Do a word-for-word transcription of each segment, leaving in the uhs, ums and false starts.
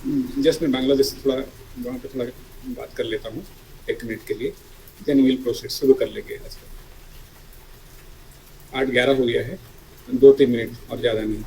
Just मैं बांग्लादेश से थोड़ा, वहाँ पे थोड़ा बात कर लेता हूँ एक मिनट के लिए, देन विल प्रोसीड, शुरू कर लेंगे। आज का आठ ग्यारह हो गया है, दो तीन मिनट और ज़्यादा नहीं।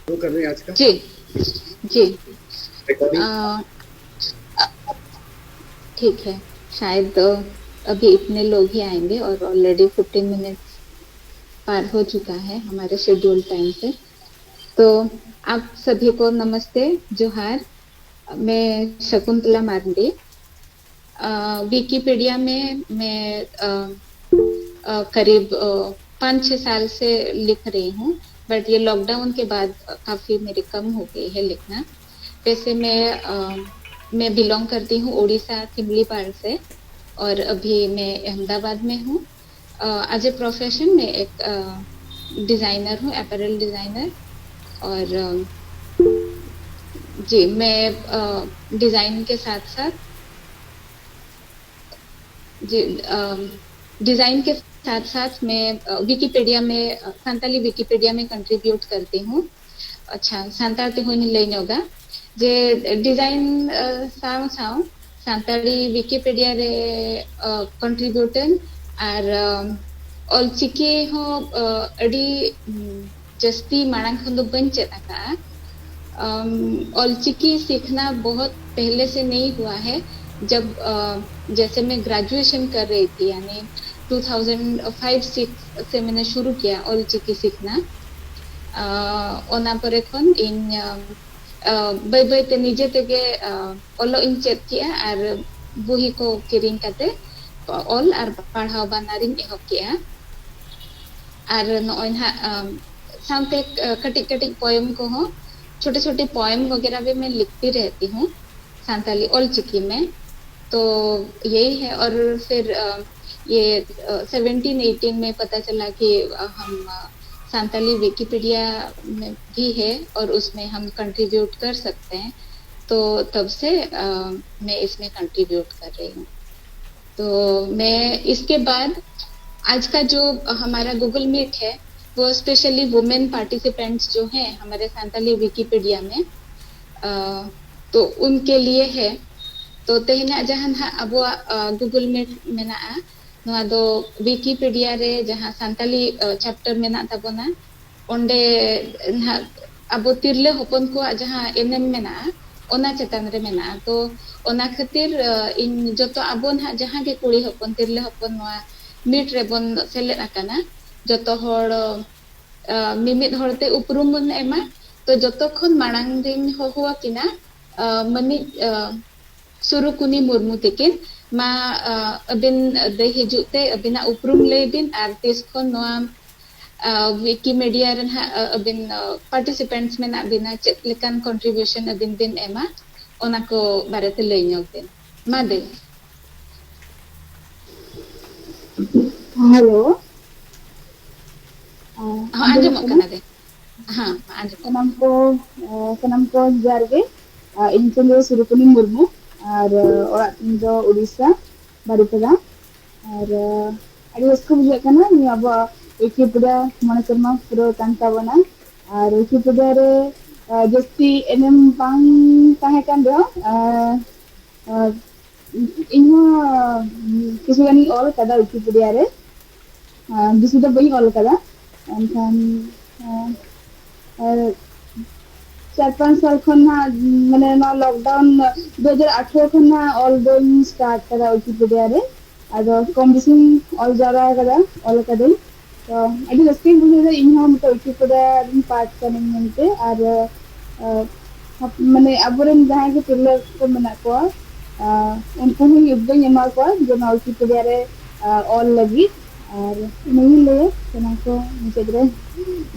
शुरू कर रहे हैं आज का। जी, जी। रिकॉर्डिंग। अ, अ, ठीक है। शायद, अ, अभी इतने लोग ही आएंगे और ऑलरेडी फिफ्टीन मिनट्स पार हो चुका है हमारे शेड्यूल टाइम से। तो आप सभी को नमस्ते, जोहार। मैं शकुंतला मार्डी। अ, विकिपीडिया में मैं, अ, अ, करीब, अ, पाँच छः साल से लिख रही हूँ, बट ये लॉकडाउन के बाद काफ़ी मेरी कम हो गई है लिखना। वैसे मैं, अ, मैं बिलोंग करती हूँ उड़ीसा, सिमलीपाल से, और अभी मैं अहमदाबाद में हूँ। अ, एज ए प्रोफेशन मैं एक, अ, डिज़ाइनर हूँ, अपैरल डिज़ाइनर। और, अ, जी, मैं, अ, डिज़ाइन के साथ साथ, जी, अ, डिज़ाइन के साथ साथ मैं, अ, विकिपीडिया में, अ, संताली विकिपीडिया में कंट्रीब्यूट करती हूँ। अच्छा, ᱥᱟᱱᱛᱟᱲ ᱛᱮᱦᱚᱧ ᱞᱟᱹᱭ ᱧᱚᱜᱟ ᱡᱮ ᱰᱤᱡᱟᱭᱤᱱ, ᱟᱸ, ᱥᱟᱶ ᱥᱟᱶ ᱥᱟᱱᱛᱟᱲᱤ ᱣᱤᱠᱤᱯᱤᱰᱤᱭᱟ ᱨᱮ ᱠᱚᱱᱴᱨᱤᱵᱤᱭᱩᱴᱟᱨ ᱟᱨ ᱚᱞᱪᱤᱠᱤ ᱦᱚᱸ ᱟᱹᱰᱤ ᱡᱟᱹᱥᱛᱤ ᱢᱟᱲᱟᱝ ᱠᱷᱚᱱ ᱫᱚ ᱵᱟᱹᱧ ᱪᱮᱫ ᱟᱠᱟᱫᱼᱟ᱾ ऑलचिकी सीखना बहुत पहले से नहीं हुआ है। जब जैसे मैं ग्रेजुएशन कर रही थी, यानी टू थाउजेंड फ़ाइव सिक्स से मैंने शुरू किया ऑलचिकी सीखना। ᱚᱱᱟ ᱯᱚᱨᱮ ᱠᱷᱚᱱ ᱤᱧ ᱵᱟᱹᱭ ᱵᱟᱹᱭ ᱛᱮ ᱱᱤᱡᱮ ᱛᱮᱜᱮ ᱚᱞᱚᱜ ᱤᱧ ᱪᱮᱫ ᱠᱮᱜᱼᱟ ᱟᱨ ᱵᱩᱦᱤ ᱠᱚ ᱠᱤᱨᱤᱧ ᱠᱟᱛᱮ ᱚᱞ ᱟᱨ ᱯᱟᱲᱦᱟᱣ ᱵᱟᱱᱟᱨᱤᱧ ᱮᱦᱚᱵ ᱠᱮᱜᱼᱟ᱾ ᱟᱨ ᱱᱚᱜᱼᱚᱭ ᱱᱟᱦᱟᱜ ᱥᱟᱶᱛᱮ ᱠᱟᱹᱴᱤᱡ ᱠᱟᱹᱴᱤᱡ ᱯᱚᱭᱮᱢ ᱠᱚᱦᱚᱸ, छोटे छोटे पॉयम वगैरह भी मैं लिखती रहती हूँ संताली ऑलचिकी में। तो यही है। और फिर ये सेवेंटीन एटीन में पता चला कि हम संताली विकिपीडिया में भी है और उसमें हम कंट्रीब्यूट कर सकते हैं। तो तब से मैं इसमें कंट्रीब्यूट कर रही हूँ। तो मैं इसके बाद आज का जो हमारा गूगल मीट है, वो स्पेशली वुमेन पार्टिसिपेंट्स जो हैं हमारे संताली विकिपीडिया में, तो उनके लिए है। तो ᱛᱮᱦᱮᱧᱟᱜ ᱡᱟᱦᱟᱸ ᱱᱟᱦᱟᱜ ᱟᱵᱚᱣᱟᱜ ᱜᱩᱜᱩᱞ ᱢᱤᱴ ᱢᱮᱱᱟᱜᱼᱟ, ᱱᱚᱣᱟ ᱫᱚ ᱣᱤᱠᱤᱯᱤᱰᱤᱭᱟ ᱨᱮ ᱡᱟᱦᱟᱸ ᱥᱟᱱᱛᱟᱞᱤ ᱪᱮᱯᱴᱟᱨ ᱢᱮᱱᱟᱜ ᱛᱟᱵᱚᱱᱟ, ᱚᱸᱰᱮ ᱱᱟᱦᱟᱜ ᱟᱵᱚ ᱛᱤᱨᱞᱟᱹ ᱦᱚᱯᱚᱱ ᱠᱚᱣᱟᱜ ᱡᱟᱦᱟᱸ ᱮᱱᱮᱢ ᱢᱮᱱᱟᱜᱼᱟ, ᱚᱱᱟ ᱪᱮᱛᱟᱱ ᱨᱮ ᱢᱮᱱᱟᱜᱼᱟ᱾ ᱛᱚ ᱚᱱᱟ ᱠᱷᱟᱹᱛᱤᱨ ᱤᱧ ᱡᱚᱛᱚ ᱟᱵᱚ ᱱᱟᱦᱟᱜ ᱡᱟᱦᱟᱸ ᱜᱮ ᱠᱩᱲᱤ ᱦᱚᱯᱚᱱ, ᱛᱤᱨᱞᱟᱹ ᱦᱚᱯᱚᱱ ᱱᱚᱣᱟ ᱢᱤᱴ ᱨᱮᱵᱚᱱ ᱥᱮᱞᱮᱫ ᱟᱠᱟᱱᱟ, ᱡᱚᱛᱚ ᱦᱚᱲ ᱢᱤᱢᱤᱫ ᱦᱚᱲᱛᱮ ᱩᱯᱨᱩᱢ ᱵᱚᱱ ᱮᱢᱟ᱾ ᱛᱚ ᱡᱚᱛᱚ ᱠᱷᱚᱱ ᱢᱟᱲᱟᱝ ᱨᱤᱧ ᱦᱚᱦᱚ ᱟᱹᱠᱤᱱᱟ ᱢᱟᱹᱱᱤᱡ ᱥᱩᱨᱩᱠᱩᱱᱤ ᱢᱩᱨᱢᱩ ᱛᱤᱠᱤᱱ᱾ ᱢᱟ ᱟᱹᱵᱤᱱ ᱫᱟᱹᱭ ᱦᱤᱡᱩᱜ ᱛᱮ ᱟᱹᱵᱤᱱᱟᱜ ᱩᱯᱨᱩᱢ ᱞᱟᱹᱭ ᱵᱤᱱ ᱟᱨ ᱛᱤᱥ ᱠᱷᱚᱱ ᱱᱚᱣᱟ ᱣᱤᱠᱤᱢᱤᱰᱤᱭᱟ ᱨᱮ ᱱᱟᱦᱟᱜ ᱟᱹᱵᱤᱱ ᱯᱟᱨᱴᱤᱥᱤᱯᱮᱱᱴᱥ ᱢᱮᱱᱟᱜ ᱵᱤᱱᱟ, ᱪᱮᱫ ᱞᱮᱠᱟᱱ ᱠᱚᱱᱴᱨᱤᱵᱤᱭᱩᱥᱚᱱ ᱟᱹᱵᱤᱱ ᱵᱤᱱ ᱮᱢᱟ, ᱚᱱᱟ ᱠᱚ ᱵᱟᱨᱮᱛᱮ ᱞᱟᱹᱭ ᱧᱚᱜ ᱵᱤᱱ᱾ ᱢᱟ ᱫᱟᱹᱭ᱾ ᱦᱮᱞᱳ᱾ ᱦᱚᱸ, ᱟᱸᱡᱚᱢᱚᱜ ᱠᱟᱱᱟ ᱫᱟᱹᱭ᱾ ᱦᱮᱸ, ᱟᱸᱡᱚᱢᱚᱜ ᱥᱟᱱᱟᱢ ᱠᱚ, ᱥᱟᱱᱟᱢ ᱠᱚ ᱡᱚᱦᱟᱨ ᱜᱮ᱾ ᱤᱧ ᱧᱩᱛᱩᱢ ᱫᱚ ᱥᱩᱨᱩᱠᱩᱱᱤ ᱢᱩᱨᱢᱩ ᱟᱨ ᱚᱲᱟᱜ ᱛᱤᱧ ᱫᱚ ᱩᱲᱤᱥᱥᱟ, ᱵᱟᱨᱤᱯᱟᱫᱟ᱾ ᱟᱨ ᱟᱹᱰᱤ ᱨᱟᱹᱥᱠᱟᱹ ᱵᱩᱡᱷᱟᱹᱜ ᱠᱟᱱᱟ ᱱᱤᱭᱟᱹ ᱟᱵᱚᱣᱟᱜ ᱣᱤᱠᱤᱯᱤᱰᱤᱭᱟ ᱢᱚᱬᱮ ᱥᱮᱨᱢᱟ ᱯᱩᱨᱟᱹᱣ ᱠᱟᱱ ᱛᱟᱵᱚᱱᱟ᱾ ᱟᱨ ᱣᱤᱠᱤᱯᱤᱰᱤᱭᱟ ᱨᱮ ᱡᱟᱹᱥᱛᱤ ᱮᱱᱮᱢ ᱵᱟᱝ ᱛᱟᱦᱮᱸ ᱠᱟᱱ ᱨᱮᱦᱚᱸ, ᱤᱧ ᱦᱚᱸ ᱠᱤᱪᱷᱩ ᱜᱟᱱᱤᱧ ᱚᱞ ᱠᱟᱫᱟ ᱣᱤᱠᱤᱯᱤᱰᱤᱭᱟ ᱨᱮ᱾ ᱟᱨ ᱵᱮᱥᱤ ᱫᱚ ᱵᱟᱹᱧ ᱚᱞ ᱠᱟᱫᱟ, ᱮᱱᱠᱷᱟᱱ, ᱟᱨ ᱪᱟᱨ ᱯᱟᱸᱪ ᱥᱟᱞ ᱠᱷᱚᱱ ᱦᱟᱸᱜ, ᱢᱟᱱᱮ, ᱱᱚᱣᱟ ᱞᱚᱠᱰᱟᱣᱩᱱ ᱫᱩ ᱦᱟᱡᱟᱨ ᱟᱴᱷᱨᱚ ᱠᱷᱚᱱ ᱦᱟᱸᱜ ᱚᱞ ᱫᱚᱧ ᱥᱴᱟᱨᱴ ᱠᱟᱫᱟ ᱣᱤᱠᱤᱯᱤᱰᱤᱭᱟ ᱨᱮ᱾ ᱟᱫᱚ ᱠᱚᱢ ᱵᱮᱥᱤᱧ ᱚᱞ ᱡᱟᱣᱨᱟ ᱠᱟᱫᱟ, ᱚᱞ ᱠᱟᱹᱫᱟᱹᱧ᱾ ᱛᱚ ᱟᱹᱰᱤ ᱨᱟᱹᱥᱠᱟᱹᱧ ᱵᱩᱡᱷᱟᱹᱣ ᱫᱟ, ᱤᱧ ᱦᱚᱸ ᱢᱤᱫᱴᱮᱡ ᱣᱤᱠᱤᱯᱤᱰᱤᱭᱟ ᱨᱮᱱ ᱯᱟᱨᱴ ᱠᱟᱹᱱᱟᱹᱧ ᱢᱮᱱᱛᱮ᱾ ᱟᱨ, ᱟᱨ, ᱢᱟᱱᱮ, ᱟᱵᱚᱨᱮᱱ ᱡᱟᱦᱟᱸᱭ ᱠᱚ ᱛᱤᱨᱞᱟᱹ ᱠᱚ ᱢᱮᱱᱟᱜ ᱠᱚᱣᱟ, ᱟᱨ ᱩᱱᱠᱩ ᱦᱚᱸᱧ ᱩᱫᱽᱜᱟᱹᱣ ᱤᱧ ᱮᱢᱟ ᱠᱚᱣᱟ ᱡᱮ ᱱᱚᱣᱟ ᱣᱤᱠᱤᱯᱤᱰᱤᱭᱟ ᱨᱮ, ᱟᱨ ᱚᱞ ᱞᱟᱹᱜᱤᱫ᱾ ᱟᱨ ᱤᱱᱟᱹᱜᱤᱧ ᱞᱟᱹᱭᱟ ᱥᱟᱱᱟᱢ ᱠᱚ ᱢᱩᱪᱟᱹᱫ ᱨᱮ᱾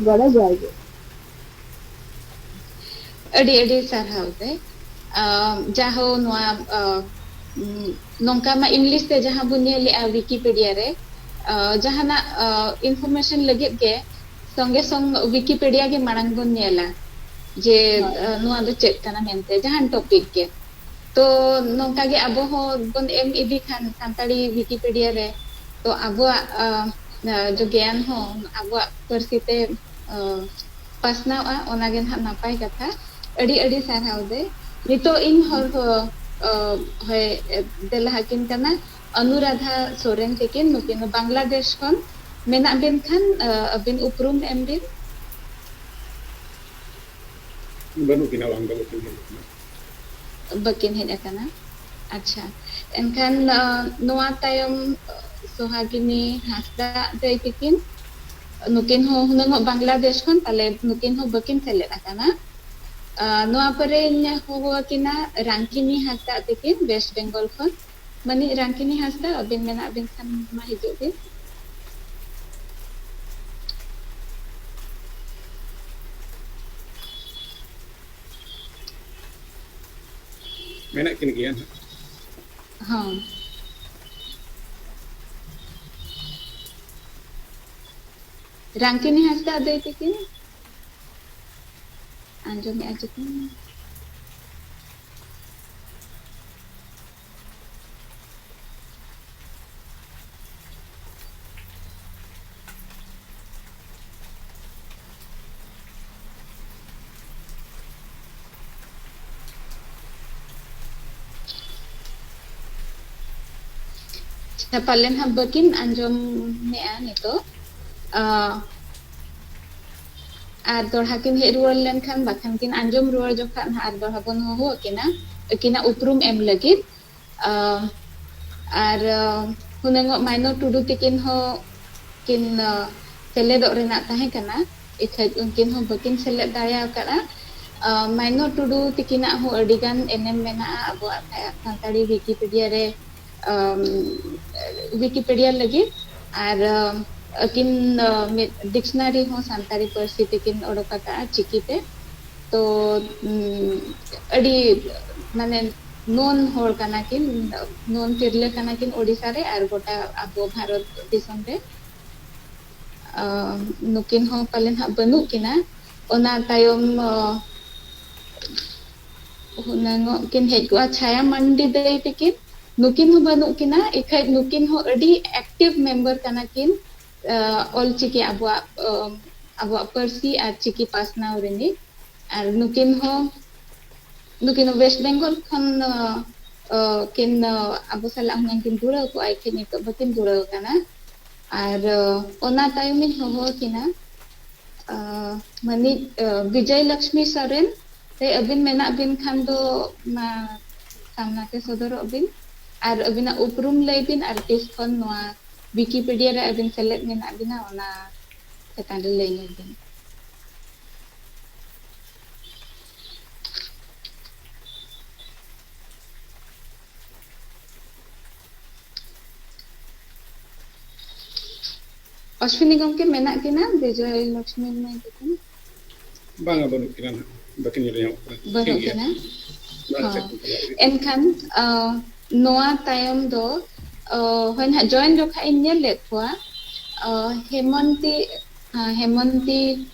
ᱜᱚᱰᱟ ᱡᱚᱦᱟᱨ ᱜᱮ᱾ ᱟᱹᱰᱤ ᱟᱹᱰᱤ ᱥᱟᱨᱦᱟᱣ ᱛᱮ᱾ ᱟᱢ, ᱡᱟᱦᱳ ᱱᱚᱣᱟ, ᱟᱢ, ᱱᱚᱝᱠᱟ ᱢᱟ ᱤᱝᱞᱤᱥ ᱛᱮ ᱡᱟᱦᱟᱸ ᱵᱚᱱ ᱧᱮᱞᱮᱜᱼᱟ ᱣᱤᱠᱤᱯᱤᱰᱤᱭᱟ ᱨᱮ, ᱟᱢ, ᱡᱟᱦᱟᱱᱟᱜ, ᱟᱢ, ᱤᱱᱯᱷᱚᱨᱢᱮᱥᱚᱱ ᱞᱟᱹᱜᱤᱫ ᱜᱮ ᱥᱚᱸᱜᱮ ᱥᱚᱝ ᱣᱤᱠᱤᱯᱤᱰᱤᱭᱟ ᱜᱮ ᱢᱟᱲᱟᱝ ᱵᱚᱱ ᱧᱮᱞᱟ ᱡᱮ, ᱦᱳᱭ᱾ ᱟᱢ, ᱱᱚᱣᱟ ᱫᱚ ᱪᱮᱫ ᱠᱟᱱᱟ ᱢᱮᱱᱛᱮ, ᱡᱟᱦᱟᱱ ᱴᱚᱯᱤᱠ ᱜᱮ᱾ ᱛᱚ ᱱᱚᱝᱠᱟ ᱜᱮ ᱟᱵᱚ ᱦᱚᱸ ᱵᱚᱱ ᱮᱢ ᱤᱫᱤ ᱠᱷᱟᱱ ᱥᱟᱱᱛᱟᱲᱤ ᱣᱤᱠᱤᱯᱤᱰᱤᱭᱟ ᱨᱮ, ᱛᱚ ᱟᱵᱚᱣᱟᱜ, ᱟᱢ, ᱟᱢ, ᱜᱮᱭᱟᱱ ᱦᱚᱸ ᱟᱵᱚᱣᱟᱜ ᱯᱟᱹᱨᱥᱤ ᱛᱮ, ᱟᱢ, ᱯᱟᱥᱱᱟᱣᱼᱟ, ᱚᱱᱟ ᱜᱮ ᱱᱟᱦᱟᱜ ᱱᱟᱯᱟᱭ ᱠᱟᱛᱷᱟ᱾ ᱟᱹᱰᱤ ᱟᱹᱰᱤ ᱥᱟᱨᱦᱟᱣ ᱫᱮ᱾ ᱱᱤᱛᱚᱜ ᱤᱧ ᱦᱚᱲ ᱦᱚᱸ, ᱚ, ᱦᱳᱭ, ᱫᱮᱞᱟ ᱟᱹᱠᱤᱱ ᱠᱟᱱᱟ ᱚᱱᱩᱨᱟᱫᱷᱟ ᱥᱚᱨᱮᱱ ᱛᱟᱹᱠᱤᱱ, ᱱᱩᱠᱤᱱ ᱫᱚ ᱵᱟᱝᱞᱟᱫᱮᱥ ᱠᱷᱚᱱ᱾ ᱢᱮᱱᱟᱜ ᱵᱤᱱ ᱠᱷᱟᱱ, ᱚ, ᱟᱹᱵᱤᱱ ᱩᱯᱨᱩᱢ ᱮᱢ ᱵᱤᱱ᱾ ᱵᱟᱹᱱᱩᱜ ᱠᱤᱱᱟ, ᱵᱟᱝ ᱫᱚ ᱵᱟᱹᱠᱤᱱ ᱦᱮᱡ ᱟᱠᱟᱱᱟ᱾ ᱵᱟᱹᱠᱤᱱ ᱦᱮᱡ ᱟᱠᱟᱱᱟ᱾ ᱟᱪᱪᱷᱟ, ᱮᱱᱠᱷᱟᱱ, ᱚ, ᱱᱚᱣᱟ ᱛᱟᱭᱚᱢ, ᱚ, ᱥᱚᱦᱟᱜᱤᱱᱤ ᱦᱟᱸᱥᱫᱟ ᱫᱟᱹᱭ ᱛᱟᱹᱠᱤᱱ, ᱱᱩᱠᱤᱱ ᱦᱚᱸ ᱦᱩᱱᱟᱹᱝ ᱚᱜ ᱵᱟᱝᱞᱟᱫᱮᱥ ᱠᱷᱚᱱ, ᱛᱟᱦᱞᱮ ᱱᱩᱠᱤᱱ ᱦᱚᱸ ᱵᱟᱹᱠᱤᱱ ᱥᱮᱞᱮᱫ ᱟᱠᱟᱱᱟ᱾ ᱟ, ᱱᱚᱣᱟ ᱯᱚᱨᱮᱧ ᱦᱚᱦᱚ ᱟᱹᱠᱤᱱᱟ ᱨᱟᱝᱠᱤᱱᱤ ᱦᱟᱸᱥᱫᱟ ᱛᱟᱹᱠᱤᱱ, ᱣᱮᱥᱴ ᱵᱮᱝᱜᱚᱞ ᱠᱷᱚᱱ᱾ ᱢᱟᱹᱱᱤᱡ ᱨᱟᱝᱠᱤᱱᱤ ᱦᱟᱸᱥᱫᱟ, ᱟᱹᱵᱤᱱ ᱢᱮᱱᱟᱜ ᱵᱤᱱ ᱠᱷᱟᱱ ᱢᱟ ᱦᱤᱡᱩᱜ ᱵᱤᱱ᱾ ᱢᱮᱱᱟᱜ ᱠᱤᱱ ᱜᱮᱭᱟ ᱱᱟᱦᱟᱜ᱾ ᱦᱚᱸ᱾ ᱨᱟᱝᱠᱤᱱᱤ ᱦᱟᱸᱥᱫᱟ ᱫᱟᱹᱭ ᱛᱟᱹᱠᱤᱱ, ᱟᱸᱡᱚᱢᱮᱜᱼᱟ ᱪᱮᱛᱟᱱ? ᱟᱪᱪᱷᱟ, ᱯᱟᱞᱮᱱ ᱦᱟᱸᱜ ᱵᱟᱹᱠᱤᱱ ᱟᱸᱡᱚᱢᱮᱜᱼᱟ ᱱᱤᱛᱚᱜ᱾ ᱟᱨ ᱫᱚᱲᱦᱟ ᱠᱤᱱ ᱦᱮᱡ ᱨᱩᱣᱟᱹᱲ ᱞᱮᱱᱠᱷᱟᱱ, ᱵᱟᱠᱷᱟᱱ ᱠᱤᱱ ᱟᱸᱡᱚᱢ ᱨᱩᱣᱟᱹᱲ ᱡᱚᱠᱷᱟᱱ ᱦᱟᱸᱜ ᱟᱨ ᱫᱚᱲᱦᱟ ᱵᱚᱱ ᱦᱚᱦᱚ ᱟᱹᱠᱤᱱᱟ, ᱟᱹᱠᱤᱱᱟᱜ ᱩᱯᱨᱩᱢ ᱮᱢ ᱞᱟᱹᱜᱤᱫ᱾ ᱟᱨ ᱦᱩᱱᱟᱹᱝᱚᱜ ᱢᱟᱭᱱᱚ ᱴᱩᱰᱩ ᱛᱤᱠᱤᱱ ᱦᱚᱸ ᱠᱤᱱ ᱥᱮᱞᱮᱫᱚᱜ ᱨᱮᱱᱟᱜ ᱛᱟᱦᱮᱸ ᱠᱟᱱᱟ, ᱤᱠᱷᱟᱹᱡ ᱩᱱᱠᱤᱱ ᱦᱚᱸ ᱵᱟᱹᱠᱤᱱ ᱥᱮᱞᱮᱫ ᱫᱟᱲᱮ ᱟᱠᱟᱫᱼᱟ᱾ ᱢᱟᱭᱱᱚ ᱴᱩᱰᱩ ᱛᱤᱠᱤᱱᱟᱜ ᱦᱚᱸ ᱟᱹᱰᱤ ᱜᱟᱱ ᱮᱱᱮᱢ ᱢᱮᱱᱟᱜᱼᱟ ᱟᱵᱚᱣᱟᱜ ᱥᱟᱱᱛᱟᱲᱤ ᱣᱤᱠᱤᱯᱤᱰᱤᱭᱟ ᱨᱮ᱾ ᱣᱤᱠᱤᱯᱤᱰᱤᱭᱟ ᱞᱟᱹᱜᱤᱫ᱾ ᱟᱨ ᱟᱹᱠᱤᱱ ᱢᱤᱫ ᱰᱤᱠᱥᱱᱟᱨᱤ ᱦᱚᱸ ᱥᱟᱱᱛᱟᱲᱤ ᱯᱟᱹᱨᱥᱤ ᱛᱮᱠᱤᱱ ᱚᱰᱚᱠ ᱟᱠᱟᱫᱼᱟ, ᱪᱤᱠᱤᱛᱮ᱾ ᱛᱚ ᱟᱹᱰᱤ, ᱢᱟᱱᱮ, ᱱᱚᱱ ᱦᱚᱲ ᱠᱟᱱᱟ ᱠᱤᱱ, ᱱᱚᱱ ᱛᱤᱨᱞᱟᱹ ᱠᱟᱱᱟ ᱠᱤᱱ ᱳᱰᱤᱥᱟ ᱨᱮ ᱟᱨ ᱜᱚᱴᱟ ᱟᱵᱚ ᱵᱷᱟᱨᱚᱛ ᱫᱤᱥᱚᱢ ᱨᱮ᱾ ᱱᱩᱠᱤᱱ ᱦᱚᱸ ᱯᱟᱞᱮᱱ ᱦᱟᱸᱜ ᱵᱟᱹᱱᱩᱜ ᱠᱤᱱᱟ᱾ ᱚᱱᱟ ᱛᱟᱭᱚᱢ ᱦᱩᱱᱟᱹᱝᱚᱜ ᱠᱤᱱ ᱦᱮᱡ ᱠᱚᱜᱼᱟ ᱪᱷᱟᱭᱟ ᱢᱟᱱᱰᱤ ᱫᱟᱹᱭ ᱛᱟᱹᱠᱤᱱ᱾ ᱱᱩᱠᱤᱱ ᱦᱚᱸ ᱵᱟᱹᱱᱩᱜ ᱠᱤᱱᱟ, ᱤᱠᱷᱟᱡ ᱱᱩᱠᱤᱱ ᱦᱚᱸ ᱟᱹᱰᱤ ᱮᱠᱴᱤᱵᱷ ᱢᱮᱢᱵᱟᱨ ᱠᱟᱱᱟ ᱠᱤᱱ ᱚᱞᱪᱤᱠᱤ, ᱟᱵᱚᱣᱟᱜ ᱟᱵᱚᱣᱟᱜ ᱯᱟᱹᱨᱥᱤ ᱟᱨ ᱪᱤᱠᱤ ᱯᱟᱥᱱᱟᱣ ᱨᱤᱱᱤᱡ᱾ ᱟᱨ ᱱᱩᱠᱤᱱ ᱦᱚᱸ, ᱱᱩᱠᱤᱱ ᱦᱚᱸ ᱣᱮᱥᱴ ᱵᱮᱝᱜᱚᱞ ᱠᱷᱚᱱ ᱠᱤᱱ ᱟᱵᱚ ᱥᱟᱞᱟᱜ ᱦᱩᱱᱟᱹᱝ ᱠᱤᱱ ᱡᱩᱲᱟᱹᱣ ᱠᱚᱜᱼᱟ, ᱤᱠᱷᱟᱹᱡ ᱱᱤᱛᱚᱜ ᱵᱟᱹᱠᱤᱱ ᱡᱩᱲᱟᱹᱣ ᱟᱠᱟᱱᱟ᱾ ᱟᱨ ᱚᱱᱟ ᱛᱟᱭᱚᱢ ᱤᱧ ᱦᱚᱦᱚ ᱟᱹᱠᱤᱱᱟ ᱢᱟᱹᱱᱤᱡ ᱵᱤᱡᱚᱭ ᱞᱚᱠᱥᱢᱤ ᱥᱚᱨᱮᱱ᱾ ᱛᱮ ᱟᱹᱵᱤᱱ ᱢᱮᱱᱟᱜ ᱵᱤᱱ ᱠᱷᱟᱱ ᱫᱚ ᱢᱟ ᱥᱟᱢᱱᱟ ᱛᱮ ᱥᱚᱫᱚᱨᱚᱜ ᱵᱤᱱ ᱟᱨ ᱟᱹᱵᱤᱱᱟᱜ ᱩᱯᱨᱩᱢ ᱞᱟᱹᱭ ᱵᱤᱱ ᱟᱨ ᱛᱤᱥ ᱠᱷᱚᱱ ᱱᱚᱣᱟ ᱣᱤᱠᱤᱯᱤᱰᱤᱭᱟ ᱨᱮ ᱟᱹᱵᱤᱱ ᱥᱮᱞᱮᱫ ᱢᱮᱱᱟᱜ ᱵᱤᱱᱟ, ᱚᱱᱟ ᱪᱮᱛᱟᱱ ᱨᱮ ᱞᱟᱹᱭ ᱧᱚᱜ ᱵᱤᱱ᱾ ᱚᱥᱣᱤᱱᱤ ᱜᱚᱢᱠᱮ ᱢᱮᱱᱟᱜ ᱠᱤᱱᱟ? ᱵᱤᱡᱚᱭ ᱞᱚᱠᱥᱢᱤ ᱢᱟᱹᱭ ᱛᱟᱹᱠᱤᱱ? ᱵᱟᱝᱟ, ᱵᱟᱹᱱᱩᱜ ᱠᱤᱱᱟ ᱱᱟᱦᱟᱜ, ᱵᱟᱹᱠᱤᱱ ᱧᱮᱞ ᱧᱟᱢᱚᱜ ᱠᱟᱱᱟ᱾ ᱵᱟᱹᱱᱩᱜ ᱠᱤᱱᱟ? ᱦᱚᱸ᱾ ᱮᱱᱠᱷᱟᱱ ᱱᱚᱣᱟ ᱛᱟᱭᱚᱢ ᱫᱚ ᱦᱳᱭ ᱱᱟᱦᱟᱜ ᱡᱚᱭᱮᱱ ᱡᱚᱠᱷᱟᱡ ᱤᱧ ᱧᱮᱞ ᱞᱮᱫ ᱠᱚᱣᱟ᱾ ᱦᱮᱢᱚᱱᱛᱤ, ᱦᱮᱢᱚᱱᱛᱤ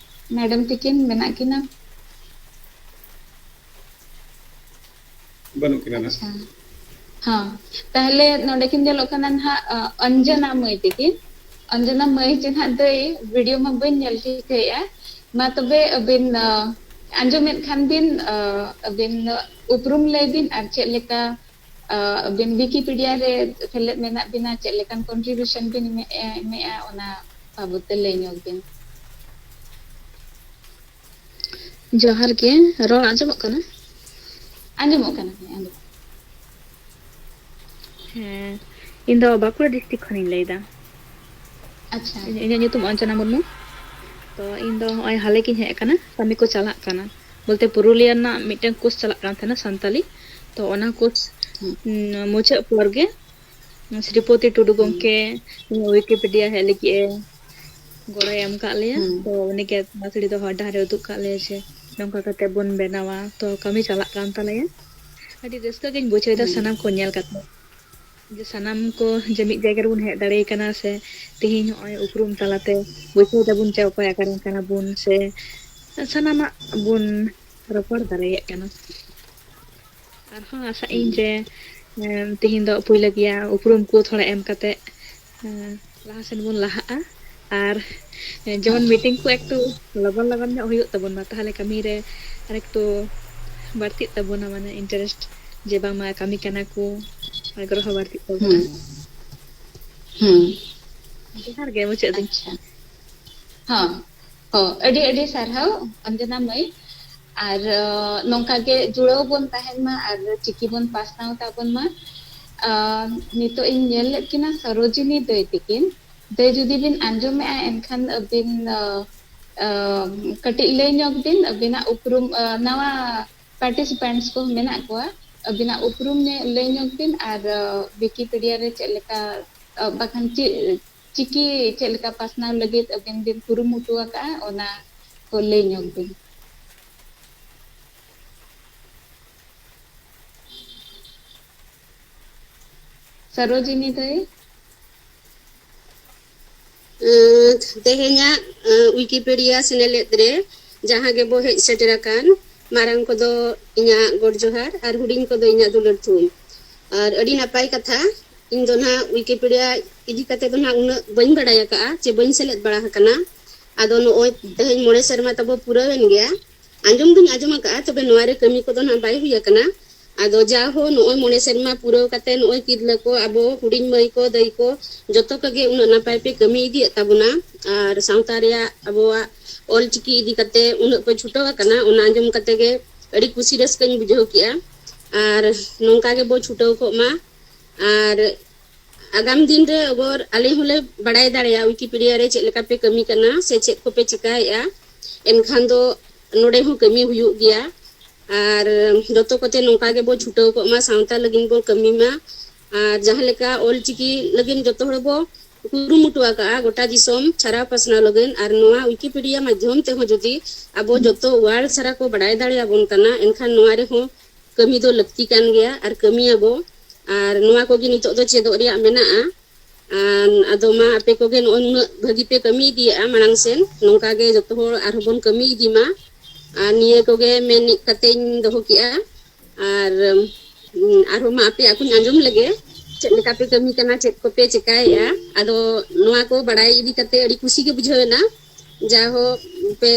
ᱢᱮᱰᱟᱢ ᱛᱤᱠᱤᱱ ᱢᱮᱱᱟᱜ ᱠᱤᱱᱟ? ᱵᱟᱹᱱᱩᱜ ᱠᱤᱱᱟ ᱱᱟᱦᱟᱜ᱾ ᱟᱪᱪᱷᱟ᱾ ᱦᱚᱸ᱾ ᱛᱟᱦᱞᱮ ᱱᱚᱰᱮ ᱠᱤᱱ ᱧᱮᱞᱚᱜ ᱠᱟᱱᱟ ᱱᱟᱦᱟᱜ ᱚᱧᱡᱚᱱᱟ ᱢᱟᱹᱭ ᱛᱤᱠᱤᱱ᱾ ᱚᱧᱡᱚᱱᱟ ᱢᱟᱹᱭ ᱡᱮ ᱱᱟᱦᱟᱜ ᱫᱟᱹᱭ, ᱵᱷᱤᱰᱤᱭᱳ ᱢᱟ ᱵᱟᱹᱧ ᱧᱮᱞ ᱴᱷᱤᱠᱟᱹᱭᱮᱫᱼᱟ᱾ ᱢᱟ ᱛᱚᱵᱮ ᱟᱹᱵᱤᱱ ᱟᱸᱡᱚᱢᱮᱫ ᱠᱷᱟᱱ ᱵᱤᱱ, ᱟᱹᱵᱤᱱ ᱩᱯᱨᱩᱢ ᱞᱟᱹᱭ ᱵᱤᱱ ᱟᱨ ᱪᱮᱫ ᱞᱮᱠᱟ ᱟᱹᱵᱤᱱ ᱣᱤᱠᱤᱯᱤᱰᱤᱭᱟ ᱨᱮ ᱥᱮᱞᱮᱫ ᱢᱮᱱᱟᱜ ᱵᱤᱱᱟ, ᱪᱮᱫ ᱞᱮᱠᱟᱱ ᱠᱚᱱᱴᱨᱤᱵᱤᱭᱩᱥᱚᱱ ᱵᱤᱱ ᱮᱢᱮᱜᱼᱟ, ᱚᱱᱟ ᱵᱟᱵᱚᱫ ᱛᱮ ᱞᱟᱹᱭ ᱧᱚᱜ ᱵᱤᱱ᱾ ᱡᱚᱦᱟᱨ ᱜᱮ᱾ ᱨᱚᱲ ᱟᱸᱡᱚᱢᱚᱜ ᱠᱟᱱᱟ? ᱟᱸᱡᱚᱢᱚᱜ ᱠᱟᱱᱟ᱾ ᱦᱮᱸ, ᱟᱸᱡᱚᱢᱚᱜ ᱦᱮᱸ, ᱤᱧ ᱫᱚ ᱵᱟᱸᱠᱩᱲᱟ ᱰᱤᱥᱴᱨᱤᱠᱴ ᱠᱷᱚᱱᱤᱧ ᱞᱟᱹᱭᱫᱟ᱾ ᱟᱪᱪᱷᱟ᱾ ᱤᱧᱟᱹᱜ ᱧᱩᱛᱩᱢ ᱚᱧᱡᱚᱱᱟ ᱢᱩᱨᱢᱩ᱾ ᱛᱚ ᱤᱧ ᱫᱚ ᱱᱚᱜᱼᱚᱭ ᱦᱟᱞᱮ ᱜᱤᱧ ᱦᱮᱡ ᱟᱠᱟᱱᱟ, ᱠᱟᱹᱢᱤ ᱠᱚ ᱪᱟᱞᱟᱜ ᱠᱟᱱᱟ᱾ ᱵᱚᱞᱛᱮ ᱯᱩᱨᱩᱞᱤᱭᱟᱹ ᱨᱮᱱᱟᱜ ᱢᱤᱫᱴᱮᱱ ᱠᱳᱨᱥ ᱪᱟᱞᱟᱜ ᱠᱟᱱ ᱛᱟᱦᱮᱱᱟ ᱥᱟᱱᱛᱟᱞᱤ, ᱛᱚ ᱚᱱᱟ ᱠᱳᱨᱥ ᱦᱩᱸ᱾ ᱩᱸ, ᱢᱩᱪᱟᱹᱫ ᱯᱚᱨ ᱜᱮ ᱥᱨᱤᱯᱚᱛᱤ ᱴᱩᱰᱩ ᱦᱩᱸ᱾ ᱜᱚᱢᱠᱮ ᱱᱤᱭᱟᱹ ᱣᱤᱠᱤᱯᱤᱰᱤᱭᱟ ᱦᱮᱡ ᱞᱟᱹᱜᱤᱫ ᱮ ᱜᱚᱲᱚᱭ ᱮᱢ ᱟᱠᱟᱫ ᱞᱮᱭᱟ᱾ ᱦᱩᱸ᱾ ᱛᱚ ᱩᱱᱤᱜᱮ ᱢᱟᱥᱲᱤ ᱫᱚ ᱦᱚᱨ ᱰᱟᱦᱟᱨ ᱮ ᱩᱫᱩᱜ ᱟᱠᱟᱫ ᱞᱮᱭᱟ ᱡᱮ ᱱᱚᱝᱠᱟ ᱠᱟᱛᱮ ᱵᱚᱱ ᱵᱮᱱᱟᱣᱟ᱾ ᱛᱚ ᱠᱟᱹᱢᱤ ᱪᱟᱞᱟᱜ ᱠᱟᱱ ᱛᱟᱞᱮᱭᱟ᱾ ᱟᱹᱰᱤ ᱨᱟᱹᱥᱠᱟᱹ ᱜᱤᱧ ᱵᱩᱡᱷᱟᱹᱣ ᱮᱫᱟ ᱦᱩᱸ᱾ ᱥᱟᱱᱟᱢ ᱠᱚ ᱧᱮᱞ ᱠᱟᱛᱮ, ᱡᱮ ᱥᱟᱱᱟᱢ ᱠᱚ ᱡᱮ ᱢᱤᱫ ᱡᱟᱭᱜᱟ ᱨᱮᱵᱚᱱ ᱦᱮᱡ ᱫᱟᱲᱮ ᱠᱟᱱᱟ ᱥᱮ ᱛᱮᱦᱮᱧ ᱱᱚᱜᱼᱚᱭ ᱩᱯᱨᱩᱢ ᱛᱟᱞᱟᱛᱮ ᱵᱩᱡᱷᱟᱹᱣ ᱫᱟᱵᱚᱱ ᱡᱮ ᱚᱠᱚᱭ ᱚᱠᱟᱨᱮᱱ ᱠᱟᱱᱟ ᱵᱚᱱ ᱥᱮ ᱥᱟᱱᱟᱢᱟᱜ ᱵᱚᱱ ᱨᱚᱯᱚᱲ ᱫᱟᱲᱮᱭᱟᱜ ᱠᱟᱱᱟ᱾ ᱟᱨᱦᱚᱸ ᱟᱥᱟᱜ ᱟᱹᱧ ᱦᱩᱸ᱾ ᱡᱮ ᱮᱸ, ᱛᱮᱦᱮᱧ ᱫᱚ ᱯᱩᱭᱞᱟᱹ ᱜᱮᱭᱟ, ᱩᱯᱨᱩᱢ ᱠᱚ ᱛᱷᱚᱲᱟ ᱮᱢ ᱠᱟᱛᱮ ᱮᱸ, ᱞᱟᱦᱟ ᱥᱮᱱ ᱵᱚᱱ ᱞᱟᱦᱟᱜᱼᱟ᱾ ᱟᱨ ᱮᱸ, ᱡᱮᱢᱚᱱ ᱦᱮᱸ᱾ ᱢᱤᱴᱤᱝ ᱠᱚ ᱮᱠᱴᱩ ᱞᱚᱜᱚᱱ ᱞᱚᱜᱚᱱ ᱧᱚᱜ ᱦᱩᱭᱩᱜ ᱛᱟᱵᱚᱱ ᱢᱟ, ᱛᱟᱦᱚᱞᱮ ᱠᱟᱹᱢᱤ ᱨᱮ ᱟᱨ ᱮᱠᱴᱩ ᱵᱟᱹᱲᱛᱤᱜ ᱛᱟᱵᱚᱱᱟ, ᱢᱟᱱᱮ ᱤᱱᱴᱟᱨᱮᱥᱴ, ᱡᱮ ᱵᱟᱝᱢᱟ ᱠᱟᱹᱢᱤ ᱠᱟᱱᱟ ᱠᱚ, ᱟᱜᱽᱨᱚᱦᱚ ᱵᱟᱹᱲᱛᱤᱜ ᱛᱟᱵᱚᱱᱟ᱾ ᱦᱩᱸ᱾ ᱦᱩᱸ᱾ ᱡᱚᱦᱟᱨ ᱜᱮ ᱢᱩᱪᱟᱹᱫ ᱫᱤᱱ᱾ ᱟᱪᱪᱷᱟ᱾ ᱦᱚᱸ, ᱦᱚᱸ, ᱟᱹᱰᱤ ᱟᱹᱰᱤ ᱥᱟᱨᱦᱟᱣ ᱚᱧᱡᱚᱱᱟ ᱢᱟᱹᱭ᱾ ᱟᱨ, ᱟᱸ, ᱱᱚᱝᱠᱟ ᱜᱮ ᱡᱩᱲᱟᱹᱣ ᱵᱚᱱ ᱛᱟᱦᱮᱱ ᱢᱟ ᱟᱨ ᱪᱤᱠᱤ ᱵᱚᱱ ᱯᱟᱥᱱᱟᱣ ᱛᱟᱵᱚᱱ ᱢᱟ᱾ ᱟᱸ, ᱱᱤᱛᱚᱜ ᱤᱧ ᱧᱮᱞ ᱞᱮᱫ ᱠᱤᱱᱟ ᱥᱚᱨᱳᱡᱤᱱᱤ ᱫᱟᱹᱭ ᱛᱤᱠᱤᱱ᱾ ᱫᱟᱹᱭ, ᱡᱩᱫᱤ ᱵᱤᱱ ᱟᱸᱡᱚᱢᱮᱜᱼᱟ, ᱮᱱᱠᱷᱟᱱ ᱟᱹᱵᱤᱱ, ᱟᱸ, ᱟᱸ, ᱠᱟᱹᱴᱤᱡ ᱞᱟᱹᱭ ᱧᱚᱜ ᱵᱤᱱ ᱟᱹᱵᱤᱱᱟᱜ ᱩᱯᱨᱩᱢ, ᱟᱸ, ᱱᱟᱣᱟ ᱯᱟᱨᱴᱤᱥᱤᱯᱮᱱᱴᱥ ᱠᱚ ᱢᱮᱱᱟᱜ ᱠᱚᱣᱟ, ᱟᱹᱵᱤᱱᱟᱜ ᱩᱯᱨᱩᱢ ᱧᱮ-, ᱞᱟᱹᱭ ᱧᱚᱜ ᱵᱤᱱ ᱟᱨ, ᱟᱸ, ᱣᱤᱠᱤᱯᱤᱰᱤᱭᱟ ᱨᱮ ᱪᱮᱫ ᱞᱮᱠᱟ, ᱟᱸ, ᱵᱟᱠᱷᱟᱱ ᱪᱮᱫ ᱪᱤᱠᱤ ᱪᱮᱫ ᱞᱮᱠᱟ ᱯᱟᱥᱱᱟᱣ ᱞᱟᱹᱜᱤᱫ ᱟᱹᱵᱤᱱ ᱵᱤᱱ ᱠᱩᱨᱩᱢᱩᱴᱩ ᱟᱠᱟᱫᱼᱟ, ᱚᱱᱟ ᱠᱚ ᱞᱟᱹᱭ ᱧᱚᱜ ᱵᱤᱱ᱾ ᱥᱟᱨᱳᱡᱤᱱᱤ ᱫᱟᱹᱭ᱾ ᱮᱸ, ᱛᱮᱦᱮᱧᱟᱜ, ᱮᱸ, ᱣᱤᱠᱤᱯᱤᱰᱤᱭᱟ ᱥᱮᱱᱮᱞᱮᱫ ᱨᱮ ᱡᱟᱦᱟᱸ ᱜᱮᱵᱚ ᱦᱮᱡ ᱥᱮᱴᱮᱨ ᱟᱠᱟᱱ, ᱢᱟᱨᱟᱝ ᱠᱚᱫᱚ ᱤᱧᱟᱹᱜ ᱜᱚᱰ ᱡᱚᱦᱟᱨ ᱟᱨ ᱦᱩᱰᱤᱧ ᱠᱚᱫᱚ ᱤᱧᱟᱹᱜ ᱫᱩᱞᱟᱹᱲ ᱛᱷᱩᱢ᱾ ᱟᱨ ᱟᱹᱰᱤ ᱱᱟᱯᱟᱭ ᱠᱟᱛᱷᱟ, ᱤᱧ ᱫᱚ ᱱᱟᱦᱟᱜ ᱣᱤᱠᱤᱯᱤᱰᱤᱭᱟ ᱤᱫᱤ ᱠᱟᱛᱮ ᱫᱚ ᱱᱟᱦᱟᱜ ᱩᱱᱟᱹᱜ ᱵᱟᱹᱧ ᱵᱟᱲᱟᱭ ᱟᱠᱟᱫᱼᱟ ᱪᱮ ᱵᱟᱹᱧ ᱥᱮᱞᱮᱫ ᱵᱟᱲᱟ ᱟᱠᱟᱱᱟ᱾ ᱟᱫᱚ ᱱᱚᱜᱼᱚᱭ ᱛᱮᱦᱮᱧ ᱢᱚᱬᱮ ᱥᱮᱨᱢᱟ ᱛᱟᱵᱚ ᱯᱩᱨᱟᱹᱣᱮᱱ ᱜᱮᱭᱟ, ᱟᱸᱡᱚᱢ ᱫᱩᱧ ᱟᱸᱡᱚᱢ ᱟᱠᱟᱫᱼᱟ, ᱛᱚᱵᱮ ᱱᱚᱣᱟ ᱨᱮ ᱠᱟᱹᱢᱤ ᱠᱚᱫᱚ ᱱᱟᱦᱟᱜ ᱵᱟᱭ ᱦᱩᱭ ᱟᱠᱟᱱᱟ᱾ ᱟᱫᱚ ᱡᱟᱦᱳ, ᱱᱚᱜᱼᱚᱭ ᱢᱚᱬᱮ ᱥᱮᱨᱢᱟ ᱯᱩᱨᱟᱹᱣ ᱠᱟᱛᱮ ᱱᱚᱜᱼᱚᱭ ᱛᱤᱨᱞᱟᱹ ᱠᱚ, ᱟᱵᱚ ᱦᱩᱰᱤᱧ ᱢᱟᱹᱭ ᱠᱚ, ᱫᱟᱹᱭ ᱠᱚ, ᱡᱚᱛᱚ ᱠᱚᱜᱮ ᱩᱱᱟᱹᱜ ᱱᱟᱯᱟᱭ ᱯᱮ ᱠᱟᱹᱢᱤ ᱤᱫᱤᱭᱮᱫ ᱛᱟᱵᱚᱱᱟ᱾ ᱟᱨ ᱥᱟᱶᱛᱟ ᱨᱮᱭᱟᱜ ᱟᱵᱚᱣᱟᱜ ᱚᱞᱪᱤᱠᱤ ᱤᱫᱤ ᱠᱟᱛᱮ ᱩᱱᱟᱹᱜ ᱯᱮ ᱪᱷᱩᱴᱟᱹᱣ ᱟᱠᱟᱱᱟ, ᱚᱱᱟ ᱟᱸᱡᱚᱢ ᱠᱟᱛᱮ ᱜᱮ ᱟᱹᱰᱤ ᱠᱩᱥᱤ ᱨᱟᱹᱥᱠᱟᱹᱧ ᱵᱩᱡᱷᱟᱹᱣ ᱠᱮᱜᱼᱟ᱾ ᱟᱨ ᱱᱚᱝᱠᱟ ᱜᱮᱵᱚ ᱪᱷᱩᱴᱟᱹᱣ ᱠᱚᱜ ᱢᱟ᱾ ᱟᱨ ᱟᱜᱟᱢ ᱫᱤᱱ ᱨᱮ ᱟᱜᱚᱨ ᱟᱞᱮ ᱦᱚᱸᱞᱮ ᱵᱟᱲᱟᱭ ᱫᱟᱲᱮᱭᱟᱜᱼᱟ ᱣᱤᱠᱤᱯᱤᱰᱤᱭᱟ ᱨᱮ ᱪᱮᱫ ᱞᱮᱠᱟ ᱯᱮ ᱠᱟᱹᱢᱤ ᱠᱟᱱᱟ ᱥᱮ ᱪᱮᱫ ᱠᱚᱯᱮ ᱪᱤᱠᱟᱭᱮᱫᱼᱟ, ᱮᱱᱠᱷᱟᱱ ᱫᱚ ᱱᱚᱰᱮ ᱦᱚᱸ ᱠᱟᱹᱢᱤ ᱦᱩᱭᱩᱜ ᱜᱮᱭᱟ᱾ ᱟᱨ ᱡᱚᱛᱚ ᱠᱚᱛᱮ ᱱᱚᱝᱠᱟ ᱜᱮᱵᱚ ᱪᱷᱩᱴᱟᱹᱣ ᱠᱚᱜ ᱢᱟ, ᱥᱟᱶᱛᱟ ᱞᱟᱹᱜᱤᱫ ᱵᱚ ᱠᱟᱹᱢᱤ ᱢᱟ᱾ ᱟᱨ ᱡᱟᱦᱟᱸ ᱞᱮᱠᱟ ᱚᱞᱪᱤᱠᱤ ᱞᱟᱹᱜᱤᱫ ᱡᱚᱛᱚ ᱦᱚᱲ ᱵᱚ ᱠᱩᱨᱩᱢᱩᱴᱩ ᱟᱠᱟᱫᱼᱟ ᱜᱚᱴᱟ ᱫᱤᱥᱚᱢ ᱪᱷᱟᱨᱟᱣ ᱯᱟᱥᱱᱟᱣ ᱞᱟᱹᱜᱤᱫ, ᱟᱨ ᱱᱚᱣᱟ ᱣᱤᱠᱤᱯᱤᱰᱤᱭᱟ ᱢᱟᱫᱽᱫᱷᱚᱢ ᱛᱮᱦᱚᱸ ᱡᱩᱫᱤ ᱟᱵᱚ ᱡᱚᱛᱚ ᱣᱟᱨᱞᱰ ᱥᱟᱨᱟ ᱠᱚ ᱵᱟᱲᱟᱭ ᱫᱟᱲᱮᱭᱟᱵᱚᱱ ᱠᱟᱱᱟ, ᱮᱱᱠᱷᱟᱱ ᱱᱚᱣᱟ ᱨᱮᱦᱚᱸ ᱠᱟᱹᱢᱤ ᱫᱚ ᱞᱟᱹᱠᱛᱤ ᱠᱟᱱ ᱜᱮᱭᱟ ᱟᱨ ᱠᱟᱹᱢᱤᱭᱟᱵᱚ᱾ ᱟᱨ ᱱᱚᱣᱟ ᱠᱚᱜᱮ ᱱᱤᱛᱚᱜ ᱫᱚ ᱪᱮᱫᱚᱜ ᱨᱮᱭᱟᱜ ᱢᱮᱱᱟᱜᱼᱟ᱾ ᱟᱨ ᱟᱫᱚ ᱢᱟ ᱟᱯᱮ ᱠᱚᱜᱮ ᱱᱚᱜᱼᱚᱭ ᱱᱩᱱᱟᱹᱜ ᱵᱷᱟᱹᱜᱤ ᱯᱮ ᱠᱟᱹᱢᱤ ᱤᱫᱤᱭᱮᱫᱼᱟ, ᱢᱟᱲᱟᱝ ᱥᱮᱱ ᱱᱚᱝᱠᱟ ᱜᱮ ᱡᱚᱛᱚ ᱦᱚᱲ ᱟᱨᱦᱚᱸ ᱵᱚᱱ ᱠᱟᱹᱢᱤ ᱤᱫᱤ ᱢᱟ᱾ ᱟᱨ ᱱᱤᱭᱟᱹ ᱠᱚᱜᱮ ᱢᱮᱱ ᱠᱟᱛᱮᱧ ᱫᱚᱦᱚ ᱠᱮᱜᱼᱟ᱾ ᱟᱨ ᱩᱢ, ᱟᱨᱦᱚᱸ ᱢᱟ ᱟᱯᱮᱭᱟᱜ ᱠᱚᱧ ᱟᱸᱡᱚᱢ ᱞᱮᱜᱮ, ᱪᱮᱫ ᱞᱮᱠᱟ ᱯᱮ ᱠᱟᱹᱢᱤ ᱠᱟᱱᱟ, ᱪᱮᱫ ᱠᱚᱯᱮ ᱪᱮᱠᱟᱭᱮᱫᱼᱟ᱾ ᱟᱫᱚ ᱱᱚᱣᱟ ᱠᱚ ᱵᱟᱲᱟᱭ ᱤᱫᱤ ᱠᱟᱛᱮ ᱟᱹᱰᱤ ᱠᱩᱥᱤ ᱜᱮ ᱵᱩᱡᱷᱟᱹᱣ ᱮᱱᱟ᱾ ᱡᱟᱦᱳ, ᱯᱮ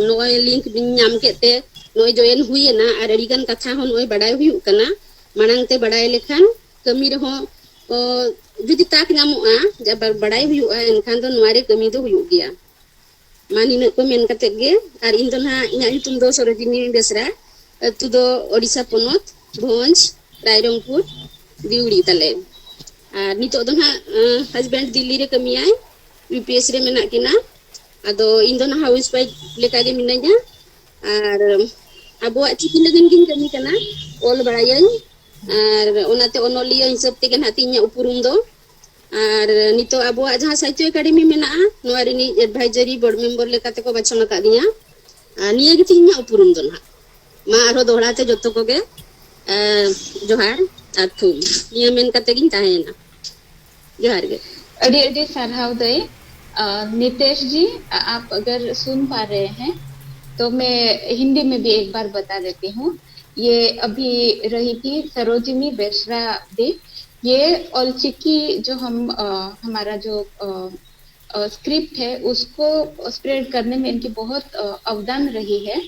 ᱱᱚᱜᱼᱚᱭ ᱞᱤᱝᱠ ᱵᱤᱱ ᱧᱟᱢ ᱠᱮᱫ ᱛᱮ ᱱᱚᱜᱼᱚᱭ ᱡᱚᱭᱮᱱ ᱦᱩᱭ ᱮᱱᱟ ᱟᱨ ᱟᱹᱰᱤ ᱜᱟᱱ ᱠᱟᱛᱷᱟ ᱦᱚᱸ ᱱᱚᱜᱼᱚᱭ ᱵᱟᱰᱟᱭ ᱦᱩᱭᱩᱜ ᱠᱟᱱᱟ᱾ ᱢᱟᱲᱟᱝ ᱛᱮ ᱵᱟᱰᱟᱭ ᱞᱮᱠᱷᱟᱱ ᱠᱟᱹᱢᱤ ᱨᱮᱦᱚᱸ, ᱚ, ᱡᱩᱫᱤ ᱛᱟᱠ ᱧᱟᱢᱚᱜᱼᱟ, ᱡᱟ ᱵᱟ-, ᱵᱟᱰᱟᱭ ᱦᱩᱭᱩᱜᱼᱟ, ᱮᱱᱠᱷᱟᱱ ᱫᱚ ᱱᱚᱣᱟ ᱨᱮ ᱠᱟᱹᱢᱤ ᱫᱚ ᱦᱩᱭᱩᱜ ᱜᱮᱭᱟ᱾ ᱢᱟ ᱱᱤᱱᱟᱹᱜ ᱠᱚ ᱢᱮᱱ ᱠᱟᱛᱮᱫ ᱜᱮ, ᱟᱨ ᱤᱧ ᱫᱚ ᱱᱟᱦᱟᱜ ᱤᱧᱟᱹᱜ ᱧᱩᱛᱩᱢ ᱫᱚ ᱥᱚᱨᱳᱡᱤᱱᱤ ᱵᱮᱥᱨᱟ, ᱟᱹᱛᱩ ᱫᱚ ᱳᱰᱤᱥᱟ ᱯᱚᱱᱚᱛ, ᱵᱷᱚᱸᱡᱽ, ᱨᱟᱭᱨᱚᱝᱯᱩᱨ, ᱫᱤᱣᱲᱤ ᱛᱟᱞᱮ᱾ ᱟᱨ ᱱᱤᱛᱚᱜ ᱫᱚ ᱱᱟᱦᱟᱜ, ᱟᱸ, ᱦᱟᱡᱵᱮᱱᱰ ᱫᱤᱞᱞᱤ ᱨᱮ ᱠᱟᱹᱢᱤᱭᱟᱭ, ᱭᱩ ᱯᱤ ᱮᱥ ᱨᱮ ᱢᱮᱱᱟᱜ ᱠᱤᱱᱟ᱾ ᱟᱫᱚ ᱤᱧ ᱫᱚ ᱱᱟᱦᱟᱜ ᱦᱟᱣᱩᱥ ᱣᱟᱭᱤᱯ ᱞᱮᱠᱟᱜᱮ ᱢᱤᱱᱟᱹᱧᱟ᱾ ᱟᱨ ᱟᱵᱚᱣᱟᱜ ᱪᱤᱠᱤ ᱞᱟᱹᱜᱤᱫ ᱜᱤᱧ ᱠᱟᱹᱢᱤ ᱠᱟᱱᱟ, ᱚᱞ ᱵᱟᱲᱟᱭᱟᱹᱧ᱾ ᱟᱨ ᱚᱱᱟᱛᱮ ᱚᱱᱚᱞᱤᱭᱟᱹ ᱦᱤᱥᱟᱹᱵ ᱛᱮᱜᱮ ᱱᱟᱦᱟᱜ ᱛᱤᱧᱟᱹᱜ ᱩᱯᱨᱩᱢ ᱫᱚ᱾ ᱟᱨ ᱱᱤᱛᱚᱜ ᱟᱵᱚᱣᱟᱜ ᱡᱟᱦᱟᱸ ᱥᱟᱦᱤᱛᱛᱚ ᱮᱠᱟᱰᱮᱢᱤ ᱢᱮᱱᱟᱜᱼᱟ, ᱱᱚᱣᱟ ᱨᱤᱱᱤᱡ ᱮᱰᱵᱷᱟᱭᱡᱟᱨᱤ ᱵᱳᱨᱰ ᱢᱮᱢᱵᱚᱨ ᱞᱮᱠᱟ ᱛᱮᱠᱚ ᱵᱟᱪᱷᱚᱱ ᱟᱠᱟᱫᱤᱧᱟ᱾ ᱟᱨ ᱱᱤᱭᱟᱹ ᱜᱮ ᱛᱤᱧᱟᱹᱜ ᱩᱯᱨᱩᱢ ᱫᱚ ᱱᱟᱦᱟᱜ᱾ ᱢᱟ ᱟᱨᱦᱚᱸ ᱫᱚᱦᱲᱟ ᱛᱮ ᱡᱚᱛᱚ ᱠᱚᱜᱮ, ᱮ, ᱡᱚᱦᱟᱨ ᱟᱨ ᱛᱷᱩᱢ᱾ ᱱᱤᱭᱟᱹ ᱢᱮᱱ ᱠᱟᱛᱮ ᱜᱤᱧ ᱛᱟᱦᱮᱸᱭᱮᱱᱟ᱾ ᱡᱚᱦᱟᱨ ᱜᱮ᱾ ᱟᱹᱰᱤ ᱟᱹᱰᱤ ᱥᱟᱨᱦᱟᱣ ᱫᱟᱹᱭ᱾ ᱟᱸ, ᱱᱤᱛᱮᱥ ᱡᱤ, ᱟ-, आप अगर सुन पा रहे हैं तो मैं हिंदी में भी एक बार बता देती हूँ। ये अभी रही थी सरोजिनी बेसरा दी। ये ऑलचिकी जो हम, अ, हमारा जो, अ, अ, स्क्रिप्ट है, उसको स्प्रेड करने में इनकी बहुत, अ, अवदान रही है।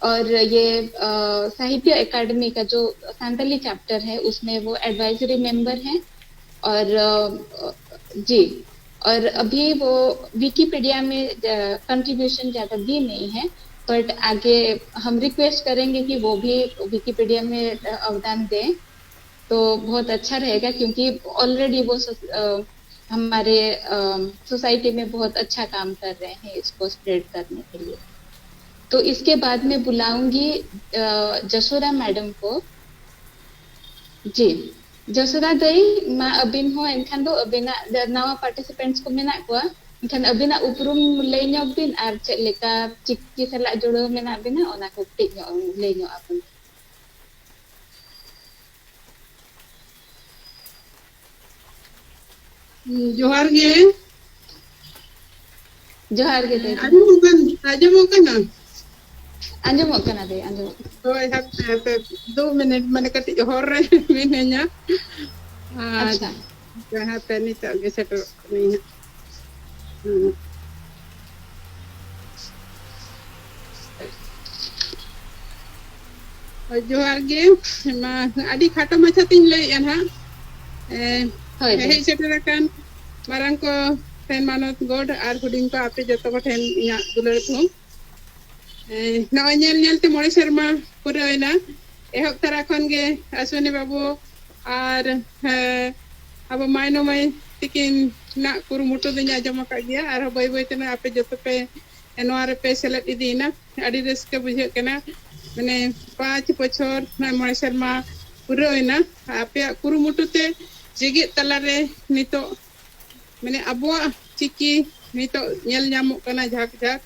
और ये अ, साहित्य एकेडमी का जो संताली चैप्टर है, उसमें वो एडवाइजरी मेंबर हैं। और अ, जी, और अभी वो विकिपीडिया में कंट्रीब्यूशन ज़्यादा दी नहीं है, बट आगे हम रिक्वेस्ट करेंगे कि वो भी विकिपीडिया में अ, अवदान दें। तो बहुत अच्छा रहेगा, क्योंकि ऑलरेडी वो सोस- अ, हमारे सोसाइटी में बहुत अच्छा काम कर रहे हैं इसको स्प्रेड करने के लिए। तो इसके बाद मैं बुलाऊंगी अ, जसोदा मैडम को। जी, ᱡᱚᱥᱳᱫᱟ ᱫᱟᱹᱭ, ᱢᱟ ᱟᱹᱵᱤᱱ ᱦᱚᱸ ᱮᱱᱠᱷᱟᱱ ᱫᱚ ᱟᱹᱵᱤᱱᱟᱜ ᱱᱟᱣᱟ ᱯᱟᱨᱴᱤᱥᱤᱯᱮᱱᱴᱥ ᱠᱚ ᱢᱮᱱᱟᱜ ᱠᱚᱣᱟ, ᱮᱱᱠᱷᱟᱱ ᱟᱹᱵᱤᱱᱟᱜ ᱩᱯᱨᱩᱢ ᱞᱟᱹᱭ ᱧᱚᱜ ᱵᱤᱱ ᱟᱨ ᱪᱮᱫ ᱞᱮᱠᱟ ᱪᱤᱠᱤ ᱥᱟᱞᱟᱜ ᱡᱩᱲᱟᱹᱣ ᱢᱮᱱᱟᱜ ᱵᱤᱱᱟ, ᱚᱱᱟ ᱠᱚ ᱠᱟᱹᱴᱤᱡ ᱧᱚᱜ ᱞᱟᱹᱭ ᱧᱚᱜ ᱟᱵᱚᱱ᱾ ᱡᱚᱦᱟᱨ ᱜᱮ᱾ ᱡᱚᱦᱟᱨ ᱜᱮ ᱫᱟᱹᱭ᱾ ᱟᱸᱡᱚᱢᱚᱜ ᱠᱟᱱ, ᱟᱸᱡᱚᱢᱚᱜ ᱠᱟᱱᱟ? ᱟᱸᱡᱚᱢᱚᱜ ᱠᱟᱱᱟ ᱫᱟᱹᱭ, ᱟᱸᱡᱚᱢᱚᱜ ᱠᱟᱱᱟ᱾ ᱦᱳᱭ, ᱦᱟᱯᱮ, ᱦᱟᱯᱮ, ᱫᱩ ᱢᱤᱱᱤᱴ, ᱢᱟᱱᱮ ᱠᱟᱹᱴᱤᱡ ᱦᱚᱨ ᱨᱮ ᱢᱤᱱᱟᱹᱧᱟ᱾ ᱟᱨ ᱟᱪᱪᱷᱟ᱾ ᱦᱟᱯᱮ, ᱱᱤᱛᱚᱜ ᱜᱮ ᱥᱮᱴᱮᱨᱚᱜ ᱠᱟᱹᱱᱟᱹᱧ ᱦᱟᱸᱜ᱾ ᱦᱩᱸ᱾ ᱦᱳᱭ, ᱡᱚᱦᱟᱨ ᱜᱮ᱾ ᱢᱟ, ᱟᱹᱰᱤ ᱠᱷᱟᱴᱚ ᱢᱟᱪᱷᱟ ᱛᱤᱧ ᱞᱟᱹᱭᱮᱫᱼᱟ ᱱᱟᱦᱟᱜ᱾ ᱮ, ᱦᱳᱭ, ᱦᱳᱭ᱾ ᱦᱮᱡ ᱥᱮᱴᱮᱨ ᱟᱠᱟᱱ ᱢᱟᱨᱟᱝ ᱠᱚ ᱴᱷᱮᱱ ᱢᱟᱱᱚᱛ ᱜᱚᱰ ᱟᱨ ᱦᱩᱰᱤᱧ ᱠᱚ ᱟᱯᱮ ᱡᱚᱛᱚ ᱠᱚ ᱴᱷᱮᱱ ᱤᱧᱟᱹᱜ ᱫᱩᱞᱟᱹᱲ ᱛᱷᱩᱢ᱾ ᱮ, ᱱᱚᱜᱼᱚᱭ ᱧᱮᱞ ᱧᱮᱞ ᱛᱮ ᱢᱚᱬᱮ ᱥᱮᱨᱢᱟ ᱯᱩᱨᱟᱹᱣᱮᱱᱟ᱾ ᱮᱦᱚᱵ ᱛᱚᱨᱟ ᱠᱷᱚᱱ ᱜᱮ ᱟᱥᱣᱤᱱᱤ ᱵᱟᱹᱵᱩ ᱟᱨ, ᱮ, ᱟᱵᱚ ᱢᱟᱭᱱᱚ ᱢᱟᱹᱭ ᱛᱤᱠᱤᱱᱟᱜ ᱠᱩᱨᱩᱢᱩᱴᱩ ᱫᱚᱧ ᱟᱸᱡᱚᱢ ᱟᱠᱟᱫ ᱜᱮᱭᱟ᱾ ᱟᱨᱦᱚᱸ ᱵᱟᱹᱭ ᱵᱟᱹᱭ ᱛᱮ ᱱᱚᱜᱼᱚᱭ ᱟᱯᱮ ᱡᱚᱛᱚ ᱯᱮ ᱱᱚᱣᱟ ᱨᱮᱯᱮ ᱥᱮᱞᱮᱫ ᱤᱫᱤᱭᱮᱱᱟ᱾ ᱟᱹᱰᱤ ᱨᱟᱹᱥᱠᱟᱹ ᱵᱩᱡᱷᱟᱹᱜ ᱠᱟᱱᱟ᱾ ᱢᱟᱱᱮ, ᱯᱟᱸᱪ ᱵᱚᱪᱷᱚᱨ, ᱱᱚᱜᱼᱚᱭ ᱢᱚᱬᱮ ᱥᱮᱨᱢᱟ ᱯᱩᱨᱟᱹᱣᱮᱱᱟ᱾ ᱟᱯᱮᱭᱟᱜ ᱠᱩᱨᱩᱢᱩᱴᱩ ᱛᱮ ᱡᱮᱜᱮᱛ ᱛᱟᱞᱟᱨᱮ ᱱᱤᱛᱚᱜ, ᱢᱟᱱᱮ, ᱟᱵᱚᱣᱟᱜ ᱪᱤᱠᱤ ᱱᱤᱛᱚᱜ ᱧᱮᱞ ᱧᱟᱢᱚᱜ ᱠᱟᱱᱟ ᱡᱷᱟᱠ ᱡᱷᱟᱠ᱾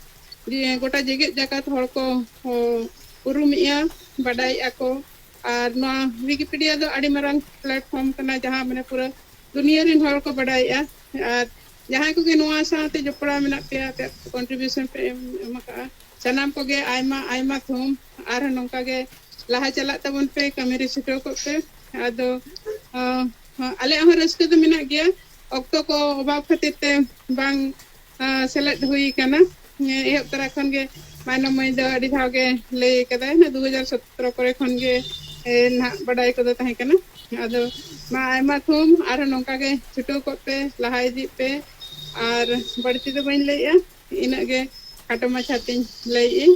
ᱡᱮ ᱜᱚᱴᱟ ᱡᱮᱜᱮᱛ ᱡᱟᱠᱟᱛ ᱦᱚᱲ ᱠᱚ, ᱠᱚ ᱩᱨᱩᱢᱮᱜᱼᱟ, ᱵᱟᱰᱟᱭᱮᱜᱼᱟ ᱠᱚ᱾ ᱟᱨ ᱱᱚᱣᱟ ᱣᱤᱠᱤᱯᱤᱰᱤᱭᱟ ᱫᱚ ᱟᱹᱰᱤ ᱢᱟᱨᱟᱝ ᱯᱞᱟᱴᱯᱷᱚᱨᱢ ᱠᱟᱱᱟ, ᱡᱟᱦᱟᱸ, ᱢᱟᱱᱮ, ᱯᱩᱨᱟᱹ ᱫᱩᱱᱤᱭᱟᱹ ᱨᱮᱱ ᱦᱚᱲ ᱠᱚ ᱵᱟᱰᱟᱭᱮᱜᱼᱟ᱾ ᱟᱨ ᱡᱟᱦᱟᱸᱭ ᱠᱚᱜᱮ ᱱᱚᱣᱟ ᱥᱟᱶᱛᱮ ᱡᱚᱯᱲᱟᱣ ᱢᱮᱱᱟᱜ ᱯᱮᱭᱟ, ᱟᱯᱮᱭᱟᱜ ᱠᱚᱱᱴᱨᱤᱵᱤᱭᱩᱥᱚᱱ ᱯᱮ ᱮᱢ, ᱮᱢ ᱟᱠᱟᱫᱼᱟ, ᱥᱟᱱᱟᱢ ᱠᱚᱜᱮ ᱟᱭᱢᱟ, ᱟᱭᱢᱟ ᱛᱷᱩᱢ᱾ ᱟᱨᱦᱚᱸ ᱱᱚᱝᱠᱟ ᱜᱮ ᱞᱟᱦᱟ ᱪᱟᱞᱟᱜ ᱛᱟᱵᱚᱱ ᱯᱮ, ᱠᱟᱹᱢᱤ ᱨᱮ ᱪᱷᱩᱴᱟᱹᱣ ᱠᱚᱜ ᱯᱮ᱾ ᱟᱫᱚ, ᱟᱸ, ᱟᱞᱮᱭᱟᱜ ᱦᱚᱸ ᱨᱟᱹᱥᱠᱟᱹ ᱫᱚ ᱢᱮᱱᱟᱜ ᱜᱮᱭᱟ, ᱚᱠᱛᱚ ᱠᱚ ᱚᱵᱷᱟᱵ ᱠᱷᱟᱹᱛᱤᱨ ᱛᱮ ᱵᱟᱝ, ᱟᱸ, ᱥᱮᱞᱮᱫ ᱦᱩᱭ ᱠᱟᱱᱟ᱾ ᱮᱦᱚᱵ ᱛᱚᱨᱟ ᱠᱷᱚᱱ ᱜᱮ ᱢᱟᱭᱱᱚ ᱢᱟᱹᱭ ᱫᱚ ᱟᱹᱰᱤ ᱫᱷᱟᱣ ᱜᱮ ᱞᱟᱹᱭ ᱠᱟᱫᱟᱭ ᱱᱟ, ᱫᱩ ᱦᱟᱡᱟᱨ ᱥᱚᱛᱨᱚ ᱠᱚᱨᱮ ᱠᱷᱚᱱ ᱜᱮ ᱮ, ᱱᱟᱦᱟᱜ ᱵᱟᱰᱟᱭ ᱠᱚᱫᱚ ᱛᱟᱦᱮᱸ ᱠᱟᱱᱟ᱾ ᱟᱫᱚ ᱢᱟ ᱟᱭᱢᱟ ᱛᱷᱩᱢ, ᱟᱨᱦᱚᱸ ᱱᱚᱝᱠᱟ ᱜᱮ ᱪᱷᱩᱴᱟᱹᱣ ᱠᱚᱜ ᱯᱮ, ᱞᱟᱦᱟ ᱤᱫᱤᱜ ᱯᱮ᱾ ᱟᱨ ᱵᱟᱹᱲᱛᱤ ᱫᱚ ᱵᱟᱹᱧ ᱞᱟᱹᱭᱮᱜᱼᱟ, ᱤᱱᱟᱹᱜ ᱜᱮ ᱠᱷᱟᱴᱚ ᱢᱟᱪᱷᱟ ᱛᱤᱧ ᱞᱟᱹᱭᱮᱜᱼᱟᱹᱧ᱾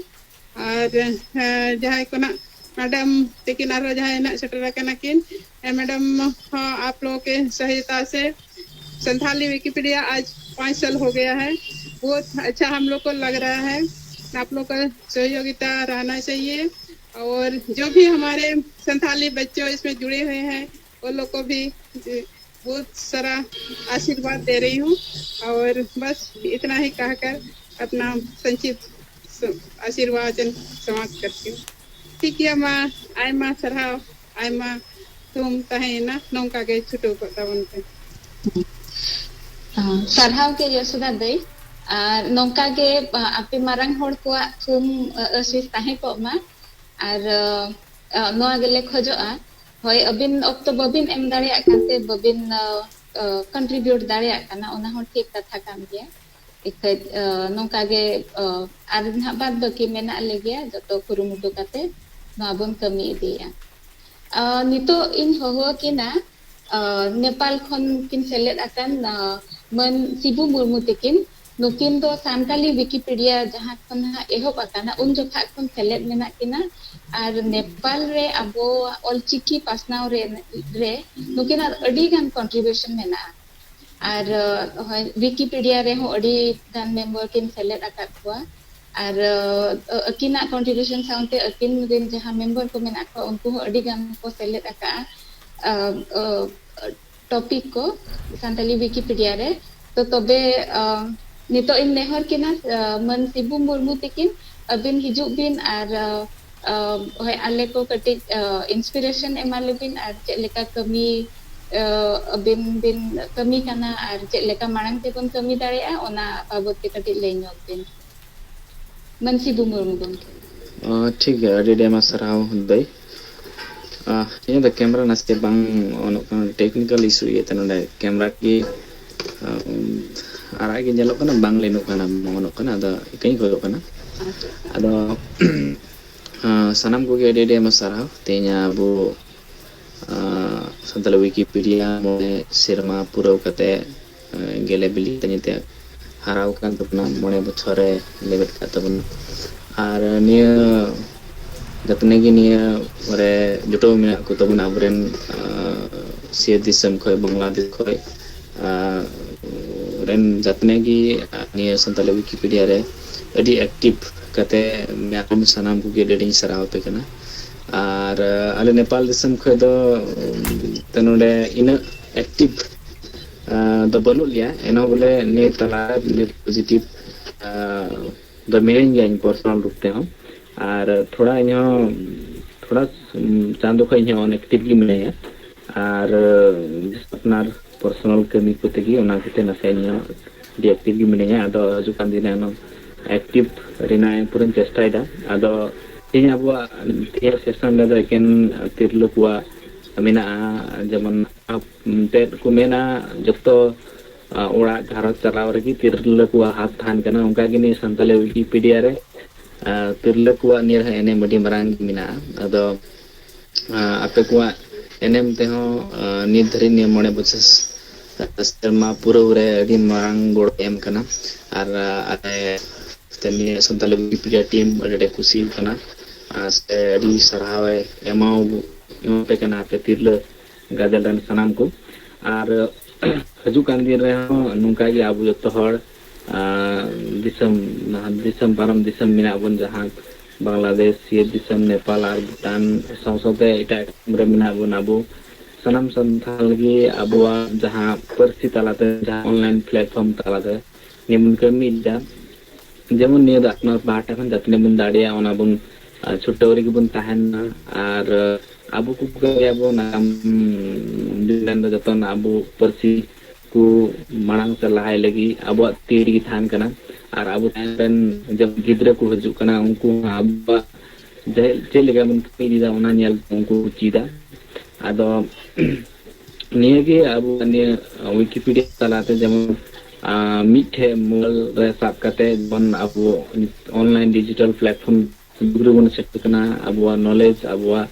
ᱟᱨ ᱦᱮᱸ, ᱡᱟᱦᱟᱸᱭ ᱠᱚ ᱱᱟᱜ ᱢᱮᱰᱟᱢ ᱛᱤᱠᱤᱱ ᱟᱨᱦᱚᱸ ᱡᱟᱦᱟᱸᱭ ᱱᱟᱜ ᱥᱮᱴᱮᱨ ᱟᱠᱟᱱᱟ ᱠᱤᱱ, ᱦᱮᱸ, ᱢᱮᱰᱟᱢ ᱦᱚᱸ ᱟᱯ ᱞᱳᱜ ᱠᱮ ᱥᱚᱦᱟᱭᱚᱛᱟ ᱥᱮ संथाली विकिपीडिया आज पाँच साल हो गया है। बहुत अच्छा हम लोग को लग रहा है। आप लोग का सहयोगिता रहना चाहिए। और जो भी हमारे संथाली बच्चों इसमें जुड़े हुए हैं, वो लोग को भी बहुत सारा आशीर्वाद दे रही हूँ। और बस इतना ही कहकर अपना संक्षिप्त स- आशीर्वाचन समाप्त करती हूँ। ठीक है माँ, ᱟᱭᱢᱟ ᱥᱟᱨᱦᱟᱣ, ᱟᱭᱢᱟ ᱛᱷᱩᱢ ᱛᱟᱦᱮᱸᱭᱮᱱᱟ, ᱱᱚᱝᱠᱟ ᱜᱮ ᱪᱷᱩᱴᱟᱹᱣ ᱠᱚᱜ ᱛᱟᱵᱚᱱ ᱯᱮ᱾ ᱥᱟᱨᱦᱟᱣ ᱜᱮ ᱭᱚᱥᱳᱫᱟ ᱫᱟᱹᱭ᱾ ᱟᱨ ᱱᱚᱝᱠᱟ ᱜᱮ ᱟᱯᱮ ᱢᱟᱨᱟᱝ ᱦᱚᱲ ᱠᱚᱣᱟᱜ ᱛᱷᱩᱢ ᱟᱹᱥᱤᱥ ᱛᱟᱦᱮᱸ ᱠᱚᱜ ᱢᱟ᱾ ᱟᱨ ᱱᱚᱣᱟ ᱜᱮᱞᱮ ᱠᱷᱚᱡᱚᱜᱼᱟ᱾ ᱦᱳᱭ, ᱟᱹᱵᱤᱱ ᱚᱠᱛᱚ ᱵᱟᱹᱵᱤᱱ ᱮᱢ ᱫᱟᱲᱮᱭᱟᱜ ᱠᱟᱱᱛᱮ ᱵᱟᱹᱵᱤᱱ ᱠᱚᱱᱴᱨᱤᱵᱤᱭᱩᱴ ᱫᱟᱲᱮᱭᱟᱜ ᱠᱟᱱᱟ, ᱚᱱᱟ ᱦᱚᱸ ᱴᱷᱤᱠ ᱠᱟᱛᱷᱟ ᱠᱟᱱ ᱜᱮᱭᱟ᱾ ᱤᱠᱷᱟᱹᱡ ᱱᱚᱝᱠᱟ ᱜᱮ ᱟᱨ ᱱᱟᱦᱟᱜ ᱵᱟᱫ ᱵᱟᱹᱠᱤ ᱢᱮᱱᱟᱜ ᱞᱮᱜᱮᱭᱟ, ᱡᱚᱛᱚ ᱠᱩᱨᱩᱢᱩᱴᱩ ᱠᱟᱛᱮ ᱱᱚᱣᱟ ᱵᱚᱱ ᱠᱟᱹᱢᱤ ᱤᱫᱤᱭᱟ᱾ ᱱᱤᱛᱚᱜ ᱤᱧ ᱦᱚᱦᱚ ᱟᱹᱠᱤᱱᱟ ᱱᱮᱯᱟᱞ ᱠᱷᱚᱱ ᱠᱤᱱ ᱥᱮᱞᱮᱫ ᱟᱠᱟᱱ ᱢᱟᱹᱱ ᱥᱤᱵᱩ ᱢᱩᱨᱢᱩ ᱛᱟᱹᱠᱤᱱ᱾ ᱱᱩᱠᱤᱱ ᱫᱚ ᱥᱟᱱᱛᱟᱞᱤ ᱣᱤᱠᱤᱯᱤᱰᱤᱭᱟ ᱡᱟᱦᱟᱸ ᱠᱷᱚᱱ ᱱᱟᱦᱟᱜ ᱮᱦᱚᱵ ᱟᱠᱟᱱᱟ, ᱩᱱ ᱡᱚᱠᱷᱟᱜ ᱠᱷᱚᱱ ᱥᱮᱞᱮᱫ ᱢᱮᱱᱟᱜ ᱠᱤᱱᱟ᱾ ᱟᱨ ᱱᱮᱯᱟᱞ ᱨᱮ ᱟᱵᱚᱣᱟᱜ ᱚᱞᱪᱤᱠᱤ ᱯᱟᱥᱱᱟᱣ ᱨᱮ, ᱨᱮ ᱱᱩᱠᱤᱱᱟᱜ ᱟᱹᱰᱤ ᱜᱟᱱ ᱠᱚᱱᱴᱨᱤᱵᱤᱭᱩᱥᱚᱱ ᱢᱮᱱᱟᱜᱼᱟ᱾ ᱟᱨ ᱦᱳᱭ, ᱣᱤᱠᱤᱯᱤᱰᱤᱭᱟ ᱨᱮᱦᱚᱸ ᱟᱹᱰᱤ ᱜᱟᱱ ᱢᱮᱢᱵᱟᱨ ᱠᱤᱱ ᱥᱮᱞᱮᱫ ᱟᱠᱟᱫ ᱠᱚᱣᱟ᱾ ᱟᱨ ᱟᱹᱠᱤᱱᱟᱜ ᱠᱚᱱᱴᱨᱤᱵᱤᱭᱩᱥᱚᱱ ᱥᱟᱶᱛᱮ ᱟᱹᱠᱤᱱ ᱨᱮᱱ ᱡᱟᱦᱟᱸ ᱢᱮᱢᱵᱟᱨ ᱠᱚ ᱢᱮᱱᱟᱜ ᱠᱚᱣᱟ, ᱩᱱᱠᱩ ᱦᱚᱸ ᱟᱹᱰᱤ ᱜᱟᱱ ᱠᱚ ᱥᱮᱞᱮᱫ ᱟᱠᱟᱫᱼᱟ ᱴᱚᱯᱤᱠ ᱠᱚ ᱥᱟᱱᱛᱟᱞᱤ ᱣᱤᱠᱤᱯᱤᱰᱤᱭᱟ ᱨᱮ᱾ ᱛᱚ ᱛᱚᱵᱮ ᱱᱤᱛᱚᱜ ᱤᱧ ᱱᱮᱦᱚᱨ ᱠᱤᱱᱟ ᱢᱟᱹᱱ ᱥᱤᱵᱩ ᱢᱩᱨᱢᱩ ᱛᱤᱠᱤᱱ, ᱟᱹᱵᱤᱱ ᱦᱤᱡᱩᱜ ᱵᱤᱱ ᱟᱨ ᱦᱳᱭ, ᱟᱞᱮ ᱠᱚ ᱠᱟᱹᱴᱤᱡ ᱤᱱᱥᱯᱤᱨᱮᱥᱚᱱ ᱮᱢᱟ ᱞᱮᱵᱤᱱ ᱟᱨ ᱪᱮᱫ ᱞᱮᱠᱟ ᱠᱟᱹᱢᱤ ᱟᱹᱵᱤᱱ ᱵᱤᱱ ᱠᱟᱹᱢᱤ ᱠᱟᱱᱟ ᱟᱨ ᱪᱮᱫ ᱞᱮᱠᱟ ᱢᱟᱲᱟᱝ ᱛᱮᱵᱚᱱ ᱠᱟᱹᱢᱤ ᱫᱟᱲᱮᱭᱟᱜᱼᱟ, ᱚᱱᱟ ᱵᱟᱵᱚᱫ ᱛᱮ ᱠᱟᱹᱴᱤᱡ ᱞᱟᱹᱭ ᱧᱚᱜ ᱵᱤᱱ᱾ ᱢᱟᱹᱱ ᱥᱤᱵᱩ ᱢᱩᱨᱢᱩ ᱜᱚᱢᱠᱮ᱾ ᱚ, ᱴᱷᱤᱠ ᱜᱮᱭᱟ, ᱟᱹᱰᱤ ᱟᱹᱰᱤ ᱟᱭᱢᱟ ᱥᱟᱨᱦᱟᱣ ᱫᱟᱹᱭ᱾ ᱟ, ᱤᱧᱟᱹᱜ ᱫᱚ ᱠᱮᱢᱮᱨᱟ ᱱᱟᱥᱮ ᱵᱟᱝ ᱚᱱᱚᱜ ᱠᱟᱱᱟ, ᱴᱮᱠᱱᱤᱠᱮᱞ ᱤᱥᱩ ᱤᱭᱟᱹᱛᱮ ᱱᱚᱰᱮ ᱠᱮᱢᱮᱨᱟ ᱠᱤ ᱟ, ᱟᱨᱟᱜ ᱜᱮ ᱧᱮᱞᱚᱜ ᱠᱟᱱᱟ, ᱵᱟᱝ ᱞᱤᱱᱚᱜ ᱠᱟᱱᱟ, ᱚᱱᱚᱜ ᱠᱟᱱᱟ, ᱟᱫᱚ ᱤᱠᱟᱹᱧ ᱠᱷᱚᱡᱚᱜ ᱠᱟᱱᱟ᱾ ᱟᱫᱚ ᱟᱸ, ᱥᱟᱱᱟᱢ ᱠᱚᱜᱮ ᱟᱹᱰᱤ ᱟᱹᱰᱤ ᱟᱭᱢᱟ ᱥᱟᱨᱦᱟᱣ᱾ ᱛᱮᱦᱮᱧ ᱟᱵᱚ ᱟᱸ, ᱥᱟᱱᱛᱟᱲᱤ ᱣᱤᱠᱤᱯᱤᱰᱤᱭᱟ ᱢᱚᱬᱮ ᱥᱮᱨᱢᱟ ᱯᱩᱨᱟᱹᱣ ᱠᱟᱛᱮ ᱟᱸ, ᱜᱮᱞᱮ ᱵᱤᱞᱤ ᱛᱟᱹᱱᱤ ᱛᱮ ᱦᱟᱨᱟᱣ ᱠᱟᱱ ᱛᱟᱵᱚᱱᱟ, ᱢᱚᱬᱮ ᱵᱚᱪᱷᱚᱨ ᱨᱮ ᱞᱮᱵᱮᱫ ᱠᱟᱜ ᱛᱟᱵᱚᱱᱟ᱾ ᱟᱨ ᱱᱤᱭᱟᱹ ᱡᱟᱛᱱᱮ ᱜᱮ ᱱᱤᱭᱟᱹ ᱨᱮ ᱡᱚᱴᱟᱣ ᱢᱮᱱᱟᱜ ᱠᱚ ᱛᱟᱵᱚᱱᱟ ᱟᱵᱚᱨᱮᱱ ᱟᱸ, ᱥᱤᱭᱟᱹᱛ ᱫᱤᱥᱚᱢ ᱠᱷᱚᱱ, ᱵᱟᱝᱞᱟᱫᱮᱥ ᱠᱷᱚᱱ ᱟᱸ, ᱨᱮᱱ ᱡᱟᱛᱱᱮ ᱜᱮ ᱱᱤᱭᱟᱹ ᱥᱟᱱᱛᱟᱲᱤ ᱣᱤᱠᱤᱯᱤᱰᱤᱭᱟ ᱨᱮ ᱟᱹᱰᱤ ᱮᱠᱴᱤᱵᱷ ᱠᱟᱛᱮ ᱢᱮᱱᱟᱜ ᱵᱚᱱ ᱥᱟᱱᱟᱢ ᱠᱚᱜᱮ ᱟᱹᱰᱤ ᱟᱹᱰᱤᱧ ᱥᱟᱨᱦᱟᱣ ᱟᱯᱮ ᱠᱟᱱᱟ᱾ ᱟᱨ ᱟᱸ, ᱟᱞᱮ ᱱᱮᱯᱟᱞ ᱫᱤᱥᱚᱢ ᱠᱷᱚᱱ ᱫᱚ ᱩᱢ, ᱛᱚ ᱱᱚᱰᱮ ᱤᱱᱟᱹᱜ ᱮᱠᱴᱤᱵᱷ ᱟᱸ, ᱫᱚ ᱵᱟᱹᱱᱩᱜ ᱞᱮᱭᱟ, ᱮᱱᱦᱚᱸ ᱵᱚᱞᱮ ᱱᱤᱭᱟᱹ ᱛᱟᱞᱟ ᱨᱮ ᱱᱤᱭᱟᱹ ᱯᱚᱡᱤᱴᱤᱵᱷ ᱟᱸ, ᱫᱚ ᱢᱤᱱᱟᱹᱧ ᱜᱮᱭᱟ ᱤᱧ ᱯᱟᱨᱥᱚᱱᱟᱞ ᱨᱩᱯ ᱛᱮᱦᱚᱸ᱾ ᱟᱨ ᱛᱷᱚᱲᱟ ᱤᱧᱦᱚᱸ ᱛᱷᱚᱲᱟ ᱩᱢ, ᱪᱟᱸᱫᱚ ᱠᱷᱚᱱ ᱤᱧᱦᱚᱸ ᱚᱱᱮᱠᱴᱤᱵᱷ ᱜᱮ ᱢᱤᱱᱟᱹᱧᱟ᱾ ᱟᱨ ᱟᱸ, ᱟᱯᱱᱟᱨ ᱯᱟᱨᱥᱚᱱᱟᱞ ᱠᱟᱹᱢᱤ ᱠᱚ ᱛᱮᱜᱮ ᱚᱱᱟ ᱠᱚᱛᱮ ᱱᱟᱥᱮ ᱤᱧᱦᱚᱸ ᱟᱹᱰᱤ ᱮᱠᱴᱤᱵᱷ ᱜᱮ ᱢᱤᱱᱟᱹᱧᱟ᱾ ᱟᱫᱚ ᱦᱤᱡᱩᱜ ᱠᱟᱱ ᱫᱤᱱ ᱨᱮ ᱮᱠᱴᱤᱵᱷ ᱨᱮᱱᱟᱜ ᱯᱩᱨᱟᱹᱧ ᱪᱮᱥᱴᱟᱭᱮᱫᱟ᱾ ᱟᱫᱚ ᱛᱮᱦᱮᱧ ᱟᱵᱚᱣᱟᱜ ᱛᱮᱦᱮᱧᱟᱜ ᱥᱮᱥᱚᱱ ᱨᱮᱫᱚ ᱮᱠᱮᱱ ᱛᱤᱨᱞᱟᱹ ᱠᱚᱣᱟᱜ ᱢᱮᱱᱟᱜᱼᱟ, ᱡᱮᱢᱚᱱ ᱮᱱᱛᱮᱫ ᱠᱚ ᱢᱮᱱᱟ ᱡᱚᱛᱚ ᱟᱸ, ᱚᱲᱟᱜ ᱜᱷᱟᱨᱚᱸᱡᱽ ᱪᱟᱞᱟᱣ ᱨᱮᱜᱮ ᱛᱤᱨᱞᱟᱹ ᱠᱚᱣᱟᱜ ᱦᱟᱛ ᱛᱟᱦᱮᱱ ᱠᱟᱱᱟ᱾ ᱚᱱᱠᱟ ᱜᱮ ᱱᱤᱭᱟᱹ ᱥᱟᱱᱛᱟᱞᱤ ᱣᱤᱠᱤᱯᱤᱰᱤᱭᱟ ᱨᱮ ᱟᱸ, ᱛᱤᱨᱞᱟᱹ ᱠᱚᱣᱟᱜ ᱱᱤᱭᱟᱹ ᱮᱱᱮᱢ ᱟᱹᱰᱤ ᱢᱟᱨᱟᱝ ᱜᱮ ᱢᱮᱱᱟᱜᱼᱟ᱾ ᱟᱫᱚ ᱟᱸ, ᱟᱯᱮ ᱠᱚᱣᱟᱜ ᱮᱱᱮᱢ ᱛᱮᱦᱚᱸ ᱟᱸ, ᱱᱤᱛ ᱫᱷᱟᱹᱨᱤᱡ ᱱᱤᱭᱟᱹ ᱢᱚᱬᱮ ᱵᱚᱪᱷᱚᱨ ᱥᱮᱨᱢᱟ ᱯᱩᱨᱟᱹᱣ ᱨᱮ ᱟᱹᱰᱤ ᱢᱟᱨᱟᱝ ᱜᱚᱲᱚ ᱮᱢ ᱠᱟᱱᱟ᱾ ᱟᱨ ᱟᱸ, ᱟᱞᱮ ᱱᱤᱭᱟᱹ ᱥᱟᱱᱛᱟᱞᱤ ᱣᱤᱠᱤᱯᱤᱰᱤᱭᱟ ᱴᱤᱢ ᱟᱹᱰᱤ ᱟᱸᱴᱮ ᱠᱩᱥᱤ ᱠᱟᱱᱟ᱾ ᱟᱨ ᱥᱮ ᱟᱹᱰᱤ ᱥᱟᱨᱦᱟᱣ ᱮ ᱮᱢᱟᱣ ᱮᱢᱟᱯᱮ ᱠᱟᱱᱟ ᱟᱯᱮ ᱛᱤᱨᱞᱟᱹ ᱜᱟᱫᱮᱞ ᱨᱮᱱ ᱥᱟᱱᱟᱢ ᱠᱚ᱾ ᱟᱨ ᱦᱤᱡᱩᱜ ᱠᱟᱱ ᱫᱤᱱ ᱨᱮᱦᱚᱸ ᱱᱚᱝᱠᱟ ᱜᱮ ᱟᱵᱚ ᱡᱚᱛᱚ ᱦᱚᱲ ᱟᱨ ᱫᱤᱥᱚᱢ ᱫᱤᱥᱚᱢ ᱯᱟᱨᱚᱢ ᱫᱤᱥᱚᱢ ᱢᱮᱱᱟᱜ ᱵᱚᱱ, ᱡᱟᱦᱟᱸ ᱵᱟᱝᱞᱟᱫᱮᱥ, ᱥᱤᱭᱟᱹᱛ ᱫᱤᱥᱚᱢ, ᱱᱮᱯᱟᱞ ᱟᱨ ᱵᱷᱩᱴᱟᱱ ᱥᱟᱶ ᱥᱟᱶᱛᱮ ᱮᱴᱟᱜ ᱮᱴᱟᱜ ᱨᱮ ᱢᱮᱱᱟᱜ ᱵᱚᱱ᱾ ᱟᱵᱚ ᱥᱟᱱᱟᱢ ᱥᱟᱱᱛᱟᱲ ᱜᱮ ᱟᱵᱚᱣᱟᱜ ᱡᱟᱦᱟᱸ ᱯᱟᱹᱨᱥᱤ ᱛᱟᱞᱟᱛᱮ, ᱡᱟᱦᱟᱸ ᱚᱱᱞᱟᱭᱤᱱ ᱯᱞᱟᱴᱯᱷᱚᱨᱢ ᱛᱟᱞᱟᱛᱮ ᱱᱤᱭᱟᱹ ᱵᱚᱱ ᱠᱟᱹᱢᱤᱭᱮᱫᱟ, ᱡᱮᱢᱚᱱ ᱱᱤᱭᱟᱹ ᱫᱚ ᱟᱯᱱᱟᱨ ᱯᱟᱦᱴᱟ ᱠᱷᱚᱱ ᱡᱟᱛᱱᱮ ᱵᱚᱱ ᱫᱟᱲᱮᱭᱟᱜᱼᱟ, ᱚᱱᱟ ᱵᱚᱱ ᱟᱨ ᱪᱷᱩᱴᱟᱹᱣ ᱨᱮᱜᱮ ᱵᱚᱱ ᱛᱟᱦᱮᱱ ᱢᱟ᱾ ᱟᱨ ᱟᱵᱚ ᱠᱚ ᱠᱟᱹᱢᱤᱭᱟᱵᱚᱱ ᱟᱜᱟᱢ ᱫᱤᱱ ᱨᱮᱱ ᱫᱚ ᱡᱚᱛᱚᱱ ᱟᱵᱚ ᱯᱟᱹᱨᱥᱤ ᱠᱚ ᱢᱟᱲᱟᱝ ᱥᱮᱫ ᱞᱟᱦᱟᱭ ᱞᱟᱹᱜᱤᱫ ᱟᱵᱚᱣᱟᱜ ᱛᱤ ᱨᱮᱜᱮ ᱛᱟᱦᱮᱱ ᱠᱟᱱᱟ᱾ ᱟᱨ ᱟᱵᱚ ᱛᱟᱭᱚᱢ ᱨᱮᱱ ᱡᱮᱢᱚᱱ ᱜᱤᱫᱽᱨᱟᱹ ᱠᱚ ᱦᱤᱡᱩᱜ ᱠᱟᱱᱟ, ᱩᱱᱠᱩ ᱦᱚᱸ ᱟᱵᱚᱣᱟᱜ ᱡᱟᱦᱟᱸ ᱪᱮᱫ ᱞᱮᱠᱟ ᱵᱚᱱ ᱠᱟᱹᱢᱤ ᱤᱫᱤᱭᱮᱫᱟ, ᱚᱱᱟ ᱧᱮᱞ ᱩᱱᱠᱩ ᱠᱚ ᱪᱮᱫᱟ᱾ ᱟᱫᱚ ᱱᱤᱭᱟᱹᱜᱮ ᱟᱵᱚ ᱱᱤᱭᱟᱹ ᱣᱤᱠᱤᱯᱤᱰᱤᱭᱟ ᱛᱟᱞᱟᱛᱮ ᱡᱮᱢᱚᱱ ᱟᱨ ᱢᱤᱫᱴᱷᱮᱡ ᱢᱳᱵᱟᱭᱤᱞ ᱨᱮ ᱥᱟᱵ ᱠᱟᱛᱮ ᱡᱮᱢᱚᱱ ᱟᱵᱚ online digital platform ᱡᱩᱜᱽ ᱨᱮᱵᱚᱱ ᱥᱮᱴᱮᱨ ᱠᱟᱱᱟ, ᱟᱵᱚᱣᱟᱜ knowledge, ᱟᱵᱚᱣᱟᱜ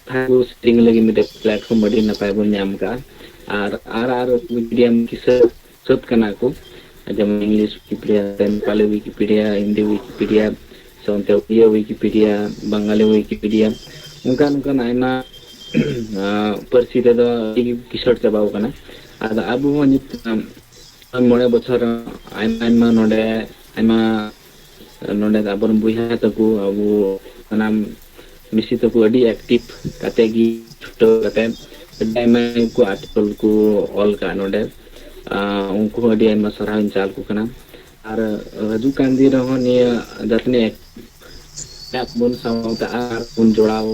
ᱠᱟᱛᱷᱟ ᱠᱚ sharing ᱞᱟᱹᱜᱤᱫ ᱢᱤᱫᱴᱮᱡ platform ᱟᱹᱰᱤ ᱱᱟᱯᱟᱭ ᱵᱚᱱ ᱧᱟᱢ ᱠᱟᱜᱼᱟ᱾ ᱟᱨ ᱟᱨ ᱟᱨ Wikipedia ᱠᱤᱥᱟᱹ ᱥᱟᱹᱛ ᱠᱟᱱᱟ ᱠᱚ, ᱡᱮᱢᱚᱱ English Wikipedia, Nepali Wikipedia, Hindi Wikipedia, ᱥᱮ ᱚᱱᱛᱮ ᱩᱲᱤᱭᱟ Wikipedia, ᱵᱟᱝᱜᱟᱞᱤ Wikipedia, ᱚᱱᱠᱟᱱ ᱚᱱᱠᱟᱱ ᱟᱭᱢᱟ ᱟᱸ, ᱯᱟᱹᱨᱥᱤ ᱛᱮᱫᱚ ᱟᱹᱰᱤ ᱜᱮ ᱠᱤᱥᱟᱹᱬ ᱪᱟᱵᱟᱣ ᱠᱟᱱᱟ᱾ ᱟᱫᱚ ᱟᱵᱚ ᱦᱚᱸ ᱱᱤᱛ, ᱟᱸ, ᱢᱚᱬᱮ ᱵᱚᱪᱷᱚᱨ ᱟᱭᱢᱟ ᱟᱭᱢᱟ ᱱᱚᱰᱮ ᱟᱭᱢᱟ ᱱᱚᱰᱮ ᱟᱵᱚᱨᱮᱱ ᱵᱚᱭᱦᱟ ᱛᱟᱠᱚ, ᱟᱵᱚ ᱥᱟᱱᱟᱢ ᱢᱤᱥᱤ ᱛᱟᱠᱚ ᱟᱹᱰᱤ active ᱠᱟᱛᱮ ᱜᱮ, ᱪᱷᱩᱴᱟᱹᱣ ᱠᱟᱛᱮ ᱟᱹᱰᱤ ᱟᱭᱢᱟ ᱠᱚ article ᱠᱚ ᱚᱞ ᱠᱟᱜᱼᱟ ᱱᱚᱰᱮ᱾ ᱟᱸ, ᱩᱱᱠᱩ ᱦᱚᱸ ᱟᱹᱰᱤ ᱟᱭᱢᱟ ᱥᱟᱨᱦᱟᱣ ᱤᱧ ᱪᱟᱞ ᱟᱠᱚ ᱠᱟᱱᱟ᱾ ᱟᱨ ᱦᱤᱡᱩᱜ ᱠᱟᱱ ᱫᱤᱱ ᱨᱮᱦᱚᱸ ᱱᱤᱭᱟᱹ ᱡᱟᱛᱱᱤ ᱟᱯ ᱵᱚᱱ ᱥᱟᱶᱛᱟ ᱟᱨ ᱵᱚᱱ ᱡᱚᱲᱟᱣ,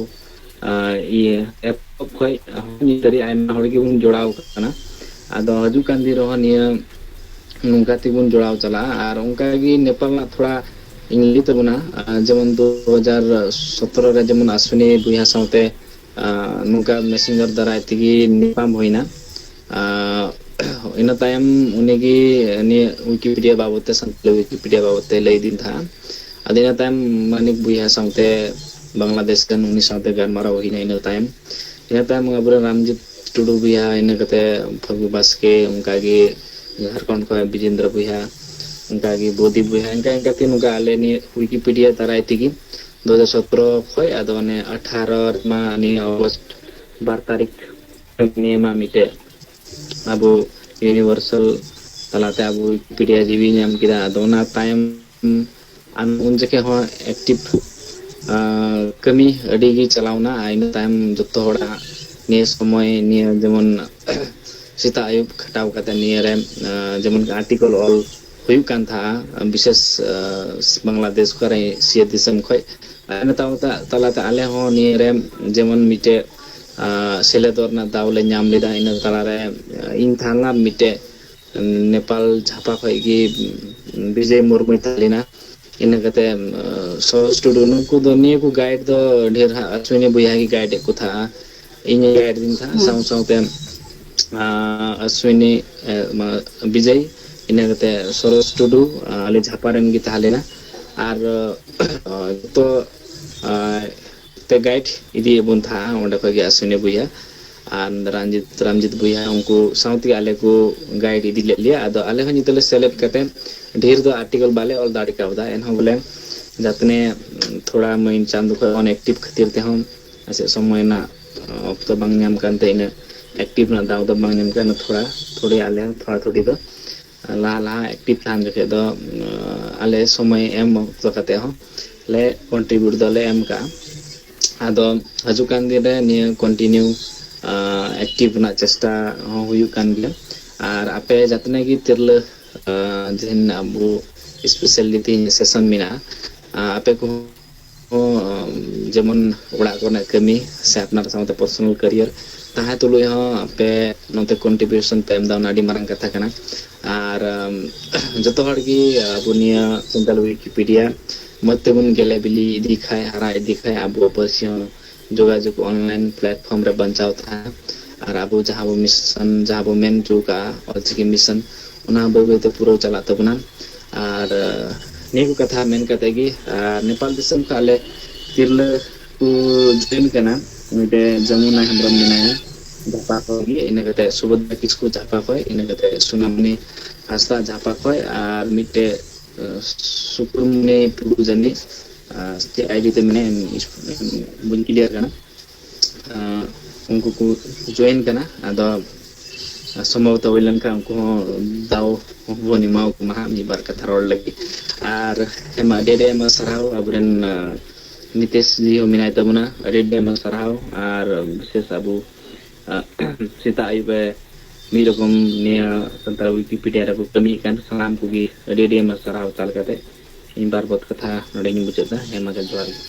ᱟᱨ ᱤᱭᱟᱹ ᱮᱛᱚᱦᱚᱵ ᱠᱷᱚᱡ ᱱᱤᱛ ᱫᱷᱟᱹᱨᱤᱡ ᱟᱭᱢᱟ ᱦᱚᱲ ᱜᱮᱵᱚᱱ ᱡᱚᱲᱟᱣ ᱟᱠᱟᱱᱟ᱾ ᱟᱫᱚ ᱦᱤᱡᱩᱜ ᱠᱟᱱ ᱫᱤᱱ ᱨᱮᱦᱚᱸ ᱱᱤᱭᱟᱹ ᱱᱚᱝᱠᱟ ᱛᱮᱵᱚᱱ ᱡᱚᱲᱟᱣ ᱪᱟᱞᱟᱜᱼᱟ᱾ ᱟᱨ ᱚᱱᱠᱟ ᱜᱮ ᱱᱮᱯᱟᱞ ᱨᱮᱱᱟᱜ ᱛᱷᱚᱲᱟ ᱤᱧ ᱞᱟᱹᱭ ᱛᱟᱵᱚᱱᱟ, ᱟᱨ ᱡᱮᱢᱚᱱ ᱫᱩ ᱦᱟᱡᱟᱨ ᱥᱚᱛᱨᱚ ᱨᱮ ᱡᱮᱢᱚᱱ ᱟᱥᱣᱤᱱᱤ ᱵᱚᱭᱦᱟ ᱥᱟᱶᱛᱮ, ᱟᱨ ᱱᱚᱝᱠᱟ messenger ᱫᱟᱨᱟᱭ ᱛᱮᱜᱮ ᱧᱟᱯᱟᱢ ᱦᱩᱭᱱᱟ᱾ ᱟᱨ ᱤᱱᱟᱹ ᱛᱟᱭᱚᱢ ᱩᱱᱤᱜᱮ ᱱᱤᱭᱟᱹ Wikipedia ᱵᱟᱵᱚᱛ ᱛᱮ, ᱥᱟᱱᱛᱟᱲᱤ Wikipedia ᱵᱟᱵᱚᱛ ᱛᱮ ᱞᱟᱹᱭ ᱫᱤᱧ ᱛᱟᱦᱮᱸᱫ᱾ ᱟᱫᱚ ᱤᱱᱟᱹ ᱛᱟᱭᱚᱢ ᱢᱟᱱᱤᱠ ᱵᱚᱭᱦᱟ ᱥᱟᱶᱛᱮ, ᱵᱟᱝᱞᱟᱫᱮᱥ ᱨᱮᱱ, ᱩᱱᱤ ᱥᱟᱶᱛᱮ ᱜᱟᱞᱢᱟᱨᱟᱣ ᱦᱩᱭᱱᱟ᱾ ᱤᱱᱟᱹ ᱛᱟᱭᱚᱢ, ᱤᱱᱟᱹ ᱛᱟᱭᱚᱢ ᱟᱵᱚᱨᱮᱱ ᱨᱟᱢᱡᱤᱛ ᱴᱩᱰᱩ ᱵᱚᱭᱦᱟ, ᱤᱱᱟᱹ ᱠᱟᱛᱮ ᱯᱷᱟᱹᱜᱩ ᱵᱟᱥᱠᱮ, ᱚᱱᱠᱟᱜᱮ ᱡᱷᱟᱲᱠᱷᱚᱸᱰ ᱠᱷᱚᱱ ᱵᱤᱡᱮᱱᱫᱨᱚ ᱵᱚᱭᱦᱟ, ᱚᱱᱠᱟᱜᱮ ᱵᱳᱫᱤ ᱵᱚᱭᱦᱟ, ᱤᱱᱠᱟ ᱤᱱᱠᱟᱛᱮ ᱱᱚᱝᱠᱟ ᱟᱞᱮ ᱱᱤᱭᱟᱹ Wikipedia ᱫᱟᱨᱟᱭ ᱛᱮᱜᱮ ᱫᱩ ᱦᱟᱡᱟᱨ ᱥᱚᱛᱨᱚ ᱠᱷᱚᱱ ᱟᱫᱚ ᱚᱱᱮ ᱟᱴᱷᱟᱨᱚ ᱨᱮᱢᱟ ᱱᱤᱭᱟᱹ ᱚᱜᱚᱥᱴ ᱵᱟᱨ ᱛᱟᱹᱨᱤᱠᱷ ᱱᱤᱭᱟᱹ ᱢᱟ ᱢᱤᱫᱴᱮᱡ ᱟᱵᱚ universal ᱛᱟᱞᱟᱛᱮ ᱟᱵᱚ Wikipedia ᱡᱤᱣᱤ ᱧᱟᱢ ᱠᱮᱫᱟ᱾ ᱟᱫᱚ ᱚᱱᱟ ᱛᱟᱭᱚᱢ ᱟᱨ ᱩᱱ ᱡᱚᱠᱷᱮᱡ ᱦᱚᱸ active, ᱟᱸ, ᱠᱟᱹᱢᱤ ᱟᱹᱰᱤ ᱜᱮ ᱪᱟᱞᱟᱣᱱᱟ᱾ ᱟᱨ ᱤᱱᱟᱹ ᱛᱟᱭᱚᱢ ᱡᱚᱛᱚ ᱦᱚᱲᱟᱜ ᱱᱤᱭᱟᱹ ᱥᱚᱢᱚᱭ, ᱱᱤᱭᱟᱹ ᱡᱮᱢᱚᱱ ᱥᱮᱛᱟᱜ ᱟᱹᱭᱩᱵ ᱠᱷᱟᱴᱟᱣ ᱠᱟᱛᱮ ᱱᱤᱭᱟᱹ ᱨᱮ, ᱟᱸ, ᱡᱮᱢᱚᱱ article ᱚᱞ ᱦᱩᱭᱩᱜ ᱠᱟᱱ ᱛᱟᱦᱮᱸᱜᱼᱟ, ᱵᱤᱥᱮᱥ, ᱟᱸ, ᱵᱟᱝᱞᱟᱫᱮᱥ ᱠᱚᱨᱮ, ᱥᱤᱭᱟᱹ ᱫᱤᱥᱚᱢ ᱠᱷᱚᱡ᱾ ᱟᱨ ᱤᱱᱟᱹ ᱛᱟᱭᱚᱢ ᱛᱟ-, ᱛᱟᱞᱟᱛᱮ ᱟᱞᱮ ᱦᱚᱸ ᱱᱤᱭᱟᱹ ᱨᱮ ᱡᱮᱢᱚᱱ ᱢᱤᱫᱴᱮᱡ, ᱟᱸ, ᱥᱮᱞᱮᱫᱚᱜ ᱨᱮᱱᱟᱜ ᱫᱟᱣ ᱞᱮ ᱧᱟᱢ ᱞᱮᱫᱟ᱾ ᱤᱱᱟᱹ ᱛᱟᱞᱟᱨᱮ, ᱟᱸ, ᱤᱧ ᱛᱟᱦᱮᱸ ᱞᱮᱱᱟ ᱢᱤᱫᱴᱮᱡ ᱱᱮᱯᱟᱞ ᱡᱷᱟᱯᱟ ᱠᱷᱚᱡ ᱜᱮ ᱵᱤᱡᱚᱭ ᱢᱩᱨᱢᱩᱭ ᱛᱟᱦᱮᱸ ᱞᱮᱱᱟ᱾ ᱤᱱᱟᱹ ᱠᱟᱛᱮ, ᱟᱸ, ᱥᱚᱨᱚᱥ ᱴᱩᱰᱩ, ᱱᱩᱠᱩ ᱫᱚ, ᱱᱤᱭᱟᱹ ᱠᱚ guide ᱫᱚ ᱰᱷᱮᱨ ᱦᱟᱸᱜ ᱟᱥᱣᱤᱱᱤ ᱵᱚᱭᱦᱟ ᱜᱮ guide ᱮᱫ ᱠᱚ ᱛᱟᱦᱮᱸᱜᱼᱟ᱾ ᱤᱧ guide ᱫᱤᱧ ᱛᱟᱦᱮᱸᱜᱼᱟ, ᱦᱩᱸ᱾ ᱥᱟᱶ ᱥᱟᱶᱛᱮ, ᱟᱸ, ᱟᱥᱣᱤᱱᱤ, ᱮ, ᱢᱟ, ᱵᱤᱡᱚᱭ, ᱤᱱᱟᱹ ᱠᱟᱛᱮ ᱥᱚᱨᱚᱥ ᱴᱩᱰᱩ, ᱟᱞᱮ ᱡᱷᱟᱯᱟ ᱨᱮᱱ ᱜᱮ ᱛᱟᱦᱮᱸ ᱞᱮᱱᱟ᱾ ᱟᱨ ᱡᱚᱛᱚ ᱛᱮ ᱜᱟᱭᱤᱰ ᱤᱫᱤᱭᱮᱫ ᱵᱚᱱ ᱛᱟᱦᱮᱸᱜᱼᱟ ᱚᱸᱰᱮ ᱠᱷᱚᱡ ᱜᱮ ᱟᱥᱤᱱᱤ ᱵᱚᱭᱦᱟ ᱟᱨ ᱨᱟᱢᱡᱤᱛ ᱨᱟᱢᱡᱤᱛ ᱵᱚᱭᱦᱟ, ᱩᱱᱠᱩ ᱥᱟᱶᱛᱮ ᱟᱞᱮ ᱠᱚ ᱜᱟᱭᱤᱰ ᱤᱫᱤ ᱞᱮᱫ ᱞᱮᱭᱟ᱾ ᱟᱫᱚ ᱟᱞᱮ ᱦᱚᱸ ᱧᱤᱫᱟᱹ ᱞᱮ ᱥᱮᱞᱮᱫ ᱠᱟᱛᱮ ᱰᱷᱮᱨ ᱫᱚ ᱟᱨᱴᱤᱠᱮᱞ ᱵᱟᱞᱮ ᱚᱞ ᱫᱟᱲᱮ ᱠᱟᱣᱫᱟ, ᱮᱱᱦᱚᱸ ᱵᱚᱞᱮ ᱡᱟᱛᱱᱮ ᱛᱷᱚᱲᱟ ᱢᱟᱹᱭ ᱪᱟᱸᱫ ᱠᱷᱚᱡ ᱚᱱ ᱮᱠᱴᱤᱵᱷ ᱠᱷᱟᱹᱛᱤᱨ ᱛᱮᱦᱚᱸ ᱟᱨ ᱪᱮᱫ ᱥᱚᱢᱚᱭ ᱨᱮᱱᱟᱜ ᱚᱠᱛᱚ ᱵᱟᱝ ᱧᱟᱢ ᱠᱟᱱᱛᱮ ᱤᱱᱟᱹ ᱮᱠᱴᱤᱵᱷ ᱨᱮᱱᱟᱜ ᱫᱟᱣ ᱫᱚ ᱵᱟᱝ ᱧᱟᱢ ᱠᱟᱱᱟ᱾ ᱛᱷᱚᱲᱟ ᱛᱷᱚᱲᱤ ᱟᱞᱮ ᱦᱚᱸ ᱛᱷᱚᱲᱟ ᱛᱷᱚᱲᱤ ᱫᱚ ᱞᱟᱦᱟ ᱞᱟᱦᱟ ᱮᱠᱴᱤᱵᱷ ᱛᱟᱦᱮᱱ ᱡᱚᱠᱷᱮᱡ ᱫᱚ ᱟᱞᱮ ᱥᱚᱢᱚᱭ ᱮᱢ ᱚᱠᱛᱚ ᱠᱟᱛᱮ ᱦᱚᱸ ᱞᱮ ᱠᱚᱱᱴᱨᱤᱵᱤᱭᱩᱴ ᱫᱚᱞᱮ ᱮᱢ ᱠᱟᱜᱼᱟ᱾ ᱟᱫᱚ ᱦᱤᱡᱩᱜ ᱠᱟᱱ ᱫᱤᱱ ᱨᱮ ᱱᱤᱭᱟᱹ ᱠᱚᱱᱴᱤᱱᱤᱭᱩ ᱮᱠᱴᱤᱵᱷ ᱨᱮᱱᱟᱜ ᱪᱮᱥᱴᱟ ᱦᱚᱸ ᱦᱩᱭᱩᱜ ᱠᱟᱱ ᱜᱮᱭᱟ᱾ ᱟᱨ ᱟᱯᱮ ᱡᱟᱛᱱᱟ ᱜᱮ ᱛᱤᱨᱞᱟᱹ ᱡᱟᱦᱟᱸ ᱟᱵᱚ ᱥᱯᱮᱥᱟᱞᱤ ᱛᱮᱦᱮᱧ ᱥᱮᱥᱚᱱ ᱢᱮᱱᱟᱜᱼᱟ, ᱟᱯᱮ ᱠᱚᱦᱚᱸ ᱡᱮᱢᱚᱱ ᱚᱲᱟᱜ ᱠᱚᱨᱮᱱᱟᱜ ᱠᱟᱹᱢᱤ ᱥᱮ ᱟᱯᱱᱟᱨ ᱥᱟᱶᱛᱮ ᱯᱟᱨᱥᱚᱱᱟᱞ ᱠᱮᱨᱤᱭᱟᱨ ᱛᱟᱦᱮᱸ ᱛᱩᱞᱩᱡ ᱦᱚᱸ ᱟᱯᱮ ᱱᱚᱛᱮ ᱠᱚᱱᱴᱨᱤᱵᱤᱭᱩᱥᱚᱱ ᱯᱮ ᱮᱢ ᱮᱫᱟ, ᱚᱱᱟ ᱟᱹᱰᱤ ᱢᱟᱨᱟᱝ ᱠᱟᱛᱷᱟ ᱠᱟᱱᱟ᱾ ᱟᱨ ᱡᱚᱛᱚ ᱦᱚᱲ ᱜᱮ ᱟᱵᱚ ᱱᱤᱭᱟᱹ ᱥᱟᱱᱛᱟᱲ ᱣᱤᱠᱤᱯᱤᱰᱤᱭᱟ ᱢᱚᱡᱽ ᱛᱮᱵᱚᱱ ᱜᱮᱞᱮ ᱵᱤᱞᱤ ᱤᱫᱤ ᱠᱷᱟᱡ, ᱦᱟᱨᱟ ᱤᱫᱤ ᱠᱷᱟᱡ, ᱟᱵᱚᱣᱟᱜ ᱯᱟᱹᱨᱥᱤ ᱦᱚᱸ ᱡᱳᱜᱟᱡᱳᱜᱽ ᱚᱱᱞᱟᱭᱤᱱ ᱯᱞᱟᱴᱯᱷᱚᱨᱢ ᱨᱮ ᱵᱟᱧᱪᱟᱣ ᱛᱟᱦᱮᱱᱟ᱾ ᱟᱨ ᱟᱵᱚ ᱡᱟᱦᱟᱸ ᱵᱚ ᱢᱤᱥᱚᱱ, ᱡᱟᱦᱟᱸ ᱵᱚ ᱢᱮᱱ ᱦᱚᱪᱚ ᱠᱟᱜᱼᱟ, ᱚᱞᱪᱤᱠᱤ ᱢᱤᱥᱚᱱ, ᱚᱱᱟ ᱵᱟᱹᱭ ᱵᱟᱹᱭᱛᱮ ᱯᱩᱨᱟᱹᱣ ᱪᱟᱞᱟᱜ ᱛᱟᱵᱚᱱᱟ᱾ ᱟᱨ ᱱᱤᱭᱟᱹ ᱠᱚ ᱠᱟᱛᱷᱟ ᱢᱮᱱ ᱠᱟᱛᱮ ᱜᱮ, ᱟᱨ ᱱᱮᱯᱟᱞ ᱫᱤᱥᱚᱢ ᱠᱷᱚᱱ ᱟᱞᱮ ᱛᱤᱨᱞᱟᱹ ᱠᱚ ᱡᱚᱭᱮᱱ ᱠᱟᱱᱟ᱾ ᱢᱤᱫᱴᱮᱡ ᱡᱚᱢᱩᱱᱟ ᱦᱮᱢᱵᱨᱚᱢ ᱢᱮᱱᱟᱭᱟ ᱡᱷᱟᱯᱟ ᱠᱷᱚᱱ ᱜᱮ, ᱤᱱᱟᱹ ᱠᱟᱛᱮ ᱥᱩᱵᱷᱚᱫᱨᱟ ᱠᱤᱥᱠᱩ ᱡᱷᱟᱯᱟ ᱠᱷᱚᱱ, ᱤᱱᱟᱹ ᱠᱟᱛᱮ ᱥᱩᱱᱟᱢᱚᱱᱤ ᱦᱟᱸᱥᱫᱟ ᱡᱷᱟᱯᱟ ᱠᱷᱚᱱ, ᱟᱨ ᱢᱤᱫᱴᱮᱡ ᱥᱩᱠᱩᱨᱢᱩᱱᱤ ᱴᱩᱰᱩ ᱡᱟᱹᱱᱤᱡ ᱪᱮᱫ ᱟᱭᱰᱤ ᱛᱮ ᱢᱮᱱᱟᱭᱟ, ᱵᱟᱹᱧ ᱠᱞᱤᱭᱟᱨ ᱠᱟᱱᱟ᱾ ᱩᱱᱠᱩ ᱠᱚ ᱡᱚᱭᱮᱱ ᱠᱟᱱᱟ᱾ ᱟᱫᱚ ᱥᱚᱢᱵᱷᱚᱵᱚᱛᱚ ᱦᱩᱭ ᱞᱮᱱᱠᱷᱟᱱ ᱩᱱᱠᱩ ᱦᱚᱸ ᱫᱟᱣ ᱵᱚᱱ ᱮᱢᱟ ᱠᱚ ᱢᱟ ᱦᱟᱸᱜ ᱢᱤᱫ ᱵᱟᱨ ᱠᱟᱛᱷᱟ ᱨᱚᱲ ᱞᱟᱹᱜᱤᱫ᱾ ᱟᱨ ᱦᱮᱸ ᱢᱟ, ᱟᱹᱰᱤ ᱟᱹᱰᱤ ᱟᱭᱢᱟ ᱥᱟᱨᱦᱟᱣ ᱟᱵᱚᱨᱮᱱ ᱱᱤᱛᱮᱥ ᱡᱤ ᱦᱚᱸ ᱢᱮᱱᱟᱭ ᱛᱟᱵᱚᱱᱟ, ᱟᱹᱰᱤ ᱟᱹᱰᱤ ᱟᱭᱢᱟ ᱥᱟᱨᱦᱟᱣ᱾ ᱟᱨ ᱵᱤᱥᱮᱥ ᱟᱵᱚ ᱥᱮᱛᱟᱜ ᱟᱹᱭᱩᱵ ᱮ ᱢᱤᱫ ᱨᱚᱠᱚᱢ ᱱᱤᱭᱟᱹ ᱥᱟᱱᱛᱟᱲ ᱣᱤᱠᱤᱯᱤᱰᱤᱭᱟ ᱨᱮᱠᱚ ᱠᱟᱹᱢᱤᱭᱮᱫ ᱠᱟᱱ ᱥᱟᱱᱟᱢ ᱠᱚᱜᱮ ᱟᱹᱰᱤ ᱟᱹᱰᱤ ᱟᱭᱢᱟ ᱥᱟᱨᱦᱟᱣ ᱪᱟᱞ ᱠᱟᱛᱮ ᱤᱧ ᱵᱟᱨ ᱵᱚᱛ ᱠᱟᱛᱷᱟ ᱱᱚᱰᱮ ᱜᱤᱧ ᱢᱩᱪᱟᱹᱫ ᱮᱫᱟ᱾ ᱦᱮᱸ ᱢᱟ, ᱡᱚᱦᱟᱨ ᱜᱮ᱾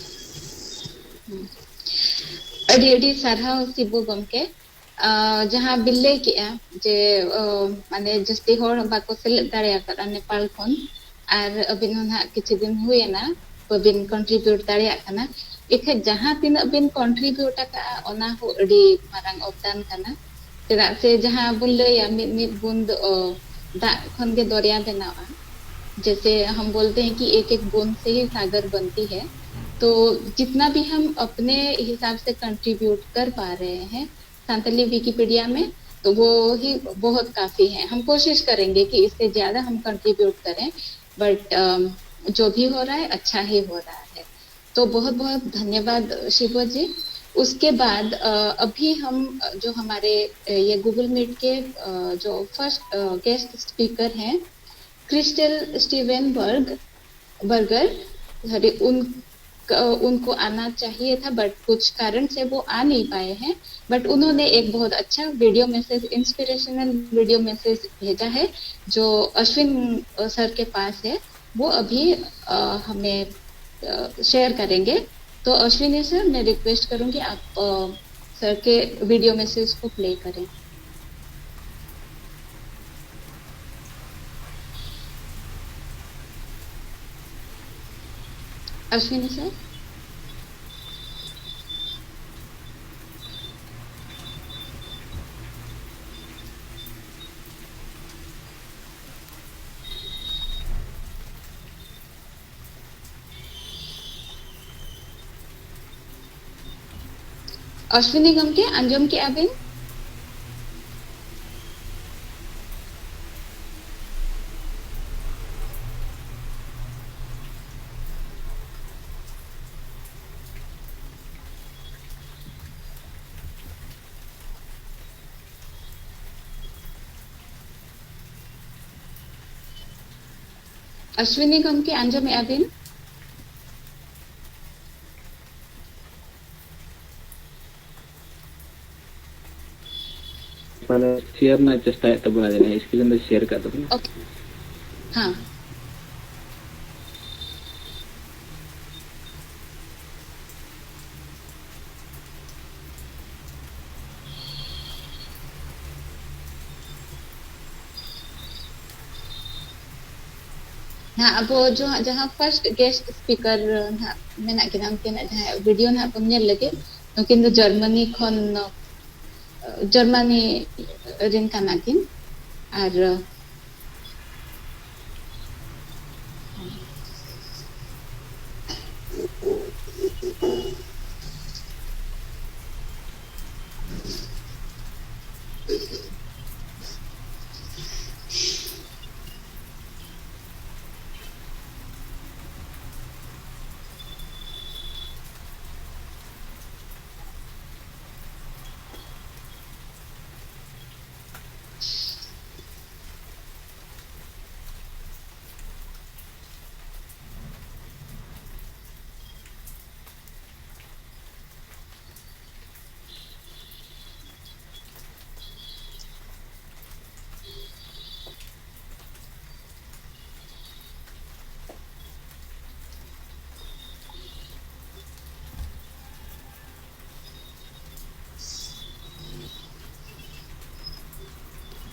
ᱟᱹᱰᱤ ᱟᱹᱰᱤ ᱥᱟᱨᱦᱟᱣ ᱥᱤᱵᱩ ᱜᱚᱢᱠᱮ᱾ ᱟᱸ, ᱡᱟᱦᱟᱸ ᱵᱤᱱ ᱞᱟᱹᱭ ᱠᱮᱜᱼᱟ ᱡᱮ, ᱚ, ᱢᱟᱱᱮ ᱡᱟᱹᱥᱛᱤ ᱦᱚᱲ ᱵᱟᱠᱚ ᱥᱮᱞᱮᱫ ᱫᱟᱲᱮ ᱟᱠᱟᱫᱟ ᱱᱮᱯᱟᱞ ᱠᱷᱚᱱ, ᱟᱨ ᱟᱹᱵᱤᱱ ᱦᱚᱸ ᱱᱟᱦᱟᱜ ᱠᱤᱪᱷᱩ ᱫᱤᱱ ᱦᱩᱭᱮᱱᱟ ᱵᱟᱹᱵᱤᱱ ᱠᱚᱱᱴᱨᱤᱵᱤᱭᱩᱴ ᱫᱟᱲᱮᱭᱟᱜ ᱠᱟᱱᱟ᱾ ᱤᱠᱷᱟᱹᱡ ᱡᱟᱦᱟᱸ ᱛᱤᱱᱟᱹᱜ ᱵᱤᱱ ᱠᱚᱱᱴᱨᱤᱵᱤᱭᱩᱴ ᱟᱠᱟᱫᱼᱟ, ᱚᱱᱟ ᱦᱚᱸ ᱟᱹᱰᱤ ᱢᱟᱨᱟᱝ ᱚᱵᱫᱟᱱ ᱠᱟᱱᱟ᱾ ᱪᱮᱫᱟᱜ ᱥᱮ ᱡᱟᱦᱟᱸ ᱵᱚᱱ ᱞᱟᱹᱭᱟ, ᱢᱤᱫ ᱢᱤᱫ ᱵᱩᱸᱫ, ᱚ, ᱫᱟᱜ ᱠᱷᱚᱱ ᱜᱮ ᱫᱚᱨᱭᱟ ᱵᱮᱱᱟᱜᱼᱟ᱾ जैसे हम बोलते हैं कि एक एक बूंद से ही सागर बनती है। तो जितना भी हम अपने हिसाब से कंट्रीब्यूट कर पा रहे हैं संथाली विकिपीडिया में, तो वो ही बहुत काफी है। हम कोशिश करेंगे कि इससे ज्यादा हम कंट्रीब्यूट करें, बट जो भी हो रहा है, अच्छा ही हो रहा है। तो बहुत बहुत धन्यवाद शिवो जी। उसके बाद अ, अभी हम अ, जो हमारे अ, ये गूगल मीट के अ, जो फर्स्ट गेस्ट स्पीकर हैं, क्रिस्टल स्टीवन बर्ग बर्गर, सॉरी, उन क- उनको आना चाहिए था, बट कुछ कारण से वो आ नहीं पाए हैं। बट उन्होंने एक बहुत अच्छा video message, inspirational video message भेजा है, जो अश्विन अ, सर के पास है। वो अभी अ, हमें शेयर करेंगे। तो अश्विनी सर, मैं रिक्वेस्ट करूंगी, आप अ, सर के वीडियो मैसेज को प्ले करें। अश्विनी सर। ᱚᱥᱣᱤᱱᱤ ᱜᱚᱢᱠᱮ, ᱟᱸᱡᱚᱢ ᱠᱮᱜᱼᱟ ᱵᱤᱱ? ᱚᱥᱣᱤᱱᱤ ᱜᱚᱢᱠᱮ, ᱟᱸᱡᱚᱢᱮᱜᱼᱟ ᱵᱤᱱ? ᱢᱟᱱᱮ ᱥᱮᱭᱟᱨ ᱨᱮᱱᱟᱜ ᱪᱮᱥᱴᱟᱭᱮᱫ ᱛᱟᱵᱚᱱᱟ, ᱡᱟᱹᱱᱤᱡ ᱥᱠᱨᱤᱱ ᱫᱚ ᱥᱮᱭᱟᱨ ᱠᱟᱜ ᱛᱟᱵᱚᱱᱟ᱾ ᱳᱠᱮ᱾ ᱦᱮᱸ᱾ ᱱᱟᱦᱟᱜ ᱟᱵᱚ ᱡᱟᱦᱟᱸ, ᱡᱟᱦᱟᱸ ᱯᱷᱟᱨᱥᱴ ᱜᱮᱥᱴ ᱥᱯᱤᱠᱟᱨ ᱱᱟᱦᱟᱜ ᱢᱮᱱᱟᱜ ᱠᱤᱱᱟ, ᱩᱱᱠᱤᱱᱟᱜ ᱡᱟᱦᱟᱸ ᱵᱷᱤᱰᱤᱭᱳ ᱱᱟᱦᱟᱜ ᱵᱚᱱ ᱧᱮᱞ ᱞᱟᱹᱜᱤᱫ, ᱱᱩᱠᱤᱱ ᱫᱚ ᱡᱟᱨᱢᱟᱱᱤ ᱠᱷᱚᱱ, ᱡᱟᱨᱢᱟᱱᱤ ᱨᱮᱱ ᱠᱟᱱᱟ ᱠᱤᱱ᱾ ᱟᱨ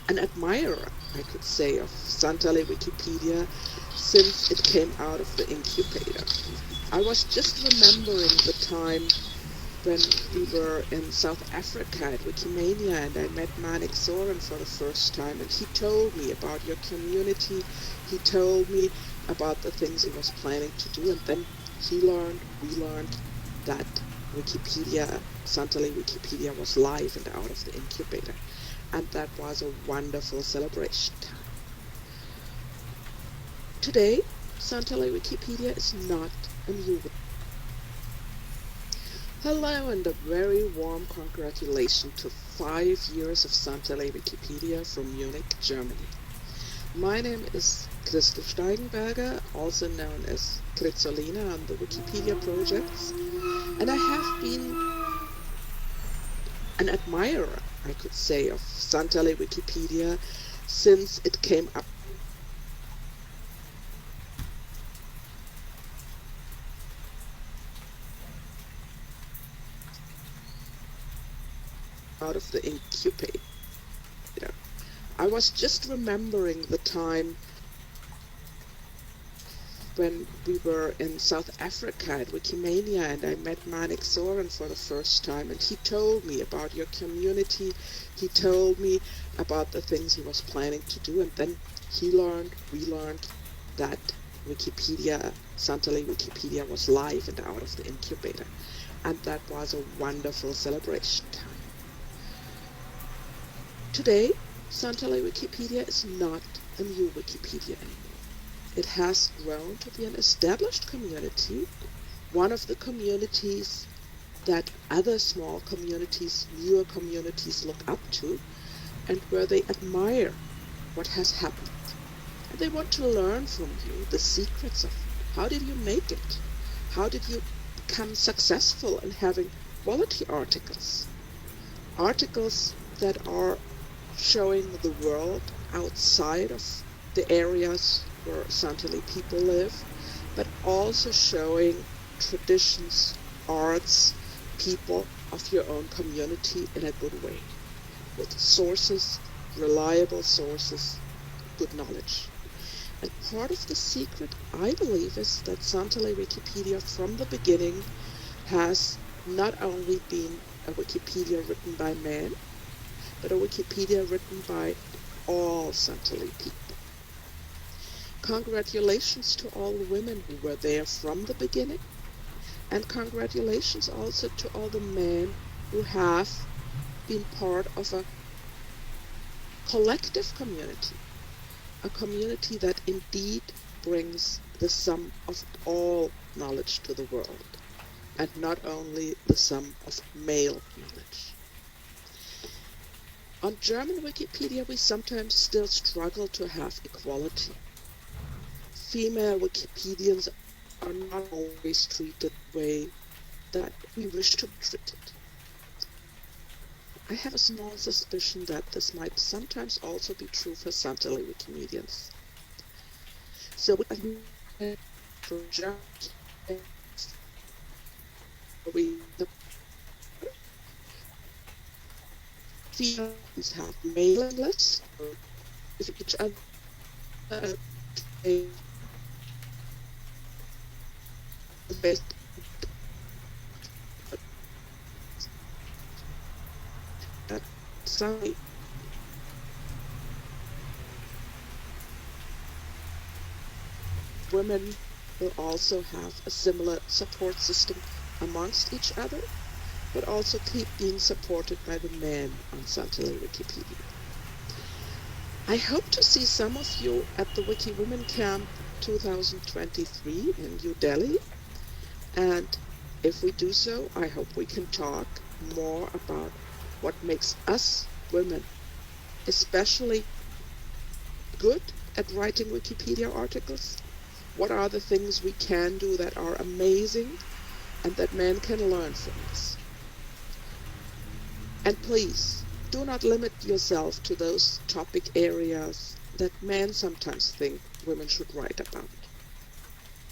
an admirer, I could say, of Santali Wikipedia since it came out of the incubator. I was just remembering the time when we were in South Africa at Wikimania, and I met Manik Soren for the first time, and he told me about your community. He told me about the things he was planning to do, and then he learned, we learned that Wikipedia, Santali Wikipedia, was live and out of the incubator. And that was a wonderful celebration. Today, Santali Wikipedia is not a new. Hello and a very warm congratulations to five years of Santali Wikipedia from Munich, Germany. My name is Christoph Steigenberger, also known as Kritzolina on the Wikipedia projects, and I have been an admirer, I could say, of Santali Wikipedia since it came up. Out of the incubator. I was just remembering the time when we were in South Africa at Wikimania, and I met Manik Soren for the first time, and he told me about your community. He told me about the things he was planning to do, and then he learned, we learned that Wikipedia, Santali Wikipedia, was live and out of the incubator. And that was a wonderful celebration time. Today, Santali Wikipedia is not a new Wikipedia anymore. It has grown to be an established community, one of the communities that other small communities, newer communities look up to, and where they admire what has happened. And they want to learn from you the secrets of how did you make it? How did you become successful in having quality articles? Articles that are showing the world outside of the areas where Santali people live, but also showing traditions, arts, people of your own community in a good way, with sources reliable sources, good knowledge. And part of the secret, I believe, is that Santali Wikipedia from the beginning has not only been a Wikipedia written by men, but a Wikipedia written by all Santali people. Congratulations to all the women who were there from the beginning, and congratulations also to all the men who have been part of a collective community, a community that indeed brings the sum of all knowledge to the world, and not only the sum of male knowledge. On German Wikipedia, we sometimes still struggle to have equality. Female Wikipedians are not always treated the way that we wish to be treated. I have a small suspicion that this might sometimes also be true for Santali Wikimedians. So we have for German, we females have mailing lists with each other. Uh, they they- some women will also have a similar support system amongst each other, but also keep being supported by the men on Santali Wikipedia. I hope to see some of you at the Wiki Women Camp two thousand twenty-three in New Delhi. And if we do so, I hope we can talk more about what makes us women especially good at writing Wikipedia articles. What are the things we can do that are amazing and that men can learn from us? And please, do not limit yourself to those topic areas that men sometimes think women should write about.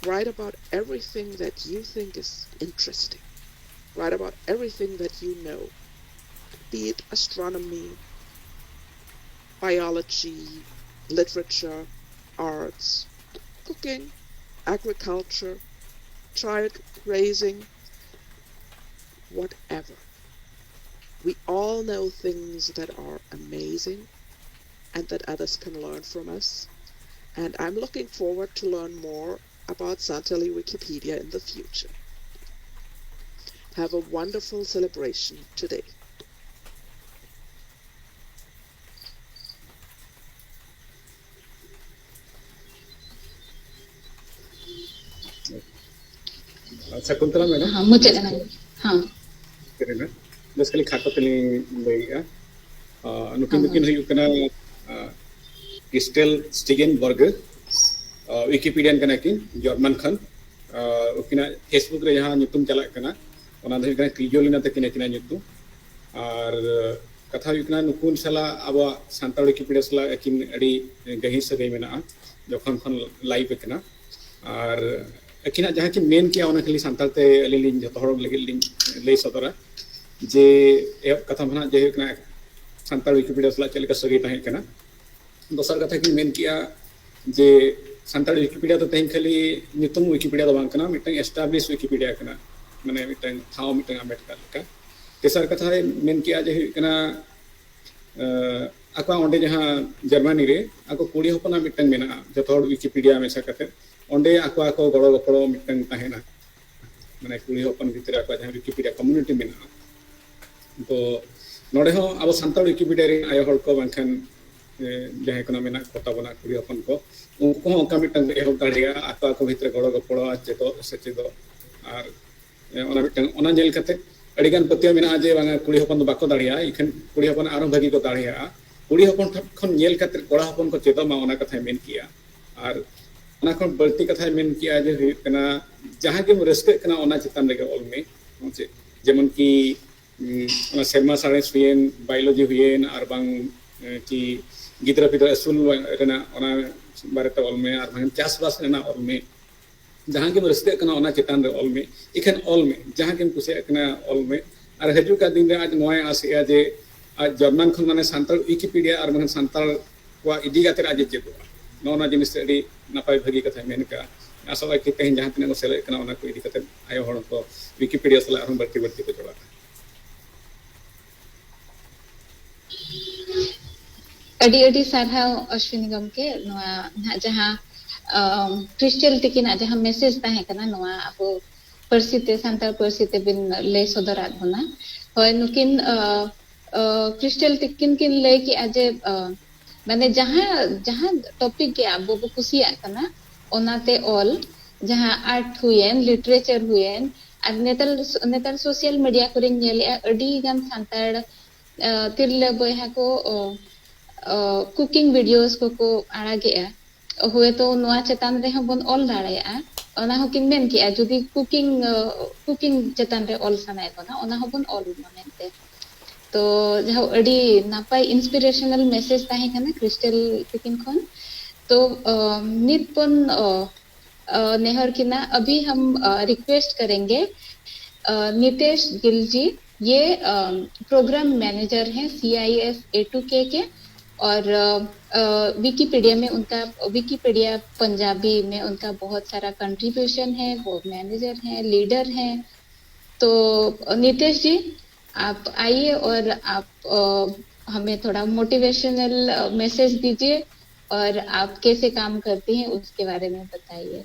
Write about everything that you think is interesting. Write about everything that you know, be it astronomy, biology, literature, arts, cooking, agriculture, child raising, whatever. We all know things that are amazing and that others can learn from us. And I'm looking forward to learn more about Santali Wikipedia in the future. Have a wonderful celebration today. ᱟᱪᱪᱷᱟ, ᱠᱩᱱᱛᱚᱞᱟ madam. ᱦᱮᱸ, ᱢᱩᱪᱟᱹᱫ ᱮᱱᱟ᱾ ᱦᱮᱸ᱾ ᱵᱮᱥ ᱠᱷᱟᱹᱞᱤ ᱠᱷᱟᱴᱚ ᱛᱮᱞᱤᱧ ᱞᱟᱹᱭᱮᱜᱼᱟ᱾ ᱟᱸ, ᱱᱩᱠᱤᱱ ᱫᱚᱠᱤᱱ ᱦᱩᱭᱩᱜ ᱠᱟᱱᱟ, ᱟᱸ, ᱠᱨᱤᱥᱴᱮᱞ ᱥᱴᱤᱜᱮᱱ ᱵᱚᱨᱜ, ᱟᱸ, ᱣᱤᱠᱤᱯᱤᱰᱤᱭᱟᱱ ᱠᱟᱱᱟ ᱠᱤᱱ, ᱡᱟᱨᱢᱟᱱ ᱠᱷᱚᱱ᱾ ᱟᱸ, ᱩᱱᱠᱤᱱᱟᱜ Facebook ᱨᱮ ᱡᱟᱦᱟᱸ ᱧᱩᱛᱩᱢ ᱪᱟᱞᱟᱜ ᱠᱟᱱᱟ, ᱚᱱᱟ ᱫᱚ ᱦᱩᱭᱩᱜ ᱠᱟᱱᱟ ᱠᱨᱤᱡᱳᱞᱤᱱᱟ ᱛᱟᱹᱠᱤᱱ ᱟᱹᱠᱤᱱᱟᱜ ᱧᱩᱛᱩᱢ᱾ ᱟᱨ ᱠᱟᱛᱷᱟ ᱦᱩᱭᱩᱜ ᱠᱟᱱᱟ, ᱱᱩᱠᱩ ᱥᱟᱞᱟᱜ ᱟᱵᱚᱣᱟᱜ ᱥᱟᱱᱛᱟᱲ ᱣᱤᱠᱤᱯᱤᱰᱤᱭᱟ ᱥᱟᱞᱟᱜ ᱟᱹᱠᱤᱱ ᱟᱹᱰᱤ ᱜᱟᱹᱦᱤᱨ ᱥᱟᱹᱜᱟᱹᱭ ᱢᱮᱱᱟᱜᱼᱟ, ᱡᱚᱠᱷᱚᱱ ᱠᱷᱚᱱ ᱞᱟᱭᱤᱵᱷ ᱟᱠᱟᱱᱟ᱾ ᱟᱨ ᱟᱹᱠᱤᱱᱟᱜ ᱡᱟᱦᱟᱸ ᱠᱤᱱ ᱢᱮᱱ ᱠᱮᱜᱼᱟ, ᱚᱱᱟ ᱠᱷᱟᱹᱞᱤ ᱥᱟᱱᱛᱟᱲ ᱛᱮ ᱟᱹᱞᱤᱧ ᱞᱤᱧ ᱡᱚᱛᱚ ᱦᱚᱲ ᱞᱟᱹᱜᱤᱫ ᱞᱤᱧ ᱞᱟᱹᱭ ᱥᱚᱫᱚᱨᱟ᱾ ᱡᱮ ᱮᱦᱚᱵ ᱠᱟᱛᱷᱟ ᱢᱟ ᱱᱟᱦᱟᱜ ᱡᱮ ᱦᱩᱭᱩᱜ ᱠᱟᱱᱟ, ᱥᱟᱱᱛᱟᱲ ᱣᱤᱠᱤᱯᱤᱰᱤᱭᱟ ᱥᱟᱞᱟᱜ ᱪᱮᱫ ᱞᱮᱠᱟ ᱥᱟᱹᱜᱟᱹᱭ ᱛᱟᱦᱮᱸ ᱠᱟᱱᱟ᱾ ᱫᱚᱥᱟᱨ ᱠᱟᱛᱷᱟ ᱠᱤᱱ ᱢᱮᱱ ᱠᱮᱜᱼᱟ ᱡᱮ ᱥᱟᱱᱛᱟᱲ ᱣᱤᱠᱤᱯᱤᱰᱤᱭᱟ ᱫᱚ ᱛᱮᱦᱮᱧ ᱠᱷᱟᱹᱞᱤ ᱧᱩᱛᱩᱢ ᱣᱤᱠᱤᱯᱤᱰᱤᱭᱟ ᱫᱚ ᱵᱟᱝ ᱠᱟᱱᱟ, ᱢᱤᱫᱴᱟᱝ ᱮᱥᱴᱟᱵᱞᱤᱥ ᱣᱤᱠᱤᱯᱤᱰᱤᱭᱟ ᱠᱟᱱᱟ, ᱢᱟᱱᱮ ᱢᱤᱫᱴᱟᱝ ᱴᱷᱟᱶ ᱢᱤᱫᱴᱟᱝ ᱟᱢᱮᱴ ᱠᱟᱜ ᱞᱮᱠᱟ᱾ ᱛᱮᱥᱟᱨ ᱠᱟᱛᱷᱟᱭ ᱢᱮᱱ ᱠᱮᱜᱼᱟ ᱡᱮ ᱦᱩᱭᱩᱜ ᱠᱟᱱᱟ, ᱟᱸ, ᱟᱠᱚᱣᱟᱜ ᱚᱸᱰᱮ ᱡᱟᱦᱟᱸ ᱡᱟᱨᱢᱟᱱᱤ ᱨᱮ ᱟᱠᱚ ᱠᱩᱲᱤ ᱦᱚᱯᱚᱱᱟᱜ ᱢᱤᱫᱴᱟᱝ ᱢᱮᱱᱟᱜᱼᱟ, ᱡᱚᱛᱚ ᱦᱚᱲ ᱣᱤᱠᱤᱯᱤᱰᱤᱭᱟ ᱢᱮᱥᱟ ᱠᱟᱛᱮ ᱚᱸᱰᱮ ᱟᱠᱚ ᱟᱠᱚ ᱜᱚᱲᱚ ᱜᱚᱯᱚᱲᱚ ᱢᱤᱫᱴᱟᱝ ᱛᱟᱦᱮᱱᱟ, ᱢᱟᱱᱮ ᱠᱩᱲᱤ ᱦᱚᱯᱚᱱ ᱵᱷᱤᱛᱨᱤ ᱟᱠᱚᱣᱟᱜ ᱡᱟᱦᱟᱸ ᱣᱤᱠᱤᱯᱤᱰᱤᱭᱟ ᱠᱚᱢᱭᱩᱱᱤᱴᱤ ᱢᱮᱱᱟᱜᱼᱟ᱾ ᱛᱚ ᱱᱚᱰᱮ ᱦᱚᱸ ᱟᱵᱚ ᱥᱟᱱᱛᱟᱲ ᱣᱤᱠᱤᱯᱤᱰᱤᱭᱟ ᱨᱮᱱ ᱟᱭᱳ ᱦᱚᱲ ᱠᱚ ᱵᱟᱝᱠᱷᱟᱱ, ᱮ, ᱡᱟᱦᱟᱸᱭ ᱠᱚ ᱢᱮᱱᱟᱜ ᱠᱚ ᱛᱟᱵᱚᱱᱟ ᱠᱩᱲᱤ ᱦᱚᱯᱚᱱ ᱠᱚ, ᱩᱱᱠᱩ ᱠᱚᱦᱚᱸ ᱚᱱᱠᱟ ᱢᱤᱫᱴᱟᱝ ᱠᱚ ᱮᱦᱚᱵ ᱫᱟᱲᱮᱭᱟᱜᱼᱟ, ᱟᱠᱚ ᱟᱠᱚ ᱵᱷᱤᱛᱨᱤ ᱜᱚᱲᱚ ᱜᱚᱯᱚᱲᱚ, ᱪᱮᱫᱚᱜ ᱥᱮᱪᱮᱫᱚᱜ᱾ ᱟᱨ, ᱮ, ᱚᱱᱟ ᱢᱤᱫᱴᱟᱝ, ᱚᱱᱟ ᱧᱮᱞ ᱠᱟᱛᱮ ᱟᱹᱰᱤᱜᱟᱱ ᱯᱟᱹᱛᱭᱟᱹᱣ ᱢᱮᱱᱟᱜᱼᱟ ᱡᱮ ᱵᱟᱝᱟ, ᱠᱩᱲᱤ ᱦᱚᱯᱚᱱ ᱫᱚ ᱵᱟᱠᱚ ᱫᱟᱲᱮᱭᱟᱜᱼᱟ, ᱮᱱᱠᱷᱟᱱ ᱠᱩᱲᱤ ᱦᱚᱯᱚᱱ ᱟᱨᱦᱚᱸ ᱵᱷᱟᱹᱜᱤ ᱠᱚ ᱫᱟᱲᱮᱭᱟᱜᱼᱟ᱾ ᱠᱩᱲᱤ ᱦᱚᱯᱚᱱ ᱴᱷᱮᱱ ᱠᱷᱚᱱ ᱧᱮᱞ ᱠᱟᱛᱮ ᱠᱚᱲᱟ ᱦᱚᱯᱚᱱ ᱠᱚ ᱪᱮᱫᱚᱜ ᱢᱟ, ᱚᱱᱟ ᱠᱟᱛᱷᱟᱭ ᱢᱮᱱ ᱠᱮᱜᱼᱟ᱾ ᱟᱨ ᱚᱱᱟ ᱠᱷᱚᱱ ᱵᱟᱹᱲᱛᱤ ᱠᱟᱛᱷᱟᱭ ᱢᱮᱱ ᱠᱮᱜᱼᱟ ᱡᱮ ᱦᱩᱭᱩᱜ ᱠᱟᱱᱟ, ᱡᱟᱦᱟᱸ ᱜᱮᱢ ᱨᱟᱹᱥᱠᱟᱹᱜ ᱠᱟᱱᱟ ᱚᱱᱟ ᱪᱮᱛᱟᱱ ᱨᱮᱜᱮ ᱚᱞ ᱢᱮ᱾ ᱦᱮᱸ ᱪᱮ? ᱡᱮᱢᱚᱱ ᱠᱤ, ᱩᱸ, ᱚᱱᱟ ᱥᱮᱨᱢᱟ ᱥᱟᱬᱮᱥ ᱦᱩᱭᱮᱱ, ᱵᱟᱭᱳᱞᱚᱡᱤ ᱦᱩᱭᱮᱱ, ᱟᱨ ᱵᱟᱝ, ᱮ, ᱠᱤ ᱜᱤᱫᱽᱨᱟᱹ ᱯᱤᱫᱽᱨᱟᱹ ᱟᱹᱥᱩᱞ ᱨᱮᱱᱟᱜ ᱚᱱᱟ ᱵᱟᱨᱮᱛᱮ ᱚᱞ ᱢᱮ, ᱟᱨ ᱵᱟᱝ ᱪᱟᱥᱵᱟᱥ ᱨᱮᱱᱟᱜ ᱚᱞ ᱢᱮ᱾ ᱡᱟᱦᱟᱸ ᱜᱮᱢ ᱨᱟᱹᱥᱠᱟᱹᱜ ᱠᱟᱱᱟ ᱚᱱᱟ ᱪᱮᱛᱟᱱ ᱨᱮ ᱚᱞ ᱢᱮ, ᱮᱠᱷᱮᱱ ᱚᱞ ᱢᱮ, ᱡᱟᱦᱟᱸ ᱜᱮᱢ ᱠᱩᱥᱤᱭᱟᱜ ᱠᱟᱱᱟ ᱚᱞ ᱢᱮ᱾ ᱟᱨ ᱦᱤᱡᱩᱜ ᱠᱟᱱ ᱫᱤᱱ ᱨᱮ ᱟᱡ ᱱᱚᱣᱟᱭ ᱟᱥᱮᱜᱼᱟ ᱡᱮ ᱟᱡ ᱡᱚᱱᱢᱟᱱ ᱠᱷᱚᱱ ᱢᱟᱱᱮ ᱥᱟᱱᱛᱟᱲ ᱣᱤᱠᱤᱯᱤᱰᱤᱭᱟ ᱟᱨ ᱵᱟᱝᱠᱷᱟᱱ ᱥᱟᱱᱛᱟᱲ ᱠᱚᱣᱟᱜ ᱤᱫᱤ ᱠᱟᱛᱮ ᱟᱡ ᱮ ᱪᱮᱫᱚᱜᱼᱟ᱾ ᱱᱚᱜᱼᱚ ᱱᱚᱣᱟ ᱡᱤᱱᱤᱥ ᱟᱹᱰᱤ ᱱᱟᱯᱟᱭ ᱵᱷᱟᱹᱜᱤ ᱠᱟᱛᱷᱟᱭ ᱢᱮᱱ ᱠᱟᱜᱼᱟ᱾ ᱟᱥᱚᱜᱼᱟ ᱠᱤ ᱛᱮᱦᱮᱧ ᱡᱟᱦᱟᱸ ᱛᱤᱱᱟᱹᱜ ᱠᱚ ᱥᱮᱞᱮᱫ ᱠᱟᱱᱟ ᱚᱱᱟ ᱠᱚ ᱤᱫᱤ ᱠᱟᱛᱮ ᱟᱭᱳ ᱦᱚᱲ ᱠᱚ ᱣᱤᱠᱤᱯᱤᱰᱤᱭᱟ ᱥᱟᱞᱟᱜ ᱟᱨᱦᱚᱸ ᱵᱟᱹᱲᱛᱤ ᱵᱟᱹᱲᱛᱤ ᱠᱚ ᱡᱚᱲᱟᱜᱼᱟ᱾ ᱟᱹᱰᱤ ᱟᱹᱰᱤ ᱥᱟᱨᱦᱟᱣ ᱚᱥᱣᱤᱱᱤ ᱜᱚᱢᱠᱮ, ᱱᱚᱣᱟ ᱱᱟᱦᱟᱜ ᱡᱟᱦᱟᱸ ᱠᱨᱤᱥᱴᱮᱞ ᱛᱤᱠᱤᱱᱟᱜ ᱡᱟᱦᱟᱸ ᱢᱮᱥᱮᱡᱽ ᱛᱟᱦᱮᱸ ᱠᱟᱱᱟ ᱱᱚᱣᱟ ᱟᱵᱚ ᱯᱟᱹᱨᱥᱤ ᱛᱮ, ᱥᱟᱱᱛᱟᱲ ᱯᱟᱹᱨᱥᱤ ᱛᱮᱵᱤᱱ ᱞᱟᱹᱭ ᱥᱚᱫᱚᱨᱟᱫ ᱵᱚᱱᱟ᱾ ᱦᱳᱭ, ᱱᱩᱠᱤᱱ ᱠᱨᱤᱥᱴᱮᱞ ᱛᱤᱠᱤᱱ ᱠᱤᱱ ᱞᱟᱹᱭ ᱠᱮᱜᱼᱟ ᱡᱮ ᱢᱟᱱᱮ ᱡᱟᱦᱟᱸ ᱡᱟᱦᱟᱸ ᱴᱚᱯᱤᱠ ᱜᱮ ᱟᱵᱚ ᱵᱚ ᱠᱩᱥᱤᱭᱟᱜ ᱠᱟᱱᱟ ᱚᱱᱟᱛᱮ ᱚᱞ, ᱡᱟᱦᱟᱸ ᱟᱨᱴ ᱦᱩᱭᱮᱱ, ᱞᱤᱴᱟᱨᱮᱪᱟᱨ ᱦᱩᱭᱮᱱ, ᱟᱨ ᱱᱮᱛᱟᱨ ᱱᱮᱛᱟᱨ ᱥᱳᱥᱟᱞ ᱢᱤᱰᱤᱭᱟ ᱠᱚᱨᱮᱧ ᱧᱮᱞᱮᱜᱼᱟ ᱟᱹᱰᱤ ᱜᱟᱱ ᱥᱟᱱᱛᱟᱲ ᱛᱤᱨᱞᱟᱹ ᱵᱚᱭᱦᱟ ᱠᱚ ᱠᱩᱠᱤᱝ ᱵᱷᱤᱰᱤᱭᱳᱥ ᱠᱚᱠᱚ ᱟᱲᱟᱜᱮᱜᱼᱟ᱾ ᱦᱳᱭᱛᱳ ᱱᱚᱣᱟ ᱪᱮᱛᱟᱱ ᱨᱮᱦᱚᱸ ᱵᱚᱱ ᱚᱞ ᱫᱟᱲᱮᱭᱟᱜᱼᱟ᱾ ᱚᱱᱟ ᱦᱚᱸᱠᱤᱱ ᱢᱮᱱ ᱠᱮᱜᱼᱟ ᱡᱩᱫᱤ ᱠᱩᱠᱤᱝ ᱠᱩᱠᱤᱝ ᱪᱮᱛᱟᱱ ᱨᱮ ᱚᱞ ᱥᱟᱱᱟᱭᱮᱫ ᱵᱚᱱᱟ ᱚᱱᱟ ᱦᱚᱸᱵᱚᱱ ᱚᱞ ᱢᱟ ᱢᱮᱱᱛᱮ᱾ ᱛᱚ ᱡᱟᱦᱟᱸ ᱟᱹᱰᱤ ᱱᱟᱯᱟᱭ ᱤᱱᱥᱯᱤᱨᱮᱥᱚᱱᱟᱞ ᱢᱮᱥᱮᱡᱽ ᱛᱟᱦᱮᱸ ᱠᱟᱱᱟ ᱠᱨᱤᱥᱴᱮᱞ ᱛᱤᱠᱤᱱ ᱠᱷᱚᱱ᱾ ᱛᱚ ᱱᱤᱛ ᱵᱚᱱ ᱱᱮᱦᱚᱨ ᱠᱤᱱᱟ, ᱟᱵᱷᱤ ᱦᱟᱢ ᱨᱤᱠᱩᱭᱮᱥᱴ ᱠᱟᱨᱮᱝᱜᱮ ᱱᱤᱛᱮश गिल जी। ये प्रोग्राम मैनेजर हैं सीआईएस ए टू के के। और विकिपीडिया में उनका, विकिपीडिया पंजाबी में उनका बहुत सारा कंट्रीब्यूशन है। वो मैनेजर हैं, लीडर हैं। तो नितेश जी, आप आइए और आप हमें थोड़ा मोटिवेशनल मैसेज दीजिए और आप कैसे काम करती हैं उसके बारे में बताइए।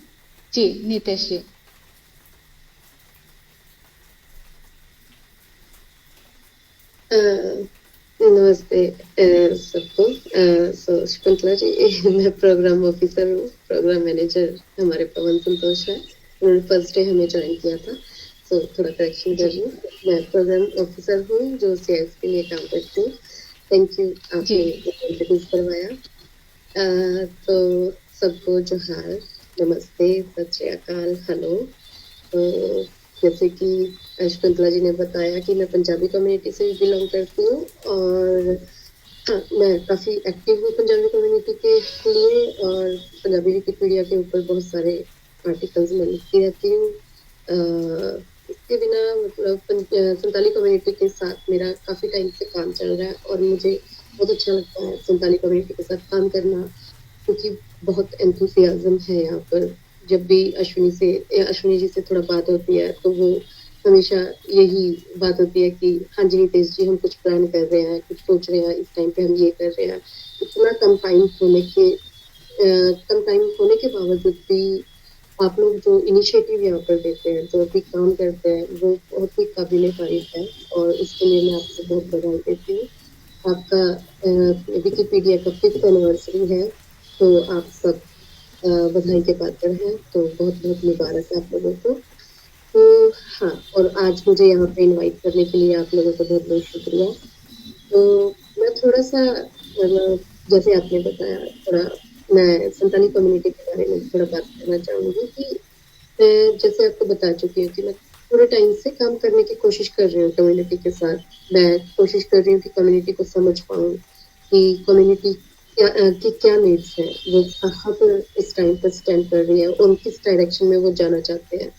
जी नितेश जी। नमस्ते सबको। सो शकुंतला जी, मैं प्रोग्राम ऑफिसर हूँ, प्रोग्राम मैनेजर हमारे पवन संतोष है, उन्होंने फर्स्ट डे हमें ज्वाइन किया था। सो थोड़ा करेक्शन कर रही हूँ, मैं प्रोग्राम ऑफिसर हूँ जो सीआईएस के लिए काम करती हूँ। थैंक यू, आपने इंट्रोड्यूस करवाया। तो सबको जोहार, नमस्ते, सत श्री अकाल, हेलो। तो जैसे कि शकुंतला जी ने बताया कि मैं पंजाबी कम्युनिटी से भी बिलोंग करती हूँ और हाँ, मैं काफ़ी एक्टिव हूँ पंजाबी कम्युनिटी के लिए और पंजाबी विकिपीडिया के ऊपर बहुत सारे आर्टिकल्स मैं लिखती रहती हूँ। के बिना मतलब पं- अ, संताली कम्युनिटी के साथ मेरा काफ़ी टाइम से काम चल रहा है और मुझे बहुत अच्छा लगता है संताली कम्युनिटी के साथ काम करना, क्योंकि बहुत एंथुसियाज्म है यहाँ पर। जब भी अश्विनी से अ, अश्विनी जी से थोड़ा बात होती है तो वो हमेशा यही बात होती है कि हाँ जी नितेश जी, हम कुछ प्लान कर रहे हैं, कुछ सोच रहे हैं, इस टाइम पे हम ये कर रहे हैं। इतना कम टाइम होने के कम टाइम होने के बावजूद भी आप लोग जो इनिशिएटिव यहाँ पर देते हैं, जो भी काम करते हैं, वो बहुत ही काबिल तारीफ है और इसके लिए मैं आपको बहुत बधाई देती हूँ। आपका विकिपीडिया का फिफ्थ एनिवर्सरी है, तो आप सब अ, बधाई के पात्र हैं। तो बहुत बहुत मुबारक है आप लोगों को। तो हाँ, और आज मुझे यहाँ पे इनवाइट करने के लिए आप लोगों का बहुत बहुत शुक्रिया। तो मैं थोड़ा सा मतलब जैसे आपने बताया, थोड़ा मैं संताली कम्युनिटी के बारे में थोड़ा बात करना चाहूँगी कि मैं जैसे आपको बता चुकी हूँ कि मैं पूरे टाइम से काम करने की कोशिश कर रही हूँ कम्युनिटी के साथ। मैं कोशिश कर रही हूँ कि कम्युनिटी को समझ पाऊँ कि कम्युनिटी क्या अ, की क्या नीड्स है, वो कहाँ पर इस टाइम पर स्टैंड कर रही है और किस डायरेक्शन में वो जाना चाहते हैं।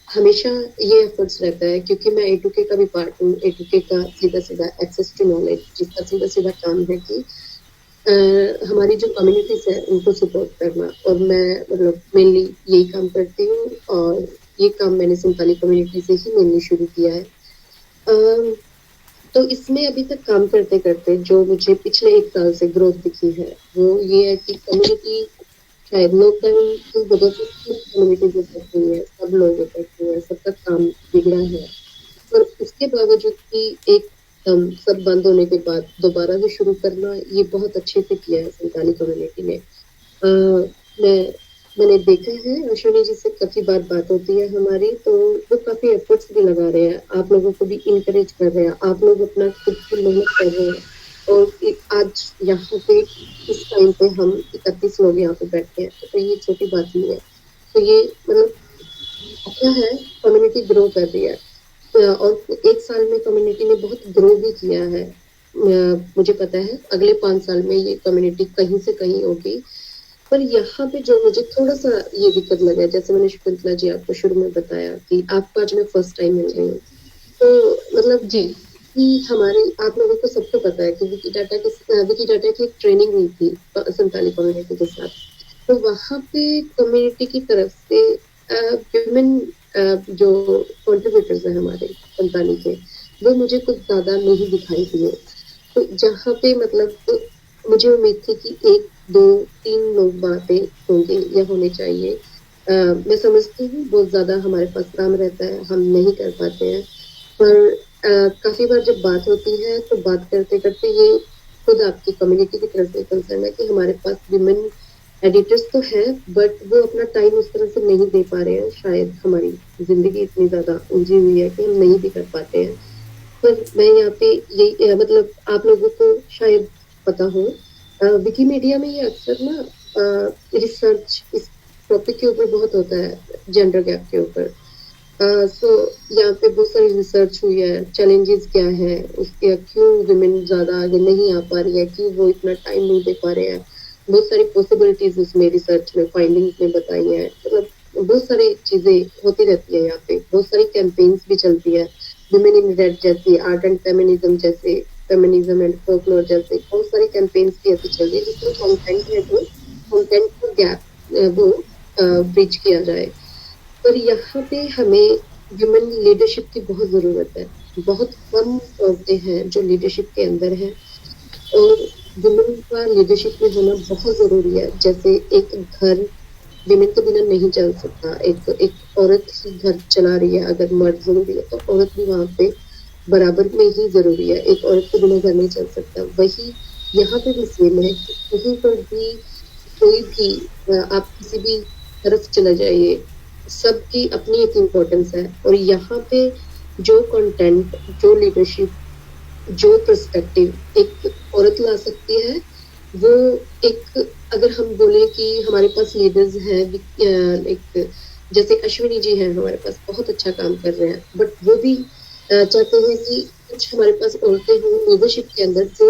हमेशा ये एफर्ट्स रहता है क्योंकि मैं ए टू के का भी पार्ट हूँ। ए टू के का सीधा सीधा एक्सेस टू नॉलेज, जिसका सीधा सीधा काम है कि अ, हमारी जो कम्युनिटीज है उनको सपोर्ट करना, और मैं मतलब मेनली यही काम करती हूँ और ये काम मैंने संताली कम्युनिटी से ही मेनली शुरू किया है। अम, तो इसमें अभी तक काम करते करते जो मुझे पिछले एक साल से ग्रोथ दिखी है वो ये है कि कम्युनिटी शायद लॉकडाउन की वजह से सब कम्युनिटीज इफेक्ट हुई है, सब लोग इफेक्ट हुए हैं, सबका काम बिगड़ा है। पर उसके बावजूद भी एकदम सब बंद होने के बाद दोबारा से शुरू करना, ये बहुत अच्छे से किया है संताली कम्युनिटी ने। अ, मैं मैंने देखा है, अश्विनी जी से काफ़ी बार बात होती है हमारी, तो वो काफ़ी एफर्ट्स भी लगा रहे हैं, आप लोगों को भी इनकरेज कर रहे हैं, आप लोग अपना खुद की मेहनत कर रहे हैं और एक आज यहाँ पे इस टाइम पे हम इकतीस लोग यहाँ पे बैठे हैं, तो ये छोटी बात नहीं है। तो ये मतलब अच्छा है, कम्युनिटी ग्रो कर रही है। अ, और एक साल में कम्युनिटी ने बहुत ग्रो भी किया है। अ, मुझे पता है अगले पाँच साल में ये कम्युनिटी कहीं से कहीं होगी। पर यहाँ पे जो मुझे थोड़ा सा ये दिक्कत लगा, जैसे मैंने शकुंतला जी आपको शुरू में बताया कि आपको आज मैं फर्स्ट टाइम मिल रही हूँ, तो मतलब जी कि हमारे, आप लोगों को सबको पता है कि विकिडाटा के विकिडाटा की एक ट्रेनिंग हुई थी संताली कम्युनिटी के साथ। तो वहाँ पे कम्युनिटी की तरफ से विमेन जो कॉन्ट्रीब्यूटर्स हैं हमारे संताली के, वो मुझे कुछ ज्यादा नहीं दिखाई दिए। तो जहाँ पे मतलब मुझे उम्मीद थी कि एक दो तीन लोग वहाँ पे होंगे या होने चाहिए। अ, मैं समझती हूँ बहुत ज्यादा हमारे पास काम रहता है, हम नहीं कर पाते हैं, पर अ, काफी बार जब बात होती है तो बात करते करते ये खुद आपकी कम्युनिटी की तरफ से कंसर्न है कि हमारे पास विमेन एडिटर्स तो है, बट वो अपना टाइम उस तरह से नहीं दे पा रहे हैं। शायद हमारी जिंदगी इतनी ज्यादा उलझी हुई है कि हम नहीं भी कर पाते हैं। पर मैं यहाँ पे ये अ, मतलब आप लोगों को शायद पता हो, विकिमीडिया में ये अक्सर ना रिसर्च इस टॉपिक के ऊपर बहुत होता है, जेंडर गैप के ऊपर। सो यहाँ पे बहुत सारी रिसर्च हुई है, चैलेंजेस क्या है उसके, क्यों विमेन ज्यादा आगे नहीं आ पा रही है, क्यों वो इतना टाइम नहीं दे पा रहे हैं। बहुत सारी पॉसिबिलिटीज उसमें रिसर्च में फाइंडिंग्स में बताई है। मतलब बहुत सारी चीजें होती रहती है यहाँ पे, बहुत सारी कैंपेन्स भी चलती है, विमेन इन रेड जैसी, आर्ट एंड फेमिनिज्म जैसे, फेमिनिज्म एंड फोकलोर जैसे बहुत सारी कैंपेन्स भी ऐसी चल रही है जिसमें कंटेंट है जो कंटेंट को गैप वो ब्रिज किया जाए। पर यहाँ पे हमें विमेन लीडरशिप की बहुत जरूरत है। बहुत कम औरतें हैं जो लीडरशिप के अंदर हैं, और विमेन का लीडरशिप में होना बहुत जरूरी है। जैसे एक घर विमेन के बिना नहीं चल सकता, एक एक औरत ही घर चला रही है, अगर मर्द जरूरी है तो औरत भी वहाँ पे बराबर में ही जरूरी है। एक औरत के बिना घर नहीं चल सकता। वही यहाँ पे भी सेम है कि कहीं पर भी कोई भी अ, आप किसी भी तरफ चले जाइए, सबकी अपनी एक इम्पोर्टेंस है। और यहाँ पे जो कंटेंट, जो लीडरशिप, जो पर्सपेक्टिव एक औरत ला सकती है, वो एक, अगर हम बोले कि हमारे पास लीडर्स हैं, एक जैसे अश्विनी जी हैं, हमारे पास बहुत अच्छा काम कर रहे हैं, बट वो भी अ, चाहते हैं कि कुछ हमारे पास औरतें हों लीडरशिप के अंदर जो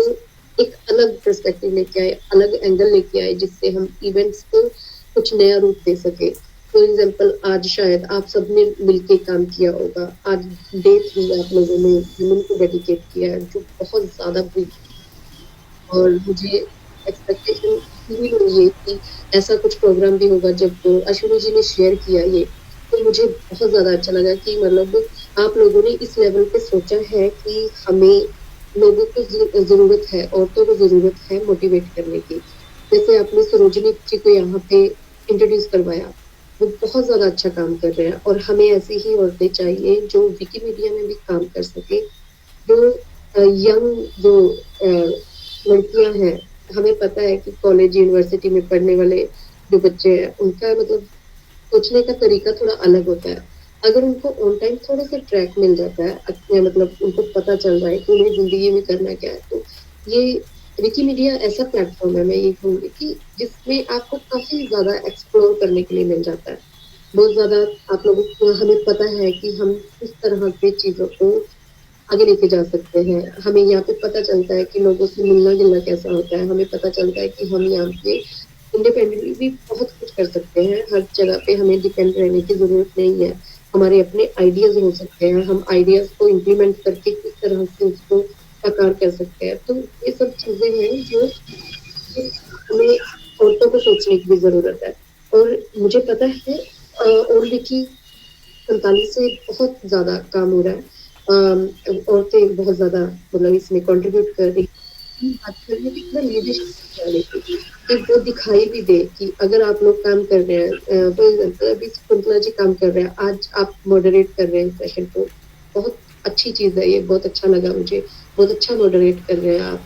एक अलग पर्सपेक्टिव लेके आए, अलग एंगल लेके आए, जिससे हम इवेंट्स को कुछ नया रूप दे सके। फॉर एग्जाम्पल, आज शायद आप सबने मिलके काम किया होगा, आज डे थ्री आप लोगों ने वुमेन को डेडिकेट किया है, जो बहुत ज्यादा ब्यूटीफुल। और मुझे एक्सपेक्टेशन पूरी हुई है कि ऐसा कुछ प्रोग्राम भी होगा। जब अश्विनी जी ने शेयर किया ये, तो मुझे बहुत ज्यादा अच्छा लगा कि मतलब आप लोगों ने इस लेवल पे सोचा है कि हमें लोगों को जरू- जरूरत है, औरतों को जरूरत है मोटिवेट करने की। जैसे आपने सरोजिनी जी को यहाँ पे इंट्रोड्यूस करवाया, वो बहुत ज्यादा अच्छा काम कर रहे हैं और हमें ऐसी ही औरतें चाहिए जो विकिमीडिया में भी काम कर सके। जो यंग जो अ, लड़कियां हैं, हमें पता है कि कॉलेज यूनिवर्सिटी में पढ़ने वाले जो बच्चे हैं, उनका मतलब सोचने का तरीका थोड़ा अलग होता है। अगर उनको ऑन टाइम थोड़ा सा ट्रैक मिल जाता है, अपने मतलब उनको पता चल रहा है कि उन्हें जिंदगी में करना क्या है, तो ये विकिमीडिया ऐसा प्लेटफॉर्म है, मैं ये कहूँगी कि जिसमें आपको काफी ज्यादा एक्सप्लोर करने के लिए मिल जाता है। बहुत ज्यादा आप लोगों को, हमें पता है कि हम किस तरह से चीजों को आगे लेके जा सकते हैं। हमें यहाँ पे पता चलता है कि लोगों से मिलना जुलना कैसा होता है, हमें पता चलता है कि हम यहाँ पे इंडिपेंडेंटली भी बहुत कुछ कर सकते हैं। हर जगह पे हमें डिपेंड रहने की जरूरत नहीं है। हमारे अपने आइडियाज हो सकते हैं, हम आइडियाज को इम्प्लीमेंट करके किस तरह से उसको साकार कर सकते हैं। तो ये सब चीजें हैं जो हमें औरतों को सोचने की भी जरूरत है। और मुझे पता है, और विकी संताली से बहुत ज्यादा काम हो रहा है। औरतें बहुत ज्यादा मतलब इसमें कंट्रीब्यूट कर रही हैं। बात कर रही है कि इतना लीडरशिप, कि वो दिखाई भी दे कि अगर आप लोग काम कर रहे हैं, फॉर एग्जाम्पल अभी शकुंतला जी काम कर रहे हैं, आज आप मॉडरेट कर रहे हैं सेशन को, बहुत अच्छी चीज है ये, बहुत अच्छा लगा मुझे, बहुत अच्छा मॉडरेट कर रहे हैं आप।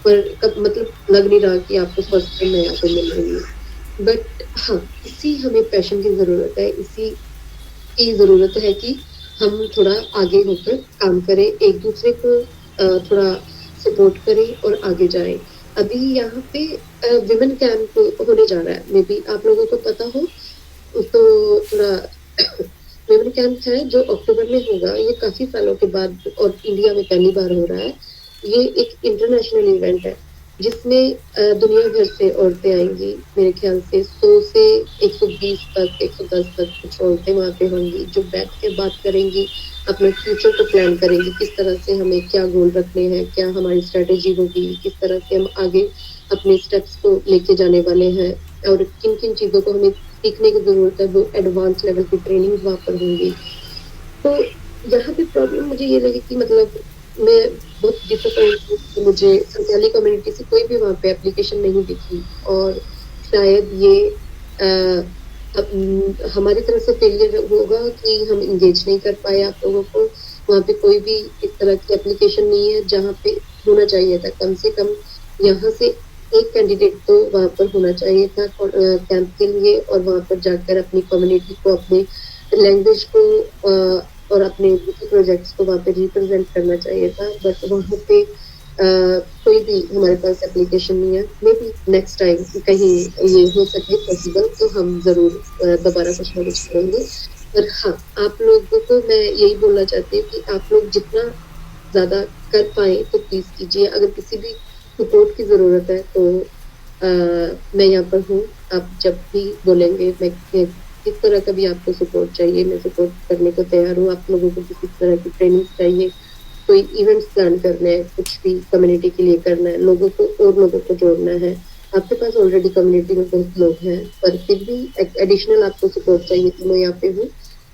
पर कब मतलब लग नहीं रहा कि आपको फर्स्ट टाइम मैं यहाँ पे मिल रही हूँ। बट हाँ, इसी हमें पैशन की जरूरत है, इसी की जरूरत है कि हम थोड़ा आगे होकर काम करें, एक दूसरे को थोड़ा सपोर्ट करें और आगे जाएं। अभी यहाँ पे विमेन कैंप होने जा रहा है, मे बी आप लोगों को पता हो तो। थोड़ा विमेन कैंप है जो अक्टूबर में होगा। ये काफी सालों के बाद और इंडिया में पहली बार हो रहा है। ये एक इंटरनेशनल इवेंट है जिसमें दुनिया भर से औरतें आएंगी। मेरे ख्याल से सौ से एक सौ बीस तक, एक सौ दस तक कुछ औरतें वहाँ पे होंगी जो बैठ के बात करेंगी, अपने फ्यूचर को प्लान करेंगी, किस तरह से हमें क्या गोल रखने हैं, क्या हमारी स्ट्रेटेजी होगी, किस तरह से हम आगे अपने स्टेप्स को लेके जाने वाले हैं और किन किन चीज़ों को हमें सीखने की ज़रूरत है, वो एडवांस लेवल की ट्रेनिंग वहाँ पर होंगी। तो यहाँ पे प्रॉब्लम मुझे ये लगी कि मतलब मैं बहुत डिसअपॉइंट हूँ कि मुझे संताली कम्युनिटी से कोई भी वहाँ पे एप्लीकेशन नहीं दिखी और शायद ये आ, हमारी तरफ से फेलियर होगा कि हम इंगेज नहीं कर पाए आप लोगों को। वहाँ पे कोई भी इस तरह की एप्लीकेशन नहीं है जहाँ पे होना चाहिए था। कम से कम यहाँ से एक कैंडिडेट तो वहाँ पर होना चाहिए था कैंप के लिए और वहाँ पर जाकर अपनी कम्युनिटी को, अपने लैंग्वेज को और अपने प्रोजेक्ट्स को वहाँ पे रिप्रेजेंट करना चाहिए था। बट वहाँ पे कोई भी हमारे पास एप्लीकेशन नहीं है। मे बी नेक्स्ट टाइम कहीं ये हो सके पॉसिबल तो हम ज़रूर दोबारा कुछ ना कुछ करेंगे। पर हाँ, आप लोगों को मैं यही बोलना चाहती हूँ कि आप लोग जितना ज़्यादा कर पाए तो प्लीज़ कीजिए। अगर किसी भी सपोर्ट की ज़रूरत है तो आ, मैं यहाँ पर हूँ। आप जब भी बोलेंगे, मैं किस तरह का भी आपको सपोर्ट चाहिए, मैं सपोर्ट करने को तैयार हूँ। आप लोगों को किसी तरह की ट्रेनिंग चाहिए, कोई इवेंट्स प्लान करने हैं, कुछ भी कम्युनिटी के लिए करना है, लोगों को और लोगों को जोड़ना है, आपके पास ऑलरेडी कम्युनिटी में बहुत लोग हैं, पर फिर भी एडिशनल आपको सपोर्ट चाहिए तो मैं यहाँ पे हूँ।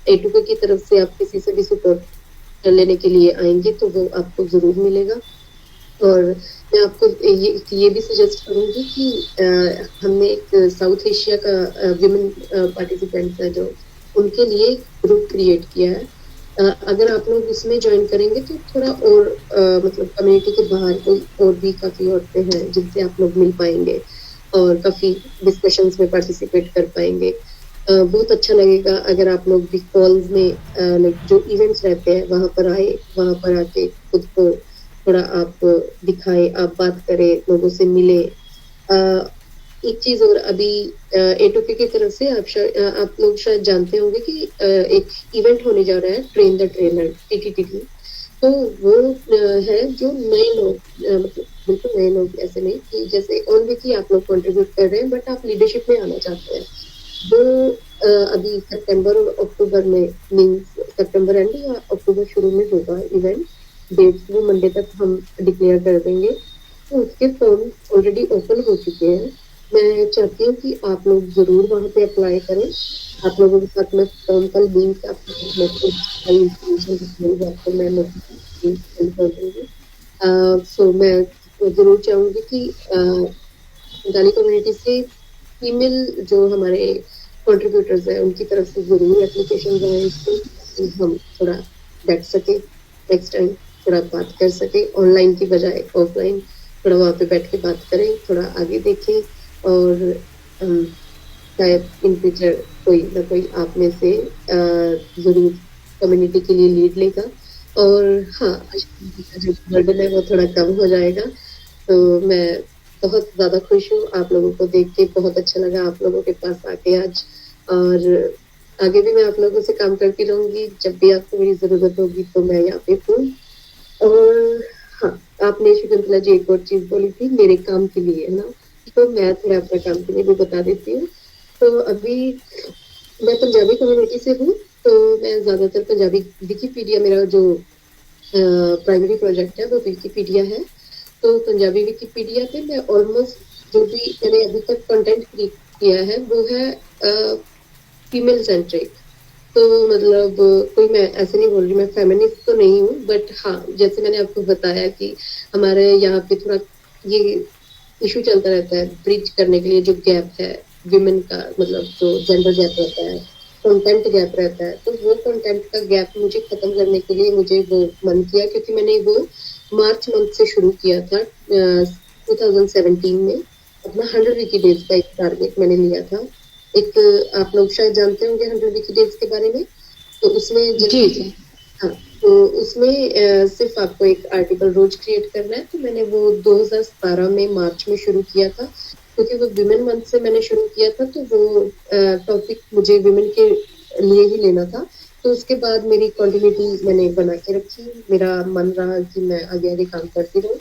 एटुके की तरफ से आप किसी से भी सपोर्ट लेने के लिए आएंगे तो वो आपको ज़रूर मिलेगा। और मैं आपको ये ये भी सजेस्ट करूँगी कि आ, हमने एक साउथ एशिया का विमेन पार्टिसिपेंट्स है जो उनके लिए ग्रुप क्रिएट किया है। अगर आप लोग इसमें ज्वाइन करेंगे तो थोड़ा और मतलब कम्युनिटी के बाहर कोई और भी काफ़ी औरतें हैं जिनसे आप लोग मिल पाएंगे और काफ़ी डिस्कशंस में पार्टिसिपेट कर पाएंगे। बहुत अच्छा लगेगा अगर आप लोग भी कॉल्स में लाइक जो इवेंट्स रहते हैं वहाँ पर आए, वहाँ पर आके खुद को थोड़ा आप दिखाएं, आप बात करें, लोगों से मिले। एक चीज और, अभी एटुके की तरफ से आप आप लोग शायद जानते होंगे कि एक इवेंट होने जा रहा है, ट्रेन द ट्रेनर, टीटीटीटी। तो वो अ, है जो नए लोग, अ, मतलब बिल्कुल नए लोग, ऐसे नहीं कि जैसे ऑन विकी आप लोग कंट्रीब्यूट कर रहे हैं बट आप लीडरशिप में आना चाहते हैं, वो अ, अभी सितंबर और अक्टूबर में, मीन्स सितंबर एंड या अक्टूबर शुरू में होगा इवेंट। डेट्स वो मंडे तक हम डिक्लेयर कर देंगे। तो उसके फॉर्म ऑलरेडी ओपन हो चुके हैं। मैं चाहती हूँ कि आप लोग जरूर वहाँ पे अप्लाई करें। आप लोगों के साथ मैं फॉर्म का लिंक, आपको मैं सेंड कर दूंगी। सो मैं जरूर चाहूंगी कि बंगाली कम्युनिटी से फीमेल जो हमारे कंट्रीब्यूटर्स हैं उनकी तरफ से जरूर एप्लीकेशन आए इसको, हम थोड़ा बैठ सके, नेक्स्ट टाइम थोड़ा बात कर सके, ऑनलाइन की बजाय ऑफलाइन थोड़ा वहाँ पे बैठ के बात करें, थोड़ा आगे देखें और अम, शायद इन फ्यूचर कोई ना कोई आप में से अ, जरूर कम्युनिटी के लिए लीड लेगा। और हाँ, जो बर्डन है वो थोड़ा कम हो जाएगा। तो मैं बहुत ज्यादा खुश हूँ आप लोगों को देख के, बहुत अच्छा लगा आप लोगों के पास आके आज। और आगे भी मैं आप लोगों से काम करती रहूंगी, जब भी आपको मेरी जरूरत होगी तो मैं यहाँ पे हूँ। और हाँ, आपने शकुंतला जी एक और चीज बोली थी मेरे काम के लिए, है ना? तो मैं थोड़ा अपना काम के लिए भी बता देती हूँ। तो अभी मैं पंजाबी कम्युनिटी से हूँ, तो मैं ज्यादातर पंजाबी विकिपीडिया, मेरा जो प्राइमरी प्रोजेक्ट है वो विकिपीडिया है। तो पंजाबी विकिपीडिया पे मैं ऑलमोस्ट जो भी मैंने अभी तक कंटेंट क्रिएट किया है वो है फीमेल सेंट्रिक। तो मतलब कोई, मैं ऐसे नहीं बोल रही, मैं फेमिनिस्ट तो नहीं हूँ, बट हाँ, जैसे मैंने आपको बताया कि हमारे यहाँ पे थोड़ा ये इशू चलता रहता है ब्रिज करने के लिए, जो गैप है विमेन का, मतलब जो जेंडर गैप रहता है, कंटेंट गैप रहता है, तो वो कंटेंट का गैप मुझे खत्म करने के लिए मुझे वो मन किया, क्योंकि मैंने वो मार्च मंथ से शुरू किया था ट्वेंटी सेवनटीन में। अपना हंड्रेड विकी डेज का एक टारगेट मैंने लिया था। एक, आप लोग शायद जानते होंगे हंड्रेड विकी डेज के बारे में। तो उसमें जब जी जी। हाँ, तो उसमें अ, सिर्फ आपको एक आर्टिकल रोज क्रिएट करना है। तो मैंने वो दो हज़ार सतारह में मार्च में शुरू किया था, क्योंकि वो विमेन मंथ से मैंने शुरू किया था, तो वो टॉपिक मुझे विमेन के लिए ही लेना था। तो उसके बाद मेरी कंटिन्यूटी मैंने बना के रखी। मेरा मन रहा कि मैं आगे आगे काम करती रहूँ।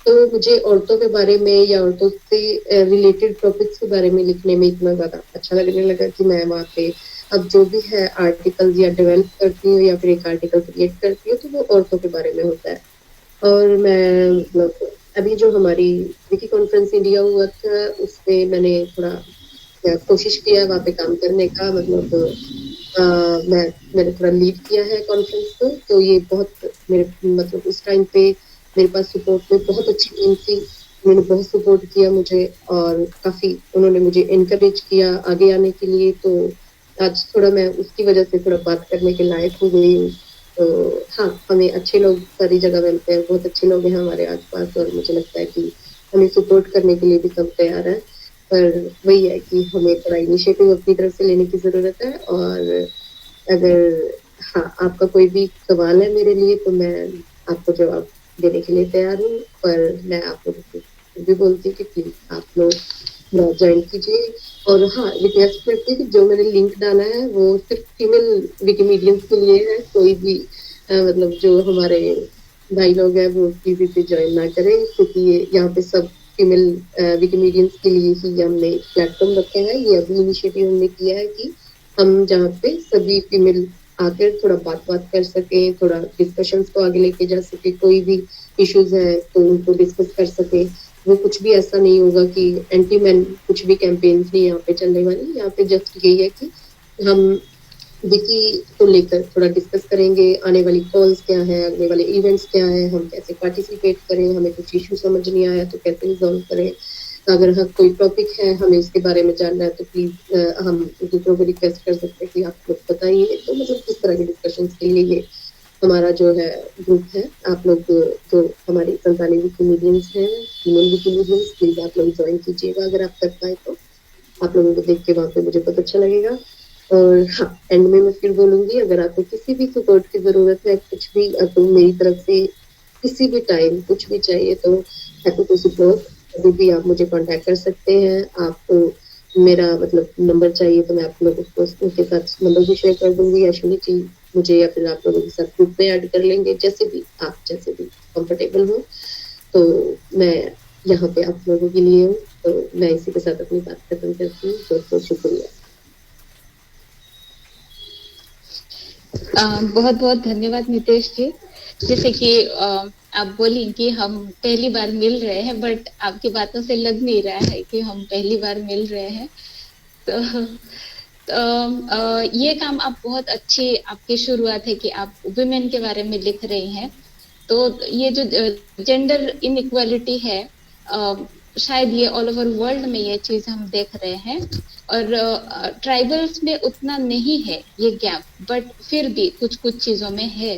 तो मुझे औरतों के बारे में या औरतों से रिलेटेड टॉपिक्स के बारे में लिखने में इतना ज़्यादा अच्छा लगने लगा कि मैं वहाँ पे अब जो भी है आर्टिकल या डेवलप करती हूँ या फिर एक आर्टिकल क्रिएट करती हूँ, तो वो औरतों के बारे में होता है। और मैं, मतलब, अभी जो हमारी विकी कॉन्फ्रेंस इंडिया हुआ था, उसमें मैंने थोड़ा, या, कोशिश किया वहाँ पे काम करने का। मतलब, अ, मैं मैंने थोड़ा लीड किया है कॉन्फ्रेंस को, तो ये बहुत मेरे, मतलब, उस टाइम पे मेरे पास सपोर्ट में बहुत अच्छी टीम थी। उन्होंने बहुत सपोर्ट किया मुझे और काफ़ी उन्होंने मुझे इनकरेज किया आगे आने के लिए। तो आज थोड़ा मैं उसकी वजह से थोड़ा बात करने के लायक हो गई हूँ। तो हाँ, हमें अच्छे लोग सारी जगह मिलते हैं, बहुत अच्छे लोग हैं हमारे आसपास, और मुझे लगता है कि हमें सपोर्ट करने के लिए भी सब तैयार है। पर वही है कि हमें थोड़ा इनिशिएटिव अपनी तरफ से लेने की ज़रूरत है। और अगर, हाँ, आपका कोई भी सवाल है मेरे लिए, तो मैं आपको जवाब देने के लिए तैयार हूँ। पर मैं आप लोगों को भी बोलती हूँ कि प्लीज आप लोग ज्वाइन कीजिए। और हाँ, रिक्वेस्ट करती हूँ कि जो मैंने लिंक डाला है, वो सिर्फ फीमेल विकिमीडियंस के लिए है। कोई भी, अ, मतलब, जो हमारे भाई लोग हैं, वो प्लीज इसे ज्वाइन ना करें, क्योंकि ये यहाँ पे सब फीमेल विकिमीडियंस के लिए ही हमने प्लेटफॉर्म रखा है। ये अभी इनिशिएटिव हमने किया है कि हम जहाँ पे सभी फीमेल आकर थोड़ा बात बात कर सकें, थोड़ा डिस्कशंस को आगे लेके जा सके, कोई भी इश्यूज है तो उनको डिस्कस कर सके। वो कुछ भी ऐसा नहीं होगा कि एंटी मैन कुछ भी कैंपेन्स नहीं यहाँ पे चलने वाली। यहाँ पे जस्ट यही है कि हम विकी को लेकर थोड़ा डिस्कस करेंगे, आने वाली कॉल्स क्या है, आने वाले इवेंट्स क्या है, हम कैसे पार्टिसिपेट करें, हमें कुछ इशू समझ नहीं आया तो कैसे रिजॉल्व करें, अगर हाँ कोई टॉपिक है हमें उसके बारे में जानना है तो प्लीज हम दूसरों को रिक्वेस्ट कर सकते हैं कि आप लोग बताइए। तो मतलब इस तरह के डिस्कशंस के लिए ये हमारा जो है ग्रुप है। आप लोग जो हमारे संताली विकिमीडियंस हैं, फीमेल विकिमीडियंस, प्लीज आप लोग ज्वाइन कीजिएगा अगर आप कर पाए तो। आप लोगों को देख के वहाँ पे मुझे बहुत अच्छा लगेगा। और हाँ, एंड में मैं फिर बोलूंगी, अगर आपको किसी भी सपोर्ट की जरूरत है, कुछ भी आपको मेरी तरफ से किसी भी टाइम कुछ भी चाहिए तो happy to support। कभी भी आप मुझे कांटेक्ट कर सकते हैं। आपको मेरा मतलब नंबर चाहिए तो मैं आप लोगों को उसके साथ नंबर भी शेयर कर दूंगी, या शुरू जी मुझे या फिर आप लोगों के साथ ग्रुप में ऐड कर लेंगे, जैसे भी आप, जैसे भी कंफर्टेबल हो। तो मैं यहाँ पे आप लोगों के लिए हूँ। तो मैं इसी के साथ अपनी बात खत्म करती हूँ। बहुत बहुत शुक्रिया। अ, बहुत बहुत धन्यवाद नितेश जी। जैसे कि अ, आप बोली कि हम पहली बार मिल रहे हैं, बट आपकी बातों से लग नहीं रहा है कि हम पहली बार मिल रहे हैं। तो, तो अ, ये काम आप बहुत अच्छी, आपकी शुरुआत है कि आप वुमेन के बारे में लिख रही हैं। तो ये जो जेंडर इनइक्वालिटी है, अ, शायद ये ऑल ओवर वर्ल्ड में ये चीज हम देख रहे हैं। और ट्राइबल्स में उतना नहीं है ये गैप, बट फिर भी कुछ कुछ चीजों में है।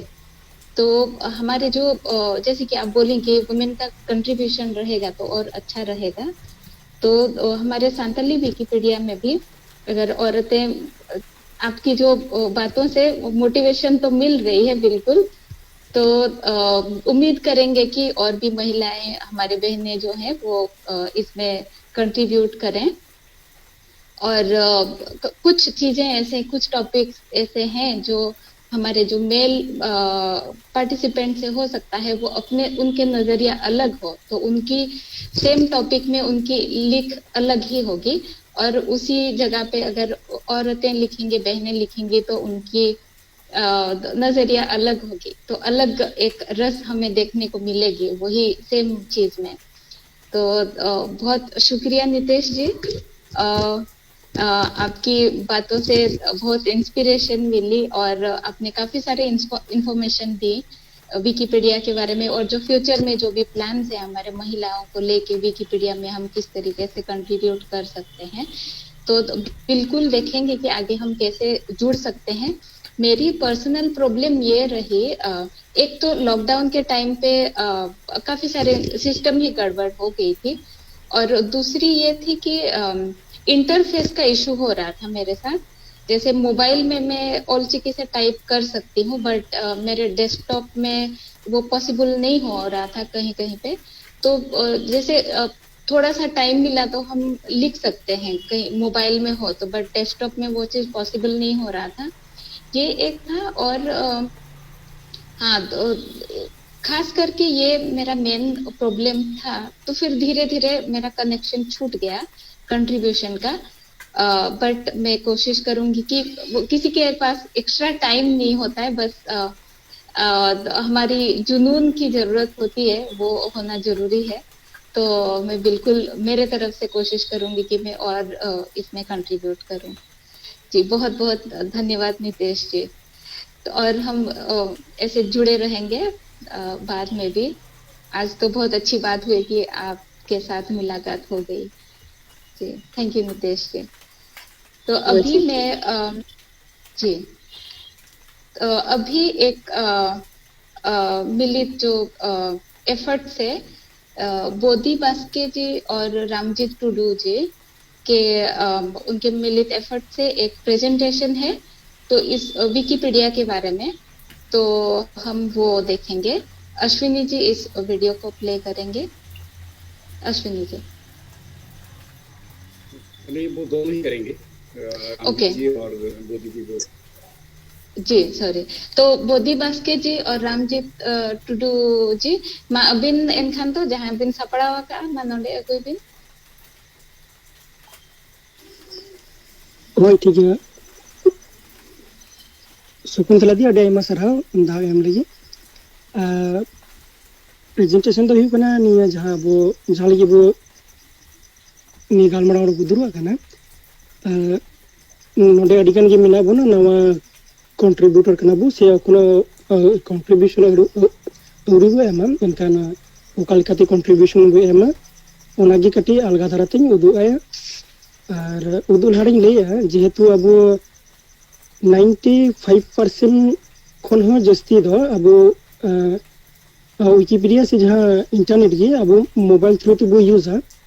तो हमारे जो अ, जैसे कि आप बोलें कि वुमेन का कंट्रीब्यूशन रहेगा तो और अच्छा रहेगा। तो अ, हमारे सांताली विकिपीडिया में भी अगर औरतें, अ, आपकी जो अ, बातों से मोटिवेशन तो मिल रही है बिल्कुल, तो अ, उम्मीद करेंगे कि और भी महिलाएं, हमारे बहनें जो हैं वो अ, इसमें कंट्रीब्यूट करें। और अ, क- कुछ चीजें ऐसे, कुछ टॉपिक्स ऐसे हैं जो हमारे जो मेल पार्टिसिपेंट से हो सकता है वो अपने, उनके नजरिया अलग हो, तो उनकी सेम टॉपिक में उनकी लिख अलग ही होगी। और उसी जगह पे अगर औरतें लिखेंगे, बहनें लिखेंगी, तो उनकी अ, नजरिया अलग होगी, तो अलग एक रस हमें देखने को मिलेगी वही सेम चीज में। तो अ, बहुत शुक्रिया नितेश जी। अ, अ, आपकी बातों से बहुत इंस्पिरेशन मिली और आपने काफी सारे इंफॉर्मेशन दी विकिपीडिया के बारे में, और जो फ्यूचर में जो भी प्लान्स है हमारे महिलाओं को लेके विकिपीडिया में हम किस तरीके से कंट्रीब्यूट कर सकते हैं। तो, तो बिल्कुल देखेंगे कि आगे हम कैसे जुड़ सकते हैं। मेरी पर्सनल प्रॉब्लम ये रही, अ, एक तो लॉकडाउन के टाइम पे अ, काफी सारे सिस्टम ही गड़बड़ हो गई थी, और दूसरी ये थी कि इंटरफेस का इशू हो रहा था मेरे साथ। जैसे मोबाइल में मैं ऑलचिकी से टाइप कर सकती हूँ, बट मेरे डेस्कटॉप में वो पॉसिबल नहीं हो रहा था कहीं कहीं पे। तो अ, जैसे अ, थोड़ा सा टाइम मिला तो हम लिख सकते हैं, कहीं मोबाइल में हो तो, बट डेस्कटॉप में वो चीज़ पॉसिबल नहीं हो रहा था। ये एक था। और अ, हाँ, तो खास करके ये मेरा मेन प्रॉब्लम था। तो फिर धीरे धीरे मेरा कनेक्शन छूट गया कंट्रीब्यूशन का। बट मैं कोशिश करूंगी कि वो, किसी के पास एक्स्ट्रा टाइम नहीं होता है, बस अ, अ, हमारी जुनून की जरूरत होती है, वो होना जरूरी है। तो मैं बिल्कुल मेरे तरफ से कोशिश करूंगी कि मैं और अ, इसमें कंट्रीब्यूट करूं। जी, बहुत बहुत धन्यवाद नितेश जी। तो और हम अ, ऐसे जुड़े रहेंगे अ, बाद में भी। आज तो बहुत अच्छी बात हुई कि आपके साथ मुलाकात हो गई। जी, थैंक यू नितेश जी। तो अभी मैं अ, जी, अ, अभी एक अ, अ, मिलित जो एफर्ट से अ, बोदी बास्के जी और रामजीत टुडू जी के अ, उनके मिलित एफर्ट से एक प्रेजेंटेशन है, तो इस अ, विकिपीडिया के बारे में। तो हम वो देखेंगे। अश्विनी जी इस वीडियो को प्ले करेंगे। अश्विनी जी। नहीं, वो दोनों ही करेंगे, अ, रामजीत ओके। जी और बोदी जी वो। ᱡᱤ, ᱥᱚᱨᱤ᱾ ᱛᱚ ᱵᱚᱫᱤ ᱵᱟᱥᱠᱮ ᱡᱤ ᱟᱨ ᱨᱟᱢᱡᱤᱛ ᱟᱸ, ᱴᱩᱰᱩ ᱡᱤ, ᱢᱟ ᱟᱹᱵᱤᱱ ᱮᱱᱠᱷᱟᱱ ᱫᱚ ᱡᱟᱦᱟᱸ ᱵᱤᱱ ᱥᱟᱯᱲᱟᱣ ᱟᱠᱟᱫᱼᱟ, ᱢᱟ ᱱᱚᱰᱮ ᱟᱹᱜᱩᱭ ᱵᱤᱱ᱾ ᱦᱳᱭ, ᱴᱷᱤᱠ ᱜᱮᱭᱟ᱾ ᱥᱚᱠᱩᱱᱛᱚᱞᱟ ᱫᱤ, ᱟᱹᱰᱤ ᱟᱭᱢᱟ ᱥᱟᱨᱦᱟᱣ ᱫᱟᱣ ᱮᱢ ᱞᱟᱹᱜᱤᱫ᱾ ᱟᱨ ᱯᱨᱮᱡᱮᱱᱴᱮᱥᱚᱱ ᱫᱚ ᱦᱩᱭᱩᱜ ᱠᱟᱱᱟ ᱱᱤᱭᱟᱹ ᱡᱟᱦᱟᱸ ᱟᱵᱚ, ᱡᱟᱦᱟᱸ ᱞᱟᱹᱜᱤᱫ ᱵᱚ ᱱᱤᱭᱟᱹ ᱜᱟᱞᱢᱟᱨᱟᱣ ᱨᱮᱵᱚ ᱫᱩᱲᱩᱵ ᱟᱠᱟᱱᱟ᱾ ᱟᱨ ᱱᱚᱰᱮ ᱟᱹᱰᱤ ᱜᱟᱱ ᱜᱮ ᱢᱮᱱᱟᱜ ᱵᱚᱱᱟ, ᱱᱟᱣᱟ ᱠᱚᱱᱴᱨᱤᱵᱤᱭᱩᱴᱚᱨ ᱠᱟᱱᱟ ᱵᱚ, ᱥᱮ ᱠᱳᱱᱳ ᱠᱚᱱᱴᱨᱤᱵᱤᱭᱩᱥᱚᱱ ᱟᱹᱣᱨᱤ ᱵᱚ ᱮᱢᱟ, ᱢᱮᱱᱠᱷᱟᱱ ᱚᱠᱟ ᱞᱮᱠᱟᱛᱮ ᱠᱚᱱᱴᱨᱤᱵᱤᱭᱩᱥᱚᱱ ᱵᱚ ᱮᱢᱟ, ᱚᱱᱟᱜᱮ ᱠᱟᱹᱴᱤᱡ ᱟᱞᱜᱟ ᱫᱷᱟᱨᱟ ᱛᱤᱧ ᱩᱫᱩᱜ ᱟᱭᱟ᱾ ᱟᱨ ᱩᱫᱩᱜ ᱞᱟᱦᱟ ᱨᱤᱧ ᱞᱟᱹᱭᱟ, ᱡᱮᱦᱮᱛᱩ ᱟᱵᱚ ᱱᱟᱭᱤᱱᱴᱤ ᱯᱷᱟᱭᱤᱵᱷ ᱯᱟᱨᱥᱮᱱᱴ ᱠᱷᱚᱱ ᱦᱚᱸ ᱡᱟᱹᱥᱛᱤ ᱫᱚ ᱟᱵᱚ, ᱟᱸ, ᱣᱤᱠᱤᱯᱤᱰᱤᱭᱟ ᱥᱮ ᱡᱟᱦᱟᱸ ᱤᱱᱴᱟᱨᱱᱮᱴ ᱜᱮ ᱟᱵᱚ ᱢᱳᱵᱟᱭᱤᱞ ᱛᱷᱨᱩ ᱛᱮᱵᱚ ᱤᱭᱩᱡᱟ,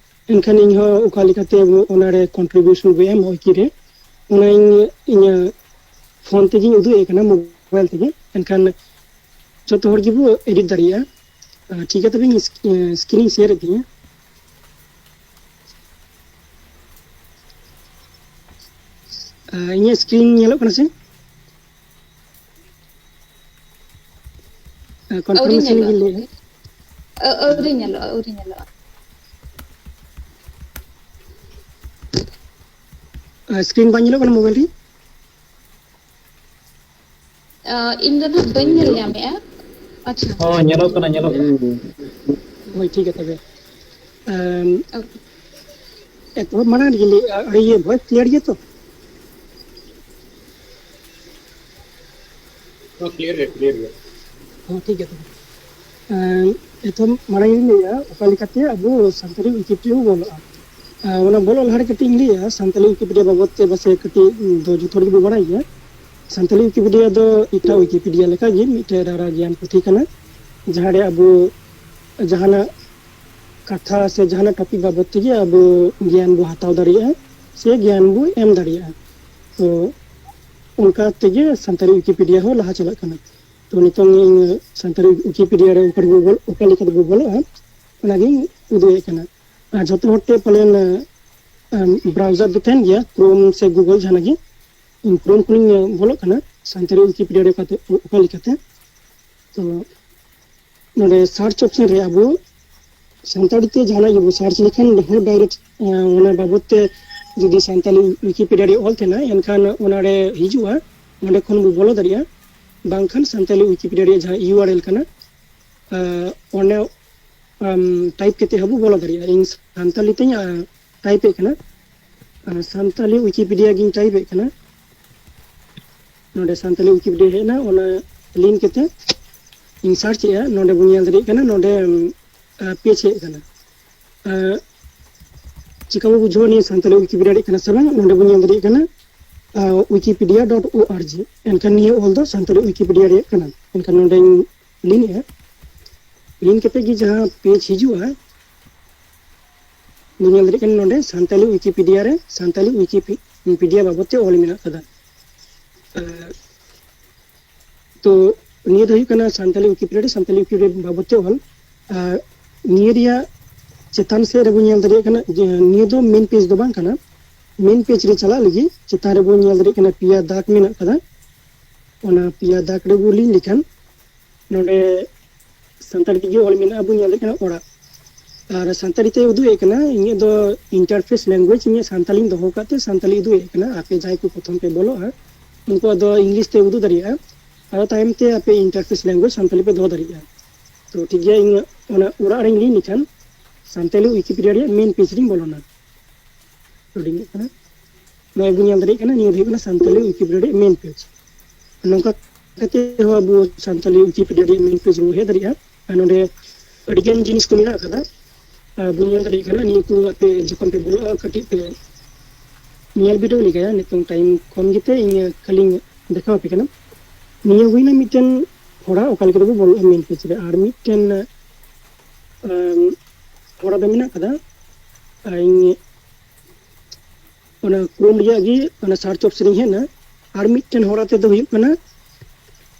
ᱮᱱᱠᱷᱟᱱ ᱤᱧ ᱦᱚᱸ ᱚᱠᱟ ᱞᱮᱠᱟᱛᱮ ᱟᱵᱚ ᱚᱱᱟᱨᱮ ᱠᱚᱱᱴᱨᱤᱵᱤᱭᱩᱥᱚᱱ ᱵᱚ ᱮᱢ ᱚᱞᱪᱤᱠᱤ ᱨᱮ, ᱚᱱᱟ ᱤᱧ ᱤᱧᱟᱹᱜ ᱯᱷᱳᱱ ᱛᱮᱜᱮᱧ ᱩᱫᱩᱜ ᱮᱫ ᱠᱟᱱᱟ, ᱢᱳᱵᱟᱭᱤᱞ ᱛᱮᱜᱮ᱾ ᱮᱱᱠᱷᱟᱱ ᱡᱚᱛᱚ ᱦᱚᱲ ᱜᱮᱵᱚ ᱮᱰᱤᱴ ᱫᱟᱲᱮᱭᱟᱜᱼᱟ᱾ ᱟᱸ, ᱴᱷᱤᱠ ᱜᱮᱭᱟ, ᱛᱚᱵᱮ ᱤᱧ ᱥᱠ-, ᱥᱠᱨᱤᱱ ᱤᱧ ᱥᱮᱭᱟᱨᱮᱫ ᱛᱤᱧᱟᱹ᱾ ᱤᱧᱟᱹᱜ ᱥᱠᱨᱤᱱ ᱧᱮᱞᱚᱜ ᱠᱟᱱᱟ ᱥᱮ? ᱟᱹᱣᱨᱤ ᱠᱚᱱᱯᱷᱟᱨᱢᱮᱥᱚᱱ ᱧᱮᱞᱚᱜᱼᱟ᱾ ᱜᱤᱧ ᱞᱟᱹᱭᱮᱫᱼᱟ᱾ ᱟᱹ-, ᱟᱹᱣᱨᱤ ᱧᱮᱞᱚᱜᱼᱟ, ᱟᱹᱣᱨᱤ ᱧᱮᱞᱚᱜᱼᱟ᱾ ᱥᱠᱨᱤᱱ ᱵᱟᱝ ᱧᱮᱞᱚᱜ ᱠᱟᱱᱟ ᱢᱳᱵᱟᱭᱤᱞ ᱨᱮ? ᱟᱹ, ᱤᱧ ᱫᱚ ᱱᱟᱦᱟᱜ ᱵᱟᱹᱧ ᱧᱮᱞ ᱧᱟᱢᱮᱜᱼᱟ᱾ ᱟᱪᱪᱷᱟ᱾ ᱦᱳᱭ, ᱧᱮᱞᱚᱜ ᱠᱟᱱᱟ, ᱧᱮᱞᱚᱜ ᱠᱟᱱᱟ᱾ ᱦᱳᱭ, ᱴᱷᱤᱠ ᱜᱮᱭᱟ ᱛᱚᱵᱮ᱾ ᱟᱢ, ᱳᱠᱮ᱾ ᱮᱛᱚᱦᱚᱵ ᱢᱟᱲᱟᱝ ᱨᱮᱜᱮ ᱞᱟᱹᱭ, ᱟᱨ ᱤᱭᱟᱹ, ᱵᱷᱚᱭᱮᱥ ᱠᱞᱤᱭᱟᱨ ᱜᱮᱭᱟ ᱛᱚ? ᱦᱚᱸ, ᱠᱞᱤᱭᱟᱨ ᱜᱮᱭᱟ, ᱠᱞᱤᱭᱟᱨ ᱜᱮᱭᱟ᱾ ᱦᱚᱸ, ᱴᱷᱤᱠ ᱜᱮᱭᱟ ᱛᱚᱵᱮ᱾ ᱟᱢ, ᱮᱛᱚᱦᱚᱵ ᱢᱟᱲᱟᱝ ᱨᱮᱜᱮ ᱞᱟᱹᱭᱟ, ᱚᱠᱟ ᱞᱮᱠᱟᱛᱮ ᱟᱵᱚ ᱥᱟᱱᱛᱟᱲᱤ ᱚᱞᱪᱤᱠᱤ ᱵᱚᱱ ᱚᱞᱚᱜᱼᱟ? ᱟᱨ ᱚᱱᱟ ᱵᱚᱞᱚᱜ ᱞᱟᱦᱟ ᱨᱮ ᱠᱟᱹᱴᱤᱡ ᱤᱧ ᱞᱟᱹᱭᱟ, ᱥᱟᱱᱛᱟᱲᱤ ᱣᱤᱠᱤᱯᱤᱰᱤᱭᱟ ᱵᱟᱵᱚᱫ ᱛᱮ ᱯᱟᱥᱮᱡ ᱠᱟᱹᱴᱤᱡ ᱫᱚ ᱡᱚᱛᱚ ᱦᱚᱲ ᱜᱮᱵᱚ ᱵᱟᱲᱟᱭ ᱜᱮᱭᱟ᱾ ᱥᱟᱱᱛᱟᱲᱤ ᱣᱤᱠᱤᱯᱤᱰᱤᱭᱟ ᱫᱚ ᱮᱴᱟᱜ ᱣᱤᱠᱤᱯᱤᱰᱤᱭᱟ ᱞᱮᱠᱟᱜᱮ ᱢᱤᱫᱴᱮᱡ ᱨᱟᱨᱟ ᱜᱮᱭᱟᱱ ᱯᱩᱛᱷᱤ ᱠᱟᱱᱟ, ᱡᱟᱦᱟᱸ ᱨᱮ ᱟᱵᱚ ᱡᱟᱦᱟᱱᱟᱜ ᱠᱟᱛᱷᱟ ᱥᱮ ᱡᱟᱦᱟᱱᱟᱜ ᱴᱚᱯᱤᱠ ᱵᱟᱵᱚᱫ ᱛᱮᱜᱮ ᱟᱵᱚ ᱜᱮᱭᱟᱱ ᱵᱚ ᱦᱟᱛᱟᱣ ᱫᱟᱲᱮᱭᱟᱜᱼᱟ ᱥᱮ ᱜᱮᱭᱟᱱ ᱵᱚ ᱮᱢ ᱫᱟᱲᱮᱭᱟᱜᱼᱟ᱾ ᱛᱚ ᱚᱱᱠᱟ ᱛᱮᱜᱮ ᱥᱟᱱᱛᱟᱲᱤ ᱣᱤᱠᱤᱯᱤᱰᱤᱭᱟ ᱦᱚᱸ ᱞᱟᱦᱟ ᱪᱟᱞᱟᱜ ᱠᱟᱱᱟ᱾ ᱛᱚ ᱱᱤᱛᱚᱝ ᱤᱧ ᱥᱟᱱᱛᱟᱲᱤ ᱣᱤᱠᱤᱯᱤᱰᱤᱭᱟ ᱨᱮ ᱚᱠᱟ ᱨᱮᱵᱚ ᱵᱚᱞ-, ᱚᱠᱟ ᱞᱮᱠᱟ ᱛᱮᱵᱚ ᱵᱚᱞᱚᱜᱼᱟ, ᱚᱱᱟᱜᱤᱧ ᱩᱫᱩᱜ ᱮᱫ ᱠᱟᱱᱟ᱾ ᱟᱨ ᱡᱚᱛᱚ ᱦᱚᱲ ᱴᱷᱮᱱ ᱯᱟᱞᱮᱱ, ᱟᱢ, ᱵᱨᱟᱣᱡᱟᱨ ᱫᱚ ᱛᱟᱦᱮᱱ ᱜᱮᱭᱟ, ᱠᱨᱳᱢ ᱥᱮ ᱜᱩᱜᱚᱞ ᱡᱟᱦᱟᱱᱟᱜ ᱜᱮ᱾ ᱤᱧ ᱠᱨᱳᱢ ᱠᱷᱚᱱᱤᱧ ᱵᱚᱞᱚᱜ ᱠᱟᱱᱟ, ᱥᱟᱱᱛᱟᱲᱤ ᱣᱤᱠᱤᱯᱤᱰᱤᱭᱟ ᱨᱮ ᱚᱠᱟᱛᱮ, ᱚᱠᱟ ᱞᱮᱠᱟᱛᱮ᱾ ᱛᱚ ᱱᱚᱰᱮ ᱥᱟᱨᱪ ᱚᱯᱥᱚᱱ ᱨᱮ ᱟᱵᱚ ᱥᱟᱱᱛᱟᱲᱤ ᱛᱮ ᱡᱟᱦᱟᱱᱟᱜ ᱜᱮᱵᱚ ᱥᱟᱨᱪ ᱞᱮᱠᱷᱟᱱ ᱦᱚᱸ ᱰᱟᱭᱨᱮᱠᱴ, ᱟᱸ, ᱚᱱᱟ ᱵᱟᱵᱚᱫ ᱛᱮ ᱡᱩᱫᱤ ᱥᱟᱱᱛᱟᱲᱤ ᱣᱤᱠᱤᱯᱤᱰᱤᱭᱟ ᱨᱮ ᱚᱞ ᱛᱟᱦᱮᱱᱟ, ᱮᱱᱠᱷᱟᱱ ᱚᱱᱟᱨᱮ ᱦᱤᱡᱩᱜᱼᱟ, ᱚᱸᱰᱮ ᱠᱷᱚᱱ ᱵᱚ ᱵᱚᱞᱚ ᱫᱟᱲᱮᱭᱟᱜᱼᱟ᱾ ᱵᱟᱝᱠᱷᱟᱱ ᱥᱟᱱᱛᱟᱲᱤ ᱣᱤᱠᱤᱯᱤᱰᱤᱭᱟ ᱨᱮᱭᱟᱜ ᱡᱟᱦᱟᱸ ᱤᱭᱩ ᱟᱨ ᱮᱞ ᱠᱟᱱᱟ, ᱟᱸ, ᱚᱸᱰᱮ, ᱟᱢ, ᱴᱟᱭᱤᱯ ᱠᱟᱛᱮ ᱦᱚᱸᱵᱚ ᱵᱚᱞᱚ ᱫᱟᱲᱮᱭᱟᱜᱼᱟ᱾ ᱤᱧ ᱥᱟᱱᱛᱟᱲᱤ ᱛᱤᱧ, ᱟᱸ, ᱴᱟᱭᱤᱯ ᱮᱫ ᱠᱟᱱᱟ᱾ ᱟᱸ, ᱥᱟᱱᱛᱟᱲᱤ ᱣᱤᱠᱤᱯᱤᱰᱤᱭᱟ ᱜᱤᱧ ᱴᱟᱭᱤᱯ ᱮᱫ ᱠᱟᱱᱟ᱾ ᱱᱚᱰᱮ ᱥᱟᱱᱛᱟᱲᱤ ᱣᱤᱠᱤᱯᱤᱰᱤᱭᱟ ᱦᱮᱡ ᱮᱱᱟ, ᱚᱱᱟ ᱞᱤᱱ ᱠᱟᱛᱮ ᱤᱧ ᱥᱟᱨᱪ ᱮᱫᱼᱟ᱾ ᱱᱚᱰᱮ ᱵᱚᱱ ᱧᱮᱞ ᱫᱟᱲᱮᱭᱟᱜ ᱠᱟᱱᱟ, ᱱᱚᱰᱮ, ᱟᱸ, ᱯᱮᱡᱽ ᱦᱮᱡ ᱟᱠᱟᱱᱟ᱾ ᱟᱸ, ᱪᱤᱠᱟ ᱵᱚ ᱵᱩᱡᱷᱟᱹᱣᱟ ᱱᱤᱭᱟᱹ ᱥᱟᱱᱛᱟᱲᱤ ᱣᱤᱠᱤᱯᱤᱰᱤᱭᱟ ᱨᱮᱭᱟᱜ ᱠᱟᱱᱟ ᱥᱮ ᱵᱟᱝ? ᱱᱚᱰᱮ ᱵᱚᱱ ᱧᱮᱞ ᱫᱟᱲᱮᱭᱟᱜ ᱠᱟᱱᱟ, ᱟᱸ, ᱣᱤᱠᱤᱯᱤᱰᱤᱭᱟ ᱰᱚᱴ ᱳ ᱟᱨ ᱡᱤ᱾ ᱮᱱᱠᱷᱟᱱ ᱱᱤᱭᱟᱹ ᱚᱞ ᱫᱚ ᱥᱟᱱᱛᱟᱲᱤ ᱣᱤᱠᱤᱯᱤᱰᱤᱭᱟ ᱨᱮᱭᱟᱜ ᱠᱟᱱᱟ᱾ ᱮᱱᱠᱷᱟᱱ ᱱᱚᱰᱮᱧ ᱞᱤᱱ ᱮᱫᱼᱟ᱾ ᱞᱤᱱ ᱠᱟᱛᱮ ᱜᱮ ᱡᱟᱦᱟᱸ ᱯᱮᱡᱽ ᱦᱤᱡᱩᱜᱼᱟ, ᱵᱚᱱ ᱧᱮᱞ ᱫᱟᱲᱮᱭᱟᱜ ᱠᱟᱱᱟ ᱱᱚᱰᱮ ᱥᱟᱱᱛᱟᱲᱤ ᱣᱤᱠᱤᱯᱤᱰᱤᱭᱟ ᱨᱮ ᱥᱟᱱᱛᱟᱲᱤ ᱣᱤᱠᱤᱯᱤᱰᱤᱭᱟ ᱵᱟᱵᱚᱫ ᱛᱮ ᱚᱞ ᱢᱮᱱᱟᱜ ᱠᱟᱫᱟ᱾ ᱟᱨ ᱛᱚ ᱱᱤᱭᱟᱹ ᱫᱚ ᱦᱩᱭᱩᱜ ᱠᱟᱱᱟ ᱥᱟᱱᱛᱟᱲᱤ ᱣᱤᱠᱤᱯᱤᱰᱤᱭᱟ ᱨᱮ ᱥᱟᱱᱛᱟᱲᱤ ᱣᱤᱠᱤᱯᱤᱰᱤᱭᱟ ᱵᱟᱵᱚᱫ ᱛᱮ ᱚᱞ᱾ ᱟᱨ ᱱᱤᱭᱟᱹ ᱨᱮᱭᱟᱜ ᱪᱮᱛᱟᱱ ᱥᱮᱫ ᱨᱮᱵᱚᱱ ᱧᱮᱞ ᱫᱟᱲᱮᱭᱟᱜ ᱠᱟᱱᱟ ᱡᱮ ᱱᱤᱭᱟᱹ ᱫᱚ ᱢᱮᱱ ᱯᱮᱡᱽ ᱫᱚ ᱵᱟᱝ ᱠᱟᱱᱟ᱾ ᱢᱮᱱ ᱯᱮᱡᱽ ᱨᱮ ᱪᱟᱞᱟᱜ ᱞᱟᱹᱜᱤᱫ ᱪᱮᱛᱟᱱ ᱨᱮᱵᱚᱱ ᱧᱮᱞ ᱫᱟᱲᱮᱭᱟᱜ ᱠᱟᱱᱟ, ᱯᱮᱭᱟ ᱫᱟᱜᱽ ᱢᱮᱱᱟᱜ ᱠᱟᱫᱟ᱾ ᱚᱱᱟ ᱯᱮᱭᱟ ᱫᱟᱜᱽ ᱨᱮᱵᱚ ᱞᱤᱱ ᱞᱮᱠᱷᱟᱱ ᱱᱚᱰᱮ ᱥᱟᱱᱛᱟᱲᱤ ᱛᱮᱜᱮ ᱚᱞ ᱢᱮᱱᱟᱜᱼᱟ, ᱵᱚᱱ ᱧᱮᱞ ᱫᱟᱲᱮᱭᱟᱜ ᱠᱟᱱᱟ ᱚᱲᱟᱜ᱾ ᱟᱨ ᱥᱟᱱᱛᱟᱲᱤ ᱛᱮ ᱩᱫᱩᱜ ᱮᱫ ᱠᱟᱱᱟ, ᱤᱧᱟᱹᱜ ᱫᱚ interface language, ᱤᱧᱟᱹᱜ ᱥᱟᱱᱛᱟᱲᱤᱧ ᱫᱚᱦᱚ ᱠᱟᱜ ᱛᱮ ᱥᱟᱱᱛᱟᱲᱤ ᱩᱫᱩᱜ ᱮᱫ ᱠᱟᱱᱟ᱾ ᱟᱯᱮ ᱡᱟᱦᱟᱸᱭ ᱠᱚ ᱯᱨᱚᱛᱷᱚᱢ ᱯᱮ ᱵᱚᱞᱚᱜᱼᱟ, ᱩᱱᱠᱩᱣᱟᱜ ᱫᱚ ᱤᱝᱞᱤᱥ ᱛᱮ ᱩᱫᱩᱜ ᱫᱟᱲᱮᱭᱟᱜᱼᱟ, ᱟᱨᱚ ᱛᱟᱭᱚᱢ ᱛᱮ ᱟᱯᱮ interface language ᱥᱟᱱᱛᱟᱲᱤ ᱯᱮ ᱫᱚᱦᱚ ᱫᱟᱲᱮᱭᱟᱜᱼᱟ᱾ ᱛᱚ ᱴᱷᱤᱠ ᱜᱮᱭᱟ, ᱤᱧ ᱚᱱᱟ ᱚᱲᱟᱜ ᱨᱮᱧ ᱞᱤᱱ ᱞᱮᱠᱷᱟᱱ ᱥᱟᱱᱛᱟᱲᱤ ᱣᱤᱠᱤᱯᱤᱰᱤᱭᱟ ᱨᱮᱭᱟᱜ ᱢᱮᱱ ᱯᱮᱡᱽ ᱨᱤᱧ ᱵᱚᱞᱚᱱᱟ᱾ ᱞᱳᱰᱤᱝ ᱚᱜ ᱠᱟᱱᱟ᱾ ᱱᱚᱜᱼᱚᱭ ᱵᱚᱱ ᱧᱮᱞ ᱫᱟᱲᱮᱭᱟᱜ ᱠᱟᱱᱟ, ᱱᱤᱭᱟᱹ ᱫᱚ ᱦᱩᱭᱩᱜ ᱠᱟᱱᱟ ᱥᱟᱱᱛᱟᱲᱤ ᱣᱤᱠᱤᱯᱤᱰᱤᱭᱟ ᱨᱮᱭᱟᱜ ᱢᱮᱱ ᱯᱮᱡᱽ᱾ ᱱᱚᱝᱠᱟ ᱠᱟᱛᱮ ᱦᱚᱸ ᱟᱵᱚ ᱥᱟᱱᱛᱟᱲᱤ ᱣᱤᱠᱤᱯᱤᱰᱤᱭᱟ ᱨᱮᱭᱟᱜ ᱢᱮᱱ ᱯᱮᱡᱽ ᱵᱚᱱ ᱦᱮᱡ ᱫᱟᱲᱮᱭᱟᱜᱼᱟ᱾ ᱟᱨ ᱱᱚᱰᱮ ᱟᱹᱰᱤᱜᱟᱱ ᱡᱤᱱᱤᱥ ᱠᱚ ᱢᱮᱱᱟᱜ ᱟᱠᱟᱫᱟ, ᱟᱨ ᱵᱚᱱ ᱧᱮᱞ ᱫᱟᱲᱮᱭᱟᱜ ᱠᱟᱱᱟ᱾ ᱱᱤᱭᱟᱹ ᱠᱚ ᱟᱯᱮ ᱡᱚᱠᱷᱚᱱ ᱯᱮ ᱵᱚᱞᱚᱜᱼᱟ, ᱠᱟᱹᱴᱤᱡ ᱯᱮ ᱧᱮᱞ ᱵᱤᱰᱟᱹᱣ ᱞᱮᱜᱟᱭᱟ᱾ ᱱᱤᱛᱚᱝ ᱴᱟᱭᱤᱢ ᱠᱚᱢ ᱜᱮᱛᱮ ᱤᱧ ᱠᱷᱟᱹᱞᱤᱧ ᱫᱮᱠᱷᱟᱣ ᱟᱯᱮ ᱠᱟᱱᱟ᱾ ᱱᱤᱭᱟᱹ ᱦᱩᱭᱱᱟ ᱢᱤᱫᱴᱮᱱ ᱦᱚᱨᱟ, ᱚᱠᱟ ᱞᱮᱠᱟ ᱛᱮᱵᱚ ᱵᱚᱞᱚᱜᱼᱟ ᱢᱮᱱ ᱯᱮᱡᱽ ᱨᱮ᱾ ᱟᱨ ᱢᱤᱫᱴᱮᱱ ᱟᱢ, ᱦᱚᱨᱟ ᱫᱚ ᱢᱮᱱᱟᱜ ᱠᱟᱫᱟ᱾ ᱟᱨ ᱤᱧ ᱚᱱᱟ ᱠᱨᱳᱢ ᱨᱮᱭᱟᱜ ᱜᱮ ᱚᱱᱟ ᱥᱟᱨᱪ ᱚᱯᱥᱮᱱ ᱤᱧ ᱦᱮᱡ ᱮᱱᱟ᱾ ᱟᱨ ᱢᱤᱫᱴᱮᱱ ᱦᱚᱨᱟ ᱛᱮᱫᱚ ᱦᱩᱭᱩᱜ ᱠᱟᱱᱟ,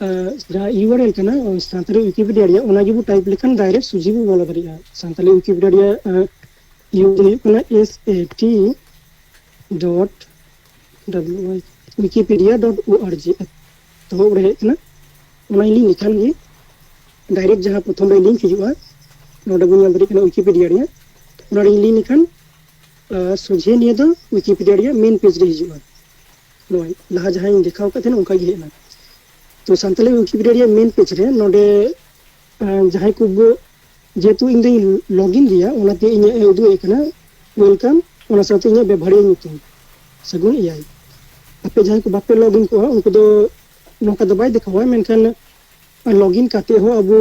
ᱟᱸ, ᱡᱟᱦᱟᱸ ᱤᱭᱩ ᱟᱨ ᱮᱞ ᱠᱟᱱᱟ, ᱚᱱᱟ ᱥᱟᱱᱛᱟᱲᱤ ᱣᱤᱠᱤᱯᱤᱰᱤᱭᱟ ᱨᱮᱭᱟᱜ, ᱚᱱᱟ ᱜᱮᱵᱚ ᱴᱟᱭᱤᱯ ᱞᱮᱠᱷᱟᱱ ᱰᱟᱭᱨᱮᱠᱴ ᱥᱚᱡᱷᱮ ᱵᱚ ᱵᱚᱞᱚ ᱫᱟᱲᱮᱭᱟᱜᱼᱟ᱾ ᱥᱟᱱᱛᱟᱲᱤ ᱣᱤᱠᱤᱯᱤᱰᱤᱭᱟ ᱨᱮᱭᱟᱜ ᱤᱭᱩ ᱫᱚ ᱦᱩᱭᱩᱜ ᱠᱟᱱᱟ S A T dot W I wikipedia dot O R G᱾ ᱮᱛᱚᱦᱚᱵ ᱨᱮ ᱦᱮᱡ ᱠᱟᱱᱟ, ᱚᱱᱟ ᱞᱤᱧ ᱞᱮᱠᱷᱟᱱ ᱜᱮ ᱰᱟᱭᱨᱮᱠᱴ ᱡᱟᱦᱟᱸ ᱯᱨᱚᱛᱷᱚᱢ ᱨᱮ ᱞᱤᱝᱠ ᱦᱤᱡᱩᱜᱼᱟ, ᱱᱚᱰᱮ ᱵᱚᱱ ᱧᱮᱞ ᱫᱟᱲᱮᱭᱟᱜ ᱠᱟᱱᱟ ᱣᱤᱠᱤᱯᱤᱰᱤᱭᱟ ᱨᱮᱭᱟᱜ᱾ ᱚᱱᱟ ᱞᱤᱧ ᱞᱮᱠᱷᱟᱱ ᱟᱨ ᱥᱚᱡᱷᱮ ᱱᱤᱭᱟᱹ ᱫᱚ ᱣᱤᱠᱤᱯᱤᱰᱤᱭᱟ ᱨᱮᱭᱟᱜ ᱢᱮᱱ ᱯᱮᱡᱽ ᱨᱮ ᱦᱤᱡᱩᱜᱼᱟ᱾ ᱱᱚᱜᱼᱚᱭ ᱞᱟᱦᱟ ᱡᱟᱦᱟᱸᱧ ᱫᱮᱠᱷᱟᱣ ᱠᱟᱫ ᱛᱟᱦᱮᱱᱟ, ᱚᱱᱠᱟ ᱜᱮ ᱦᱮᱡ ᱮᱱᱟ᱾ ᱛᱚ ᱥᱟᱱᱛᱟᱲᱤ ᱣᱤᱠᱤᱯᱤᱰᱤᱭᱟ ᱨᱮᱭᱟᱜ ᱢᱮᱱ ᱯᱮᱡᱽ ᱨᱮ ᱱᱚᱰᱮ, ᱟᱨ ᱡᱟᱦᱟᱸᱭ ᱠᱚ ᱵᱚ-, ᱡᱮᱦᱮᱛᱩ ᱤᱧ ᱫᱚᱧ ᱞᱚᱜᱤᱱ ᱜᱮᱭᱟ, ᱚᱱᱟᱛᱮ ᱤᱧᱟᱹᱜ ᱮ ᱩᱫᱩᱜ ᱮᱫ ᱠᱟᱱᱟ ᱳᱭᱮᱞᱠᱟᱢ, ᱚᱱᱟ ᱥᱟᱶᱛᱮ ᱤᱧᱟᱹᱜ ᱵᱮᱵᱷᱟᱨᱤᱭᱟᱹ ᱧᱩᱛᱩᱢ ᱥᱟᱹᱜᱩᱱ ᱮᱭᱟᱭ᱾ ᱟᱯᱮ ᱡᱟᱦᱟᱸᱭ ᱠᱚ ᱵᱟᱯᱮ ᱞᱚᱜᱤᱱ ᱠᱚᱜᱼᱟ, ᱩᱱᱠᱩ ᱫᱚ ᱱᱚᱝᱠᱟ ᱫᱚ ᱵᱟᱭ ᱫᱮᱠᱷᱟᱣᱟ, ᱢᱮᱱᱠᱷᱟᱱ ᱞᱚᱜᱤᱱ ᱠᱟᱛᱮ ᱦᱚᱸ ᱟᱵᱚ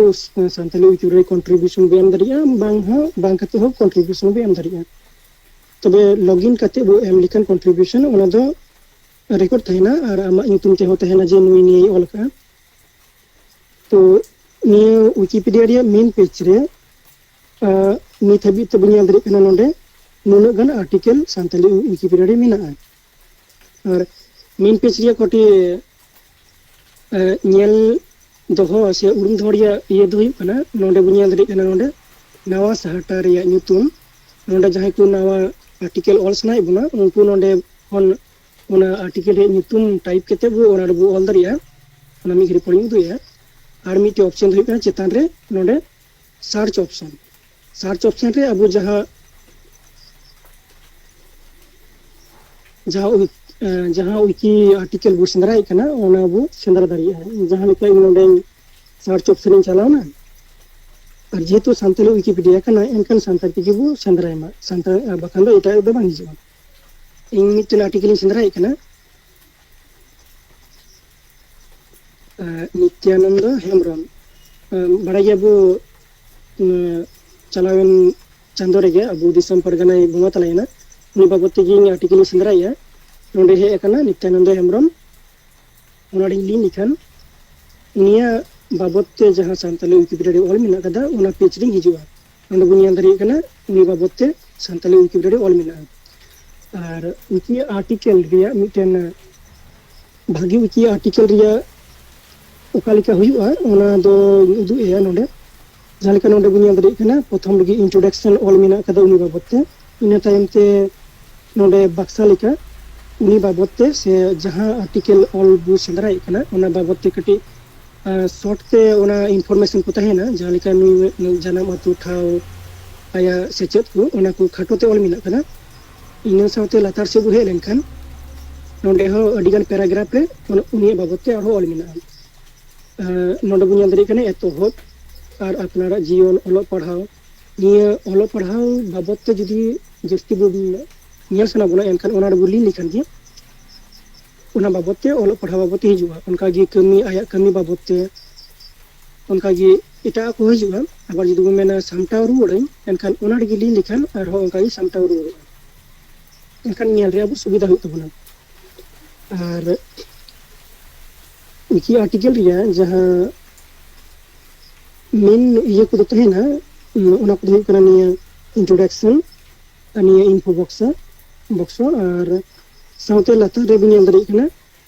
ᱥᱟᱱᱛᱟᱲᱤ ᱣᱤᱠᱤᱯᱤᱰᱤᱭᱟ ᱨᱮ ᱠᱚᱱᱴᱨᱤᱵᱤᱭᱩᱥᱚᱱ ᱵᱚ ᱮᱢ ᱫᱟᱲᱮᱭᱟᱜᱼᱟ, ᱵᱟᱝ ᱦᱚᱸ, ᱵᱟᱝ ᱠᱟᱛᱮ ᱦᱚᱸ ᱠᱚᱱᱴᱨᱤᱵᱤᱭᱩᱥᱚᱱ ᱵᱚ ᱮᱢ ᱫᱟᱲᱮᱭᱟᱜᱼᱟ᱾ ᱛᱚᱵᱮ ᱞᱚᱜᱤᱱ ᱠᱟᱛᱮ ᱵᱚ ᱮᱢ ᱞᱮᱠᱷᱟᱱ ᱠᱚᱱᱴᱨᱤᱵᱤᱭᱩᱥᱚᱱ ᱚᱱᱟ ᱫᱚ ᱨᱮᱠᱚᱨᱰ ᱛᱟᱦᱮᱱᱟ ᱟᱨ ᱟᱢᱟᱜ ᱧᱩᱛᱩᱢ ᱛᱮᱦᱚᱸ ᱛᱟᱦᱮᱱᱟ ᱡᱮ ᱱᱩᱭ ᱱᱤᱭᱟᱹᱭ ᱚᱞ ᱟᱠᱟᱫᱼᱟ᱾ ᱛᱚ ᱱᱤᱭᱟᱹ ᱣᱤᱠᱤᱯᱤᱰᱤᱭᱟ ᱨᱮᱭᱟᱜ ᱢᱮᱱ ᱯᱮᱡᱽ ᱨᱮ, ᱟᱸ, ᱱᱤᱛ ᱦᱟᱹᱵᱤᱡ ᱛᱮᱵᱚ ᱧᱮᱞ ᱫᱟᱲᱮᱭᱟᱜ ᱠᱟᱱᱟ ᱱᱚᱰᱮ ᱱᱩᱱᱟᱹᱜ ᱜᱟᱱ ᱟᱨᱴᱤᱠᱮᱞ ᱥᱟᱱᱛᱟᱲᱤ ᱣᱤᱠᱤᱯᱤᱰᱤᱭᱟ ᱨᱮ ᱢᱮᱱᱟᱜᱼᱟ᱾ ᱟᱨ ᱢᱮᱱ ᱯᱮᱡᱽ ᱨᱮᱭᱟᱜ ᱠᱟᱹᱴᱤᱡ, ᱟᱸ, ᱧᱮᱞ ᱫᱚᱦᱚ ᱥᱮ ᱩᱨᱩᱢ ᱫᱚᱦᱚ ᱨᱮᱭᱟᱜ ᱤᱭᱟᱹ ᱫᱚ ᱦᱩᱭᱩᱜ ᱠᱟᱱᱟ, ᱱᱚᱰᱮ ᱵᱚ ᱧᱮᱞ ᱫᱟᱲᱮᱭᱟᱜ ᱠᱟᱱᱟ ᱱᱚᱰᱮ ᱱᱟᱣᱟ ᱥᱟᱦᱴᱟ ᱨᱮᱭᱟᱜ ᱧᱩᱛᱩᱢ᱾ ᱱᱚᱰᱮ ᱡᱟᱦᱟᱸᱭ ᱠᱚ ᱱᱟᱣᱟ ᱟᱨᱴᱤᱠᱮᱞ ᱚᱞ ᱥᱟᱱᱟᱭᱮᱫ ᱵᱚᱱᱟ, ᱩᱱᱠᱩ ᱱᱚᱰᱮ ᱠᱷᱚᱱ ᱚᱱᱟ ᱟᱨᱴᱤᱠᱮᱞ ᱨᱮᱭᱟᱜ ᱧᱩᱛᱩᱢ ᱴᱟᱭᱤᱯ ᱠᱟᱛᱮ ᱵᱚ ᱚᱱᱟ ᱨᱮᱵᱚ ᱚᱞ ᱫᱟᱲᱮᱭᱟᱜᱼᱟ᱾ ᱚᱱᱟ ᱢᱤᱫ ᱜᱷᱟᱹᱲᱤᱡ ᱯᱚᱨᱮᱧ ᱩᱫᱩᱜ ᱮᱫᱟ᱾ ᱟᱨ ᱢᱤᱫᱴᱮᱡ ᱚᱯᱥᱮᱱ ᱫᱚ ᱦᱩᱭᱩᱜ ᱠᱟᱱᱟ ᱪᱮᱛᱟᱱ ᱨᱮ ᱱᱚᱰᱮ ᱥᱟᱨᱪ ᱚᱯᱥᱮᱱ᱾ ᱥᱟᱨᱪ ᱚᱯᱥᱮᱱ ᱨᱮ ᱟᱵᱚ ᱡᱟᱦᱟᱸ ᱡᱟᱦᱟᱸ ᱡᱟᱦᱟᱸ ᱣᱤᱠᱤ ᱟᱨᱴᱤᱠᱮᱞ ᱵᱚ ᱥᱮᱸᱫᱽᱨᱟᱭᱮᱫ ᱠᱟᱱᱟ, ᱚᱱᱟ ᱵᱚ ᱥᱮᱸᱫᱽᱨᱟ ᱫᱟᱲᱮᱭᱟᱜᱼᱟ᱾ ᱡᱟᱦᱟᱸ ᱞᱮᱠᱟ ᱤᱧ ᱱᱚᱰᱮᱧ ᱥᱟᱨᱪ ᱚᱯᱥᱮᱱ ᱤᱧ ᱪᱟᱞᱟᱣᱱᱟ, ᱟᱨ ᱡᱮᱦᱮᱛᱩ ᱥᱟᱱᱛᱟᱲᱤ ᱣᱤᱠᱤᱯᱤᱰᱤᱭᱟ ᱠᱟᱱᱟ, ᱮᱱᱠᱷᱟᱱ ᱥᱟᱱᱛᱟᱲ ᱛᱮᱜᱮ ᱵᱚ ᱥᱮᱸᱫᱽᱨᱟᱭ ᱢᱟ, ᱥᱟᱱᱛᱟᱲ, ᱟᱨ ᱵᱟᱠᱷᱟᱱ ᱫᱚ ᱮᱴᱟᱜ ᱨᱮᱫᱚ ᱵᱟᱝ ᱦᱤᱡᱩᱜᱼᱟ᱾ ᱤᱧ ᱢᱤᱫᱴᱮᱱ ᱟᱨᱴᱤᱠᱮᱞ ᱤᱧ ᱥᱮᱸᱫᱽᱨᱟᱭᱮᱫ ᱠᱟᱱᱟ, ᱱᱤᱛᱭᱟᱱᱚᱱᱫᱚ ᱦᱮᱢᱵᱨᱚᱢ᱾ ᱵᱟᱲᱟᱭ ᱜᱮᱭᱟᱵᱚ, ᱪᱟᱞᱟᱣᱮᱱ ᱪᱟᱸᱫᱳ ᱨᱮᱜᱮ ᱟᱵᱚ ᱫᱤᱥᱚᱢ ᱯᱟᱨᱜᱟᱱᱟᱭ ᱵᱚᱸᱜᱟ ᱛᱟᱞᱟᱭᱮᱱᱟ᱾ ᱩᱱᱤ ᱵᱟᱵᱚᱫ ᱛᱮᱜᱮ ᱤᱧ ᱟᱨᱴᱤᱠᱮᱞ ᱤᱧ ᱥᱮᱸᱫᱽᱨᱟᱭᱮᱫᱼᱟ᱾ ᱱᱚᱰᱮ ᱦᱮᱡ ᱟᱠᱟᱱᱟ ᱱᱤᱛᱭᱟᱱᱚᱱᱫᱚ ᱦᱮᱢᱵᱨᱚᱢ, ᱚᱱᱟᱨᱮᱧ ᱞᱤᱱ ᱞᱮᱠᱷᱟᱱ ᱩᱱᱤᱭᱟᱜ ᱵᱟᱵᱚᱫ ᱛᱮ ᱡᱟᱦᱟᱸ ᱥᱟᱱᱛᱟᱞᱤ ᱣᱤᱠᱤᱯᱤᱰᱤᱭᱟ ᱨᱮ ᱚᱞ ᱢᱮᱱᱟᱜ ᱟᱠᱟᱫᱟ, ᱚᱱᱟ ᱯᱮᱡᱽ ᱨᱤᱧ ᱦᱤᱡᱩᱜᱼᱟ᱾ ᱱᱚᱰᱮ ᱵᱚᱱ ᱧᱮᱞ ᱫᱟᱲᱮᱭᱟᱜ ᱠᱟᱱᱟ ᱩᱱᱤ ᱵᱟᱵᱚᱫ ᱛᱮ ᱥᱟᱱᱛᱟᱞᱤ ᱣᱤᱠᱤᱯᱤᱰᱤᱭᱟ ᱨᱮ ᱚᱞ ᱢᱮᱱᱟᱜᱼᱟ᱾ ᱟᱨ ᱩᱱᱠᱤᱭᱟᱜ ᱟᱨᱴᱤᱠᱮᱞ ᱨᱮᱭᱟᱜ ᱢᱤᱫᱴᱮᱱ ᱵᱷᱟᱜᱤ ᱣᱤᱠᱤ ᱟᱨᱴᱤᱠᱮᱞ ᱨᱮᱭᱟᱜ ᱚᱠᱟ ᱞᱮᱠᱟ ᱦᱩᱭᱩᱜᱼᱟ, ᱚᱱᱟ ᱫᱚᱧ ᱩᱫᱩᱜ ᱮᱭᱟ ᱱᱚᱰᱮ᱾ ᱡᱟᱦᱟᱸ ᱞᱮᱠᱟ ᱱᱚᱰᱮ ᱵᱚᱱ ᱧᱮᱞ ᱫᱟᱲᱮᱭᱟᱜ ᱠᱟᱱᱟ, ᱯᱨᱚᱛᱷᱚᱢ ᱨᱮᱜᱮ ᱤᱱᱴᱨᱳᱰᱟᱠᱥᱚᱱ ᱚᱞ ᱢᱮᱱᱟᱜ ᱟᱠᱟᱫᱟ ᱩᱱᱤ ᱵᱟᱵᱚᱫ ᱛᱮ᱾ ᱤᱱᱟᱹ ᱛᱟᱭᱚᱢ ᱛᱮ ᱱᱚᱰᱮ ᱵᱟᱠᱥᱟ ᱞᱮᱠᱟ ᱩᱱᱤ ᱵᱟᱵᱚᱫ ᱛᱮ ᱥᱮ ᱡᱟᱦᱟᱸ ᱟᱨᱴᱤᱠᱮᱞ ᱚᱞ ᱵᱚ ᱥᱮᱸᱫᱽᱨᱟᱭᱮᱫ ᱠᱟᱱᱟ, ᱚᱱᱟ ᱵᱟᱵᱚᱫ ᱛᱮ ᱠᱟᱹᱴᱤᱡ ᱥᱚᱨᱴ ᱛᱮ ᱚᱱᱟ ᱤᱱᱯᱷᱚᱨᱢᱮᱥᱚᱱ ᱠᱚ ᱛᱟᱦᱮᱱᱟ, ᱡᱟᱦᱟᱸ ᱞᱮᱠᱟ ᱱᱩᱭ ᱡᱟᱱᱟᱢ ᱟᱹᱛᱩ ᱴᱷᱟᱶ, ᱟᱭᱟᱜ ᱥᱮᱪᱮᱫ ᱠᱚ, ᱚᱱᱟ ᱠᱚ ᱠᱷᱟᱴᱚ ᱛᱮ ᱚᱞ ᱢᱮᱱᱟᱜ ᱠᱟᱫᱟ᱾ ᱤᱱᱟᱹ ᱥᱟᱶᱛᱮ ᱞᱟᱛᱟᱨ ᱥᱮᱫ ᱵᱚ ᱦᱮᱡ ᱞᱮᱱᱠᱷᱟᱱ ᱱᱚᱰᱮ ᱦᱚᱸ ᱟᱹᱰᱤᱜᱟᱱ ᱯᱮᱨᱟᱜᱨᱟᱯᱷ ᱨᱮ ᱚᱱᱟ, ᱩᱱᱤᱭᱟᱜ ᱵᱟᱵᱚᱫ ᱛᱮ ᱟᱨᱦᱚᱸ ᱚᱞ ᱢᱮᱱᱟᱜᱼᱟ᱾ ᱟᱨ ᱱᱚᱰᱮ ᱵᱚᱱ ᱧᱮᱞ ᱫᱟᱲᱮᱭᱟᱜ ᱠᱟᱱᱟ ᱮᱛᱚᱦᱚᱵ ᱟᱨ ᱟᱯᱱᱟᱨᱟᱜ ᱡᱤᱭᱚᱱ, ᱚᱞᱚᱜ ᱯᱟᱲᱦᱟᱣ᱾ ᱱᱤᱭᱟᱹ ᱚᱞᱚᱜ ᱯᱟᱲᱦᱟᱣ ᱵᱟᱵᱚᱫ ᱛᱮ ᱡᱩᱫᱤ ᱡᱟᱹᱥᱛᱤ ᱵᱚᱱ ᱧᱮᱞ ᱥᱟᱱᱟ ᱵᱚᱱᱟ, ᱮᱱᱠᱷᱟᱱ ᱚᱱᱟ ᱨᱮᱵᱚ ᱞᱤᱱ ᱞᱮᱠᱷᱟᱱ ᱜᱮ ᱚᱱᱟ ᱵᱟᱵᱚᱫ ᱛᱮ, ᱚᱞᱚᱜ ᱯᱟᱲᱦᱟᱣ ᱵᱟᱵᱚᱫ ᱛᱮ ᱦᱤᱡᱩᱜᱼᱟ᱾ ᱚᱱᱠᱟᱜᱮ ᱠᱟᱹᱢᱤ, ᱟᱭᱟᱜ ᱠᱟᱹᱢᱤ ᱵᱟᱵᱚᱫ ᱛᱮ, ᱚᱱᱠᱟᱜᱮ ᱮᱴᱟᱜ ᱠᱚ ᱦᱤᱡᱩᱜᱼᱟ᱾ ᱟᱵᱟᱨ ᱡᱩᱫᱤ ᱵᱚᱱ ᱢᱮᱱᱟ ᱥᱟᱢᱴᱟᱣ ᱨᱩᱣᱟᱹᱲᱟᱹᱧ, ᱮᱱᱠᱷᱟᱱ ᱚᱱᱟ ᱨᱮᱜᱮ ᱞᱤᱱ ᱞᱮᱠᱷᱟᱱ ᱟᱨᱦᱚᱸ ᱚᱱᱠᱟᱜᱮ ᱥᱟᱢᱴᱟᱣ ᱨᱩᱣᱟᱹᱲᱚᱜᱼᱟ᱾ ᱮᱱᱠᱷᱟᱱ ᱧᱮᱞ ᱨᱮ ᱟᱵᱚ ᱥᱩᱵᱤᱫᱷᱟ ᱦᱩᱭᱩᱜ ᱛᱟᱵᱚᱱᱟ᱾ ᱟᱨ ᱣᱤᱠᱤ ᱟᱨᱴᱤᱠᱮᱞ ᱨᱮᱭᱟᱜ ᱡᱟᱦᱟᱸ ᱢᱮᱱ ᱤᱭᱟᱹ ᱠᱚᱫᱚ ᱛᱟᱦᱮᱱᱟ, ᱚᱱᱟ ᱠᱚᱫᱚ ᱦᱩᱭᱩᱜ ᱠᱟᱱᱟ ᱱᱤᱭᱟᱹ ᱤᱱᱴᱨᱳᱰᱟᱠᱥᱚᱱ ᱟᱨ ᱱᱤᱭᱟᱹ ᱤᱱᱯᱷᱳ ᱵᱚᱠᱥ, ᱵᱚᱠᱥ ᱟᱨ ᱥᱟᱶᱛᱮ ᱞᱟᱛᱟᱨ ᱨᱮᱵᱚᱱ ᱧᱮᱞ ᱫᱟᱲᱮᱭᱟᱜ ᱠᱟᱱᱟ,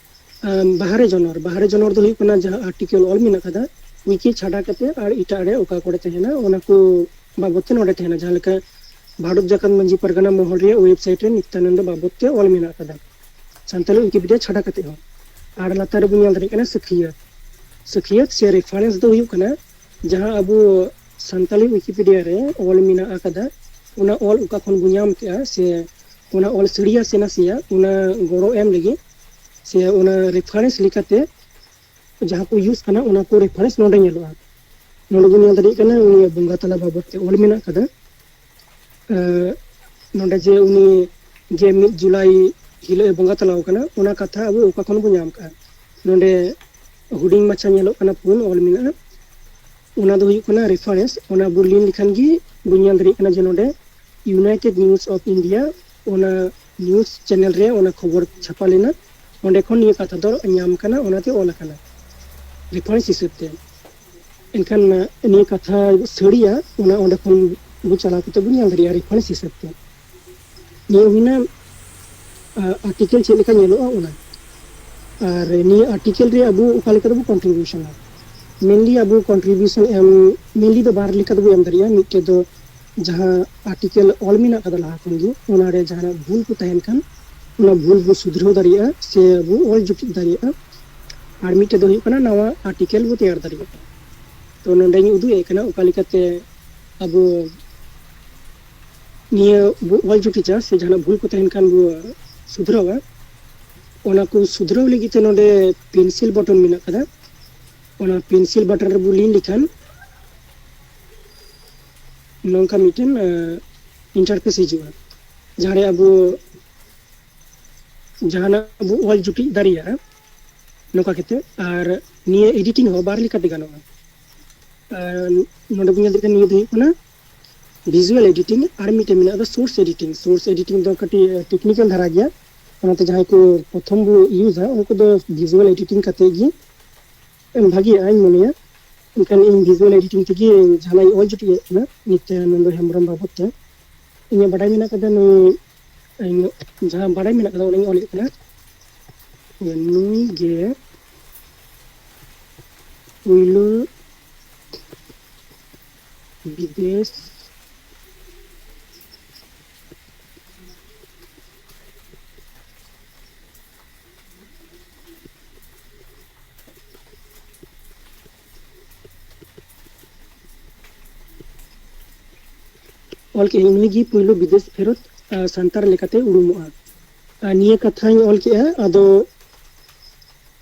ᱟᱢ, ᱵᱟᱦᱨᱮ ᱡᱚᱱᱚᱨ᱾ ᱵᱟᱦᱨᱮ ᱡᱚᱱᱚᱨ ᱫᱚ ᱦᱩᱭᱩᱜ ᱠᱟᱱᱟ ᱡᱟᱦᱟᱸ ᱟᱨᱴᱤᱠᱮᱞ ᱚᱞ ᱢᱮᱱᱟᱜ ᱟᱠᱟᱫᱟ, ᱣᱤᱠᱤ ᱪᱷᱟᱰᱟ ᱠᱟᱛᱮ ᱟᱨ ᱮᱴᱟᱜ ᱨᱮ ᱚᱠᱟ ᱠᱚᱨᱮ ᱛᱟᱦᱮᱱᱟ, ᱚᱱᱟ ᱠᱚ ᱵᱟᱵᱚᱫ ᱛᱮ ᱱᱚᱰᱮ ᱛᱟᱦᱮᱱᱟ᱾ ᱡᱟᱦᱟᱸ ᱞᱮᱠᱟ ᱵᱷᱟᱨᱚᱛ ᱡᱟᱠᱟᱛ ᱢᱟᱹᱡᱷᱤ ᱯᱟᱨᱜᱟᱱᱟ ᱢᱚᱦᱚᱞ ᱨᱮᱭᱟᱜ ᱳᱭᱮᱵᱥᱟᱭᱤᱴ ᱨᱮ ᱱᱤᱛᱭᱟᱱᱚᱱᱫᱚ ᱵᱟᱵᱚᱫ ᱛᱮ ᱚᱞ ᱢᱮᱱᱟᱜ ᱟᱠᱟᱫᱟ, ᱥᱟᱱᱛᱟᱲᱤ ᱣᱤᱠᱤᱯᱤᱰᱤᱭᱟ ᱪᱷᱟᱰᱟ ᱠᱟᱛᱮ ᱦᱚᱸ᱾ ᱟᱨ ᱞᱟᱛᱟᱨ ᱨᱮᱵᱚᱱ ᱧᱮᱞ ᱫᱟᱲᱮᱭᱟᱜ ᱠᱟᱱᱟ ᱥᱟᱹᱠᱷᱭᱟᱹᱛ᱾ ᱥᱟᱹᱠᱷᱭᱟᱹᱛ ᱥᱮ ᱨᱮᱯᱷᱟᱨᱮᱱᱥ ᱫᱚ ᱦᱩᱭᱩᱜ ᱠᱟᱱᱟ, ᱡᱟᱦᱟᱸ ᱟᱵᱚ ᱥᱟᱱᱛᱟᱲᱤ ᱣᱤᱠᱤᱯᱤᱰᱤᱭᱟ ᱨᱮ ᱚᱞ ᱢᱮᱱᱟᱜ ᱟᱠᱟᱫᱟ, ᱚᱱᱟ ᱚᱞ ᱚᱠᱟ ᱠᱷᱚᱱ ᱵᱚᱱ ᱧᱟᱢ ᱠᱮᱜᱼᱟ, ᱥᱮ ᱚᱱᱟ ᱚᱞ ᱥᱟᱹᱲᱤᱭᱟ ᱥᱮ ᱱᱟᱥᱮᱭᱟ, ᱚᱱᱟ ᱜᱚᱲᱚ ᱮᱢ ᱞᱟᱹᱜᱤᱫ, ᱥᱮ ᱚᱱᱟ ᱨᱮᱯᱷᱟᱨᱮᱱᱥ ᱞᱮᱠᱟᱛᱮ ᱡᱟᱦᱟᱸ ᱠᱚ ᱤᱭᱩᱡᱽ ᱠᱟᱱᱟ, ᱚᱱᱟ ᱠᱚ ᱨᱮᱯᱷᱟᱨᱮᱱᱥ ᱱᱚᱰᱮ ᱧᱮᱞᱚᱜᱼᱟ᱾ ᱱᱚᱰᱮ ᱵᱚᱱ ᱧᱮᱞ ᱫᱟᱲᱮᱭᱟᱜ ᱠᱟᱱᱟ, ᱩᱱᱤᱭᱟᱜ ᱵᱚᱸᱜᱟ ᱛᱟᱞᱟ ᱵᱟᱵᱚᱫ ᱛᱮ ᱚᱞ ᱢᱮᱱᱟᱜ ᱠᱟᱫᱟ᱾ ᱮᱸ, ᱱᱚᱰᱮ ᱡᱮ ᱩᱱᱤ ᱜᱮ ᱢᱤᱫ ᱡᱩᱞᱟᱭ ᱦᱤᱞᱳᱜ ᱮ ᱵᱚᱸᱜᱟ ᱛᱟᱞᱟᱣ ᱠᱟᱱᱟ, ᱚᱱᱟ ᱠᱟᱛᱷᱟ ᱟᱵᱚ ᱚᱠᱟ ᱠᱷᱚᱱ ᱵᱚᱱ ᱧᱟᱢ ᱠᱟᱜᱼᱟ? ᱱᱚᱰᱮ ᱦᱩᱰᱤᱧ ᱢᱟᱪᱷᱟ ᱧᱮᱞᱚᱜ ᱠᱟᱱᱟ, ᱯᱩᱱ ᱚᱞ ᱢᱮᱱᱟᱜᱼᱟ᱾ ᱚᱱᱟ ᱫᱚ ᱦᱩᱭᱩᱜ ᱠᱟᱱᱟ ᱨᱮᱯᱷᱟᱨᱮᱱᱥ᱾ ᱚᱱᱟ ᱵᱚᱱ ᱞᱤᱱ ᱞᱮᱠᱷᱟᱱ ᱜᱮ ᱵᱚᱱ ᱧᱮᱞ ᱫᱟᱲᱮᱭᱟᱜ ᱠᱟᱱᱟ ᱡᱮ ᱱᱚᱰᱮ ᱤᱭᱩᱱᱟᱭᱴᱮᱰ ᱱᱤᱭᱩᱡᱽ ᱚᱯᱷ ᱤᱱᱰᱤᱭᱟ, ᱚᱱᱟ ᱱᱤᱭᱩᱡᱽ ᱪᱮᱱᱮᱞ ᱨᱮ ᱚᱱᱟ ᱠᱷᱚᱵᱚᱨ ᱪᱷᱟᱯᱟ ᱞᱮᱱᱟ, ᱚᱸᱰᱮ ᱠᱷᱚᱱ ᱱᱤᱭᱟᱹ ᱠᱟᱛᱷᱟ ᱫᱚ ᱧᱟᱢ ᱠᱟᱱᱟ, ᱚᱱᱟᱛᱮ ᱚᱞ ᱟᱠᱟᱱᱟ ᱨᱮᱯᱷᱟᱨᱮᱱᱥ ᱦᱤᱥᱟᱹᱵ ᱛᱮ᱾ ᱮᱱᱠᱷᱟᱱ ᱱᱤᱭᱟᱹ ᱠᱟᱛᱷᱟ ᱥᱟᱹᱲᱤᱭᱟ, ᱚᱱᱟ ᱚᱸᱰᱮ ᱠᱷᱚᱱ ᱵᱚ ᱪᱟᱞᱟᱣ ᱠᱟᱛᱮ ᱵᱚᱱ ᱧᱟᱢ ᱫᱟᱲᱮᱭᱟᱜᱼᱟ ᱨᱮᱯᱷᱟᱨᱮᱱᱥ ᱦᱤᱥᱟᱹᱵ ᱛᱮ᱾ ᱱᱤᱭᱟᱹ ᱦᱩᱭᱱᱟ ᱟᱨᱴᱤᱠᱮᱞ ᱪᱮᱫ ᱞᱮᱠᱟ ᱧᱮᱞᱚᱜᱼᱟ ᱚᱱᱟ᱾ ᱟᱨ ᱱᱤᱭᱟᱹ ᱟᱨᱴᱤᱠᱮᱞ ᱨᱮ ᱟᱵᱚ ᱚᱠᱟ ᱞᱮᱠᱟ ᱛᱮᱵᱚ ᱠᱚᱱᱴᱨᱤᱵᱤᱭᱩᱥᱚᱱᱟ? ᱢᱮᱱᱞᱤ ᱟᱵᱚ ᱠᱚᱱᱴᱨᱤᱵᱤᱭᱩᱥᱚᱱ ᱮᱢ, ᱢᱮᱱᱞᱤ ᱫᱚ ᱵᱟᱨ ᱞᱮᱠᱟ ᱛᱮᱵᱚ ᱮᱢ ᱫᱟᱲᱮᱭᱟᱜᱼᱟ᱾ ᱢᱤᱫᱴᱮᱡ ᱫᱚ ᱡᱟᱦᱟᱸ ᱟᱨᱴᱤᱠᱮᱞ ᱚᱞ ᱢᱮᱱᱟᱜ ᱠᱟᱫᱟ ᱞᱟᱦᱟ ᱠᱷᱚᱱ ᱜᱮ, ᱚᱱᱟᱨᱮ ᱡᱟᱦᱟᱱᱟᱜ ᱵᱷᱩᱞ ᱠᱚ ᱛᱟᱦᱮᱱ ᱠᱷᱟᱱ, ᱚᱱᱟ ᱵᱷᱩᱞ ᱵᱚ ᱥᱩᱫᱷᱨᱟᱹᱣ ᱫᱟᱲᱮᱭᱟᱜᱼᱟ ᱥᱮ ᱵᱚ ᱚᱞ ᱡᱩᱴᱤᱡ ᱫᱟᱲᱮᱭᱟᱜᱼᱟ᱾ ᱟᱨ ᱢᱤᱫᱴᱮᱡ ᱫᱚ ᱦᱩᱭᱩᱜ ᱠᱟᱱᱟ ᱱᱟᱣᱟ ᱟᱨᱴᱤᱠᱮᱞ ᱵᱚ ᱛᱮᱭᱟᱨ ᱫᱟᱲᱮᱭᱟᱜᱼᱟ᱾ ᱛᱚ ᱱᱚᱰᱮᱧ ᱩᱫᱩᱜ ᱮᱫ ᱠᱟᱱᱟ ᱚᱠᱟ ᱞᱮᱠᱟᱛᱮ ᱟᱵᱚ ᱱᱤᱭᱟᱹ ᱵᱚ ᱚᱞ ᱡᱩᱴᱤᱡᱟ ᱥᱮ ᱡᱟᱦᱟᱱᱟᱜ ᱵᱷᱩᱞ ᱠᱚ ᱛᱟᱦᱮᱱ ᱠᱷᱟᱱ ᱵᱚ ᱥᱩᱫᱷᱨᱟᱹᱣᱟ᱾ ᱚᱱᱟ ᱠᱚ ᱥᱩᱫᱷᱨᱟᱹᱣ ᱞᱟᱹᱜᱤᱫ ᱛᱮ ᱱᱚᱰᱮ ᱯᱮᱱᱥᱤᱞ ᱵᱟᱴᱚᱱ ᱢᱮᱱᱟᱜ ᱠᱟᱫᱟ᱾ ᱚᱱᱟ ᱯᱮᱱᱥᱤᱞ ᱵᱟᱴᱚᱱ ᱨᱮᱵᱚ ᱞᱤᱱ ᱞᱮᱠᱷᱟᱱ ᱱᱚᱝᱠᱟ ᱢᱤᱫᱴᱮᱱ ᱤᱱᱴᱟᱨᱯᱷᱮᱥ ᱦᱤᱡᱩᱜᱼᱟ, ᱡᱟᱦᱟᱸᱨᱮ ᱟᱵᱚ ᱡᱟᱦᱟᱱᱟᱜ ᱵᱚ ᱚᱞ ᱡᱩᱴᱤᱡ ᱫᱟᱲᱮᱭᱟᱜᱼᱟ ᱱᱚᱝᱠᱟ ᱠᱟᱛᱮ᱾ ᱟᱨ ᱱᱤᱭᱟᱹ ᱮᱰᱤᱴᱤᱝ ᱦᱚᱸ ᱵᱟᱨ ᱞᱮᱠᱟᱛᱮ ᱜᱟᱱᱚᱜᱼᱟ᱾ ᱟᱨ ᱱᱚᱰᱮ ᱵᱚᱱ ᱧᱮᱞ ᱫᱟᱲᱮᱭᱟᱜ ᱠᱟᱱᱟ, ᱱᱤᱭᱟᱹ ᱫᱚ ᱦᱩᱭᱩᱜ ᱠᱟᱱᱟ ᱵᱷᱤᱡᱩᱣᱟᱞ ᱮᱰᱤᱴᱤᱝ, ᱟᱨ ᱢᱤᱫᱴᱮᱱ ᱢᱮᱱᱟᱜ ᱫᱚ ᱥᱳᱨᱥ ᱮᱰᱤᱴᱤᱝ᱾ ᱥᱳᱨᱥ ᱮᱰᱤᱴᱤᱝ ᱫᱚ ᱠᱟᱹᱴᱤᱡ ᱴᱮᱠᱱᱤᱠᱟᱞ ᱫᱷᱟᱨᱟ ᱜᱮᱭᱟ, ᱚᱱᱟᱛᱮ ᱡᱟᱦᱟᱸᱭ ᱠᱚ ᱯᱨᱚᱛᱷᱚᱢ ᱵᱚ ᱤᱭᱩᱡᱟ ᱩᱱᱠᱩ ᱫᱚ ᱵᱷᱤᱡᱩᱣᱟᱞ ᱮᱰᱤᱴᱤᱝ ᱠᱟᱛᱮ ᱜᱮ ᱮᱢ ᱵᱷᱟᱜᱤᱭᱟ ᱤᱧ ᱢᱚᱱᱮᱭᱟ᱾ ᱮᱱᱠᱷᱟᱱ ᱤᱧ ᱵᱷᱤᱡᱩᱣᱟᱞ ᱮᱰᱤᱴᱤᱝ ᱛᱮᱜᱮ ᱡᱟᱦᱟᱸᱱᱟᱜ ᱤᱧ ᱚᱞ ᱡᱩᱴᱤᱡ ᱮᱫ ᱠᱟᱱᱟ ᱱᱤᱛᱭᱟᱱᱚᱱᱫᱚ ᱦᱮᱢᱵᱨᱚᱢ ᱵᱟᱵᱚᱫ ᱛᱮ᱾ ᱤᱧᱟᱹᱜ ᱵᱟᱰᱟᱭ ᱢᱮᱱᱟᱜ ᱠᱟᱫᱟ, ᱱᱩᱭ, ᱤᱧ ᱡᱟᱦᱟᱸ ᱵᱟᱰᱟᱭ ᱢᱮᱱᱟᱜ ᱠᱟᱫᱟ ᱚᱱᱟᱧ ᱚᱞᱮᱫ ᱠᱟᱱᱟ᱾ ᱱᱩᱭ ᱜᱮ ᱯᱩᱭᱞᱩ ᱵᱤᱫᱮᱥ ᱚᱞ ᱠᱮᱫᱼᱟᱹᱧ, ᱱᱩᱭ ᱜᱮ ᱯᱳᱭᱞᱳ ᱵᱤᱫᱮᱥ ᱯᱷᱮᱨᱚᱛ ᱥᱟᱱᱛᱟᱲ ᱞᱮᱠᱟᱛᱮ ᱩᱨᱩᱢᱚᱜᱼᱟ᱾ ᱱᱤᱭᱟᱹ ᱠᱟᱛᱷᱟᱧ ᱚᱞ ᱠᱮᱫᱼᱟ᱾ ᱟᱫᱚ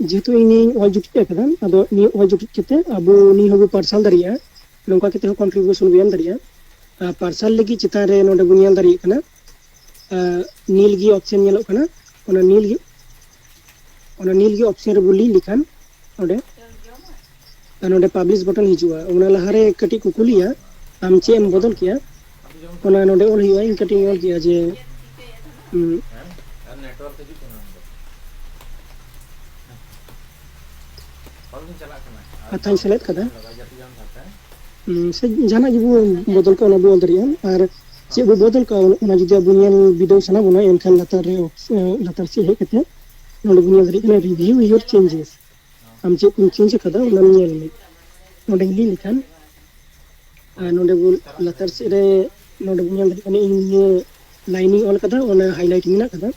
ᱡᱮᱦᱮᱛᱩ ᱤᱧᱤᱧ ᱚᱞ ᱡᱩᱴᱤᱡ ᱟᱠᱟᱫᱟ, ᱟᱫᱚ ᱱᱤᱭᱟᱹ ᱚᱞ ᱡᱩᱴᱤᱡ ᱠᱟᱛᱮ ᱟᱵᱚ ᱱᱤᱭᱟᱹ ᱦᱚᱸᱵᱚ ᱯᱟᱨᱥᱟᱞ ᱫᱟᱲᱮᱭᱟᱜᱼᱟ᱾ ᱱᱚᱝᱠᱟ ᱠᱟᱛᱮ ᱦᱚᱸ ᱠᱚᱱᱴᱨᱤᱵᱤᱭᱩᱥᱚᱱ ᱵᱚ ᱮᱢ ᱫᱟᱲᱮᱭᱟᱜᱼᱟ᱾ ᱯᱟᱨᱥᱟᱞ ᱞᱟᱹᱜᱤᱫ ᱪᱮᱛᱟᱱ ᱨᱮ ᱱᱚᱰᱮ ᱵᱚᱱ ᱧᱮᱞ ᱫᱟᱲᱮᱭᱟᱜ ᱠᱟᱱᱟ, ᱱᱤᱞ ᱜᱮ ᱚᱯᱥᱮᱱ ᱧᱮᱞᱚᱜ ᱠᱟᱱᱟ᱾ ᱚᱱᱟ ᱱᱤᱞ ᱜᱮ ᱚᱱᱟ ᱱᱤᱞ ᱜᱮ ᱚᱯᱥᱮᱱ ᱨᱮᱵᱚ ᱞᱤᱱ ᱞᱮᱠᱷᱟᱱ ᱱᱚᱰᱮ ᱟᱨ ᱱᱚᱰᱮ ᱯᱟᱵᱽᱞᱤᱥ ᱵᱚᱴᱚᱱ ᱦᱤᱡᱩᱜᱼᱟ᱾ ᱚᱱᱟ ᱞᱟᱦᱟᱨᱮ ᱠᱟᱹᱴᱤᱡ ᱠᱚ ᱠᱩᱞᱤᱭᱟ, ᱟᱢ ᱪᱮᱫ ᱮᱢ ᱵᱚᱫᱚᱞ ᱠᱮᱭᱟ? ᱚᱱᱟ ᱱᱚᱰᱮ ᱚᱞ ᱦᱩᱭᱩᱜᱼᱟ᱾ ᱤᱧ ᱠᱟᱹᱴᱤᱡ ᱤᱧ ᱚᱞ ᱠᱮᱭᱟ ᱡᱮ, ᱦᱩᱸ, ᱠᱟᱛᱷᱟᱧ ᱥᱮᱞᱮᱫ ᱠᱟᱫᱟ᱾ ᱦᱩᱸ, ᱥᱮ ᱡᱟᱦᱟᱱᱟᱜ ᱜᱮᱵᱚ ᱵᱚᱫᱚᱞ ᱠᱟᱜᱼᱟ, ᱚᱱᱟ ᱵᱚ ᱚᱞ ᱫᱟᱲᱮᱭᱟᱜᱼᱟ᱾ ᱟᱨ ᱪᱮᱫ ᱵᱚ ᱵᱚᱫᱚᱞ ᱠᱟᱜᱼᱟ, ᱚᱱᱟ ᱡᱩᱫᱤ ᱟᱵᱚ ᱧᱮᱞ ᱵᱤᱰᱟᱹᱣ ᱥᱟᱱᱟ ᱵᱚᱱᱟ, ᱮᱱᱠᱷᱟᱱ ᱞᱟᱛᱟᱨ ᱨᱮ, ᱞᱟᱛᱟᱨ ᱥᱮᱫ ᱦᱮᱡ ᱠᱟᱛᱮ ᱱᱚᱰᱮ ᱵᱚᱱ ᱧᱮᱞ ᱫᱟᱲᱮᱭᱟᱜ ᱠᱟᱱᱟ, review your changes᱾ ᱟᱢ ᱪᱮᱫ ᱠᱚᱢ ᱪᱮᱧᱡᱽ ᱟᱠᱟᱫᱟ, ᱚᱱᱟᱢ ᱧᱮᱞ ᱢᱮ᱾ ᱱᱚᱰᱮᱧ ᱞᱟᱹᱭ ᱞᱮᱠᱷᱟᱱ, ᱟᱨ ᱱᱚᱰᱮ ᱵᱚᱱ ᱞᱟᱛᱟᱨ ᱥᱮᱫ ᱨᱮ, ᱱᱚᱰᱮ ᱵᱚᱱ ᱧᱮᱞ ᱫᱟᱲᱮᱭᱟᱜ ᱠᱟᱱᱟ, ᱤᱧ ᱱᱤᱭᱟᱹ ᱞᱟᱭᱤᱱ ᱤᱧ ᱚᱞ ᱠᱟᱫᱟ, ᱚᱱᱟ highlight ᱢᱮᱱᱟᱜ ᱠᱟᱫᱟ᱾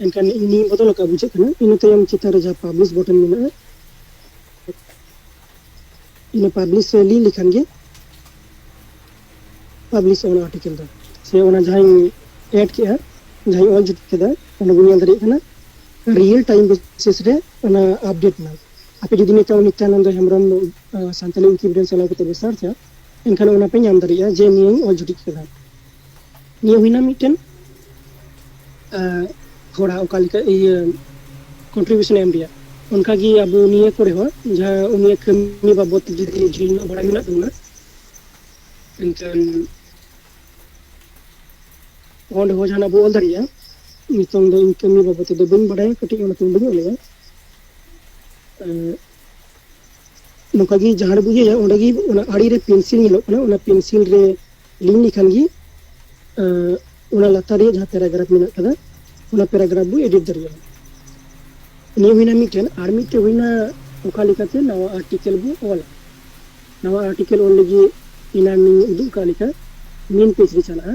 ᱮᱱᱠᱷᱟᱱ ᱤᱧ ᱱᱤᱭᱟᱹᱧ ᱵᱚᱫᱚᱞ ᱟᱠᱟᱫ, ᱵᱩᱡᱷᱟᱹᱜ ᱠᱟᱱᱟ᱾ ᱤᱱᱟᱹ ᱛᱟᱭᱚᱢ ᱪᱮᱛᱟᱱ ᱨᱮ ᱡᱟᱦᱟᱸ ᱯᱟᱵᱽᱞᱤᱥ ᱵᱚᱴᱚᱱ ᱢᱮᱱᱟᱜᱼᱟ, ᱤᱱᱟᱹ ᱯᱟᱵᱽᱞᱤᱥ ᱨᱮ ᱞᱤᱱ ᱞᱮᱠᱷᱟᱱ ᱜᱮ ᱯᱟᱵᱽᱞᱤᱥ ᱚᱱᱟ ᱟᱨᱴᱤᱠᱮᱞ ᱫᱚ, ᱥᱮ ᱚᱱᱟ ᱡᱟᱦᱟᱸᱧ ᱮᱰ ᱠᱮᱜᱼᱟ, ᱡᱟᱦᱟᱸᱧ ᱚᱞ ᱡᱩᱛ ᱠᱮᱫᱟ, ᱚᱸᱰᱮ ᱵᱚᱱ ᱧᱮᱞ ᱫᱟᱲᱮᱭᱟᱜ ᱠᱟᱱᱟ ᱨᱤᱭᱮᱞ ᱴᱟᱭᱤᱢ ᱵᱮᱥᱤᱥ ᱨᱮ ᱚᱱᱟ ᱟᱯᱰᱮᱴ ᱮᱱᱟ᱾ ᱟᱯᱮ ᱡᱩᱫᱤ ᱱᱤᱛᱚᱜ ᱱᱤᱛᱭᱟᱱᱚᱱᱫᱚ ᱦᱮᱢᱵᱨᱚᱢ, ᱟᱸ, ᱥᱟᱱᱛᱟᱞᱤ ᱣᱤᱠᱤᱯᱤᱰᱤᱭᱟ ᱪᱟᱞᱟᱣ ᱠᱟᱛᱮ ᱯᱮ ᱥᱟᱨᱪᱟ, ᱮᱱᱠᱷᱟᱱ ᱚᱱᱟ ᱯᱮ ᱧᱟᱢ ᱫᱟᱲᱮᱭᱟᱜᱼᱟ ᱡᱮ ᱱᱤᱭᱟᱹᱧ ᱚᱞ ᱡᱩᱴᱤᱡ ᱠᱮᱫᱟ᱾ ᱱᱤᱭᱟᱹ ᱦᱩᱭᱱᱟ ᱢᱤᱫᱴᱮᱱ, ᱟᱸ, ᱛᱷᱚᱲᱟ ᱚᱠᱟ ᱞᱮᱠᱟ ᱤᱭᱟᱹ ᱠᱚᱱᱴᱨᱤᱵᱤᱭᱩᱥᱚᱱ ᱮᱢ ᱨᱮᱭᱟᱜ᱾ ᱚᱱᱠᱟᱜᱮ ᱟᱵᱚ ᱱᱤᱭᱟᱹ ᱠᱚᱨᱮ ᱦᱚᱸ ᱡᱟᱦᱟᱸ ᱩᱱᱤᱭᱟᱜ ᱠᱟᱹᱢᱤ ᱵᱟᱵᱚᱫ ᱛᱮ ᱡᱩᱫᱤ ᱰᱷᱮᱨ ᱧᱚᱜ ᱵᱟᱲᱟᱭ ᱢᱮᱱᱟᱜ ᱛᱟᱵᱚᱱᱟ, ᱮᱱᱠᱷᱟᱱ ᱚᱸᱰᱮ ᱦᱚᱸ ᱡᱟᱦᱟᱱᱟᱜ ᱵᱚ ᱚᱞ ᱫᱟᱲᱮᱭᱟᱜᱼᱟ᱾ ᱱᱤᱛᱚᱝ ᱫᱚ ᱤᱧ ᱠᱟᱹᱢᱤ ᱵᱟᱵᱚᱫ ᱛᱮᱫᱚ ᱵᱟᱹᱧ ᱵᱟᱲᱟᱭᱟ, ᱠᱟᱹᱴᱤᱡ ᱚᱱᱟᱛᱮ ᱵᱟᱹᱧ ᱚᱞᱮᱜᱼᱟ᱾ ᱮᱸ, ᱱᱚᱝᱠᱟ ᱜᱮ ᱡᱟᱦᱟᱸ ᱨᱮᱵᱚ ᱤᱭᱟᱹᱭᱟ, ᱚᱸᱰᱮ ᱜᱮ ᱚᱱᱟ ᱟᱲᱮ ᱨᱮ ᱯᱮᱱᱥᱤᱞ ᱧᱮᱞᱚᱜ ᱠᱟᱱᱟ, ᱚᱱᱟ ᱯᱮᱱᱥᱤᱞ ᱨᱮ ᱞᱤᱱ ᱞᱮᱠᱷᱟᱱ ᱜᱮ, ᱮᱸ, ᱚᱱᱟ ᱞᱟᱛᱟᱨ ᱨᱮᱭᱟᱜ ᱡᱟᱦᱟᱸ ᱯᱮᱨᱟᱜᱨᱟᱯᱷ ᱢᱮᱱᱟᱜ ᱠᱟᱫᱟ, ᱚᱱᱟ ᱯᱮᱨᱟᱜᱨᱟᱯᱷ ᱵᱚ ᱮᱰᱤᱴ ᱫᱟᱲᱮᱭᱟᱜᱼᱟ᱾ ᱱᱤᱭᱟᱹ ᱦᱩᱭᱱᱟ ᱢᱤᱫᱴᱮᱱ᱾ ᱟᱨ ᱢᱤᱫᱴᱮᱱ ᱦᱩᱭᱱᱟ ᱚᱠᱟ ᱞᱮᱠᱟᱛᱮ ᱱᱟᱣᱟ ᱟᱨᱴᱤᱠᱮᱞ ᱵᱚ ᱚᱞᱟ᱾ ᱱᱟᱣᱟ ᱟᱨᱴᱤᱠᱮᱞ ᱚᱞ ᱞᱟᱹᱜᱤᱫ ᱮᱱᱟᱱ ᱤᱧ ᱩᱫᱩᱜ ᱠᱟᱜ ᱞᱮᱠᱟ ᱢᱮᱱ ᱯᱮᱡᱽ ᱨᱮ ᱪᱟᱞᱟᱜᱼᱟ᱾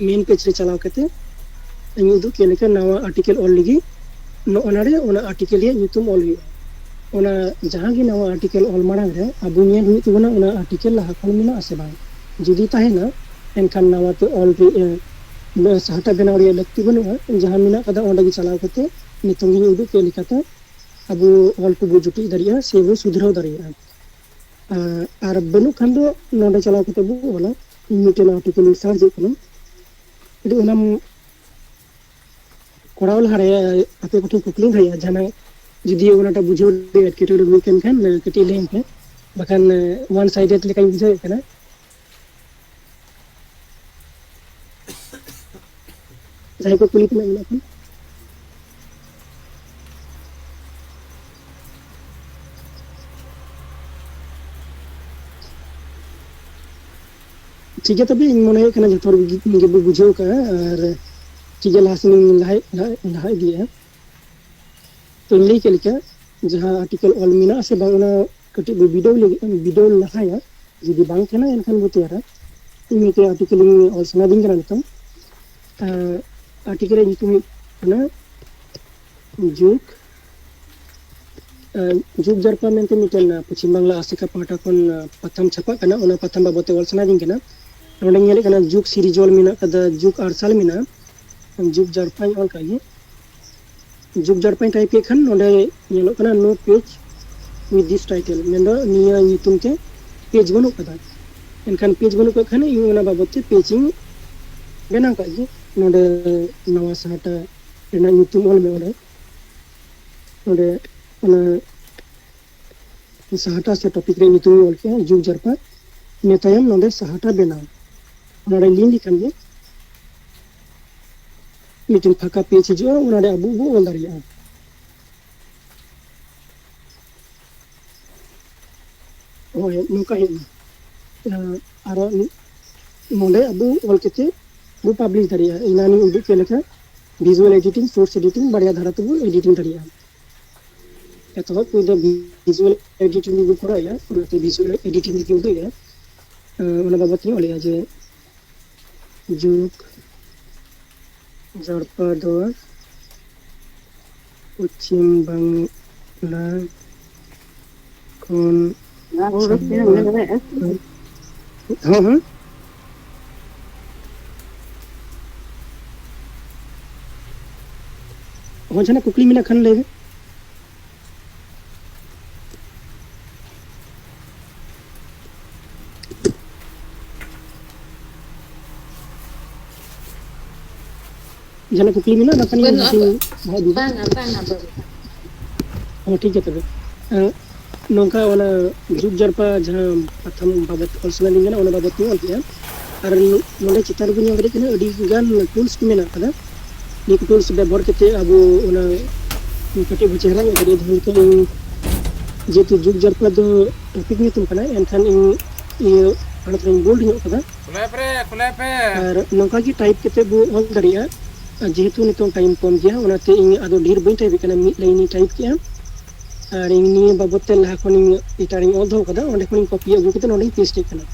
ᱢᱮᱱ ᱯᱮᱡᱽ ᱨᱮ ᱪᱟᱞᱟᱣ ᱠᱟᱛᱮ ᱤᱧ ᱩᱫᱩᱜ ᱠᱮᱫ ᱞᱮᱠᱟ ᱱᱟᱣᱟ ᱟᱨᱴᱤᱠᱮᱞ ᱚᱞ ᱞᱟᱹᱜᱤᱫ ᱱᱚᱜᱼᱚ ᱱᱚᱰᱮ ᱚᱱᱟ ᱟᱨᱴᱤᱠᱮᱞ ᱨᱮᱭᱟᱜ ᱧᱩᱛᱩᱢ ᱚᱞ ᱦᱩᱭᱩᱜᱼᱟ᱾ ᱚᱱᱟ ᱡᱟᱦᱟᱸ ᱜᱮ ᱱᱟᱣᱟ ᱟᱨᱴᱤᱠᱮᱞ ᱚᱞ ᱢᱟᱲᱟᱝ ᱨᱮ ᱟᱵᱚ ᱧᱮᱞ ᱦᱩᱭᱩᱜ ᱛᱟᱵᱚᱱᱟ, ᱚᱱᱟ ᱟᱨᱴᱤᱠᱮᱞ ᱞᱟᱦᱟ ᱠᱷᱚᱱ ᱢᱮᱱᱟᱜ ᱟᱥᱮ ᱵᱟᱝ᱾ ᱡᱩᱫᱤ ᱛᱟᱦᱮᱱᱟ, ᱮᱱᱠᱷᱟᱱ ᱱᱟᱣᱟ ᱛᱮ ᱚᱞ ᱨᱮ, ᱮ, ᱥᱟᱦᱴᱟ ᱵᱮᱱᱟᱣ ᱨᱮᱭᱟᱜ ᱞᱟᱹᱠᱛᱤ ᱵᱟᱹᱱᱩᱜᱼᱟ᱾ ᱡᱟᱦᱟᱸ ᱢᱮᱱᱟᱜ ᱠᱟᱫᱟ, ᱚᱸᱰᱮ ᱜᱮ ᱪᱟᱞᱟᱣ ᱠᱟᱛᱮ ᱱᱤᱛᱚᱝ ᱜᱤᱧ ᱩᱫᱩᱜ ᱠᱮᱫ ᱞᱮᱠᱟᱛᱮ ᱟᱵᱚ ᱚᱞ ᱠᱚᱵᱚ ᱡᱩᱴᱤᱡ ᱫᱟᱲᱮᱭᱟᱜᱼᱟ ᱥᱮ ᱵᱚ ᱥᱩᱫᱷᱨᱟᱹᱣ ᱫᱟᱲᱮᱭᱟᱜᱼᱟ᱾ ᱟᱨ, ᱟᱨ ᱵᱟᱹᱱᱩᱜ ᱠᱷᱟᱱ ᱫᱚ ᱱᱚᱰᱮ ᱪᱟᱞᱟᱣ ᱠᱟᱛᱮ ᱵᱚ ᱚᱞᱟ᱾ ᱤᱧ ᱢᱤᱫᱴᱮᱱ ᱟᱨᱴᱤᱠᱮᱞ ᱤᱧ ᱥᱟᱨᱪ ᱮᱫ ᱠᱟᱱᱟ᱾ ᱟᱫᱚ ᱚᱱᱟᱢ ᱠᱚᱨᱟᱣ ᱞᱟᱦᱟᱨᱮ ᱟᱯᱮ ᱠᱚᱴᱷᱮᱱ ᱠᱩᱠᱞᱤᱧ ᱫᱚᱦᱚᱭᱟ, ᱡᱟᱦᱟᱱᱟᱜ ᱡᱩᱫᱤ ᱚᱱᱟᱴᱟᱜ ᱵᱩᱡᱷᱟᱹᱣ ᱨᱮ ᱮᱴᱠᱮᱴᱚᱬᱮ ᱦᱩᱭ ᱠᱟᱱ ᱠᱷᱟᱱ, ᱠᱟᱹᱴᱤᱡ ᱞᱟᱹᱭᱟᱹᱧ ᱯᱮ, ᱵᱟᱠᱷᱟᱱ ᱚᱣᱟᱱ ᱥᱟᱭᱰᱮᱰ ᱞᱮᱠᱟᱧ ᱵᱩᱡᱷᱟᱹᱣᱮᱫ ᱠᱟᱱᱟ᱾ ᱡᱟᱦᱟᱸᱭ ᱠᱚ ᱠᱩᱞᱤ ᱛᱮᱱᱟᱜ ᱢᱮᱱᱟᱜ ᱠᱷᱟᱱ᱾ ᱴᱷᱤᱠ ᱜᱮᱭᱟ, ᱛᱚᱵᱮ ᱤᱧ ᱢᱚᱱᱮ ᱦᱩᱭᱩᱜ ᱠᱟᱱᱟ ᱡᱚᱛᱚ ᱦᱚᱲ ᱜᱮ, ᱜᱮᱵᱚ ᱵᱩᱡᱷᱟᱹᱣ ᱠᱟᱜᱼᱟ, ᱟᱨ ᱴᱷᱤᱠ ᱜᱮᱭᱟ, ᱞᱟᱦᱟ ᱥᱮᱱ ᱤᱧ ᱞᱟᱦᱟ, ᱞᱟᱦᱟ, ᱞᱟᱦᱟ ᱤᱫᱤᱭᱮᱫᱼᱟ᱾ ᱛᱚᱧ ᱞᱟᱹᱭ ᱠᱮᱫ ᱞᱮᱠᱟ, ᱡᱟᱦᱟᱸ ᱟᱨᱴᱤᱠᱮᱞ ᱚᱞ ᱢᱮᱱᱟᱜᱼᱟ ᱥᱮ ᱵᱟᱝ, ᱚᱱᱟ ᱠᱟᱹᱴᱤᱡ ᱵᱚ ᱵᱤᱰᱟᱹᱣ ᱞᱟᱹᱜᱤᱫ, ᱵᱤᱰᱟᱹᱣ ᱞᱟᱦᱟᱭᱟ᱾ ᱡᱩᱫᱤ ᱵᱟᱝ ᱛᱟᱦᱮᱱᱟ, ᱮᱱᱠᱷᱟᱱ ᱵᱚ ᱛᱮᱭᱟᱨᱟ᱾ ᱤᱧ ᱢᱤᱫᱴᱮᱡ ᱟᱨᱴᱤᱠᱮᱞ ᱤᱧ ᱚᱞ ᱥᱟᱱᱟᱫᱤᱧ ᱠᱟᱱᱟ ᱱᱤᱛᱚᱝ᱾ ᱟᱨ ᱟᱨᱴᱤᱠᱮᱞ ᱨᱮᱭᱟᱜ ᱧᱩᱛᱩᱢ ᱦᱩᱭᱩᱜ ᱠᱟᱱᱟ ᱡᱩᱜᱽ, ᱟᱨ ᱡᱩᱜᱽ ᱡᱟᱨᱯᱟ ᱢᱮᱱᱛᱮ ᱢᱤᱫᱴᱮᱱ, ᱟᱨ, ᱯᱚᱪᱷᱤᱢ ᱵᱟᱝᱞᱟ ᱟᱥᱮᱠᱟ ᱯᱟᱦᱴᱟ ᱠᱷᱚᱱ, ᱟᱨ, ᱯᱟᱛᱷᱟᱢ ᱪᱷᱟᱯᱟᱜ ᱠᱟᱱᱟ᱾ ᱚᱱᱟ ᱯᱟᱛᱷᱟᱢ ᱵᱟᱵᱚᱫ ᱛᱮ ᱚᱞ ᱥᱟᱱᱟᱭᱤᱫᱤᱧ ᱠᱟᱱᱟ᱾ ᱱᱚᱸᱰᱮ ᱧᱮᱞᱮᱫ ᱠᱟᱱᱟ, ᱡᱩᱜᱽ ᱥᱤᱨᱡᱚᱱ ᱢᱮᱱᱟᱜ ᱠᱟᱫᱟ, ᱡᱩᱜᱽ ᱟᱨᱥᱟᱞ ᱢᱮᱱᱟᱜᱼᱟ, ᱡᱩᱜᱽ ᱡᱟᱨᱯᱟᱧ ᱚᱞ ᱠᱟᱜ ᱜᱮ᱾ ᱡᱩᱜᱽ ᱡᱟᱨᱯᱟᱧ ᱴᱟᱭᱤᱯ ᱠᱮᱫ ᱠᱷᱟᱱ ᱱᱚᱸᱰᱮ ᱧᱮᱞᱚᱜ ᱠᱟᱱᱟ, "No page with this title", ᱢᱮᱱᱫᱚ ᱱᱤᱭᱟᱹ ᱧᱩᱛᱩᱢ ᱛᱮ ᱯᱮᱡᱽ ᱵᱟᱹᱱᱩᱜ ᱠᱟᱫᱟ᱾ ᱮᱱᱠᱷᱟᱱ ᱯᱮᱡᱽ ᱵᱟᱹᱱᱩᱜ ᱠᱟᱜ ᱠᱷᱟᱱ ᱤᱧ ᱚᱱᱟ ᱵᱟᱵᱚᱫ ᱛᱮ ᱯᱮᱡᱽ ᱤᱧ ᱵᱮᱱᱟᱣ ᱠᱟᱜ ᱜᱮ᱾ ᱱᱚᱸᱰᱮ ᱱᱟᱣᱟ ᱥᱟᱦᱴᱟ ᱨᱮᱱᱟᱜ ᱧᱩᱛᱩᱢ ᱚᱞ ᱢᱮ ᱚᱸᱰᱮ᱾ ᱱᱚᱸᱰᱮ ᱚᱱᱟ ᱥᱟᱦᱴᱟ ᱥᱮ ᱴᱚᱯᱤᱠ ᱨᱮᱭᱟᱜ ᱧᱩᱛᱩᱢ ᱤᱧ ᱚᱞ ᱠᱮᱜᱼᱟ, ᱡᱩᱜᱽ ᱡᱟᱨᱯᱟ᱾ ᱤᱱᱟᱹ ᱛᱟᱭᱚᱢ ᱱᱚᱸᱰᱮ ᱥᱟᱦᱴᱟ ᱵᱮᱱᱟᱣ, ᱚᱱᱟᱨᱮ ᱞᱤᱱ ᱞᱮᱠᱷᱟᱱ ᱜᱮ ᱢᱤᱫᱴᱮᱱ ᱯᱷᱟᱸᱠᱟ ᱯᱮᱡᱽ ᱦᱤᱡᱩᱜᱼᱟ, ᱚᱱᱟᱨᱮ ᱟᱵᱚ ᱵᱚ ᱚᱞ ᱫᱟᱲᱮᱭᱟᱜᱼᱟ᱾ ᱦᱳᱭ, ᱱᱚᱝᱠᱟ ᱦᱩᱭᱩᱜᱼᱟ᱾ ᱟᱨᱚ ᱱᱚᱸᱰᱮ ᱟᱵᱚ ᱚᱞ ᱠᱟᱛᱮ ᱵᱚ ᱯᱟᱵᱽᱞᱤᱥ ᱫᱟᱲᱮᱭᱟᱜᱼᱟ᱾ ᱮᱱᱟᱱᱤᱧ ᱩᱫᱩᱜ ᱠᱮᱫ ᱞᱮᱠᱟ, ᱵᱷᱤᱡᱩᱣᱟᱞ ᱮᱰᱤᱴᱤᱝ, ᱥᱳᱨᱥ ᱮᱰᱤᱴᱤᱝ, ᱵᱟᱨᱭᱟ ᱫᱷᱟᱨᱟ ᱛᱮᱵᱚ ᱮᱰᱤᱴᱤᱝ ᱫᱟᱲᱮᱭᱟᱜᱼᱟ᱾ ᱮᱛᱚᱦᱚᱵ ᱯᱳᱭᱞᱳ ᱵᱷᱤᱡᱩᱣᱟᱞ ᱮᱰᱤᱴᱤᱝ ᱵᱚ ᱠᱚᱨᱟᱣᱮᱫᱼᱟ, ᱚᱱᱟᱛᱮ ᱵᱷᱤᱡᱩᱣᱟᱞ ᱮᱰᱤᱴᱤᱝ ᱨᱮᱜᱮ ᱩᱫᱩᱜ ᱮᱫᱼᱟ᱾ ᱚᱱᱟ ᱵᱟᱵᱚᱫ ᱤᱧ ᱚᱞᱮᱫᱼᱟ ᱡᱮ, ᱡᱩᱜᱽ ᱡᱟᱲᱯᱟ ᱫᱚ ᱯᱚᱪᱷᱤᱢ ᱵᱟᱝᱞᱟ ᱦᱩᱸ᱾ ᱦᱚᱸ, ᱦᱚᱸ᱾ ᱦᱚᱸ, ᱡᱟᱦᱟᱱᱟᱜ ᱠᱩᱠᱞᱤ ᱢᱮᱱᱟᱜ ᱠᱷᱟᱱ ᱞᱟᱹᱭ ᱢᱮ᱾ ᱡᱟᱦᱟᱱᱟᱜ ᱠᱩᱠᱞᱤ ᱢᱮᱱᱟᱜᱼᱟ? ᱵᱟᱠᱷᱟᱱ ᱤᱧ ᱵᱟᱹᱱᱩᱜᱼᱟ᱾ ᱦᱟᱯᱮᱧ ᱵᱚᱦᱚᱜ ᱤᱫᱤᱭᱮᱫᱟ᱾ ᱵᱟᱝᱟ, ᱵᱟᱝᱟ, ᱵᱟᱹᱵᱩ᱾ ᱦᱚᱸ, ᱴᱷᱤᱠ ᱜᱮᱭᱟ ᱛᱚᱵᱮ᱾ ᱮᱸ, ᱱᱚᱝᱠᱟ ᱚᱱᱟ ᱡᱩᱜᱽ ᱡᱟᱨᱯᱟ ᱡᱟᱦᱟᱸ ᱯᱟᱛᱷᱟᱢ ᱵᱟᱵᱚᱛ ᱚᱞ ᱥᱟᱱᱟᱭᱮᱫ ᱞᱤᱧ ᱠᱟᱱᱟ, ᱚᱱᱟ ᱵᱟᱵᱚᱛ ᱛᱮᱧ ᱚᱞ ᱠᱮᱜᱼᱟ᱾ ᱟᱨ ᱱᱚ-, ᱱᱚᱰᱮ ᱪᱮᱛᱟᱱ ᱨᱮᱵᱚᱱ ᱧᱮᱞ ᱫᱟᱲᱮᱭᱟᱜ ᱠᱟᱱᱟ, ᱟᱹᱰᱤ ᱜᱟᱱ tools ᱠᱚ ᱢᱮᱱᱟᱜ ᱠᱟᱫᱟ᱾ ᱱᱤᱭᱟᱹ ᱠᱚ tools ᱵᱮᱵᱚᱦᱟᱨ ᱠᱟᱛᱮ ᱟᱵᱚ ᱚᱱᱟ ᱠᱟᱹᱴᱤᱡ ᱵᱚ ᱪᱮᱦᱨᱟ ᱧᱚᱜ ᱫᱟᱲᱮᱭᱟᱜᱼᱟ᱾ ᱡᱟᱦᱟᱸ ᱞᱮᱠᱟ ᱤᱧ, ᱡᱮᱦᱮᱛᱩ ᱡᱩᱜᱽ ᱡᱟᱨᱯᱟ ᱫᱚ topic ᱧᱩᱛᱩᱢ ᱠᱟᱱᱟ, ᱮᱱᱠᱷᱟᱱ ᱤᱧ ᱤᱭᱟᱹ ᱦᱟᱱᱟ ᱛᱷᱚᱲᱟᱧ bold ᱧᱚᱜ ᱠᱟᱫᱟ᱾ ᱠᱷᱩᱞᱟᱹᱭ ᱯᱮ, ᱠᱷᱩᱞᱟᱹᱭ ᱯᱮ᱾ ᱟᱨ ᱱᱚᱝᱠᱟ ᱜᱮ type ᱠᱟᱛᱮ ᱵᱚ ᱚᱞ ᱫᱟᱲᱮᱭᱟᱜᱼᱟ᱾ ᱟᱨ ᱡᱮᱦᱮᱛᱩ ᱱᱤᱛᱚᱝ time ᱠᱚᱢ ᱜᱮᱭᱟ, ᱚᱱᱟᱛᱮ ᱤᱧ ᱟᱫᱚ ᱰᱷᱮᱨ ᱵᱟᱹᱧ type ᱮᱫ ᱠᱟᱱᱟ, ᱢᱤᱫ line ᱤᱧ type ᱠᱮᱜᱼᱟ᱾ ᱟᱨ ᱤᱧ ᱱᱤᱭᱟᱹ ᱵᱟᱵᱚᱛ ᱛᱮ ᱞᱟᱦᱟ ᱠᱷᱚᱱ ᱤᱧ ᱮᱴᱟᱜ ᱨᱤᱧ ᱚᱞ ᱫᱚᱦᱚ ᱠᱟᱫᱟ, ᱚᱸᱰᱮ ᱠᱷᱚᱱ ᱤᱧ copy ᱟᱹᱜᱩ ᱠᱟᱛᱮ ᱱᱚᱸᱰᱮᱧ paste ᱮᱫ ᱠᱟᱱᱟ,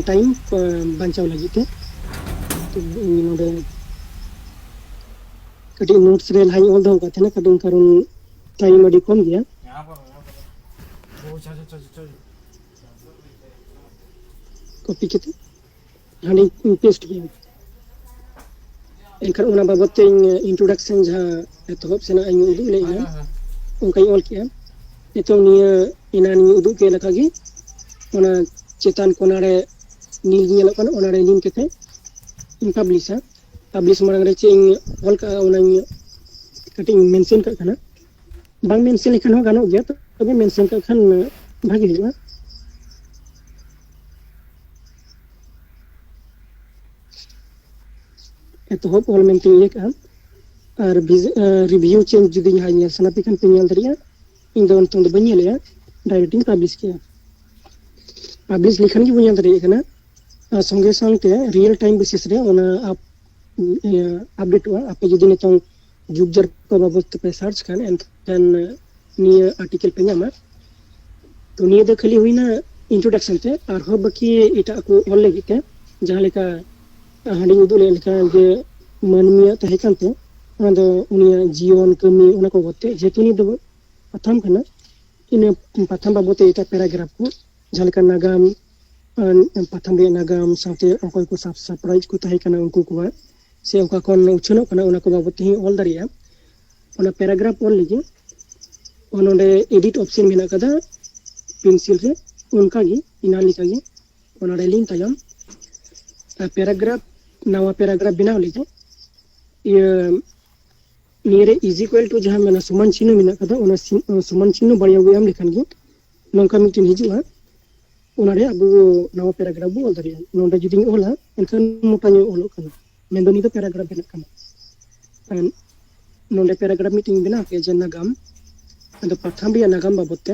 time, ᱟ, ᱵᱟᱧᱪᱟᱣ ᱞᱟᱹᱜᱤᱫ ᱛᱮ᱾ ᱛᱚ ᱤᱧ ᱱᱚᱸᱰᱮ ᱠᱟᱹᱴᱤᱡ notes ᱨᱮ ᱞᱟᱦᱟᱧ ᱚᱞ ᱫᱚᱦᱚ ᱠᱟᱜ ᱛᱟᱦᱮᱱᱟ, ᱠᱟᱹᱴᱤᱡ ᱠᱟᱨᱚᱱ time ᱟᱹᱰᱤ ᱠᱚᱢ ᱜᱮᱭᱟ᱾ ᱠᱚᱯᱤ ᱠᱟᱛᱮ ᱦᱟᱸᱰᱮᱧ paste ᱠᱮᱫᱟ᱾ ᱮᱱᱠᱷᱟᱱ ᱚᱱᱟ ᱵᱟᱵᱚᱫ ᱛᱮ ᱤᱧ introduction ᱡᱟᱦᱟᱸ ᱮᱛᱚᱦᱚᱵ ᱥᱮᱱᱟᱜ ᱤᱧ ᱩᱫᱩᱜ ᱞᱮᱫᱼᱟ, ᱦᱮᱸ, ᱦᱮᱸ, ᱦᱮᱸ᱾ ᱚᱱᱠᱟᱧ ᱚᱞ ᱠᱮᱫᱼᱟ᱾ ᱱᱤᱛᱚᱝ ᱱᱤᱭᱟᱹ ᱮᱱᱟᱱ ᱤᱧ ᱩᱫᱩᱜ ᱠᱮᱫ ᱞᱮᱠᱟᱜᱮ, ᱚᱱᱟ ᱪᱮᱛᱟᱱ ᱠᱚᱱᱟ ᱨᱮ ᱱᱤᱞ ᱜᱮ ᱧᱮᱞᱚᱜ ᱠᱟᱱᱟ, ᱚᱱᱟ ᱨᱮ ᱞᱤᱱ ᱠᱟᱛᱮ ᱤᱧ ᱯᱟᱵᱽᱞᱤᱥᱟ᱾ ᱯᱟᱵᱽᱞᱤᱥ ᱢᱟᱲᱟᱝ ᱨᱮ ᱪᱮᱫ ᱤᱧ ᱚᱞ ᱠᱟᱜᱼᱟ, ᱚᱱᱟᱧ ᱠᱟᱹᱴᱤᱡ ᱤᱧ ᱢᱮᱱᱥᱮᱱ ᱠᱟᱜ ᱠᱟᱱᱟ᱾ ᱵᱟᱝ ᱢᱮᱱᱥᱮᱱ ᱞᱮᱠᱷᱟᱱ ᱦᱚᱸ ᱜᱟᱱᱚᱜ ᱜᱮᱭᱟ, ᱛᱚᱵᱮ ᱢᱮᱱᱥᱮᱱ ᱠᱟᱜ ᱠᱷᱟᱱ ᱵᱷᱟᱜᱮ ᱦᱩᱭᱩᱜᱼᱟ᱾ ᱮᱛᱚᱦᱚᱵ ᱚᱞ ᱢᱮᱱᱛᱮᱧ ᱤᱭᱟᱹ ᱠᱟᱜᱼᱟ᱾ ᱟᱨ ᱵᱷᱤᱡ-, ᱟᱨ review change ᱡᱩᱫᱤ ᱡᱟᱦᱟᱸᱭ ᱧᱮᱞ ᱥᱟᱱᱟ ᱯᱮ ᱠᱷᱟᱱ ᱯᱮ ᱧᱮᱞ ᱫᱟᱲᱮᱭᱟᱜᱼᱟ᱾ ᱤᱧ ᱫᱚ ᱱᱤᱛᱚᱝ ᱫᱚ ᱵᱟᱹᱧ ᱧᱮᱞᱮᱜᱼᱟ, direct ᱤᱧ ᱯᱟᱵᱽᱞᱤᱥ ᱠᱮᱜᱼᱟ᱾ ᱯᱟᱵᱽᱞᱤᱥ ᱞᱮᱠᱷᱟᱱ ᱜᱮᱵᱚᱱ ᱧᱮᱞ ᱫᱟᱲᱮᱭᱟᱜ ᱠᱟᱱᱟ, ᱟᱨ ᱥᱚᱸᱜᱮ ᱥᱟᱶᱛᱮ real time basis ᱨᱮ ᱚᱱᱟ ᱟᱯ-, ᱤᱭᱟᱹ, ᱟᱯᱰᱮᱴᱚᱜᱼᱟ᱾ ᱟᱯᱮ ᱡᱩᱫᱤ ᱱᱤᱛᱚᱝ ᱡᱩᱜᱽ ᱡᱟᱨᱯᱟ ᱵᱟᱵᱚᱫ ᱛᱮᱯᱮ search ᱠᱷᱟᱱ, ᱮᱱᱠᱷᱟᱱ ᱱᱤᱭᱟᱹ article ᱯᱮ ᱧᱟᱢᱟ᱾ ᱛᱚ ᱱᱤᱭᱟᱹ ᱫᱚ ᱠᱷᱟᱹᱞᱤ ᱦᱩᱭᱱᱟ introduction ᱛᱮ, ᱟᱨᱦᱚᱸ ᱵᱟᱹᱠᱤ ᱮᱴᱟᱜ ᱠᱚ ᱚᱞ ᱞᱟᱹᱜᱤᱫ ᱛᱮ, ᱡᱟᱦᱟᱸ ᱞᱮᱠᱟ ᱦᱟᱸᱰᱮᱧ ᱩᱫᱩᱜ ᱞᱮᱫ ᱞᱮᱠᱟ ᱡᱮ ᱢᱟᱹᱱᱢᱤᱭᱟᱜ ᱛᱟᱦᱮᱸ ᱠᱟᱱ ᱛᱮ, ᱚᱱᱟ ᱫᱚ ᱩᱱᱤᱭᱟᱜ ᱡᱤᱭᱚᱱ ᱠᱟᱹᱢᱤ ᱚᱱᱟ ᱠᱚ ᱵᱟᱵᱚᱫ ᱛᱮ, ᱡᱮᱦᱮᱛᱩ ᱱᱤᱭᱟᱹ ᱫᱚ ᱯᱟᱛᱷᱟᱢ ᱠᱟᱱᱟ, ᱤᱱᱟᱹ ᱯᱟᱛᱷᱟᱢ ᱵᱟᱵᱚᱫ ᱛᱮ ᱮᱴᱟᱜ ᱯᱮᱨᱟᱜᱨᱟᱯᱷ ᱠᱚ, ᱡᱟᱦᱟᱸ ᱞᱮᱠᱟ ᱱᱟᱜᱟᱢ, ᱟᱨ ᱯᱟᱛᱷᱟᱢ ᱨᱮᱭᱟᱜ ᱱᱟᱜᱟᱢ ᱥᱟᱶᱛᱮ ᱚᱠᱚᱭ ᱠᱚ ᱥᱟᱵ ᱥᱟᱯᱲᱟᱣᱤᱡ ᱠᱚ ᱛᱟᱦᱮᱸ ᱠᱟᱱᱟ ᱩᱱᱠᱩ ᱠᱚᱣᱟᱜ, ᱥᱮ ᱚᱠᱟ ᱠᱷᱚᱱ ᱩᱪᱷᱟᱹᱱᱚᱜ ᱠᱟᱱᱟ, ᱚᱱᱟ ᱠᱚ ᱵᱟᱵᱚᱫ ᱛᱮᱦᱚᱸ ᱚᱞ ᱫᱟᱲᱮᱭᱟᱜᱼᱟ᱾ ᱚᱱᱟ ᱯᱮᱨᱟᱜᱨᱟᱯᱷ ᱚᱞ ᱞᱟᱹᱜᱤᱫ ᱱᱚᱰᱮ ᱮᱰᱤᱴ ᱚᱯᱥᱮᱱ ᱢᱮᱱᱟᱜ ᱠᱟᱫᱟ ᱯᱮᱱᱥᱤᱞ ᱨᱮ, ᱚᱱᱠᱟᱜᱮ ᱮᱱᱟᱱ ᱞᱮᱠᱟᱜᱮ ᱚᱱᱟ ᱨᱮ ᱞᱤᱝ ᱛᱟᱭᱚᱢ ᱯᱮᱨᱟᱜᱨᱟᱯᱷ, ᱱᱟᱣᱟ ᱯᱮᱨᱟᱜᱨᱟᱯᱷ ᱵᱮᱱᱟᱣ ᱞᱟᱹᱜᱤᱫ ᱤᱭᱟᱹ ᱱᱤᱭᱟᱹ ᱨᱮ ᱤᱡ ᱤᱠᱩᱭᱟᱞ ᱴᱩ ᱡᱟᱦᱟᱸ ᱢᱮᱱᱟᱜᱼᱟ, ᱥᱚᱢᱟᱱ ᱪᱤᱱᱦᱟᱹ ᱢᱮᱱᱟᱜ ᱠᱟᱫᱟ, ᱚᱱᱟ ᱥᱤ- ᱥᱚᱢᱟᱱ ᱪᱤᱱᱦᱟᱹ ᱵᱟᱨᱭᱟ ᱵᱚ ᱮᱢ ᱞᱮᱠᱷᱟᱱ ᱜᱮ ᱱᱚᱝᱠᱟ ᱢᱤᱫᱴᱮᱱ ᱦᱤᱡᱩᱜᱼᱟ᱾ ᱚᱱᱟ ᱨᱮ ᱟᱵᱚ ᱱᱟᱣᱟ ᱯᱮᱨᱟᱜᱨᱟᱯᱷ ᱵᱚ ᱚᱞ ᱫᱟᱲᱮᱭᱟᱜᱼᱟ᱾ ᱱᱚᱰᱮ ᱡᱩᱫᱤᱧ ᱚᱞᱟ, ᱮᱱᱠᱷᱟᱱ ᱢᱚᱴᱟ ᱧᱚᱜ ᱚᱞᱚᱜ ᱠᱟᱱᱟ, ᱢᱮᱱᱫᱚ ᱱᱤᱭᱟᱹ ᱫᱚ ᱯᱮᱨᱟᱜᱨᱟᱯᱷ ᱵᱮᱱᱟᱜ ᱠᱟᱱᱟ᱾ ᱟᱨ ᱱᱚᱰᱮ ᱯᱮᱨᱟᱜᱨᱟᱯᱷ ᱢᱤᱫᱴᱮᱱ ᱵᱮᱱᱟᱣ ᱠᱮᱫᱼᱟ ᱡᱮ ᱱᱟᱜᱟᱢ, ᱟᱫᱚ ᱯᱟᱛᱷᱟᱢ ᱨᱮᱭᱟᱜ ᱱᱟᱜᱟᱢ ᱵᱟᱵᱚᱫ ᱛᱮ᱾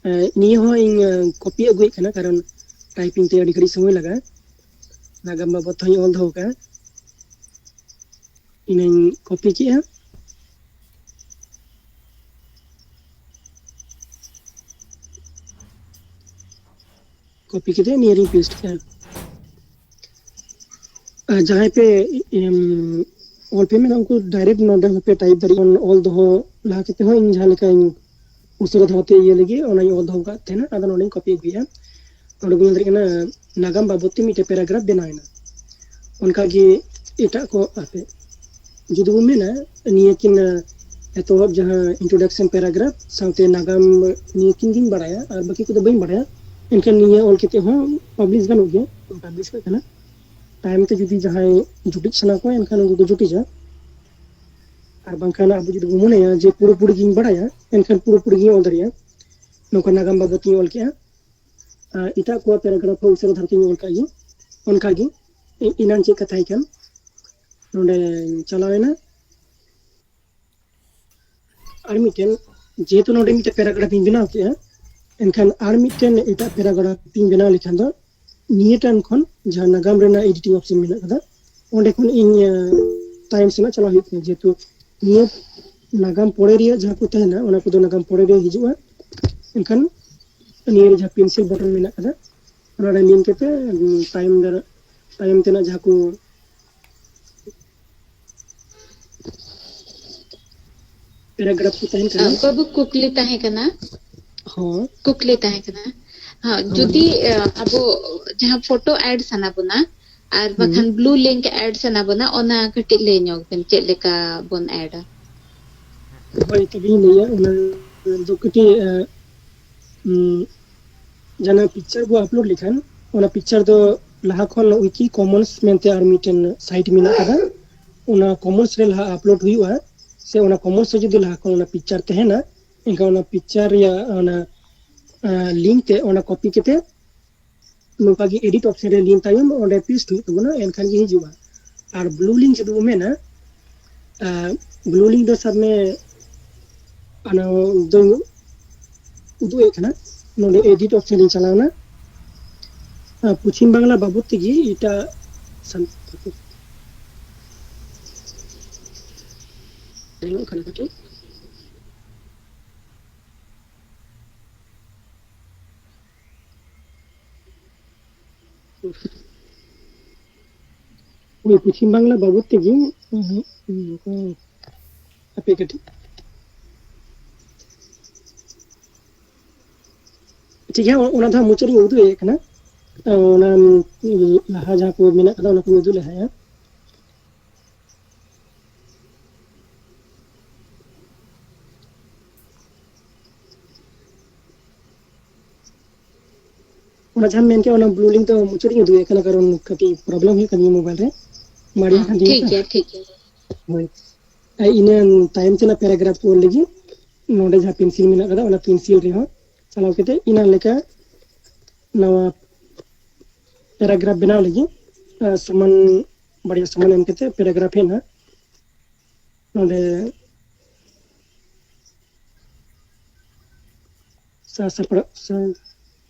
ᱮᱸ, ᱱᱤᱭᱟᱹ ᱦᱚᱸ ᱤᱧ ᱠᱚᱯᱤ ᱟᱹᱜᱩᱭᱮᱫ ᱠᱟᱱᱟ, ᱠᱟᱨᱚᱱ ᱴᱟᱭᱯᱤᱝ ᱛᱮ ᱟᱹᱰᱤ ᱜᱷᱟᱹᱲᱤᱡ ᱥᱚᱢᱚᱭ ᱞᱟᱜᱟᱜᱼᱟ᱾ ᱱᱟᱜᱟᱢ ᱵᱟᱵᱚᱫ ᱦᱚᱸᱧ ᱚᱞ ᱫᱚᱦᱚ ᱠᱟᱜᱼᱟ, ᱤᱧᱤᱧ ᱠᱚᱯᱤ ᱠᱮᱜᱼᱟ᱾ ᱠᱚᱯᱤ ᱠᱟᱛᱮ ᱱᱤᱭᱟᱹ ᱨᱤᱧ ᱯᱮᱥᱴ ᱠᱮᱜᱼᱟ᱾ ᱟᱨ ᱡᱟᱦᱟᱸᱭ ᱯᱮ ᱮᱢ, ᱚᱞ ᱯᱮ ᱢᱮᱱᱟ, ᱩᱱᱠᱩ ᱰᱟᱭᱨᱮᱠᱴ ᱱᱚᱰᱮ ᱦᱚᱸᱯᱮ ᱴᱟᱭᱤᱯ ᱫᱟᱲᱮᱭᱟᱜᱼᱟ᱾ ᱚᱞ ᱫᱚᱦᱚ ᱞᱟᱦᱟ ᱠᱟᱛᱮ ᱦᱚᱸ ᱤᱧ ᱡᱟᱦᱟᱸ ᱞᱮᱠᱟᱧ ᱩᱥᱟᱹᱨᱟ ᱫᱷᱟᱨᱟᱛᱮ ᱤᱭᱟᱹ ᱞᱟᱹᱜᱤᱫ ᱚᱱᱟᱧ ᱚᱞ ᱫᱚᱦᱚ ᱠᱟᱜ ᱛᱟᱦᱮᱱᱟ, ᱟᱫᱚ ᱱᱚᱰᱮᱧ ᱠᱚᱯᱤ ᱟᱹᱜᱩᱭᱮᱫᱼᱟ᱾ ᱱᱚᱰᱮ ᱵᱚᱱ ᱧᱮᱞ ᱫᱟᱲᱮᱭᱟᱜ ᱠᱟᱱᱟ ᱱᱟᱜᱟᱢ ᱵᱟᱵᱚᱫ ᱛᱮ ᱢᱤᱫᱴᱮᱱ ᱯᱮᱨᱟᱜᱨᱟᱯᱷ ᱵᱮᱱᱟᱣ ᱮᱱᱟ᱾ ᱚᱱᱠᱟᱜᱮ ᱮᱴᱟᱜ ᱠᱚ ᱟᱯᱮ ᱡᱩᱫᱤ ᱵᱚᱱ ᱢᱮᱱᱟ ᱱᱤᱭᱟᱹ ᱠᱤᱱ ᱮᱛᱚᱦᱚᱵ ᱡᱟᱦᱟᱸ ᱤᱱᱴᱨᱳᱰᱟᱠᱥᱚᱱ ᱯᱮᱨᱟᱜᱨᱟᱯᱷ ᱥᱟᱶᱛᱮ ᱱᱟᱜᱟᱢ, ᱱᱤᱭᱟᱹ ᱠᱤᱱ ᱜᱤᱧ ᱵᱟᱲᱟᱭᱟ ᱟᱨ ᱵᱟᱹᱠᱤ ᱠᱚᱫᱚ ᱵᱟᱹᱧ ᱵᱟᱲᱟᱭᱟ, ᱮᱱᱠᱷᱟᱱ ᱱᱤᱭᱟᱹ ᱚᱞ ᱠᱟᱛᱮ ᱦᱚᱸ ᱯᱟᱵᱽᱞᱤᱥ ᱜᱟᱱᱚᱜ ᱜᱮᱭᱟ᱾ ᱯᱟᱵᱽᱞᱤᱥ ᱠᱟᱜ ᱠᱟᱱᱟ, ᱛᱟᱭᱚᱢ ᱛᱮ ᱡᱩᱫᱤ ᱡᱟᱦᱟᱸᱭ ᱡᱩᱴᱤᱡ ᱥᱟᱱᱟ ᱠᱚᱣᱟ ᱮᱱᱠᱷᱟᱱ ᱩᱱᱠᱩ ᱠᱚ ᱡᱩᱴᱤᱡᱟ᱾ ᱟᱨ ᱵᱟᱝᱠᱷᱟᱱ ᱟᱵᱚ ᱡᱩᱫᱤ ᱵᱚᱱ ᱢᱚᱱᱮᱭᱟ ᱡᱮ ᱯᱩᱨᱟᱹᱯᱩᱨᱤ ᱜᱤᱧ ᱵᱟᱲᱟᱭᱟ, ᱮᱱᱠᱷᱟᱱ ᱯᱩᱨᱟᱹᱯᱩᱨᱤ ᱜᱤᱧ ᱚᱞ ᱫᱟᱲᱮᱭᱟᱜᱼᱟ᱾ ᱱᱚᱝᱠᱟ ᱱᱟᱜᱟᱢ ᱵᱟᱵᱚᱫ ᱤᱧ ᱚᱞ ᱠᱮᱜᱼᱟ᱾ ᱟᱨ ᱮᱴᱟᱜ ᱠᱚᱣᱟᱜ ᱯᱮᱨᱟᱜᱨᱟᱯᱷ ᱦᱚᱸ ᱩᱥᱟᱹᱨᱟ ᱫᱷᱟᱨᱟᱛᱮᱧ ᱚᱞ ᱠᱟᱜ ᱜᱮ᱾ ᱚᱱᱠᱟᱜᱮ ᱮ-, ᱮᱱᱟᱱ ᱪᱮᱫ ᱠᱟᱛᱷᱟᱭ ᱠᱟᱱ, ᱱᱚᱰᱮᱧ ᱪᱟᱞᱟᱣᱮᱱᱟ᱾ ᱟᱨ ᱢᱤᱫᱴᱮᱱ, ᱡᱮᱦᱮᱛᱩ ᱱᱚᱰᱮ ᱢᱤᱫᱴᱮᱱ ᱯᱮᱨᱟᱜᱨᱟᱯᱷ ᱤᱧ ᱵᱮᱱᱟᱣ ᱠᱮᱜᱼᱟ, ᱮᱱᱠᱷᱟᱱ ᱟᱨ ᱢᱤᱫᱴᱮᱱ ᱮᱴᱟᱜ ᱯᱮᱨᱟᱜᱨᱟᱯᱷ ᱤᱧ ᱵᱮᱱᱟᱣ ᱞᱮᱠᱷᱟᱱ ᱫᱚ ᱱᱤᱭᱟᱹ ᱴᱟᱱ ᱠᱷᱚᱱ ᱡᱟᱦᱟᱸ ᱱᱟᱜᱟᱢ ᱨᱮᱱᱟᱜ ᱮᱰᱤᱴᱤᱝ ᱚᱯᱥᱮᱱ ᱢᱮᱱᱟᱜ ᱠᱟᱫᱟ, ᱚᱸᱰᱮ ᱠᱷᱚᱱ ᱤᱧ, ᱟᱸ, ᱛᱟᱭᱚᱢ ᱥᱮᱱᱟᱜ ᱪᱟᱞᱟᱣ ᱦᱩᱭᱩᱜ ᱛᱤᱧᱟᱹ, ᱡᱮᱦᱮᱛᱩ ᱱᱤᱭᱟᱹ ᱱᱟᱜᱟᱢ ᱯᱚᱨᱮ ᱨᱮᱭᱟᱜ ᱡᱟᱦᱟᱸ ᱠᱚ ᱛᱟᱦᱮᱱᱟ, ᱚᱱᱟ ᱠᱚᱫᱚ ᱱᱟᱜᱟᱢ ᱯᱚᱨᱮ ᱨᱮ ᱦᱤᱡᱩᱜᱼᱟ᱾ ᱮᱱᱠᱷᱟᱱ ᱱᱤᱭᱟᱹ ᱨᱮ ᱡᱟᱦᱟᱸ ᱯᱮᱱᱥᱤᱞ ᱵᱚᱴᱚᱱ ᱢᱮᱱᱟᱜ ᱠᱟᱫᱟ, ᱚᱱᱟ ᱨᱮ ᱞᱤᱱ ᱠᱟᱛᱮ, ᱩᱸ, ᱛᱟᱭᱚᱢ ᱫᱟᱨᱟ-, ᱛᱟᱭᱚᱢ ᱛᱮᱱᱟᱜ ᱡᱟᱦᱟᱸ ᱠᱚ paragraph ᱠᱚ ᱛᱟᱦᱮᱱ ᱠᱟᱱᱟ᱾ ᱵᱟᱹᱵᱩ, ᱠᱩᱠᱞᱤ ᱛᱟᱦᱮᱸ ᱠᱟᱱᱟ᱾ ᱦᱚᱸ᱾ ᱠᱩᱠᱞᱤ ᱛᱟᱦᱮᱸ ᱠᱟᱱᱟ᱾ ᱦᱚᱸ, ᱦᱚᱸ᱾ ᱡᱩᱫᱤ, ᱟᱵᱚ ᱡᱟᱦᱟᱸ ᱯᱷᱳᱴᱳ ᱮᱰ ᱥᱟᱱᱟ ᱵᱚᱱᱟ ᱟᱨ ᱦᱩᱸ᱾ ᱵᱟᱠᱷᱟᱱ ᱵᱞᱩ ᱞᱤᱝᱠ ᱮᱰ ᱥᱟᱱᱟ ᱵᱚᱱᱟ, ᱚᱱᱟ ᱠᱟᱹᱴᱤᱡ ᱞᱟᱹᱭ ᱧᱚᱜ ᱵᱮᱱ, ᱪᱮᱫ ᱞᱮᱠᱟ ᱵᱚᱱ ᱮᱰᱟ? ᱦᱳᱭ, ᱛᱚᱵᱮᱧ ᱞᱟᱹᱭᱟ, ᱚᱱᱟ ᱫᱚ ᱠᱟᱹᱴᱤᱡ, ᱮ, ᱩᱸ, ᱡᱟᱦᱟᱱᱟᱜ ᱯᱤᱠᱪᱟᱨ ᱵᱚ ᱟᱯᱞᱳᱰ ᱞᱮᱠᱷᱟᱱ, ᱚᱱᱟ ᱯᱤᱠᱪᱟᱨ ᱫᱚ ᱞᱟᱦᱟ ᱠᱷᱚᱱ ᱣᱤᱠᱤ ᱠᱚᱢᱚᱱᱥ ᱢᱮᱱᱛᱮ ᱟᱨ ᱢᱤᱫᱴᱮᱱ ᱥᱟᱭᱤᱴ ᱢᱮᱱᱟᱜ ᱟᱠᱟᱫᱟ᱾ ᱚᱱᱟ ᱠᱚᱢᱚᱱᱥ ᱨᱮ ᱞᱟᱦᱟ ᱟᱯᱞᱳᱰ ᱦᱩᱭᱩᱜᱼᱟ, ᱥᱮ ᱚᱱᱟ ᱠᱚᱢᱚᱱᱥ ᱨᱮ ᱡᱩᱫᱤ ᱞᱟᱦᱟ ᱠᱷᱚᱱ ᱚᱱᱟ ᱯᱤᱠᱪᱟᱨ ᱛᱟᱦᱮᱱᱟ, ᱮᱱᱠᱷᱟᱱ ᱚᱱᱟ ᱯᱤᱠᱪᱟᱨ ᱨᱮᱭᱟᱜ ᱚᱱᱟ, ᱟ, ᱞᱤᱝᱠ ᱛᱮ ᱚᱱᱟ ᱠᱚᱯᱤ ᱠᱟᱛᱮ ᱱᱚᱝᱠᱟ ᱜᱮ ᱮᱰᱤᱴ ᱚᱯᱥᱮᱱ ᱨᱮ ᱞᱤᱱ ᱛᱟᱭᱚᱢ ᱚᱸᱰᱮ ᱯᱮᱥᱴ ᱦᱩᱭᱩᱜ ᱛᱟᱵᱚᱱᱟ, ᱮᱱᱠᱷᱟᱱ ᱜᱮ ᱦᱤᱡᱩᱜᱼᱟ᱾ ᱟᱨ ᱵᱞᱩ ᱞᱤᱝᱠ ᱡᱩᱫᱤ ᱵᱚ ᱢᱮᱱᱟ, ᱟᱨ ᱵᱞᱩ ᱞᱤᱝᱠ ᱫᱚ ᱥᱟᱵ ᱢᱮ, ᱚᱱᱟ ᱫᱚ ᱩᱫᱩᱜ ᱮᱫ ᱠᱟᱱᱟ, ᱱᱚᱰᱮ ᱮᱰᱤᱴ ᱚᱯᱥᱮᱱ ᱨᱤᱧ ᱪᱟᱞᱟᱣᱱᱟ᱾ ᱟᱨ ᱯᱚᱪᱷᱤᱢ ᱵᱟᱝᱞᱟ ᱵᱟᱵᱚᱫ ᱛᱮᱜᱮ ᱮᱴᱟᱜ ᱥᱟᱱ-, ᱧᱮᱞᱚᱜ ᱠᱟᱱᱟ ᱠᱟᱹᱴᱤᱡ᱾ ᱦᱳᱭ, ᱯᱚᱪᱷᱤᱢ ᱵᱟᱝᱞᱟ ᱵᱟᱵᱚᱫ ᱛᱮᱜᱮ, ᱩᱸ, ᱩᱸ, ᱩᱸ, ᱦᱟᱯᱮ ᱠᱟᱹᱴᱤᱡ᱾ ᱴᱷᱤᱠ ᱜᱮᱭᱟ, ᱚᱱᱟ ᱫᱚ ᱦᱟᱸᱜ ᱢᱩᱪᱟᱹᱫ ᱨᱤᱧ ᱩᱫᱩᱜ ᱮᱫ ᱠᱟᱱᱟ᱾ ᱚᱱᱟ, ᱩᱸ, ᱞᱟᱦᱟ ᱡᱟᱦᱟᱸ ᱠᱚ ᱢᱮᱱᱟᱜ ᱠᱟᱫᱟ, ᱚᱱᱟ ᱠᱚᱧ ᱩᱫᱩᱜ ᱞᱮᱦᱟᱭᱟ᱾ ᱚᱱᱟ ᱡᱟᱦᱟᱸᱢ ᱢᱮᱱ ᱠᱮᱫ, ᱚᱱᱟ ᱵᱞᱩ ᱞᱤᱝᱠ ᱫᱚ ᱢᱩᱪᱟᱹᱫ ᱨᱤᱧ ᱩᱫᱩᱜ ᱮᱫ ᱠᱟᱱᱟ, ᱠᱟᱨᱚᱱ ᱠᱟᱹᱴᱤᱡ ᱯᱨᱚᱵᱞᱮᱢ ᱦᱩᱭᱩᱜ ᱠᱟᱱ ᱛᱤᱧᱟᱹ ᱢᱳᱵᱟᱭᱤᱞ ᱨᱮ᱾ ᱢᱟᱨᱮ ᱦᱮᱸ, ᱠᱟᱱ ᱛᱤᱧᱟᱹ ᱴᱷᱤᱠ ᱛᱚ᱾ ᱜᱮᱭᱟ, ᱴᱷᱤᱠ ᱜᱮᱭᱟ᱾ ᱦᱳᱭ᱾ ᱟᱨ ᱤᱱᱟᱹ ᱛᱟᱭᱚᱢ ᱛᱮᱱᱟᱜ ᱯᱮᱨᱟᱜᱨᱟᱯᱷ ᱠᱚ ᱚᱞ ᱞᱟᱹᱜᱤᱫ ᱱᱚᱰᱮ ᱡᱟᱦᱟᱸ ᱯᱮᱱᱥᱤᱞ ᱢᱮᱱᱟᱜ ᱠᱟᱫᱟ, ᱚᱱᱟ ᱯᱮᱱᱥᱤᱞ ᱨᱮᱦᱚᱸ ᱪᱟᱞᱟᱣ ᱠᱟᱛᱮ ᱤᱱᱟᱹ ᱞᱮᱠᱟ ᱱᱟᱣᱟ ᱯᱮᱨᱟᱜᱨᱟᱯᱷ ᱵᱮᱱᱟᱣ ᱞᱟᱹᱜᱤᱫ, ᱟᱨ ᱥᱚᱢᱟᱱ, ᱵᱟᱨᱭᱟ ᱥᱚᱢᱟᱱ ᱮᱢ ᱠᱟᱛᱮ ᱯᱮᱨᱟᱜᱨᱟᱯᱷ ᱦᱮᱡ ᱮᱱᱟ᱾ ᱱᱚᱰᱮ ᱥᱟ-, ᱥᱟᱯᱲᱟᱜ, ᱥᱟ-,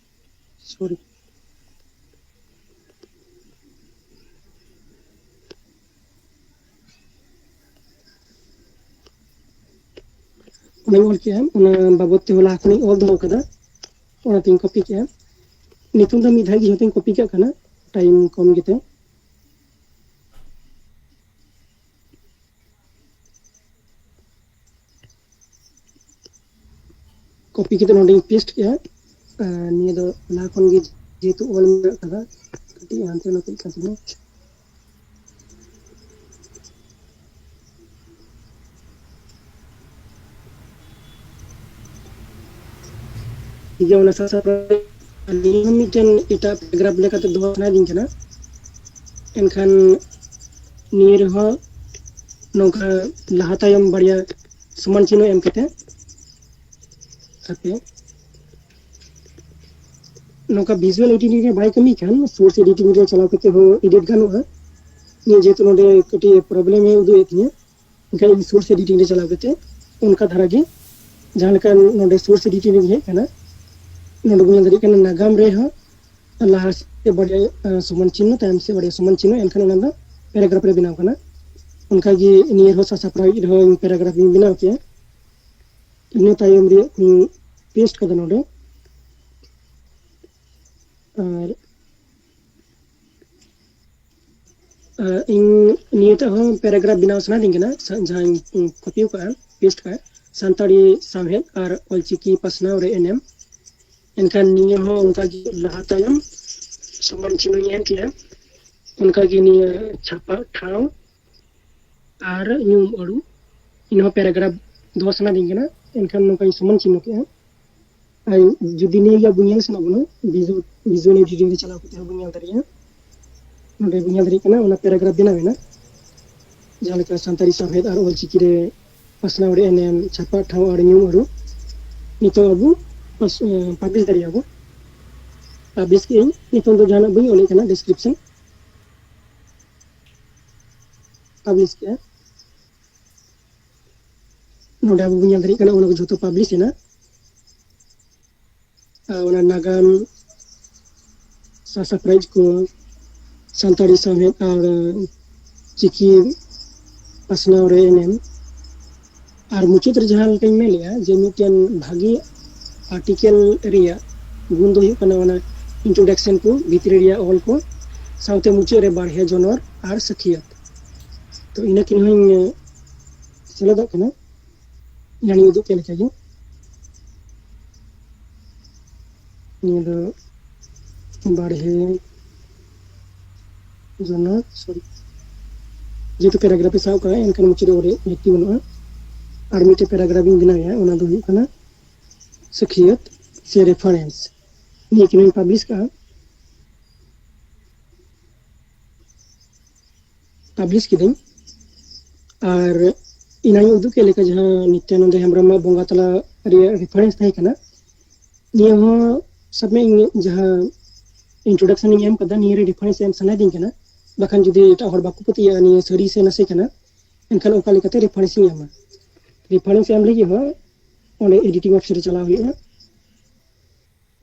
ᱥᱚᱨᱤ᱾ ᱚᱱᱟᱧ ᱚᱞ ᱠᱮᱜᱼᱟ, ᱚᱱᱟ ᱵᱟᱵᱚᱫ ᱛᱮ ᱦᱚᱞᱟ ᱠᱷᱚᱱᱤᱧ ᱚᱞ ᱫᱚᱦᱚ ᱠᱟᱫᱟ, ᱚᱱᱟᱛᱤᱧ ᱠᱚᱯᱤ ᱠᱮᱜᱼᱟ᱾ ᱱᱤᱛᱚᱝ ᱫᱚ ᱢᱤᱫ ᱫᱷᱟᱣ ᱜᱮ ᱡᱷᱚᱛᱚᱧ ᱠᱚᱯᱤ ᱠᱟᱜ ᱠᱟᱱᱟ, ᱴᱟᱭᱤᱢ ᱠᱚᱢ ᱜᱮᱛᱮ᱾ ᱠᱚᱯᱤ ᱠᱟᱛᱮ ᱱᱚᱰᱮᱧ ᱯᱮᱥᱴ ᱠᱮᱜᱼᱟ᱾ ᱟᱨ ᱱᱤᱭᱟᱹ ᱫᱚ ᱞᱟᱦᱟ ᱠᱷᱚᱱ ᱜᱮ ᱡᱮᱦᱮᱛᱩ ᱚᱞ ᱢᱮᱱᱟᱜ ᱠᱟᱫᱟ, ᱠᱟᱹᱴᱤᱡ ᱦᱟᱱᱛᱮ ᱱᱟᱛᱮᱜ ᱠᱟᱱ ᱛᱤᱧᱟ᱾ ᱴᱷᱤᱠ ᱜᱮᱭᱟ, ᱚᱱᱟ ᱥᱟᱶ ᱥᱟᱶᱛᱮ ᱱᱤᱭᱟᱹ ᱦᱚᱸ ᱢᱤᱫᱴᱮᱱ ᱮᱴᱟᱜ ᱯᱮᱨᱟᱜᱨᱟᱯᱷ ᱞᱮᱠᱟᱛᱮ ᱫᱚᱦᱚ ᱥᱟᱱᱟᱭᱤᱫᱤᱧ ᱠᱟᱱᱟ᱾ ᱮᱱᱠᱷᱟᱱ ᱱᱤᱭᱟᱹ ᱨᱮᱦᱚᱸ ᱱᱚᱝᱠᱟ ᱞᱟᱦᱟ ᱛᱟᱭᱚᱢ ᱵᱟᱨᱭᱟ ᱥᱚᱢᱟᱱ ᱪᱤᱱᱦᱟᱹ ᱮᱢ ᱠᱟᱛᱮ, ᱦᱟᱯᱮ, ᱱᱚᱝᱠᱟ ᱵᱷᱤᱡᱩᱣᱟᱞ ᱮᱰᱤᱴᱤᱝ ᱨᱮ ᱵᱟᱭ ᱠᱟᱹᱢᱤ ᱠᱷᱟᱱ, ᱥᱳᱨᱥ ᱮᱰᱤᱴᱤᱝ ᱨᱮ ᱪᱟᱞᱟᱣ ᱠᱟᱛᱮ ᱦᱚᱸ ᱮᱰᱤᱴ ᱜᱟᱱᱚᱜᱼᱟ᱾ ᱱᱤᱭᱟᱹ ᱡᱮᱦᱮᱛᱩ ᱱᱚᱰᱮ ᱠᱟᱹᱴᱤᱡ ᱯᱨᱚᱵᱞᱮᱢ ᱮ ᱩᱫᱩᱜ ᱮᱫ ᱛᱤᱧᱟᱹ, ᱮᱱᱠᱷᱟᱱ ᱤᱧ ᱥᱳᱨᱥ ᱮᱰᱤᱴᱤᱝ ᱨᱮ ᱪᱟᱞᱟᱣ ᱠᱟᱛᱮ ᱚᱱᱠᱟ ᱫᱷᱟᱨᱟ ᱜᱮ, ᱡᱟᱦᱟᱸ ᱞᱮᱠᱟ ᱱᱚᱰᱮ ᱥᱳᱨᱥ ᱮᱰᱤᱴᱤᱝ ᱨᱮᱧ ᱦᱮᱡ ᱟᱠᱟᱱᱟ, ᱱᱚᱰᱮ ᱵᱚᱱ ᱧᱮᱞ ᱫᱟᱲᱮᱭᱟᱜ ᱠᱟᱱᱟ ᱱᱟᱜᱟᱢ ᱨᱮᱦᱚᱸ ᱞᱟᱦᱟ ᱥᱮᱫ ᱛᱮ ᱵᱟᱨᱭᱟ, ᱟᱸ, ᱥᱚᱢᱟᱱ ᱪᱤᱱᱦᱟᱹ, ᱛᱟᱭᱚᱢ ᱥᱮᱫ ᱵᱟᱨᱭᱟ ᱥᱚᱢᱟᱱ ᱪᱤᱱᱦᱟᱹ, ᱮᱱᱠᱷᱟᱱ ᱚᱱᱟ ᱫᱚ ᱯᱮᱨᱟᱜᱨᱟᱯᱷ ᱨᱮ ᱵᱮᱱᱟᱣ ᱠᱟᱱᱟ᱾ ᱚᱱᱠᱟᱜᱮ ᱱᱤᱭᱟᱹ ᱨᱮᱦᱚᱸ ᱥᱟᱥᱟᱯᱲᱟᱣᱤᱡ ᱨᱮᱦᱚᱸ ᱤᱧ ᱯᱮᱨᱟᱜᱨᱟᱯᱷ ᱤᱧ ᱵᱮᱱᱟᱣ ᱠᱮᱜᱼᱟ᱾ ᱤᱱᱟᱹ ᱛᱟᱭᱚᱢ ᱨᱮᱭᱟᱜ ᱠᱚᱧ ᱯᱮᱥᱴ ᱠᱟᱫᱟ ᱱᱚᱰᱮ᱾ ᱟᱨ ᱟᱨ ᱤᱧ ᱱᱤᱭᱟᱹᱴᱟᱜ ᱦᱚᱸ ᱯᱮᱨᱟᱜᱨᱟᱯᱷ ᱵᱮᱱᱟᱣ ᱥᱟᱱᱟᱭᱤᱫᱤᱧ ᱠᱟᱱᱟ, ᱥᱟ-, ᱡᱟᱦᱟᱸᱧ ᱠᱚᱯᱤ ᱟᱠᱟᱫᱼᱟ, ᱯᱮᱥᱴ ᱟᱠᱟᱫᱼᱟ, ᱥᱟᱱᱛᱟᱲᱤ ᱥᱟᱶᱦᱮᱫ ᱟᱨ ᱚᱞᱪᱤᱠᱤ ᱯᱟᱥᱱᱟᱣ ᱨᱮ ᱮᱱᱮᱢ᱾ ᱮᱱᱠᱷᱟᱱ ᱱᱤᱭᱟᱹ ᱦᱚᱸ ᱚᱱᱠᱟᱜᱮ ᱞᱟᱦᱟ ᱛᱟᱭᱚᱢ ᱥᱚᱢᱟᱱ ᱪᱤᱱᱦᱟᱹᱧ ᱮᱢ ᱠᱮᱜᱼᱟ᱾ ᱚᱱᱠᱟᱜᱮ ᱱᱤᱭᱟᱹ ᱪᱷᱟᱯᱟ ᱴᱷᱟᱶ ᱟᱨ ᱧᱩᱢ ᱟᱹᱲᱩ, ᱤᱧ ᱦᱚᱸ ᱯᱮᱨᱟᱜᱨᱟᱯᱷ ᱫᱚᱦᱚ ᱥᱟᱱᱟᱭᱤᱫᱤᱧ ᱠᱟᱱᱟ, ᱮᱱᱠᱷᱟᱱ ᱱᱚᱝᱠᱟᱧ ᱥᱚᱢᱟᱱ ᱪᱤᱱᱦᱟᱹ ᱠᱮᱜᱼᱟ᱾ ᱟᱨ ᱡᱩᱫᱤ ᱱᱤᱭᱟᱹ ᱜᱮ ᱟᱵᱚ ᱧᱮᱞ ᱥᱟᱱᱟ ᱵᱚᱱᱟ, ᱵᱷᱤᱡᱩ-, ᱵᱷᱤᱡᱩᱣᱟᱞ ᱮᱰᱤᱴᱤᱝ ᱨᱮ ᱪᱟᱞᱟᱣ ᱠᱟᱛᱮ ᱦᱚᱸ ᱵᱚᱱ ᱧᱮᱞ ᱫᱟᱲᱮᱭᱟᱜᱼᱟ᱾ ᱱᱚᱰᱮ ᱵᱚᱱ ᱧᱮᱞ ᱫᱟᱲᱮᱭᱟᱜ ᱠᱟᱱᱟ, ᱚᱱᱟ ᱯᱮᱨᱟᱜᱨᱟᱯᱷ ᱵᱮᱱᱟᱣ ᱮᱱᱟ, ᱡᱟᱦᱟᱸ ᱞᱮᱠᱟ ᱥᱟᱱᱛᱟᱲᱤ ᱥᱟᱶᱦᱮᱫ ᱟᱨ ᱚᱞᱪᱤᱠᱤ ᱨᱮ ᱯᱟᱥᱱᱟᱣ ᱨᱮ ᱮᱱᱮᱢ, ᱪᱷᱟᱯᱟ ᱴᱷᱟᱶ ᱟᱨ ᱧᱩᱢ ᱟᱹᱨᱩ᱾ ᱱᱤᱛᱚᱜ ᱟᱵᱚ ᱯᱟᱥ-, ᱮ, ᱯᱟᱵᱽᱞᱤᱥ ᱫᱟᱲᱮᱭᱟᱜᱼᱟ ᱵᱚ᱾ ᱯᱟᱵᱽᱞᱤᱥ ᱠᱮᱜᱼᱟᱹᱧ, ᱱᱤᱛᱚᱝ ᱫᱚ ᱡᱟᱦᱟᱱᱟᱜ ᱵᱟᱹᱧ ᱚᱞᱮᱫ ᱠᱟᱱᱟ, ᱰᱤᱥᱠᱨᱤᱯᱥᱚᱱ ᱯᱟᱵᱽᱞᱤᱥ ᱠᱮᱜᱼᱟ᱾ ᱱᱚᱰᱮ ᱟᱵᱚ ᱵᱚᱱ ᱧᱮᱞ ᱫᱟᱲᱮᱭᱟᱜ ᱠᱟᱱᱟ, ᱚᱱᱟ ᱠᱚ ᱡᱷᱚᱛᱚ ᱯᱟᱵᱽᱞᱤᱥ ᱮᱱᱟ᱾ ᱟᱨ ᱚᱱᱟ ᱱᱟᱜᱟᱢ, ᱥᱟᱥᱟᱯᱲᱟᱣᱤᱡ ᱠᱚ, ᱥᱟᱱᱛᱟᱲᱤ ᱥᱟᱶᱦᱮᱫ ᱟᱨ ᱪᱤᱠᱤ ᱯᱟᱥᱱᱟᱣ ᱨᱮ ᱮᱱᱮᱢ᱾ ᱟᱨ ᱢᱩᱪᱟᱹᱫ ᱨᱮ ᱡᱟᱦᱟᱸ ᱞᱮᱠᱟᱧ ᱢᱮᱱ ᱞᱮᱜᱼᱟ, ᱡᱮ ᱢᱤᱫᱴᱮᱱ ᱵᱷᱟᱹᱜᱤ ᱟᱨᱴᱤᱠᱮᱞ ᱨᱮᱭᱟᱜ ᱜᱩᱱ ᱫᱚ ᱦᱩᱭᱩᱜ ᱠᱟᱱᱟ ᱚᱱᱟ ᱤᱱᱴᱨᱳᱰᱟᱠᱥᱚᱱ ᱠᱚ, ᱵᱷᱤᱛᱨᱤ ᱨᱮᱭᱟᱜ ᱚᱞ ᱠᱚ, ᱥᱟᱶᱛᱮ ᱢᱩᱪᱟᱹᱫ ᱨᱮ ᱵᱟᱨᱦᱮ ᱡᱚᱱᱚᱨ ᱟᱨ ᱥᱟᱹᱠᱷᱤᱭᱟᱹᱛ᱾ ᱛᱚ, ᱤᱱᱟᱹ ᱠᱤᱱ ᱦᱚᱸᱧ ᱥᱮᱞᱮᱫᱟᱜ ᱠᱟᱱᱟ, ᱮᱱᱟᱱᱤᱧ ᱩᱫᱩᱜ ᱠᱮᱫ ᱞᱮᱠᱟᱜᱮ᱾ ᱱᱤᱭᱟᱹ ᱫᱚ ᱵᱟᱨᱦᱮ ᱡᱚᱱᱟ, ᱥᱚᱨᱤ, ᱡᱮᱦᱮᱛᱩ ᱯᱮᱨᱟᱜᱨᱟᱯᱷ ᱮ ᱥᱟᱵ ᱠᱟᱜᱼᱟ, ᱮᱱᱠᱷᱟᱱ ᱢᱩᱪᱟᱹᱫ ᱨᱮ ᱚᱞ ᱨᱮᱭᱟᱜ ᱞᱟᱹᱠᱛᱤ ᱵᱟᱹᱱᱩᱜᱼᱟ᱾ ᱟᱨ ᱢᱤᱫᱴᱮᱡ ᱯᱮᱨᱟᱜᱨᱟᱯᱷ ᱤᱧ ᱵᱮᱱᱟᱣᱮᱫᱼᱟ, ᱚᱱᱟ ᱫᱚ ᱦᱩᱭᱩᱜ ᱠᱟᱱᱟ ᱥᱟᱹᱠᱷᱤᱭᱟᱹᱛ ᱥᱮ ᱨᱮᱯᱷᱟᱨᱮᱱᱥ᱾ ᱱᱤᱭᱟᱹ ᱠᱤᱱ ᱯᱟᱵᱽᱞᱤᱥ ᱠᱟᱜᱼᱟ᱾ ᱯᱟᱵᱽᱞᱤᱥ ᱠᱤᱫᱟᱹᱧ᱾ ᱟᱨ ᱮᱱᱟᱝ ᱤᱧ ᱩᱫᱩᱜ ᱠᱮᱫ ᱞᱮᱠᱟ, ᱡᱟᱦᱟᱸ ᱱᱤᱛᱭᱟᱱᱚᱱᱫᱚ ᱦᱮᱢᱵᱨᱚᱢᱟᱜ ᱵᱚᱸᱜᱟ ᱛᱟᱞᱟ ᱨᱮᱭᱟᱜ ᱨᱮᱯᱷᱟᱨᱮᱱᱥ ᱛᱟᱦᱮᱸ ᱠᱟᱱᱟ, ᱱᱤᱭᱟᱹ ᱦᱚᱸ ᱥᱟᱵ ᱢᱮ ᱤᱧ ᱡᱟᱦᱟᱸ ᱤᱱᱴᱨᱳᱰᱟᱠᱥᱚᱱ ᱤᱧ ᱮᱢ ᱠᱟᱫᱟ, ᱱᱤᱭᱟᱹ ᱨᱮ ᱨᱮᱯᱷᱟᱨᱮᱱᱥ ᱮᱢ ᱥᱟᱱᱟᱭᱮᱫᱤᱧ ᱠᱟᱱᱟ, ᱵᱟᱠᱷᱟᱱ ᱡᱩᱫᱤ ᱮᱴᱟᱜ ᱦᱚᱲ ᱵᱟᱠᱚ ᱯᱟᱹᱛᱭᱟᱹᱜᱼᱟ ᱱᱤᱭᱟᱹ ᱥᱟᱹᱨᱤ ᱥᱮ ᱱᱟᱥᱮ ᱠᱟᱱᱟ, ᱮᱱᱠᱷᱟᱱ ᱚᱠᱟ ᱞᱮᱠᱟᱛᱮ ᱨᱮᱯᱷᱟᱨᱮᱱᱥ ᱤᱧ ᱮᱢᱟ? ᱨᱮᱯᱷᱟᱨᱮᱱᱥ ᱮᱢ ᱞᱟᱹᱜᱤᱫ ᱦᱚᱸ ᱚᱸᱰᱮ ᱮᱰᱤᱴᱤᱝ ᱚᱯᱥᱮᱱ ᱨᱮ ᱪᱟᱞᱟᱣ ᱦᱩᱭᱩᱜᱼᱟ᱾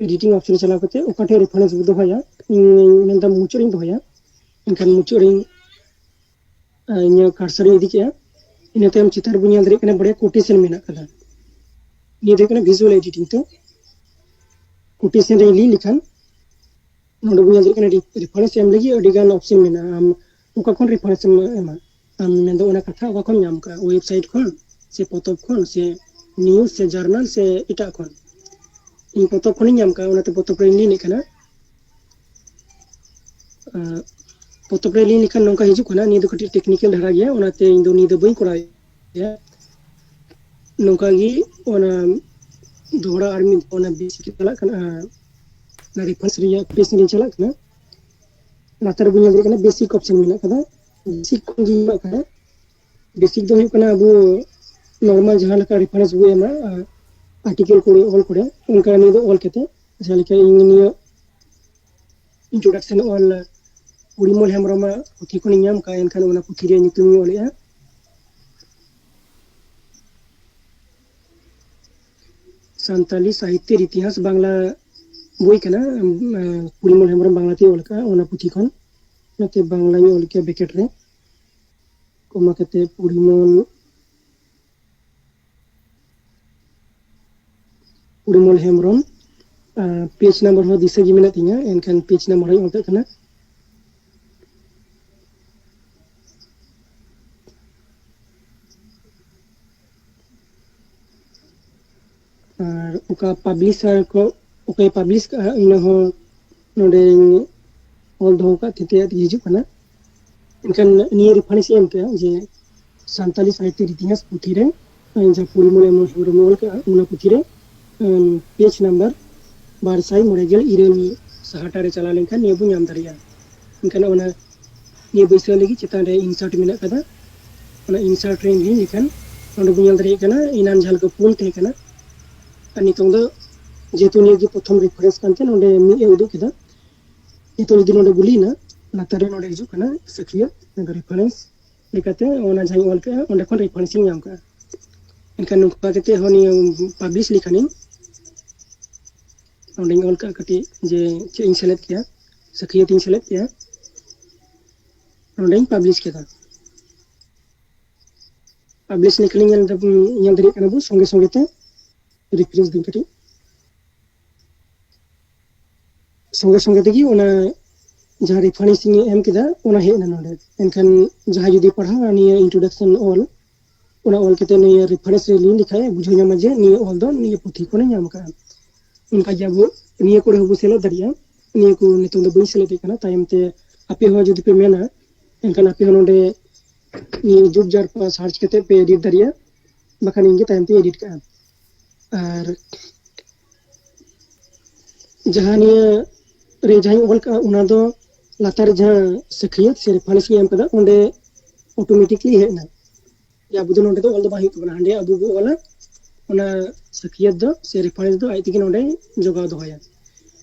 ᱮᱰᱤᱴᱤᱝ ᱚᱯᱥᱮᱱ ᱨᱮ ᱪᱟᱞᱟᱣ ᱠᱟᱛᱮ ᱚᱠᱟ ᱴᱷᱮᱱ ᱨᱮᱯᱷᱟᱨᱮᱱᱥ ᱵᱚ ᱫᱚᱦᱚᱭᱟ, ᱤᱧ ᱢᱮᱱᱫᱟ ᱢᱩᱪᱟᱹᱫ ᱨᱤᱧ ᱫᱚᱦᱚᱭᱟ, ᱮᱱᱠᱷᱟᱱ ᱢᱩᱪᱟᱹᱫ ᱨᱤᱧ ᱟᱨ ᱤᱧᱟᱹᱜ ᱠᱟᱨᱥᱟᱨ ᱤᱧ ᱤᱫᱤ ᱠᱮᱜᱼᱟ᱾ ᱤᱱᱟᱹ ᱛᱟᱭᱚᱢ ᱪᱮᱛᱟᱱ ᱨᱮᱵᱚᱱ ᱧᱮᱞ ᱫᱟᱲᱮᱭᱟᱜ ᱠᱟᱱᱟ ᱵᱟᱨᱭᱟ ᱠᱳᱴᱮᱥᱚᱱ ᱢᱮᱱᱟᱜ ᱠᱟᱫᱟ᱾ ᱱᱤᱭᱟᱹ ᱫᱚ ᱦᱩᱭᱩᱜ ᱠᱟᱱᱟ ᱵᱷᱤᱡᱩᱣᱟᱞ ᱮᱰᱤᱴᱤᱝ ᱛᱮ᱾ ᱠᱳᱴᱮᱥᱚᱱ ᱨᱮ ᱞᱟᱹᱭ ᱞᱮᱠᱷᱟᱱ ᱱᱚᱰᱮ ᱵᱚᱱ ᱧᱮᱞ ᱫᱟᱲᱮᱭᱟᱜ ᱠᱟᱱᱟ ᱨᱮᱯᱷᱟᱨᱮᱱᱥ ᱮᱢ ᱞᱟᱹᱜᱤᱫ ᱟᱹᱰᱤ ᱜᱟᱱ ᱚᱯᱥᱮᱱ ᱢᱮᱱᱟᱜᱼᱟ᱾ ᱟᱢ ᱚᱠᱟ ᱠᱷᱚᱱ ᱨᱮᱯᱷᱟᱨᱮᱱᱥ ᱮᱢ ᱮᱢᱟ? ᱟᱢ ᱢᱮᱱᱫᱚ ᱚᱱᱟ ᱠᱟᱛᱷᱟ ᱚᱠᱟ ᱠᱷᱚᱱ ᱧᱟᱢ ᱠᱟᱜᱼᱟ? ᱳᱭᱮᱵᱥᱟᱭᱤᱴ ᱠᱷᱚᱱ ᱥᱮ ᱯᱚᱛᱚᱵ ᱠᱷᱚᱱ ᱥᱮ ᱱᱤᱭᱩᱡ ᱥᱮ ᱡᱟᱨᱱᱟᱞ ᱥᱮ ᱮᱴᱟᱜ ᱠᱷᱚᱱ? ᱤᱧ ᱯᱚᱛᱚᱵ ᱠᱷᱚᱱᱤᱧ ᱧᱟᱢ ᱠᱟᱜᱼᱟ, ᱚᱱᱟᱛᱮ ᱯᱚᱛᱚᱵ ᱨᱮᱧ ᱞᱤᱱ ᱮᱫ ᱠᱟᱱᱟ᱾ ᱟᱨ ᱯᱚᱛᱚᱵ ᱨᱮ ᱞᱤᱱ ᱞᱮᱠᱷᱟᱱ ᱱᱚᱝᱠᱟ ᱦᱤᱡᱩᱜ ᱠᱟᱱᱟ, ᱱᱤᱭᱟᱹ ᱫᱚ ᱠᱟᱹᱴᱤᱡ ᱴᱮᱠᱱᱤᱠᱮᱞ ᱫᱷᱟᱨᱟ ᱜᱮᱭᱟ, ᱚᱱᱟᱛᱮ ᱤᱧ ᱫᱚ ᱱᱤᱭᱟᱹ ᱫᱚ ᱵᱟᱹᱧ ᱠᱚᱨᱟᱣ ᱜᱮᱭᱟ᱾ ᱱᱚᱝᱠᱟ ᱜᱮ ᱚᱱᱟ ᱫᱚᱦᱲᱟ ᱟᱨ ᱢᱤᱫ ᱚᱱᱟ ᱵᱮᱥᱤᱠ ᱪᱟᱞᱟᱜ ᱠᱟᱱᱟ, ᱚᱱᱟ ᱨᱮᱯᱷᱟᱨᱮᱱᱥ ᱨᱮᱭᱟᱜ ᱯᱮᱡᱽ ᱨᱤᱧ ᱪᱟᱞᱟᱜ ᱠᱟᱱᱟ᱾ ᱞᱟᱛᱟᱨ ᱨᱮᱵᱚᱱ ᱧᱮᱞ ᱫᱟᱲᱮᱭᱟᱜ ᱠᱟᱱᱟ ᱵᱮᱥᱤᱠ ᱚᱯᱥᱮᱱ ᱢᱮᱱᱟᱜ ᱠᱟᱫᱟ᱾ ᱵᱮᱥᱤᱠ ᱠᱷᱚᱱ ᱜᱮ ᱧᱮᱞᱚᱜ ᱠᱟᱱᱟ᱾ ᱵᱮᱥᱤᱠ ᱫᱚ ᱦᱩᱭᱩᱜ ᱠᱟᱱᱟ ᱟᱵᱚ ᱱᱚᱨᱢᱟᱞ ᱡᱟᱦᱟᱸ ᱞᱮᱠᱟ ᱨᱮᱯᱷᱟᱨᱮᱱᱥ ᱵᱚ ᱮᱢᱟ, ᱟᱨᱴᱤᱠᱮᱞ ᱠᱚᱨᱮ, ᱚᱞ ᱠᱚᱨᱮ, ᱚᱱᱠᱟ ᱱᱤᱭᱟᱹ ᱫᱚ ᱚᱞ ᱠᱟᱛᱮ, ᱡᱟᱦᱟᱸ ᱞᱮᱠᱟ ᱤᱧ ᱱᱤᱭᱟᱹ ᱤᱱᱴᱨᱳᱰᱟᱠᱥᱚᱱ ᱚᱞ ᱯᱚᱨᱤᱢᱚᱞ ᱦᱮᱢᱵᱨᱚᱢᱟᱜ ᱯᱩᱛᱷᱤ ᱠᱷᱚᱱᱤᱧ ᱧᱟᱢ ᱠᱟᱜᱼᱟ, ᱮᱱᱠᱷᱟᱱ ᱚᱱᱟ ᱯᱩᱛᱷᱤ ᱨᱮᱭᱟᱜ ᱧᱩᱛᱩᱢ ᱤᱧ ᱚᱞᱮᱜᱼᱟ᱾ ᱥᱟᱱᱛᱟᱞᱤ ᱥᱟᱦᱤᱛᱭᱚ ᱤᱛᱤᱦᱟᱥ ᱵᱟᱝᱞᱟ ᱵᱳᱭ ᱠᱟᱱᱟ, ᱮᱸ, ᱯᱚᱨᱤᱢᱚᱞ ᱦᱮᱢᱵᱨᱚᱢ ᱵᱟᱝᱞᱟᱛᱮ ᱚᱞ ᱠᱟᱜᱼᱟ, ᱚᱱᱟ ᱯᱩᱛᱷᱤ ᱠᱷᱚᱱ᱾ ᱚᱱᱟᱛᱮ ᱵᱟᱝᱞᱟᱧ ᱚᱞ ᱠᱮᱭᱟ ᱵᱮᱠᱮᱴ ᱨᱮ, ᱠᱚᱢᱟ ᱠᱟᱛᱮ ᱯᱚᱨᱤᱢᱚᱞ, ᱯᱚᱨᱤᱢᱚᱞ ᱦᱮᱢᱵᱨᱚᱢ᱾ ᱟᱨ ᱯᱮᱡᱽ ᱱᱟᱢᱵᱟᱨ ᱦᱚᱸ ᱫᱤᱥᱟᱹ ᱜᱮ ᱢᱮᱱᱟᱜ ᱛᱤᱧᱟᱹ, ᱮᱱᱠᱷᱟᱱ ᱯᱮᱡᱽ ᱱᱟᱢᱵᱟᱨ ᱦᱚᱸᱧ ᱚᱞ ᱠᱟᱜ ᱠᱟᱱᱟ᱾ ᱟᱨ ᱚᱠᱟ ᱯᱟᱵᱽᱞᱤᱥᱟᱨ ᱠᱚ ᱚᱠᱚᱭ ᱯᱟᱵᱽᱞᱤᱥ ᱠᱟᱜᱼᱟ, ᱤᱱᱟᱹ ᱦᱚᱸ ᱱᱚᱰᱮᱧ ᱚᱞ ᱫᱚᱦᱚ ᱠᱟᱜ ᱛᱮ ᱛᱮᱭᱟᱜ ᱛᱮᱜᱮ ᱦᱤᱡᱩᱜ ᱠᱟᱱᱟ᱾ ᱮᱱᱠᱷᱟᱱ ᱱᱤᱭᱟᱹ ᱨᱮᱯᱷᱟᱨᱮᱱᱥ ᱤᱧ ᱮᱢ ᱠᱮᱜᱼᱟ ᱡᱮ ᱥᱟᱱᱛᱟᱞᱤ ᱥᱟᱦᱤᱛᱛᱚ ᱤᱛᱤᱦᱟᱥ ᱯᱩᱛᱷᱤ ᱨᱮ, ᱡᱟᱦᱟᱸ ᱯᱚᱨᱤᱢᱚᱞ ᱮᱢ ᱦᱮᱢᱵᱨᱚᱢ ᱚᱞ ᱠᱟᱜᱼᱟ, ᱚᱱᱟ ᱯᱩᱛᱷᱤ ᱨᱮ ᱯᱮᱡᱽ ᱱᱟᱢᱵᱟᱨ ᱵᱟᱨ ᱥᱟᱭ ᱢᱚᱬᱮ ᱜᱮᱞ ᱤᱨᱟᱹᱞ ᱥᱟᱦᱟᱴᱟ ᱨᱮ ᱪᱟᱞᱟᱣ ᱞᱮᱱᱠᱷᱟᱱ ᱱᱤᱭᱟᱹ ᱵᱚᱱ ᱧᱟᱢ ᱫᱟᱲᱮᱭᱟᱜᱼᱟ᱾ ᱮᱱᱠᱷᱟᱱ ᱚᱱᱟ ᱱᱤᱭᱟᱹ ᱵᱟᱹᱭᱥᱟᱹᱣ ᱞᱟᱹᱜᱤᱫ ᱪᱮᱛᱟᱱ ᱨᱮ ᱤᱱᱥᱟᱨᱴ ᱢᱮᱱᱟᱜ ᱠᱟᱫᱟ, ᱚᱱᱟ ᱤᱱᱥᱟᱨᱴ ᱨᱮ ᱦᱮᱡ ᱞᱮᱠᱷᱟᱱ ᱱᱚᱰᱮ ᱵᱚᱱ ᱧᱮᱞ ᱫᱟᱲᱮᱭᱟᱜ ᱠᱟᱱᱟ, ᱮᱱᱟᱱ ᱡᱟᱦᱟᱸ ᱞᱮᱠᱟ ᱯᱩᱱ ᱛᱟᱦᱮᱸ ᱠᱟᱱᱟ, ᱟᱨ ᱱᱤᱛᱚᱝ ᱫᱚ ᱡᱮᱦᱮᱛᱩ ᱱᱤᱭᱟᱹ ᱜᱮ ᱯᱨᱚᱛᱷᱚᱢ ᱨᱮᱯᱷᱟᱨᱮᱱᱥ ᱠᱟᱱ ᱛᱟᱦᱮᱸ, ᱱᱚᱰᱮ ᱢᱤᱫ ᱮ ᱩᱫᱩᱜ ᱠᱮᱫᱟ᱾ ᱱᱤᱛᱚᱝ ᱡᱩᱫᱤ ᱱᱚᱰᱮ ᱵᱚᱞᱤᱭᱮᱱᱟ, ᱞᱟᱛᱟᱨ ᱨᱮ ᱱᱚᱰᱮ ᱦᱤᱡᱩᱜ ᱠᱟᱱᱟ ᱥᱟᱹᱠᱷᱭᱟᱹᱛ ᱨᱮᱯᱷᱟᱨᱮᱱᱥ ᱞᱮᱠᱟᱛᱮ ᱚᱱᱟ ᱡᱟᱦᱟᱸᱧ ᱚᱞ ᱠᱟᱜᱼᱟ, ᱚᱸᱰᱮ ᱠᱷᱚᱱ ᱨᱮᱯᱷᱟᱨᱮᱱᱥ ᱤᱧ ᱧᱟᱢ ᱠᱟᱜᱼᱟ᱾ ᱮᱱᱠᱷᱟᱱ ᱱᱚᱝᱠᱟ ᱠᱟᱛᱮ ᱦᱚᱸ ᱱᱤᱭᱟᱹ ᱯᱟᱵᱽᱞᱤᱥ ᱞᱮᱠᱷᱟᱱᱤᱧ, ᱱᱚᱸᱰᱮᱧ ᱚᱞ ᱠᱟᱜᱼᱟ ᱠᱟᱹᱴᱤᱡ ᱡᱮ ᱪᱮᱫ ᱤᱧ ᱥᱮᱞᱮᱫ ᱠᱮᱭᱟ, ᱥᱟᱹᱠᱷᱭᱟᱹᱛ ᱤᱧ ᱥᱮᱞᱮᱫ ᱠᱮᱭᱟ, ᱱᱚᱸᱰᱮᱧ ᱯᱟᱵᱽᱞᱤᱥ ᱠᱮᱫᱟ᱾ ᱯᱟᱵᱽᱞᱤᱥ ᱞᱮᱠᱷᱟᱱᱤᱧ ᱧᱮᱞ ᱫᱟ-, ᱧᱮᱞ ᱫᱟᱲᱮᱭᱟᱜ ᱠᱟᱱᱟ ᱵᱚ ᱥᱚᱸᱜᱮ ᱥᱚᱸᱜᱮ ᱛᱮ, ᱨᱤᱯᱷᱨᱮᱥ ᱫᱟᱹᱧ ᱠᱟᱹᱴᱤᱡ, ᱥᱚᱸᱜᱮ ᱥᱚᱸᱜᱮ ᱛᱮᱜᱮ ᱚᱱᱟ ᱡᱟᱦᱟᱸ ᱨᱮᱯᱷᱟᱨᱮᱱᱥ ᱤᱧ ᱮᱢ ᱠᱮᱫᱟ, ᱚᱱᱟ ᱦᱮᱡ ᱮᱱᱟ ᱱᱚᱰᱮ᱾ ᱮᱱᱠᱷᱟᱱ ᱡᱟᱦᱟᱸᱭ ᱡᱩᱫᱤ ᱯᱟᱲᱦᱟᱣᱟ ᱱᱤᱭᱟᱹ ᱤᱱᱴᱨᱳᱰᱟᱠᱥᱚᱱ ᱚᱞ, ᱚᱱᱟ ᱚᱞ ᱠᱟᱛᱮ ᱱᱤᱭᱟᱹ ᱨᱮᱯᱷᱟᱨᱮᱱᱥ ᱨᱮ ᱞᱤᱱ ᱞᱮᱠᱷᱟᱡ ᱵᱩᱡᱷᱟᱹᱣ ᱧᱟᱢᱟ ᱡᱮ ᱱᱤᱭᱟᱹ ᱚᱞ ᱫᱚ ᱱᱤᱭᱟᱹ ᱯᱩᱛᱷᱤ ᱠᱷᱚᱱᱮ ᱧᱟᱢ ᱟᱠᱟᱫᱼᱟ᱾ ᱚᱱᱠᱟ ᱜᱮ ᱟᱵᱚ ᱱᱤᱭᱟᱹ ᱠᱚᱨᱮ ᱦᱚᱸᱵᱚ ᱥᱮᱞᱮᱫ ᱫᱟᱲᱮᱭᱟᱜᱼᱟ᱾ ᱱᱤᱭᱟᱹ ᱠᱚ ᱱᱤᱛᱚᱝ ᱫᱚ ᱵᱟᱹᱧ ᱥᱮᱞᱮᱫ ᱮᱫ ᱠᱟᱱᱟ, ᱛᱟᱭᱚᱢ ᱛᱮ ᱟᱯᱮ ᱦᱚᱸ ᱡᱩᱫᱤ ᱯᱮ ᱢᱮᱱᱟ, ᱮᱱᱠᱷᱟᱱ ᱟᱯᱮ ᱦᱚᱸ ᱱᱚᱰᱮ ᱱᱤᱭᱟᱹ ᱡᱩᱜᱽ ᱡᱟᱨᱯᱟ ᱥᱟᱨᱪ ᱠᱟᱛᱮ ᱯᱮ ᱮᱰᱤᱴ ᱫᱟᱲᱮᱭᱟᱜᱼᱟ, ᱵᱟᱠᱷᱟᱱ ᱤᱧ ᱜᱮ ᱛᱟᱭᱚᱢ ᱛᱮᱧ ᱮᱰᱤᱴ ᱠᱟᱜᱼᱟ᱾ ᱟᱨ ᱡᱟᱦᱟᱸ ᱱᱤᱭᱟᱹ ᱨᱮ ᱡᱟᱦᱟᱸᱧ ᱚᱞ ᱠᱟᱜᱼᱟ, ᱚᱱᱟ ᱫᱚ ᱞᱟᱛᱟᱨ ᱨᱮ ᱡᱟᱦᱟᱸ ᱥᱟᱹᱠᱷᱭᱟᱹᱛ ᱥᱮ ᱨᱮᱯᱷᱟᱨᱮᱱᱥ ᱤᱧ ᱮᱢ ᱠᱟᱫᱟ, ᱚᱸᱰᱮ ᱚᱴᱳᱢᱮᱴᱤᱠᱞᱤ ᱦᱮᱡ ᱮᱱᱟ᱾ ᱡᱮ ᱟᱵᱚ ᱫᱚ ᱱᱚᱰᱮ ᱫᱚ ᱚᱞ ᱫᱚ ᱵᱟᱝ ᱦᱩᱭᱩᱜ ᱛᱟᱵᱚᱱᱟ, ᱦᱟᱸᱰᱮ ᱟᱵᱚ ᱵᱚ ᱚᱞᱟ, ᱚᱱᱟ ᱥᱟᱹᱠᱷᱭᱟᱹᱛ ᱫᱚ ᱥᱮ ᱨᱮᱯᱷᱟᱨᱮᱱᱥ ᱫᱚ ᱟᱡ ᱛᱮᱜᱮ ᱱᱚᱰᱮ ᱡᱚᱜᱟᱣ ᱫᱚᱦᱚᱭᱟ᱾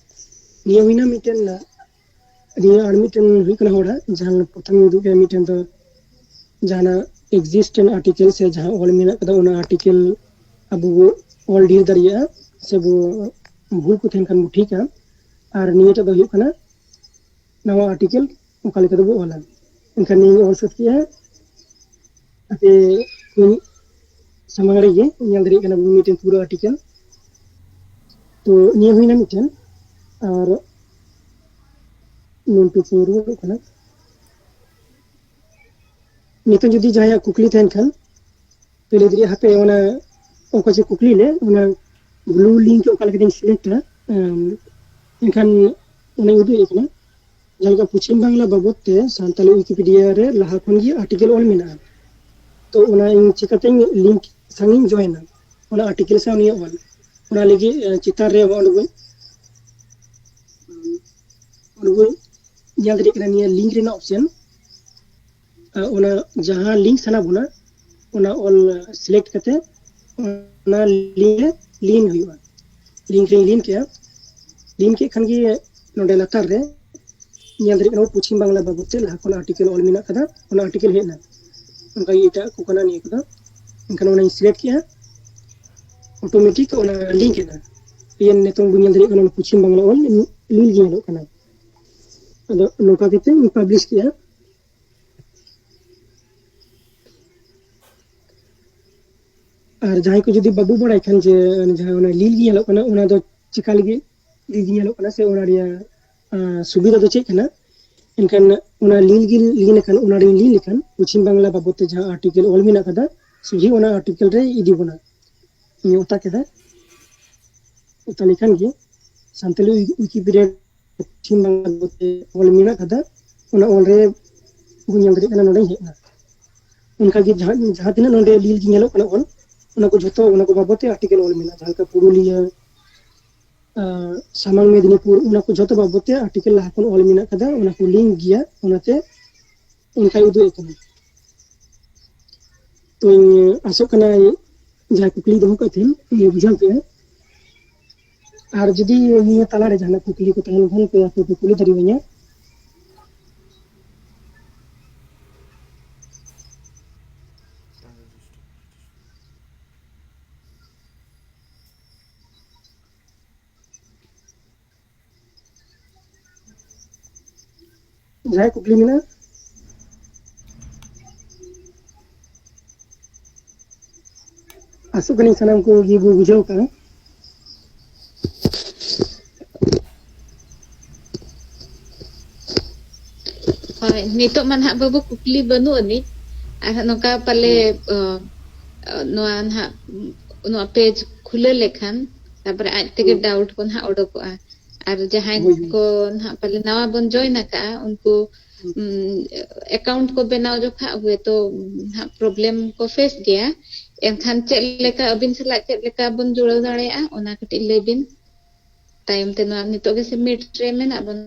ᱱᱤᱭᱟᱹ ᱦᱩᱭᱱᱟ ᱢᱤᱫᱴᱮᱱ, ᱱᱤᱭᱟᱹ ᱟᱨ ᱢᱤᱫᱴᱮᱱ ᱦᱩᱭᱩᱜ ᱠᱟᱱᱟ ᱦᱚᱲᱟᱜ, ᱡᱟᱦᱟᱸ ᱯᱨᱚᱛᱷᱚᱢ ᱩᱫᱩᱜ ᱠᱮᱫ ᱢᱤᱫᱴᱮᱱ ᱫᱚ ᱡᱟᱦᱟᱱᱟᱜ ᱮᱠᱡᱤᱥᱴᱮᱱᱴ ᱟᱨᱴᱤᱠᱮᱞ ᱥᱮ ᱡᱟᱦᱟᱸ ᱚᱞ ᱢᱮᱱᱟᱜ ᱠᱟᱫᱟ, ᱚᱱᱟ ᱟᱨᱴᱤᱠᱮᱞ ᱟᱵᱚ ᱵᱚ ᱚᱞ ᱰᱷᱮᱨ ᱫᱟᱲᱮᱭᱟᱜᱼᱟ, ᱥᱮ ᱵᱚ ᱵᱷᱩᱞ ᱠᱚ ᱛᱟᱦᱮᱱ ᱠᱷᱟᱱ ᱵᱚ ᱴᱷᱤᱠᱟ᱾ ᱟᱨ ᱱᱤᱭᱟᱹᱴᱟᱜ ᱫᱚ ᱦᱩᱭᱩᱜ ᱠᱟᱱᱟ ᱱᱟᱣᱟ ᱟᱨᱴᱤᱠᱮᱞ ᱚᱠᱟ ᱞᱮᱠᱟ ᱛᱮᱵᱚ ᱚᱞᱟ᱾ ᱮᱱᱠᱷᱟᱱ ᱱᱤᱭᱟᱹ ᱚᱞ ᱥᱟᱹᱛ ᱠᱮᱜᱼᱟ, ᱟᱯᱮ ᱠᱚᱧ ᱥᱟᱢᱟᱝ ᱨᱮᱜᱮ ᱧᱮᱞ ᱫᱟᱲᱮᱭᱟᱜ ᱠᱟᱱᱟ ᱵᱚᱱ ᱢᱤᱫᱴᱮᱱ ᱯᱩᱨᱟᱹ ᱟᱨᱴᱤᱠᱮᱞ᱾ ᱛᱚ ᱱᱤᱭᱟᱹ ᱦᱩᱭᱱᱟ ᱢᱤᱫᱴᱮᱱ, ᱟᱨ ᱢᱤᱱᱴᱩ ᱯᱩᱨᱟᱹ ᱠᱟᱱᱟ᱾ ᱱᱤᱛᱚᱜ ᱡᱩᱫᱤ ᱡᱟᱦᱟᱸᱭᱟᱜ ᱠᱩᱠᱞᱤ ᱛᱟᱦᱮᱱ ᱠᱷᱟᱱ, ᱯᱮ ᱞᱟᱹᱭ ᱫᱟᱲᱮᱭᱟᱜᱼᱟ, ᱦᱟᱯᱮ ᱚᱱᱟ ᱚᱠᱚᱭ ᱪᱚ ᱠᱩᱠᱞᱤ ᱞᱮ, ᱚᱱᱟ ᱵᱞᱩ ᱞᱤᱝᱠ ᱚᱠᱟ ᱞᱮᱠᱟᱛᱤᱧ ᱥᱤᱞᱮᱠᱴᱟ, ᱮᱱᱠᱷᱟᱱ ᱚᱱᱟᱧ ᱩᱫᱩᱜ ᱮᱫ ᱠᱟᱱᱟ, ᱡᱟᱦᱟᱸ ᱞᱮᱠᱟ ᱯᱚᱪᱷᱤᱢ ᱵᱟᱝᱞᱟ ᱵᱟᱵᱚᱫ ᱛᱮ ᱥᱟᱱᱛᱟᱞᱤ ᱣᱤᱠᱤᱯᱤᱰᱤᱭᱟ ᱨᱮ ᱞᱟᱦᱟ ᱠᱷᱚᱱ ᱜᱮ ᱟᱨᱴᱤᱠᱮᱞ ᱚᱞ ᱢᱮᱱᱟᱜᱼᱟ᱾ ᱛᱚ ᱚᱱᱟ ᱤᱧ ᱪᱤᱠᱟᱹᱛᱮᱧ ᱞᱤᱝᱠ ᱥᱟᱝ ᱤᱧ ᱡᱚᱭᱮᱱᱟ ᱚᱱᱟ ᱟᱨᱴᱤᱠᱮᱞ ᱥᱟᱶ ᱱᱤᱭᱟᱹ ᱚᱞ? ᱚᱱᱟ ᱞᱟᱹᱜᱤᱫ ᱪᱮᱛᱟᱱ ᱨᱮ ᱚᱸᱰᱮ ᱵᱚᱱ ᱚᱸᱰᱮ ᱵᱚᱱ ᱧᱮᱞ ᱫᱟᱲᱮᱭᱟᱜ ᱠᱟᱱᱟ ᱱᱤᱭᱟᱹ ᱞᱤᱝᱠ ᱨᱮᱱᱟᱜ ᱚᱯᱥᱮᱱ᱾ ᱚᱱᱟ ᱡᱟᱦᱟᱸ ᱞᱤᱝᱠ ᱥᱟᱱᱟ ᱵᱚᱱᱟ, ᱚᱱᱟ ᱚᱞ ᱥᱤᱞᱮᱠᱴ ᱠᱟᱛᱮ ᱚᱱᱟ ᱞᱤᱝᱠ ᱨᱮ ᱞᱤᱱ ᱦᱩᱭᱩᱜᱼᱟ᱾ ᱞᱤᱝᱠ ᱨᱮᱧ ᱞᱤᱱ ᱠᱮᱜᱼᱟ᱾ ᱞᱤᱱ ᱠᱮᱫ ᱠᱷᱟᱱ ᱜᱮ ᱱᱚᱰᱮ ᱞᱟᱛᱟᱨ ᱨᱮ ᱧᱮᱞ ᱫᱟᱲᱮᱭᱟᱜ ᱠᱟᱱᱟ ᱯᱚᱪᱷᱤᱢ ᱵᱟᱝᱞᱟ ᱵᱟᱵᱚᱫ ᱛᱮ ᱞᱟᱦᱟ ᱠᱷᱚᱱ ᱟᱨᱴᱤᱠᱮᱞ ᱚᱞ ᱢᱮᱱᱟᱜ ᱠᱟᱫᱟ, ᱚᱱᱟ ᱟᱨᱴᱤᱠᱮᱞ ᱦᱮᱡ ᱮᱱᱟ᱾ ᱚᱱᱠᱟᱜᱮ ᱮᱴᱟᱜ ᱠᱚ ᱠᱟᱱᱟ ᱱᱤᱭᱟᱹ ᱠᱚᱫᱚ᱾ ᱮᱱᱠᱷᱟᱱ ᱚᱱᱟᱧ ᱥᱤᱞᱮᱠᱴ ᱠᱮᱜᱼᱟ, ᱚᱴᱳᱢᱮᱴᱤᱠ ᱚᱱᱟ ᱞᱤᱝᱠ ᱮᱱᱟ᱾ ᱤᱭᱟᱹ ᱱᱤᱛᱚᱝ ᱵᱚᱱ ᱧᱮᱞ ᱫᱟᱲᱮᱭᱟᱜ ᱠᱟᱱᱟ ᱯᱚᱪᱷᱤᱢ ᱵᱟᱝᱞᱟ ᱚᱞ ᱞᱤᱝᱠ ᱜᱮ ᱧᱮᱞᱚᱜ ᱠᱟᱱᱟ᱾ ᱟᱫᱚ ᱱᱚᱝᱠᱟ ᱠᱟᱛᱮ ᱤᱧ ᱯᱟᱵᱽᱞᱤᱥ ᱠᱮᱜᱼᱟ᱾ ᱟᱨ ᱡᱟᱦᱟᱸᱭ ᱠᱚ ᱡᱩᱫᱤ ᱵᱟᱵᱚ ᱵᱟᱲᱟᱭ ᱠᱷᱟᱱ ᱡᱮ ᱡᱟᱦᱟᱸ ᱚᱱᱟ ᱞᱤᱞ ᱜᱮ ᱧᱮᱞᱚᱜ ᱠᱟᱱᱟ, ᱚᱱᱟ ᱫᱚ ᱪᱮᱠᱟ ᱞᱟᱹᱜᱤᱫ ᱞᱤᱞ ᱜᱮ ᱧᱮᱞᱚᱜ ᱠᱟᱱᱟ ᱥᱮ ᱚᱱᱟ ᱨᱮᱭᱟᱜ ᱥᱩᱵᱤᱫᱷᱟ ᱫᱚ ᱪᱮᱫ ᱠᱟᱱᱟ? ᱮᱱᱠᱷᱟᱱ ᱚᱱᱟ ᱞᱤᱞ ᱜᱮ ᱞᱤᱞ ᱞᱮᱠᱷᱟᱱ, ᱚᱱᱟ ᱨᱮᱧ ᱞᱤᱞ ᱞᱮᱠᱷᱟᱱ ᱯᱚᱪᱷᱤᱢ ᱵᱟᱝᱞᱟ ᱵᱟᱵᱚᱫ ᱛᱮ ᱡᱟᱦᱟᱸ ᱟᱨᱴᱤᱠᱮᱞ ᱚᱞ ᱢᱮᱱᱟᱜ ᱠᱟᱫᱟ, ᱥᱚᱡᱷᱮ ᱚᱱᱟ ᱟᱨᱴᱤᱠᱮᱞ ᱨᱮ ᱤᱫᱤ ᱵᱚᱱᱟ᱾ ᱤᱧ ᱚᱛᱟ ᱠᱮᱫᱟ᱾ ᱚᱛᱟ ᱞᱮᱠᱷᱟᱱ ᱜᱮ ᱥᱟᱱᱛᱟᱞᱤ ᱣᱤᱠᱤᱯᱤᱰᱤᱭᱟ ᱯᱚᱪᱷᱤᱢ ᱵᱟᱝᱞᱟ ᱵᱟᱵᱚᱫ ᱛᱮ ᱚᱞ ᱢᱮᱱᱟᱜ ᱠᱟᱫᱟ, ᱚᱱᱟ ᱚᱞ ᱨᱮ ᱵᱚᱱ ᱧᱮᱞ ᱫᱟᱲᱮᱭᱟᱜ ᱠᱟᱱᱟ ᱱᱚᱰᱮᱧ ᱦᱮᱡ ᱮᱱᱟ᱾ ᱚᱱᱠᱟᱜᱮ ᱡᱟᱦᱟᱸ ᱡᱟᱦᱟᱸ ᱛᱤᱱᱟᱹᱜ ᱱᱚᱰᱮ ᱞᱤᱞ ᱜᱮ ᱧᱮᱞᱚᱜ ᱠᱟᱱᱟ ᱚᱞ, ᱚᱱᱟ ᱠᱚ ᱡᱷᱚᱛᱚ ᱚᱱᱟ ᱠᱚ ᱵᱟᱵᱚᱫ ᱛᱮ ᱟᱨᱴᱤᱠᱮᱞ ᱚᱞ ᱢᱮᱱᱟᱜᱼᱟ, ᱡᱟᱦᱟᱸ ᱞᱮᱠᱟ ᱯᱩᱨᱩᱞᱤᱭᱟᱹ, ᱥᱟᱢᱟᱝ ᱢᱮᱫᱽᱱᱤᱯᱩᱨ, ᱚᱱᱟ ᱠᱚ ᱡᱷᱚᱛᱚ ᱵᱟᱵᱚᱫ ᱛᱮ ᱟᱨᱴᱤᱠᱮᱞ ᱞᱟᱦᱟ ᱠᱷᱚᱱ ᱚᱞ ᱢᱮᱱᱟᱜ ᱠᱟᱫᱟ, ᱚᱱᱟ ᱠᱚ ᱞᱤᱝᱠ ᱜᱮᱭᱟ, ᱚᱱᱟᱛᱮ ᱚᱱᱠᱟᱭ ᱩᱫᱩᱜ ᱮᱫ ᱠᱟᱱᱟ᱾ ᱛᱚᱧ ᱟᱥᱚᱜ ᱠᱟᱱᱟ ᱡᱟᱦᱟᱸ ᱠᱩᱠᱞᱤ ᱫᱚᱦᱚ ᱠᱟᱜ ᱛᱟᱦᱮᱱ ᱩᱱᱤ ᱵᱩᱡᱷᱟᱹᱣ ᱠᱮᱫᱼᱟ᱾ ᱟᱨ ᱡᱩᱫᱤ ᱱᱤᱭᱟᱹ ᱛᱟᱞᱟᱨᱮ ᱡᱟᱦᱟᱱᱟᱜ ᱠᱩᱠᱞᱤ ᱠᱚ ᱛᱟᱦᱮᱸ ᱞᱮᱱᱠᱷᱟᱱ ᱯᱮ ᱟᱯᱮ ᱯᱮ ᱠᱩᱞᱤ ᱫᱟᱲᱮᱭᱟᱹᱧᱟ᱾ ᱡᱟᱦᱟᱸᱭ ᱠᱩᱠᱞᱤ ᱢᱮᱱᱟᱜᱼᱟ? ᱟᱥᱚᱜ ᱠᱟᱹᱱᱟᱹᱧ ᱥᱟᱱᱟᱢ ᱠᱚᱜᱮ ᱵᱚ ᱵᱩᱡᱷᱟᱹᱣ ᱠᱟᱜᱼᱟ᱾ ᱦᱳᱭ, ᱱᱤᱛᱚᱜ ᱢᱟ ᱱᱟᱦᱟᱜ ᱵᱟᱹᱵᱩ ᱠᱩᱠᱞᱤ ᱵᱟᱹᱱᱩᱜ ᱟᱹᱱᱤᱡ᱾ ᱟᱨ ᱦᱟᱸᱜ ᱱᱚᱝᱠᱟ ᱯᱟᱞᱮ, ᱦᱮᱸ᱾ ᱚ, ᱱᱚᱣᱟ ᱱᱟᱦᱟᱜ, ᱱᱚᱣᱟ ᱯᱮᱡᱽ ᱠᱷᱩᱞᱟᱹ ᱞᱮᱠᱷᱟᱱ ᱛᱟᱯᱚᱨᱮ ᱟᱡ ᱛᱮᱜᱮ ᱦᱳᱭ᱾ ᱰᱟᱣᱩᱴ ᱠᱚ ᱱᱟᱦᱟᱜ ᱚᱰᱚᱠᱚᱜᱼᱟ᱾ ᱟᱨ ᱡᱟᱦᱟᱸᱭ ᱦᱳᱭ, ᱦᱳᱭ᱾ ᱠᱚ ᱱᱟᱦᱟᱜ ᱯᱟᱞᱮ ᱱᱟᱣᱟ ᱵᱚᱱ ᱡᱚᱭᱮᱱ ᱟᱠᱟᱜᱼᱟ, ᱩᱱᱠᱩ ᱦᱩᱸ᱾ ᱩᱢ, ᱮᱠᱟᱣᱩᱱᱴ ᱠᱚ ᱵᱮᱱᱟᱣ ᱡᱚᱠᱷᱟᱜ ᱦᱚᱭᱛᱳ ᱱᱟᱦᱟᱜ ᱯᱨᱚᱵᱞᱮᱢ ᱠᱚ ᱯᱷᱮᱥ ᱜᱮᱭᱟ᱾ ᱮᱱᱠᱷᱟᱱ ᱪᱮᱫ ᱞᱮᱠᱟ ᱟᱹᱵᱤᱱ ᱥᱟᱞᱟᱜ ᱪᱮᱫ ᱞᱮᱠᱟ ᱵᱚᱱ ᱡᱩᱲᱟᱹᱣ ᱫᱟᱲᱮᱭᱟᱜᱼᱟ, ᱚᱱᱟ ᱠᱟᱹᱴᱤᱡ ᱞᱟᱹᱭ ᱵᱤᱱ᱾ ᱛᱟᱭᱚᱢ ᱛᱮ ᱱᱚᱣᱟ ᱱᱤᱛᱚᱜ ᱜᱮ ᱥᱮ ᱢᱤᱴ ᱨᱮ ᱢᱮᱱᱟᱜ ᱵᱚᱱ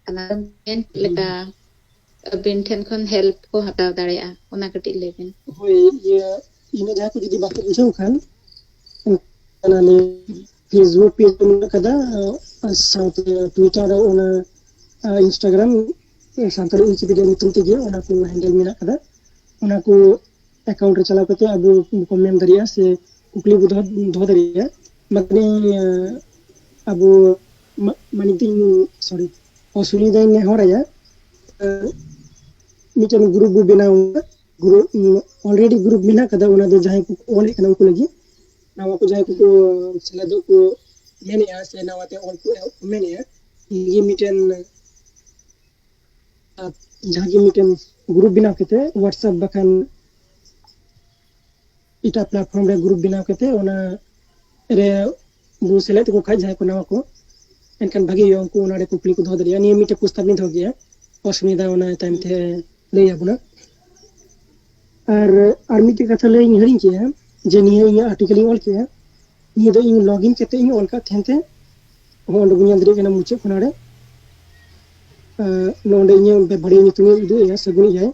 ᱠᱟᱱᱟ, ᱪᱮᱫ ᱞᱮᱠᱟ ᱟᱹᱵᱤᱱ ᱴᱷᱮᱱ ᱠᱷᱚᱱ ᱦᱮᱞᱯ ᱠᱚ ᱦᱟᱛᱟᱣ ᱫᱟᱲᱮᱭᱟᱜᱼᱟ, ᱚᱱᱟ ᱠᱟᱹᱴᱤᱡ ᱞᱟᱹᱭ ᱵᱤᱱ᱾ ᱦᱳᱭ, ᱤᱭᱟᱹ, ᱤᱱᱟᱹ ᱡᱟᱦᱟᱸ ᱠᱚ ᱡᱩᱫᱤ ᱵᱟᱠᱚ ᱵᱩᱡᱷᱟᱹᱣ ᱠᱷᱟᱱ, ᱚᱱᱟ ᱱᱤᱭᱟᱹ Facebook ᱯᱮᱡᱽ ᱢᱮᱱᱟᱜ ᱠᱟᱫᱟ, ᱥᱟᱶᱛᱮ ᱴᱩᱭᱴᱟᱨ ᱨᱮ ᱚᱱᱟ, ᱟ, ᱤᱱᱥᱴᱟᱜᱨᱟᱢ, ᱥᱟᱱᱛᱟᱲᱤ ᱣᱤᱠᱤᱯᱤᱰᱤᱭᱟ ᱧᱩᱛᱩᱢ ᱛᱮᱜᱮ ᱚᱱᱟ ᱠᱚ ᱦᱮᱱᱰᱮᱞ ᱢᱮᱱᱟᱜ ᱠᱟᱫᱟ᱾ ᱚᱱᱟ ᱠᱚ ᱮᱠᱟᱣᱩᱱᱴ ᱨᱮ ᱪᱟᱞᱟᱣ ᱠᱟᱛᱮ ᱟᱵᱚ ᱠᱚ ᱢᱮᱱ ᱫᱟᱲᱮᱭᱟᱜᱼᱟ ᱥᱮ ᱠᱩᱠᱞᱤ ᱵᱚ ᱫᱚᱦᱚ, ᱫᱚᱦᱚ ᱫᱟᱲᱮᱭᱟᱜᱼᱟ᱾ ᱢᱟᱱᱮ, ᱟᱵᱚ ᱢᱟ-, ᱢᱟᱱᱮ ᱛᱤᱧ, ᱥᱚᱨᱤ, ᱚᱥᱩᱵᱤᱫᱷᱟᱧ ᱱᱮᱦᱚᱨᱟᱭᱟ᱾ ᱢᱤᱫᱴᱮᱱ ᱜᱨᱩᱯ ᱵᱚ ᱵᱮᱱᱟᱣᱟ᱾ ᱜᱨᱩᱯ, ᱚᱞᱨᱮᱰᱤ ᱜᱨᱩᱯ ᱢᱮᱱᱟᱜ ᱠᱟᱫᱟ, ᱚᱱᱟ ᱫᱚ ᱡᱟᱦᱟᱸᱭ ᱠᱚ ᱚᱞᱮᱫ ᱠᱟᱱᱟ ᱩᱱᱠᱩ ᱞᱟᱹᱜᱤᱫ᱾ ᱱᱟᱣᱟ ᱠᱚ ᱡᱟᱦᱟᱸᱭ ᱠᱚᱠᱚ ᱥᱮᱞᱮᱫᱚᱜ ᱠᱚ ᱢᱮᱱᱮᱫᱼᱟ ᱥᱮ ᱱᱟᱣᱟᱛᱮ ᱚᱞ ᱠᱚ ᱮᱦᱚᱵ ᱠᱚ ᱢᱮᱱᱮᱫᱼᱟ, ᱱᱤᱭᱟᱹ ᱢᱤᱫᱴᱮᱱ, ᱟᱨ ᱡᱟᱦᱟᱸ ᱜᱮ ᱢᱤᱫᱴᱮᱱ ᱜᱨᱩᱯ ᱵᱮᱱᱟᱣ ᱠᱟᱛᱮ WhatsApp ᱵᱟᱠᱷᱟᱱ ᱮᱴᱟᱜ ᱯᱞᱟᱴᱯᱷᱚᱨᱢ ᱨᱮ ᱜᱨᱩᱯ ᱵᱮᱱᱟᱣ ᱠᱟᱛᱮ ᱚᱱᱟ ᱨᱮ ᱵᱚ ᱥᱮᱞᱮᱫ ᱠᱚ ᱠᱷᱟᱡ ᱡᱟᱦᱟᱸᱭ ᱠᱚ ᱱᱟᱣᱟ ᱠᱚ, ᱮᱱᱠᱷᱟᱱ ᱵᱷᱟᱜᱮ ᱦᱩᱭᱩᱜᱼᱟ, ᱩᱱᱠᱩ ᱚᱱᱟ ᱨᱮ ᱠᱩᱠᱞᱤ ᱠᱚ ᱫᱚᱦᱚ ᱫᱟᱲᱮᱭᱟᱜᱼᱟ᱾ ᱱᱤᱭᱟᱹ ᱢᱤᱫᱴᱮᱱ ᱯᱨᱚᱥᱛᱟᱵ ᱞᱤᱧ ᱫᱚᱦᱚ ᱠᱮᱜᱼᱟ, ᱚᱥᱩᱵᱤᱫᱷᱟ ᱚᱱᱟ ᱛᱟᱭᱚᱢ ᱛᱮ ᱞᱟᱹᱭ ᱟᱵᱚᱱᱟ᱾ ᱟᱨ, ᱟᱨ ᱢᱤᱫᱴᱮᱡ ᱠᱟᱛᱷᱟ ᱞᱟᱹᱭ ᱤᱧ ᱦᱤᱲᱤᱧ ᱠᱮᱜᱼᱟ, ᱡᱮ ᱱᱤᱭᱟᱹ ᱤᱧᱟᱹᱜ ᱟᱨᱴᱤᱠᱮᱞ ᱤᱧ ᱚᱞ ᱠᱮᱜᱼᱟ, ᱱᱤᱭᱟᱹ ᱫᱚ ᱤᱧ ᱞᱚᱜᱤᱱ ᱠᱟᱛᱮ ᱤᱧ ᱚᱞ ᱠᱟᱜ ᱛᱟᱦᱮᱱ ᱛᱮ, ᱦᱚᱸ ᱚᱸᱰᱮ ᱵᱚᱱ ᱧᱮᱞ ᱫᱟᱲᱮᱭᱟᱜ ᱠᱟᱱᱟ ᱢᱩᱪᱟᱹᱫ ᱠᱚᱱᱟ ᱨᱮ, ᱟᱸ, ᱱᱚᱰᱮ ᱤᱧᱟᱹᱜ ᱵᱮᱵᱷᱟᱨᱤᱭᱟᱹ ᱧᱩᱛᱩᱢ ᱤᱧ ᱩᱫᱩᱜ ᱮᱜᱼᱟ, ᱥᱟᱹᱜᱩᱱ ᱮᱜᱼᱟᱭ᱾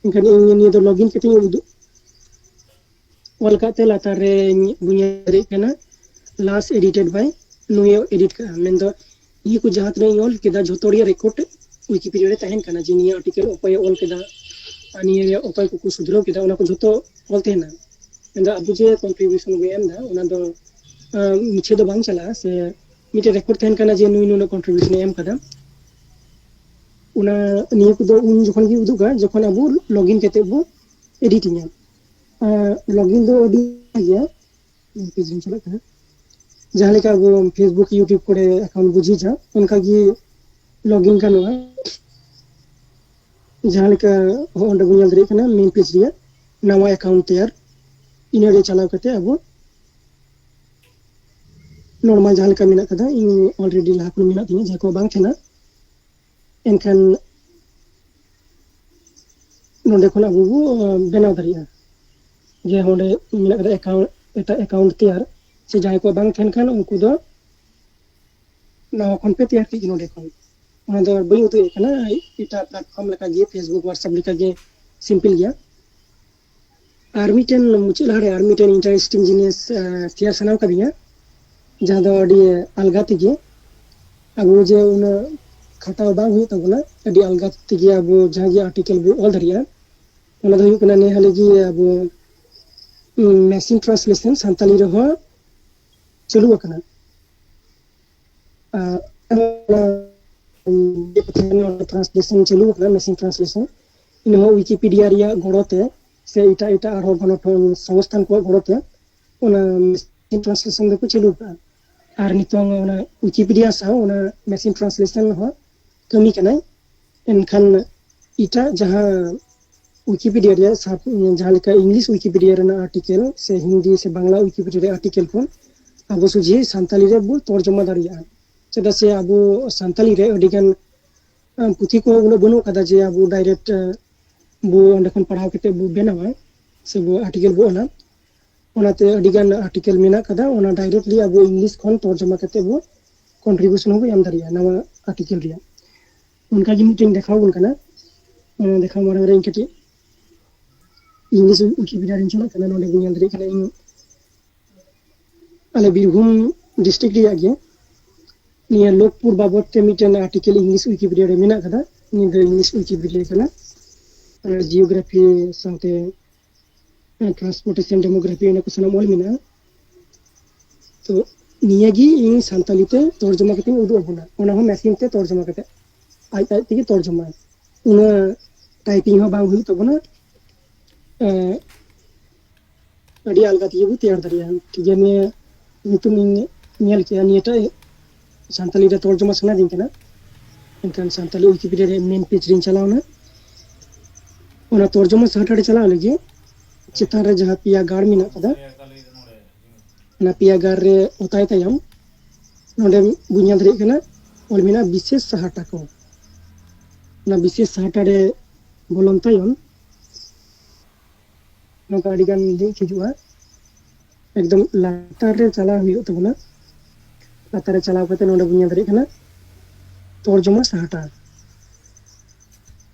ᱮᱱᱠᱷᱟᱱ ᱤᱧ ᱱᱤᱭᱟᱹ ᱫᱚ ᱞᱚᱜᱤᱱ ᱠᱟᱛᱮ ᱤᱧ ᱩᱫᱩᱜ ᱚᱞ ᱠᱟᱜ ᱛᱮ ᱞᱟᱛᱟᱨ ᱨᱮ ᱵᱚᱱ ᱧᱮᱞ ᱫᱟᱲᱮᱭᱟᱜ ᱠᱟᱱᱟ, last edited by, ᱱᱩᱭᱮ ᱮᱰᱤᱴ ᱠᱟᱜᱼᱟ᱾ ᱢᱮᱱᱫᱚ ᱱᱤᱭᱟᱹ ᱠᱚ ᱡᱟᱦᱟᱸ ᱛᱤᱱᱟᱹᱜ ᱤᱧ ᱚᱞ ᱠᱮᱫᱟ, ᱡᱷᱚᱛᱚ ᱨᱮᱭᱟᱜ ᱨᱮᱠᱚᱨᱰ ᱣᱤᱠᱤᱯᱤᱰᱤᱭᱟ ᱨᱮ ᱛᱟᱦᱮᱱ ᱠᱟᱱᱟ, ᱡᱮ ᱱᱤᱭᱟᱹ ᱟᱨᱴᱤᱠᱮᱞ ᱚᱠᱚᱭᱮ ᱚᱞ ᱠᱮᱫᱟ ᱟᱨ ᱱᱤᱭᱟᱹ ᱨᱮᱭᱟᱜ ᱚᱠᱚᱭ ᱠᱚᱠᱚ ᱥᱩᱫᱷᱨᱟᱹᱣ ᱠᱮᱫᱟ, ᱚᱱᱟ ᱠᱚ ᱡᱷᱚᱛᱚ ᱚᱞ ᱛᱟᱦᱮᱱᱟ᱾ ᱢᱮᱱᱫᱚ ᱟᱵᱚ ᱡᱮ ᱠᱚᱱᱴᱨᱤᱵᱤᱭᱩᱥᱚᱱ ᱵᱚᱱ ᱮᱢ ᱮᱫᱟ, ᱚᱱᱟ ᱫᱚ, ᱟᱸ, ᱢᱩᱪᱷᱟᱹ ᱫᱚ ᱵᱟᱝ ᱪᱟᱞᱟᱜᱼᱟ, ᱥᱮ ᱢᱤᱫᱴᱮᱱ ᱨᱮᱠᱚᱨᱰ ᱛᱟᱦᱮᱱ ᱠᱟᱱᱟ ᱡᱮ ᱱᱩᱭ ᱱᱩᱱᱟᱹᱜ ᱠᱚᱱᱴᱨᱤᱵᱤᱭᱩᱥᱚᱱ ᱮ ᱮᱢ ᱠᱟᱫᱟ᱾ ᱚᱱᱟ, ᱱᱤᱭᱟᱹ ᱠᱚᱫᱚ ᱩᱱ ᱡᱚᱠᱷᱚᱱ ᱜᱮ ᱩᱫᱩᱜᱟ, ᱡᱚᱠᱷᱚᱱ ᱟᱵᱚ ᱞᱚᱜᱤᱱ ᱠᱟᱛᱮ ᱵᱚ ᱮᱰᱤᱴᱤᱝᱟ᱾ ᱟᱨ ᱞᱚᱜᱤᱱ ᱫᱚ ᱟᱹᱰᱤ ᱜᱮᱭᱟ, ᱯᱮᱡᱽ ᱨᱤᱧ ᱪᱟᱞᱟᱜ ᱠᱟᱱᱟ᱾ ᱡᱟᱦᱟᱸ ᱞᱮᱠᱟ ᱟᱵᱚ Facebook, YouTube ᱠᱚᱨᱮ ᱮᱠᱟᱣᱩᱱᱴ ᱵᱚ ᱡᱷᱤᱡᱟ, ᱚᱱᱠᱟ ᱜᱮ ᱞᱚᱜᱤᱱ ᱜᱟᱱᱚᱜᱼᱟ᱾ ᱡᱟᱦᱟᱸ ᱞᱮᱠᱟ ᱦᱚᱸ ᱚᱸᱰᱮ ᱵᱚᱱ ᱧᱮᱞ ᱫᱟᱲᱮᱭᱟᱜ ᱠᱟᱱᱟ, ᱢᱮᱱ ᱯᱮᱡᱽ ᱨᱮᱭᱟᱜ ᱱᱟᱣᱟ ᱮᱠᱟᱣᱩᱱᱴ ᱛᱮᱭᱟᱨ, ᱤᱱᱟᱹ ᱨᱮ ᱪᱟᱞᱟᱣ ᱠᱟᱛᱮ ᱟᱵᱚ ᱱᱚᱨᱢᱟᱞ ᱡᱟᱦᱟᱸ ᱞᱮᱠᱟ ᱢᱮᱱᱟᱜ ᱠᱟᱫᱟ, ᱤᱧ ᱚᱞᱨᱮᱰᱤ ᱞᱟᱦᱟ ᱠᱷᱚᱱ ᱢᱮᱱᱟᱜ ᱛᱤᱧᱟᱹ, ᱡᱟᱦᱟᱸᱭ ᱠᱚᱣᱟᱜ ᱵᱟᱝ ᱛᱟᱦᱮᱱᱟ, ᱮᱱᱠᱷᱟᱱ ᱱᱚᱰᱮ ᱠᱷᱚᱱ ᱟᱵᱚ ᱵᱚ ᱵᱮᱱᱟᱣ ᱫᱟᱲᱮᱭᱟᱜᱼᱟ᱾ ᱡᱮ ᱚᱸᱰᱮ ᱢᱮᱱᱟᱜ ᱠᱟᱫᱟ ᱮᱠᱟᱣᱩᱱᱴ, ᱮᱴᱟᱜ ᱮᱠᱟᱣᱩᱱᱴ ᱛᱮᱭᱟᱨ, ᱥᱮ ᱡᱟᱦᱟᱸᱭ ᱠᱚᱣᱟᱜ ᱵᱟᱝ ᱛᱟᱦᱮᱱ ᱠᱷᱟᱱ ᱩᱱᱠᱩ ᱫᱚ ᱱᱟᱣᱟ ᱠᱷᱚᱱ ᱯᱮ ᱛᱮᱭᱟᱨ ᱠᱮᱫ ᱜᱮ ᱱᱚᱰᱮ ᱠᱷᱚᱱ᱾ ᱚᱱᱟ ᱫᱚ ᱵᱟᱹᱧ ᱩᱫᱩᱜ ᱮᱫ ᱠᱟᱱᱟ, ᱮᱴᱟᱜ ᱯᱞᱟᱴᱯᱷᱚᱨᱢ ᱞᱮᱠᱟᱜᱮ, ᱯᱷᱮᱥᱵᱩᱠ, ᱣᱟᱴᱥᱮᱯ ᱞᱮᱠᱟᱜᱮ ᱥᱤᱢᱯᱤᱞ ᱜᱮᱭᱟ᱾ ᱟᱨ ᱢᱤᱫᱴᱮᱱ ᱢᱩᱪᱟᱹᱫ ᱞᱟᱦᱟᱨᱮ ᱟᱨ ᱢᱤᱫᱴᱮᱱ ᱤᱱᱴᱟᱨᱮᱥᱴᱤᱝ ᱡᱤᱱᱤᱥ ᱥᱮᱭᱟᱨ ᱥᱟᱱᱟᱣ ᱠᱟᱫᱤᱧᱟ, ᱡᱟᱦᱟᱸ ᱫᱚ ᱟᱹᱰᱤ ᱟᱞᱜᱟ ᱛᱮᱜᱮ ᱟᱵᱚ ᱡᱮ ᱩᱱᱟᱹᱜ ᱠᱷᱟᱴᱟᱣ ᱵᱟᱝ ᱦᱩᱭᱩᱜ ᱛᱟᱵᱚᱱᱟ, ᱟᱹᱰᱤ ᱟᱞᱜᱟ ᱛᱮᱜᱮ ᱟᱵᱚ ᱡᱟᱦᱟᱸ ᱜᱮ ᱟᱨᱴᱤᱠᱮᱞ ᱵᱚ ᱚᱞ ᱫᱟᱲᱮᱭᱟᱜᱼᱟ᱾ ᱚᱱᱟ ᱫᱚ ᱦᱩᱭᱩᱜ ᱠᱟᱱᱟ, ᱱᱮ ᱦᱟᱹᱞᱤ ᱜᱮ ᱟᱵᱚ ᱢᱮᱥᱤᱱ ᱴᱨᱟᱱᱥᱞᱮᱥᱚᱱ ᱥᱟᱱᱛᱟᱞᱤ ᱨᱮᱦᱚᱸ ᱪᱟᱹᱞᱩ ᱟᱠᱟᱱᱟ᱾ ᱟᱨ ᱴᱨᱟᱱᱥᱞᱮᱥᱚᱱ ᱪᱟᱹᱞᱩ ᱟᱠᱟᱱᱟ, ᱢᱮᱥᱤᱱ ᱴᱨᱟᱱᱥᱞᱮᱥᱚᱱ᱾ ᱤᱱᱟᱹ ᱦᱚᱸ ᱣᱤᱠᱤᱯᱤᱰᱤᱭᱟ ᱨᱮᱭᱟᱜ ᱜᱚᱲᱚ ᱛᱮ ᱥᱮ ᱮᱴᱟᱜ ᱮᱴᱟᱜ ᱟᱨᱦᱚᱸ ᱜᱚᱱᱚᱴᱷᱚᱱ ᱥᱚᱝᱥᱛᱷᱟᱱ ᱠᱚᱣᱟᱜ ᱜᱚᱲᱚ ᱛᱮ ᱚᱱᱟ ᱢᱮᱥᱤᱱ ᱴᱨᱟᱱᱥᱞᱮᱥᱚᱱ ᱫᱚᱠᱚ ᱪᱟᱹᱞᱩ ᱟᱠᱟᱫᱼᱟ᱾ ᱟᱨ ᱱᱤᱛᱚᱝ ᱚᱱᱟ ᱣᱤᱠᱤᱯᱤᱰᱤᱭᱟ ᱥᱟᱶ ᱚᱱᱟ ᱢᱮᱥᱤᱱ ᱴᱨᱟᱱᱥᱞᱮᱥᱚᱱ ᱦᱚᱸ ᱠᱟᱹᱢᱤ ᱠᱟᱱᱟᱭ᱾ ᱮᱱᱠᱷᱟᱱ ᱮᱴᱟᱜ ᱡᱟᱦᱟᱸ ᱣᱤᱠᱤᱯᱤᱰᱤᱭᱟ ᱨᱮᱭᱟᱜ ᱥᱟᱵ-, ᱡᱟᱦᱟᱸ ᱞᱮᱠᱟ ᱤᱝᱞᱤᱥ ᱣᱤᱠᱤᱯᱤᱰᱤᱭᱟ ᱨᱮᱱᱟᱜ ᱟᱨᱴᱤᱠᱮᱞ ᱥᱮ ᱦᱤᱱᱫᱤ ᱥᱮ ᱵᱟᱝᱞᱟ ᱣᱤᱠᱤᱯᱤᱰᱤᱭᱟ ᱨᱮᱭᱟᱜ ᱟᱨᱴᱤᱠᱮᱞ ᱠᱚ ᱟᱵᱚ ᱥᱚᱡᱷᱮ ᱥᱟᱱᱛᱟᱞᱤ ᱨᱮ ᱵᱚ ᱛᱚᱨᱡᱚᱢᱟ ᱫᱟᱲᱮᱭᱟᱜᱼᱟ᱾ ᱪᱮᱫᱟᱜ ᱥᱮ ᱟᱵᱚ ᱥᱟᱱᱛᱟᱞᱤ ᱨᱮ ᱟᱹᱰᱤᱜᱟᱱ ᱟᱸ, ᱯᱩᱛᱷᱤ ᱠᱚ ᱩᱱᱟᱹᱜ ᱵᱟᱹᱱᱩᱜ ᱠᱟᱫᱟ ᱡᱮ ᱟᱵᱚ ᱰᱟᱭᱨᱮᱠᱴ, ᱟᱸ, ᱵᱚ ᱚᱸᱰᱮ ᱠᱷᱚᱱ ᱯᱟᱲᱦᱟᱣ ᱠᱟᱛᱮ ᱵᱚ ᱵᱮᱱᱟᱣᱟ ᱥᱮ ᱵᱚ ᱟᱨᱴᱤᱠᱮᱞ ᱵᱚ ᱚᱞᱟ᱾ ᱚᱱᱟᱛᱮ ᱟᱹᱰᱤ ᱜᱟᱱ ᱟᱨᱴᱤᱠᱮᱞ ᱢᱮᱱᱟᱜ ᱠᱟᱫᱟ, ᱚᱱᱟ ᱰᱟᱭᱨᱮᱠᱴᱞᱤ ᱟᱵᱚ ᱤᱝᱞᱤᱥ ᱠᱷᱚᱱ ᱛᱚᱨᱡᱚᱢᱟ ᱠᱟᱛᱮ ᱵᱚ ᱠᱚᱱᱴᱨᱤᱵᱤᱭᱩᱥᱚᱱ ᱦᱚᱸᱵᱚ ᱮᱢ ᱫᱟᱲᱮᱭᱟᱜᱼᱟ ᱱᱟᱣᱟ ᱟᱨᱴᱤᱠᱮᱞ ᱨᱮᱭᱟᱜ᱾ ᱚᱱᱠᱟ ᱜᱮ ᱢᱤᱫᱴᱮᱱ ᱫᱮᱠᱷᱟᱣ ᱵᱚᱱ ᱠᱟᱱᱟ᱾ ᱚᱱᱟ ᱫᱮᱠᱷᱟᱣ ᱢᱟᱲᱟᱝ ᱨᱮ ᱤᱧ ᱠᱟᱹᱴᱤᱡ ᱤᱝᱞᱤᱥ ᱣᱤᱠᱤᱯᱤᱰᱤᱭᱟ ᱨᱤᱧ ᱪᱟᱞᱟᱜ ᱠᱟᱱᱟ᱾ ᱱᱚᱰᱮ ᱵᱚᱱ ᱧᱮᱞ ᱫᱟᱲᱮᱭᱟᱜ ᱠᱟᱱᱟ, ᱤᱧ ᱟᱞᱮ ᱵᱤᱨᱵᱷᱩᱢ ᱰᱤᱥᱴᱨᱤᱠᱴ ᱨᱮᱭᱟᱜ ᱜᱮ ᱱᱤᱭᱟᱹ ᱞᱳᱠᱯᱩᱨ ᱵᱟᱵᱚᱫ ᱛᱮ ᱢᱤᱫᱴᱮᱱ ᱟᱨᱴᱤᱠᱮᱞ ᱤᱝᱞᱤᱥ ᱣᱤᱠᱤᱯᱤᱰᱤᱭᱟ ᱨᱮ ᱢᱮᱱᱟᱜ ᱠᱟᱫᱟ᱾ ᱱᱤᱭᱟᱹ ᱫᱚ ᱤᱝᱞᱤᱥ ᱣᱤᱠᱤᱯᱤᱰᱤᱭᱟ ᱠᱟᱱᱟ᱾ ᱟᱨ ᱡᱤᱭᱳᱜᱨᱟᱯᱷᱤ ᱥᱟᱶᱛᱮ ᱴᱨᱟᱱᱥᱯᱳᱨᱴᱮᱥᱚᱱ ᱰᱮᱢᱳᱜᱨᱟᱯᱷᱤ ᱚᱱᱟ ᱠᱚ ᱥᱟᱱᱟᱢ ᱚᱞ ᱢᱮᱱᱟᱜᱼᱟ᱾ ᱛᱚ ᱱᱤᱭᱟᱹᱜᱮ ᱤᱧ ᱥᱟᱱᱛᱟᱞᱤ ᱛᱮ ᱛᱚᱨᱡᱚᱢᱟ ᱠᱟᱛᱮᱧ ᱩᱫᱩᱜ ᱟᱵᱚᱱᱟ, ᱚᱱᱟ ᱦᱚᱸ ᱢᱮᱥᱤᱱ ᱛᱮ ᱛᱚᱨᱡᱚᱢᱟ ᱠᱟᱛᱮ, ᱟᱡ ᱟᱡ ᱛᱮᱜᱮ ᱛᱚᱨᱡᱚᱢᱟᱭ᱾ ᱩᱱᱟᱹᱜ ᱴᱟᱭᱯᱤᱝ ᱦᱚᱸ ᱵᱟᱝ ᱦᱩᱭᱩᱜ ᱛᱟᱵᱚᱱᱟ᱾ ᱮᱸ, ᱟᱹᱰᱤ ᱟᱞᱜᱟ ᱛᱮᱜᱮ ᱵᱚ ᱛᱮᱭᱟᱨ ᱫᱟᱲᱮᱭᱟᱜᱼᱟ᱾ ᱴᱷᱤᱠ ᱜᱮᱭᱟ, ᱱᱤᱭᱟᱹ ᱧᱩᱛᱩᱢ ᱤᱧ ᱧᱮᱞ ᱠᱮᱜᱼᱟ, ᱱᱤᱭᱟᱹᱴᱟᱜ ᱥᱟᱱᱛᱟᱞᱤ ᱨᱮ ᱛᱚᱨᱡᱚᱢᱟ ᱥᱟᱱᱟᱭᱤᱫᱤᱧ ᱠᱟᱱᱟ, ᱮᱱᱠᱷᱟᱱ ᱥᱟᱱᱛᱟᱞᱤ ᱣᱤᱠᱤᱯᱤᱰᱤᱭᱟ ᱨᱮ ᱢᱮᱱ ᱯᱮᱡᱽ ᱨᱤᱧ ᱪᱟᱞᱟᱣᱱᱟ᱾ ᱚᱱᱟ ᱛᱚᱨᱡᱚᱢᱟ ᱥᱟᱦᱴᱟ ᱨᱮ ᱪᱟᱞᱟᱣ ᱞᱟᱹᱜᱤᱫ ᱪᱮᱛᱟᱱ ᱨᱮ ᱡᱟᱦᱟᱸ ᱯᱮᱭᱟ ᱜᱟᱨ ᱢᱮᱱᱟᱜ ᱠᱟᱫᱟ, ᱚᱱᱟ ᱯᱮᱭᱟ ᱜᱟᱨ ᱨᱮ ᱚᱛᱟᱭ ᱛᱟᱭᱚᱢ ᱱᱚᱰᱮ ᱵᱚᱱ ᱧᱮᱞ ᱫᱟᱲᱮᱭᱟᱜ ᱠᱟᱱᱟ, ᱚᱞ ᱢᱮᱱᱟᱜᱼᱟ ᱵᱤᱥᱮᱥ ᱥᱟᱦᱟᱴᱟ ᱠᱚ᱾ ᱚᱱᱟ ᱵᱤᱥᱮᱥ ᱥᱟᱦᱟᱴᱟ ᱨᱮ ᱵᱚᱞᱚᱱ ᱛᱟᱭᱚᱢ ᱱᱚᱝᱠᱟ ᱟᱹᱰᱤᱜᱟᱱ link ᱦᱤᱡᱩᱜᱼᱟ᱾ ᱮᱠᱫᱚᱢ ᱞᱟᱛᱟᱨ ᱨᱮ ᱪᱟᱞᱟᱣ ᱦᱩᱭᱩᱜ ᱛᱟᱵᱚᱱᱟ᱾ ᱞᱟᱛᱟᱨ ᱨᱮ ᱪᱟᱞᱟᱣ ᱠᱟᱛᱮ ᱱᱚᱰᱮ ᱵᱚᱱ ᱧᱮᱞ ᱫᱟᱲᱮᱭᱟᱜ ᱠᱟᱱᱟ ᱛᱚᱨᱡᱚᱢᱟ ᱥᱟᱦᱟᱴᱟ᱾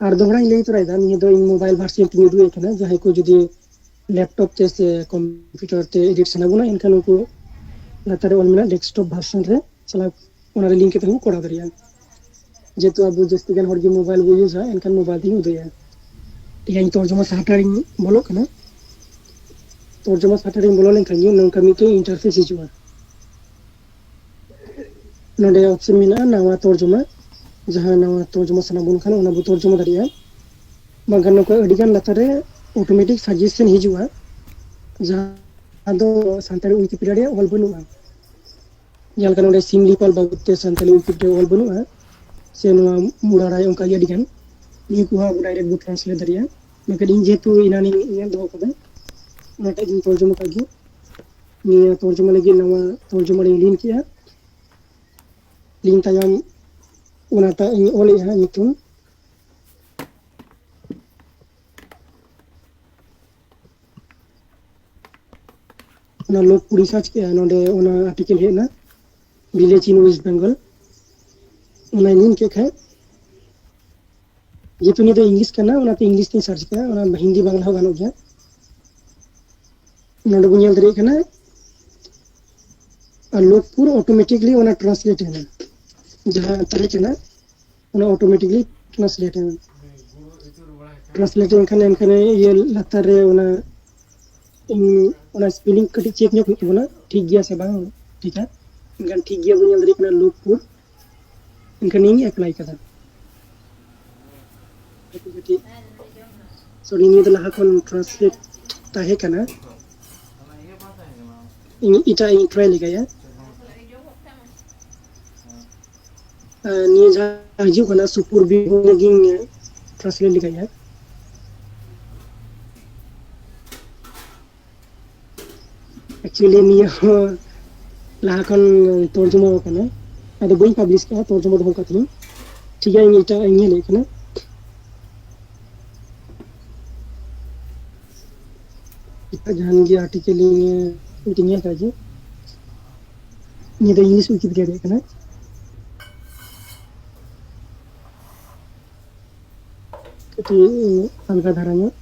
ᱟᱨ ᱫᱚᱦᱲᱟᱧ ᱞᱟᱹᱭ ᱛᱚᱨᱟᱭᱮᱫᱟ, ᱱᱤᱭᱟᱹ ᱫᱚ ᱤᱧ mobile version ᱛᱤᱧ ᱩᱫᱩᱜ ᱮᱫ ᱠᱟᱱᱟ᱾ ᱡᱟᱦᱟᱸᱭ ᱠᱚ ᱡᱩᱫᱤ laptop ᱛᱮ ᱥᱮ computer ᱛᱮ edit ᱥᱟᱱᱟ ᱵᱚᱱᱟ, ᱮᱱᱠᱷᱟᱱ ᱩᱱᱠᱩ ᱞᱟᱛᱟᱨ ᱨᱮ ᱚᱞ ᱢᱮᱱᱟᱜᱼᱟ desktop version ᱨᱮ ᱪᱟᱞᱟᱣ, ᱚᱱᱟᱨᱮ link ᱠᱟᱛᱮ ᱦᱚᱸ ᱠᱚᱨᱟᱣ ᱫᱟᱲᱮᱭᱟᱜᱼᱟ᱾ ᱡᱮᱦᱮᱛᱩ ᱟᱵᱚ ᱡᱟᱹᱥᱛᱤ ᱜᱟᱱ ᱦᱚᱲ ᱜᱮ mobile ᱵᱚ ᱤᱭᱩᱡᱟ, ᱮᱱᱠᱷᱟᱱ mobile ᱛᱮᱜᱮᱧ ᱩᱫᱩᱜᱟ᱾ ᱤᱧ ᱛᱚᱨᱡᱚᱢᱟ ᱥᱟᱦᱟᱴᱟ ᱨᱤᱧ ᱵᱚᱞᱚᱜ ᱠᱟᱱᱟ᱾ ᱛᱚᱨᱡᱚᱢᱟ ᱥᱟᱦᱟᱴᱟ ᱨᱤᱧ ᱵᱚᱞᱚ ᱞᱮᱱᱠᱷᱟᱱ ᱜᱮ ᱱᱚᱝᱠᱟ ᱢᱤᱫᱴᱮᱱ interface ᱦᱤᱡᱩᱜᱼᱟ᱾ ᱱᱚᱰᱮ option ᱢᱮᱱᱟᱜᱼᱟ ᱱᱟᱣᱟ ᱛᱚᱨᱡᱚᱢᱟ, ᱡᱟᱦᱟᱸ ᱱᱟᱣᱟ ᱛᱚᱨᱡᱚᱢᱟ ᱥᱟᱱᱟ ᱵᱚᱱ ᱠᱷᱟᱱ ᱚᱱᱟ ᱵᱚ ᱛᱚᱨᱡᱚᱢᱟ ᱫᱟᱲᱮᱭᱟᱜᱼᱟ᱾ ᱵᱟᱝᱠᱷᱟᱱ ᱱᱚᱝᱠᱟ ᱟᱹᱰᱤᱜᱟᱱ ᱞᱟᱛᱟᱨ ᱨᱮ automatic suggestion ᱦᱤᱡᱩᱜᱼᱟ, ᱡᱟᱦᱟᱸ ᱫᱚ ᱥᱟᱱᱛᱟᱲᱤ Wikipedia ᱨᱮᱭᱟᱜ ᱚᱞ ᱵᱟᱹᱱᱩᱜᱼᱟ᱾ ᱡᱟᱦᱟᱸ ᱞᱮᱠᱟ ᱱᱚᱰᱮ ᱥᱤᱢᱞᱤᱯᱟᱞ ᱵᱟᱵᱚᱫ ᱛᱮ ᱥᱟᱱᱛᱟᱲᱤ Wikipedia ᱚᱞ ᱵᱟᱹᱱᱩᱜᱼᱟ, ᱥᱮ ᱱᱚᱣᱟ ᱢᱩᱲᱟᱨᱟᱭ, ᱚᱱᱠᱟ ᱜᱮ ᱟᱹᱰᱤᱜᱟᱱ, ᱱᱤᱭᱟᱹ ᱠᱚᱦᱚᱸ ᱟᱵᱚ direct ᱵᱚ translate ᱫᱟᱲᱮᱭᱟᱜᱼᱟ᱾ ᱢᱮᱱᱠᱷᱟᱱ ᱤᱧ ᱡᱮᱦᱮᱛᱩ ᱮᱱᱟᱱᱤᱧ ᱧᱮᱞ ᱫᱚᱦᱚ ᱠᱟᱫᱟ, ᱚᱱᱟᱴᱟᱜ ᱜᱤᱧ ᱛᱚᱨᱡᱚᱢᱟ ᱠᱟᱜ ᱜᱮ᱾ ᱱᱤᱭᱟᱹ ᱛᱚᱨᱡᱚᱢᱟ ᱞᱟᱹᱜᱤᱫ ᱱᱟᱣᱟ ᱛᱚᱨᱡᱚᱢᱟ ᱨᱤᱧ link ᱠᱮᱜᱼᱟ᱾ Link ᱛᱟᱭᱚᱢ ᱚᱱᱟᱴᱟᱜ ᱤᱧ ᱚᱞᱮᱜᱼᱟ ᱧᱩᱛᱩᱢ᱾ ᱚᱱᱟ ᱞᱳᱠ ᱠᱚ research ᱠᱮᱜᱼᱟ, ᱱᱚᱰᱮ ᱚᱱᱟ article ᱦᱮᱡ ᱮᱱᱟ, village in West Bengal᱾ ᱚᱱᱟᱧ ᱧᱮᱞ ᱠᱮᱫ ᱠᱷᱟᱡ, ᱡᱮᱦᱮᱛᱩ ᱱᱤᱭᱟᱹ ᱫᱚ English ᱠᱟᱱᱟ, ᱚᱱᱟᱛᱮ English ᱛᱤᱧ search ᱠᱮᱜᱼᱟ, ᱚᱱᱟ ᱦᱤᱱᱫᱤ ᱵᱟᱝᱞᱟ ᱦᱚᱸ ᱜᱟᱱᱚᱜ ᱜᱮᱭᱟ᱾ ᱱᱚᱰᱮ ᱵᱚᱱ ᱧᱮᱞ ᱫᱟᱲᱮᱭᱟᱜ ᱠᱟᱱᱟ, ᱟᱨ ᱞᱳᱠᱯᱩᱨ automatically ᱚᱱᱟ translate ᱮᱱᱟ, ᱡᱟᱦᱟᱸ ᱛᱟᱦᱮᱸ ᱠᱟᱱᱟ ᱚᱱᱟ automatically translate ᱮᱱᱟ᱾ Translate ᱮᱱᱠᱷᱟᱱ, ᱮᱱᱠᱷᱟᱱ ᱤᱭᱟᱹ ᱞᱟᱛᱟᱨ ᱨᱮ ᱚᱱᱟ, ᱤᱧ ᱚᱱᱟ spelling ᱠᱟᱹᱴᱤᱡ check ᱧᱚᱜ ᱦᱩᱭᱩᱜ ᱛᱟᱵᱚᱱᱟ, ᱴᱷᱤᱠ ᱜᱮᱭᱟ ᱥᱮ ᱵᱟᱝ ᱴᱷᱤᱠᱟ᱾ ᱮᱱᱠᱷᱟᱱ ᱴᱷᱤᱠ ᱜᱮᱭᱟ ᱵᱚᱱ ᱧᱮᱞ ᱫᱟᱲᱮᱭᱟᱜ ᱠᱟᱱᱟ ᱞᱳᱠᱯᱩᱨ, ᱮᱱᱠᱷᱟᱱ ᱤᱧ apply ᱠᱟᱫᱟ᱾ ᱠᱟᱹᱴᱤᱡ ᱠᱟᱹᱴᱤᱡ, sorry, ᱱᱤᱭᱟᱹ ᱫᱚ ᱞᱟᱦᱟ ᱠᱷᱚᱱ translate ᱛᱟᱦᱮᱸ ᱠᱟᱱᱟ᱾ ᱤᱧ ᱮᱴᱟᱜ ᱤᱧ try ᱞᱮᱜᱟᱭᱟ᱾ ᱟᱨ ᱱᱤᱭᱟᱹ ᱡᱟᱦᱟᱸ ᱦᱤᱡᱩᱜ ᱠᱟᱱᱟ ᱥᱩᱯᱩᱨ ᱵᱤᱨᱵᱷᱩᱢ ᱞᱟᱹᱜᱤᱫ ᱤᱧ translate ᱞᱮᱜᱟᱭᱟ᱾ Actually ᱱᱤᱭᱟᱹ ᱦᱚᱸ ᱞᱟᱦᱟ ᱠᱷᱚᱱ ᱛᱚᱨᱡᱚᱢᱟ ᱟᱠᱟᱱᱟ, ᱟᱫᱚ ᱵᱟᱹᱧ ᱯᱟᱵᱽᱞᱤᱥ ᱠᱟᱜᱼᱟ, ᱛᱚᱨᱡᱚᱢᱟ ᱫᱚᱦᱚ ᱠᱟᱜ ᱛᱤᱧᱟᱹ᱾ ᱴᱷᱤᱠ ᱜᱮᱭᱟ, ᱤᱧ ᱮᱴᱟᱜ ᱤᱧ ᱧᱮᱞᱮᱫ ᱠᱟᱱᱟ᱾ ᱮᱴᱟᱜ ᱡᱟᱦᱟᱱ ᱜᱮ ᱟᱨᱴᱤᱠᱮᱞ ᱤᱧ ᱢᱤᱫᱴᱤᱡ ᱧᱮᱞ ᱠᱟᱜ ᱡᱮ, ᱱᱤᱭᱟᱹ ᱫᱚ ᱤᱝᱞᱤᱥ ᱣᱤᱠᱤᱯᱤᱰᱤᱭᱟ ᱨᱮᱭᱟᱜ ᱠᱟᱱᱟ᱾ ᱠᱟᱹᱴᱤᱡ ᱟᱞᱜᱟ ᱫᱷᱟᱨᱟ ᱧᱚᱜ᱾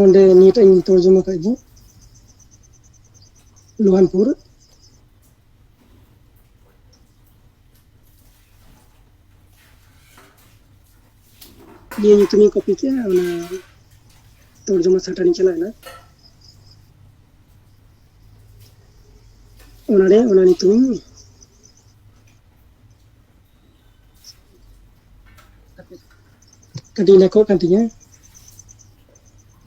ᱚᱸᱰᱮ ᱱᱤᱭᱟᱹᱴᱟᱜ ᱤᱧ ᱛᱚᱨᱡᱚᱢᱟ ᱠᱟᱜ ᱜᱮ, ᱞᱳᱦᱟᱱᱯᱩᱨ᱾ ᱱᱤᱭᱟᱹ ᱧᱩᱛᱩᱢᱤᱧ ᱠᱚᱯᱤ ᱠᱮᱜᱼᱟ, ᱚᱱᱟ ᱛᱚᱨᱡᱚᱢᱟ ᱥᱟᱦᱴᱟ ᱨᱤᱧ ᱪᱟᱞᱟᱣ ᱮᱱᱟ᱾ ᱚᱱᱟᱨᱮ ᱚᱱᱟ ᱧᱩᱛᱩᱢ ᱠᱟᱹᱴᱤᱡ ᱞᱮᱠᱚᱜ ᱠᱟᱱ ᱛᱤᱧᱟᱹ᱾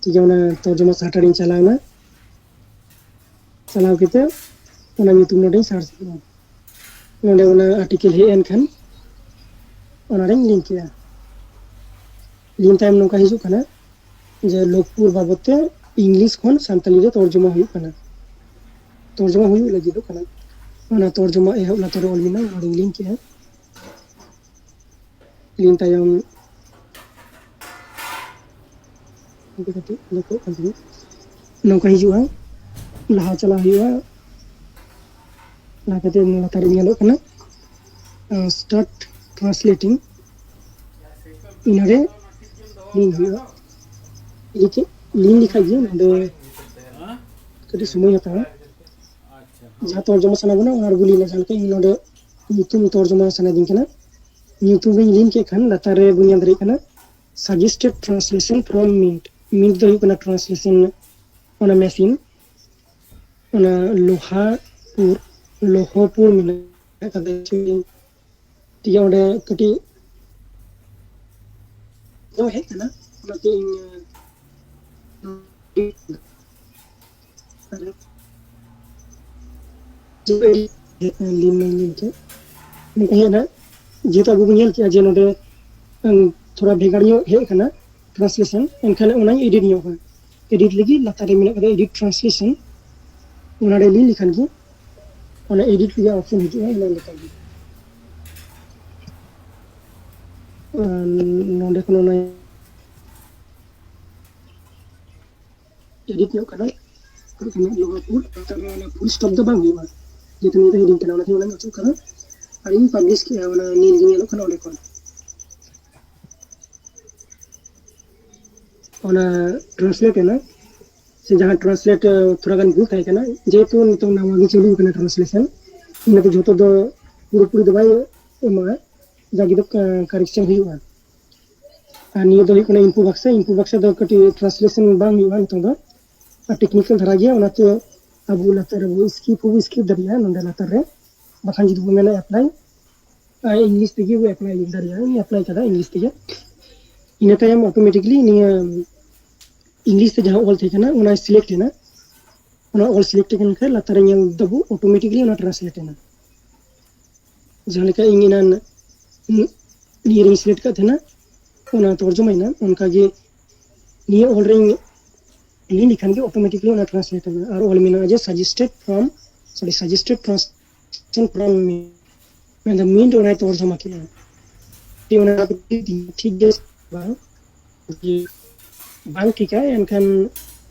ᱴᱷᱤᱠ ᱜᱮᱭᱟ, ᱚᱱᱟ ᱛᱚᱨᱡᱚᱢᱟ ᱥᱟᱦᱴᱟ ᱨᱤᱧ ᱪᱟᱞᱟᱣ ᱮᱱᱟ᱾ ᱪᱟᱞᱟᱣ ᱠᱟᱛᱮ ᱚᱱᱟ ᱧᱩᱛᱩᱢ ᱱᱚᱰᱮᱧ ᱥᱟᱨᱪ ᱠᱮᱫᱟ᱾ ᱱᱚᱰᱮ ᱚᱱᱟ ᱟᱨᱴᱤᱠᱮᱞ ᱦᱮᱡ ᱮᱱ ᱠᱷᱟᱱ ᱚᱱᱟᱨᱤᱧ ᱞᱤᱝᱠ ᱠᱮᱫᱟ᱾ ᱞᱤᱝᱠ ᱛᱟᱭᱚᱢ ᱱᱚᱝᱠᱟ ᱦᱤᱡᱩᱜ ᱠᱟᱱᱟ ᱡᱮ ᱞᱳᱠᱯᱩᱨ ᱵᱟᱵᱚᱫ ᱛᱮ ᱤᱝᱞᱤᱥ ᱠᱷᱚᱱ ᱥᱟᱱᱛᱟᱲᱤ ᱨᱮ ᱛᱚᱨᱡᱚᱢᱟ ᱦᱩᱭᱩᱜ ᱠᱟᱱᱟ᱾ ᱛᱚᱨᱡᱚᱢᱟ ᱦᱩᱭᱩᱜ ᱞᱟᱹᱜᱤᱫᱚᱜ ᱠᱟᱱᱟ᱾ ᱚᱱᱟ ᱛᱚᱨᱡᱚᱢᱟ ᱮᱦᱚᱵ ᱞᱟᱛᱟᱨ ᱨᱮ ᱚᱞ ᱢᱮᱱᱟᱜᱼᱟ, ᱚᱱᱟᱨᱤᱧ ᱞᱤᱝᱠ ᱠᱮᱫᱟ᱾ ᱞᱤᱝᱠ ᱛᱟᱭᱚᱢ ᱦᱟᱱᱛᱮ ᱠᱟᱹᱴᱤᱡ ᱞᱮᱠᱚᱜ ᱠᱟᱱ ᱛᱤᱧᱟᱹ᱾ ᱱᱚᱝᱠᱟ ᱦᱤᱡᱩᱜᱼᱟ, ᱞᱟᱦᱟ ᱪᱟᱞᱟᱜ ᱦᱩᱭᱩᱜᱼᱟ᱾ ᱞᱟᱦᱟ ᱠᱟᱛᱮ ᱞᱟᱛᱟᱨ ᱨᱮ ᱧᱮᱞᱚᱜ ᱠᱟᱱᱟ, ᱟᱸ, start translating, ᱤᱱᱟᱹᱨᱮ ᱞᱤᱝᱠ ᱦᱩᱭᱩᱜᱼᱟ᱾ ᱞᱤᱝᱠ ᱞᱤᱝᱠ ᱞᱮᱠᱷᱟᱡ ᱜᱮ ᱱᱚᱰᱮ ᱠᱟᱹᱴᱤᱡ ᱥᱚᱢᱚᱭ ᱦᱟᱛᱟᱣᱟ᱾ ᱡᱟᱦᱟᱸ ᱛᱚᱨᱡᱚᱢᱟ ᱥᱟᱱᱟ ᱵᱚᱱᱟ ᱚᱱᱟ ᱨᱮᱵᱚ ᱞᱤᱝᱠ ᱞᱮᱠᱷᱟᱱ ᱤᱧ ᱱᱚᱰᱮ ᱧᱩᱛᱩᱢ ᱛᱚᱨᱡᱚᱢᱟ ᱥᱟᱱᱟᱭᱤᱫᱤᱧ ᱠᱟᱱᱟ᱾ ᱧᱩᱛᱩᱢ ᱤᱧ ᱞᱤᱝᱠ ᱠᱮᱫ ᱠᱷᱟᱱ ᱞᱟᱛᱟᱨ ᱨᱮ ᱵᱚᱱ ᱧᱮᱞ ᱫᱟᱲᱮᱭᱟᱜ ᱠᱟᱱᱟ suggested translation from Mint᱾ Mint ᱫᱚ ᱦᱩᱭᱩᱜ ᱠᱟᱱᱟ translation ᱚᱱᱟ ᱢᱮᱥᱤᱱ, ᱚᱱᱟ ᱞᱳᱦᱟᱯᱩᱨ, ᱞᱳᱦᱚᱯᱩᱨ ᱢᱮᱱᱟᱜ ᱟᱠᱟᱫᱟ᱾ ᱴᱷᱤᱠ ᱜᱮᱭᱟ, ᱚᱸᱰᱮ ᱠᱟᱹᱴᱤᱡ ᱫᱚ ᱦᱮᱡ ᱠᱟᱱᱟ, ᱚᱱᱟᱛᱮ ᱤᱧ, ᱟᱨ ᱞᱤᱱ ᱢᱟᱹᱧ ᱞᱤᱱ ᱠᱮᱫ᱾ ᱱᱚᱝᱠᱟ ᱦᱮᱡ ᱮᱱᱟ, ᱡᱮᱦᱮᱛᱩ ᱟᱵᱚ ᱵᱚᱱ ᱧᱮᱞ ᱠᱮᱜᱼᱟ ᱡᱮ ᱱᱚᱰᱮ, ᱩᱸ, ᱛᱷᱚᱲᱟ ᱵᱷᱮᱜᱟᱨ ᱧᱚᱜ ᱦᱮᱡ ᱟᱠᱟᱱᱟ translation, ᱮᱱᱠᱷᱟᱱ ᱚᱱᱟᱧ edit ᱧᱚᱜᱟ᱾ Edit ᱞᱟᱹᱜᱤᱫ ᱞᱟᱛᱟᱨ ᱨᱮ ᱢᱮᱱᱟᱜ ᱠᱟᱫᱟ edit translation, ᱚᱱᱟᱨᱮ ᱞᱤᱱ ᱞᱮᱠᱷᱟᱱ ᱜᱮ ᱚᱱᱟ ᱮᱰᱤᱴ ᱨᱮᱭᱟᱜ ᱚᱯᱥᱚᱱ ᱦᱤᱡᱩᱜᱼᱟ, ᱚᱱᱟ ᱞᱮᱠᱟᱜᱮ᱾ ᱟᱨ ᱱᱚᱰᱮ ᱠᱷᱚᱱ ᱚᱱᱟ ᱮᱰᱤᱴ ᱧᱚᱜ ᱠᱟᱱᱟ, ᱱᱚᱣᱟ ᱯᱷᱩᱞ, ᱯᱷᱩᱞ ᱥᱴᱚᱯ ᱫᱚ ᱵᱟᱝ ᱦᱩᱭᱩᱜᱼᱟ, ᱡᱮᱦᱮᱛᱩ ᱱᱤᱭᱟᱹ ᱫᱚ ᱦᱤᱰᱤᱝ ᱠᱟᱱᱟ, ᱚᱱᱟᱛᱮ ᱚᱱᱟᱧ ᱚᱪᱚᱜ ᱠᱟᱱᱟ᱾ ᱟᱨ ᱤᱧ ᱯᱟᱵᱽᱞᱤᱥ ᱠᱮᱜᱼᱟ, ᱚᱱᱟ ᱱᱤᱞ ᱜᱮ ᱧᱮᱞᱚᱜ ᱠᱟᱱᱟ ᱚᱸᱰᱮ ᱠᱷᱚᱱ᱾ ᱚᱱᱟ ᱴᱨᱟᱱᱥᱞᱮᱴ ᱮᱱᱟ, ᱥᱮ ᱡᱟᱦᱟᱸ ᱴᱨᱟᱱᱥᱞᱮᱴ ᱛᱷᱚᱲᱟ ᱜᱟᱱ ᱵᱷᱩᱞ ᱛᱟᱦᱮᱸ ᱠᱟᱱᱟ, ᱡᱮᱦᱮᱛᱩ ᱱᱤᱛᱚᱝ ᱱᱟᱣᱟ ᱜᱮ ᱪᱟᱹᱞᱩ ᱠᱟᱱᱟ ᱴᱨᱟᱱᱥᱞᱮᱥᱚᱱ, ᱤᱱᱟᱹᱛᱮ ᱡᱷᱚᱛᱚ ᱫᱚ ᱯᱩᱨᱟᱹᱯᱩᱨᱤ ᱫᱚ ᱵᱟᱭ ᱮᱢᱟ, ᱡᱟᱜᱮ ᱫᱚ ᱠᱟᱨᱮᱠᱥᱚᱱ ᱦᱩᱭᱩᱜᱼᱟ᱾ ᱟᱨ ᱱᱤᱭᱟᱹ ᱫᱚ ᱦᱩᱭᱩᱜ ᱠᱟᱱᱟ ᱤᱱᱯᱷᱳ ᱵᱟᱠᱥᱟ᱾ ᱤᱱᱯᱷᱳ ᱵᱟᱠᱥᱟ ᱫᱚ ᱠᱟᱹᱴᱤᱡ ᱴᱨᱟᱱᱥᱞᱮᱥᱚᱱ ᱵᱟᱝ ᱦᱩᱭᱩᱜᱼᱟ ᱱᱤᱛᱚᱝ ᱫᱚ, ᱟᱨ ᱴᱮᱠᱱᱤᱠᱟᱞ ᱫᱷᱟᱨᱟ ᱜᱮᱭᱟ, ᱚᱱᱟᱛᱮ ᱟᱵᱚ ᱞᱟᱛᱟᱨ ᱨᱮᱵᱚ ᱥᱠᱤᱯ ᱦᱚᱸᱵᱚ ᱥᱠᱤᱯ ᱫᱟᱲᱮᱭᱟᱜᱼᱟ ᱱᱚᱸᱰᱮ ᱞᱟᱛᱟᱨ ᱨᱮ᱾ ᱵᱟᱠᱷᱟᱱ ᱡᱩᱫᱤ ᱵᱚ ᱢᱮᱱᱟ ᱮᱯᱞᱟᱭ, ᱤᱝᱞᱤᱥ ᱛᱮᱜᱮ ᱵᱚ ᱮᱯᱞᱟᱭ ᱫᱟᱲᱮᱭᱟᱜᱼᱟ᱾ ᱤᱧ ᱮᱯᱞᱟᱭ ᱠᱟᱫᱟ ᱤᱝᱞᱤᱥ ᱛᱮᱜᱮ᱾ ᱤᱱᱟᱹ ᱛᱟᱭᱚᱢ ᱚᱴᱳᱢᱮᱴᱤᱠᱞᱤ ᱱᱤᱭᱟᱹ ᱤᱝᱞᱤᱥ ᱛᱮ ᱡᱟᱦᱟᱸ ᱚᱞ ᱛᱟᱦᱮᱸ ᱠᱟᱱᱟ, ᱚᱱᱟ ᱥᱤᱞᱮᱠᱴ ᱮᱱᱟ᱾ ᱚᱱᱟ ᱚᱞ ᱥᱤᱞᱮᱠᱴ ᱟᱠᱟᱱ ᱠᱷᱟᱱ ᱞᱟᱛᱟᱨ ᱨᱮ ᱧᱮᱞ ᱫᱟᱵᱚ ᱚᱴᱳᱢᱮᱴᱤᱠᱞᱤ ᱚᱱᱟ ᱴᱨᱟᱱᱥᱞᱮᱴ ᱮᱱᱟ᱾ ᱡᱟᱦᱟᱸ ᱞᱮᱠᱟ ᱤᱧ ᱮᱱᱟᱱ ᱱᱤᱭᱟᱹ ᱨᱤᱧ ᱥᱤᱞᱮᱠᱴ ᱠᱟᱫ ᱛᱟᱦᱮᱱᱟ, ᱚᱱᱟ ᱛᱚᱨᱡᱚᱢᱟᱭᱮᱱᱟ, ᱚᱱᱠᱟᱜᱮ ᱱᱤᱭᱟᱹ ᱚᱞ ᱨᱤᱧ ᱞᱤᱱ ᱞᱮᱠᱷᱟᱱ ᱜᱮ ᱚᱴᱳᱢᱮᱴᱤᱠᱞᱤ ᱚᱱᱟ ᱴᱨᱟᱱᱥᱞᱮᱴ ᱟᱵᱚᱱᱟ᱾ ᱟᱨ ᱚᱞ ᱢᱮᱱᱟᱜᱼᱟ ᱡᱮ suggested from, sorry, suggested translation from me, ᱢᱮᱱᱫᱚ ᱢᱤᱱᱴ ᱚᱱᱟᱭ ᱛᱚᱨᱡᱚᱢᱟ ᱠᱮᱫᱼᱟ᱾ ᱡᱮ ᱚᱱᱟ ᱴᱷᱤᱠ ᱜᱮᱭᱟ ᱥᱮ ᱵᱟᱝ, ᱡᱮ ᱵᱟᱝ ᱴᱷᱤᱠᱟ, ᱮᱱᱠᱷᱟᱱ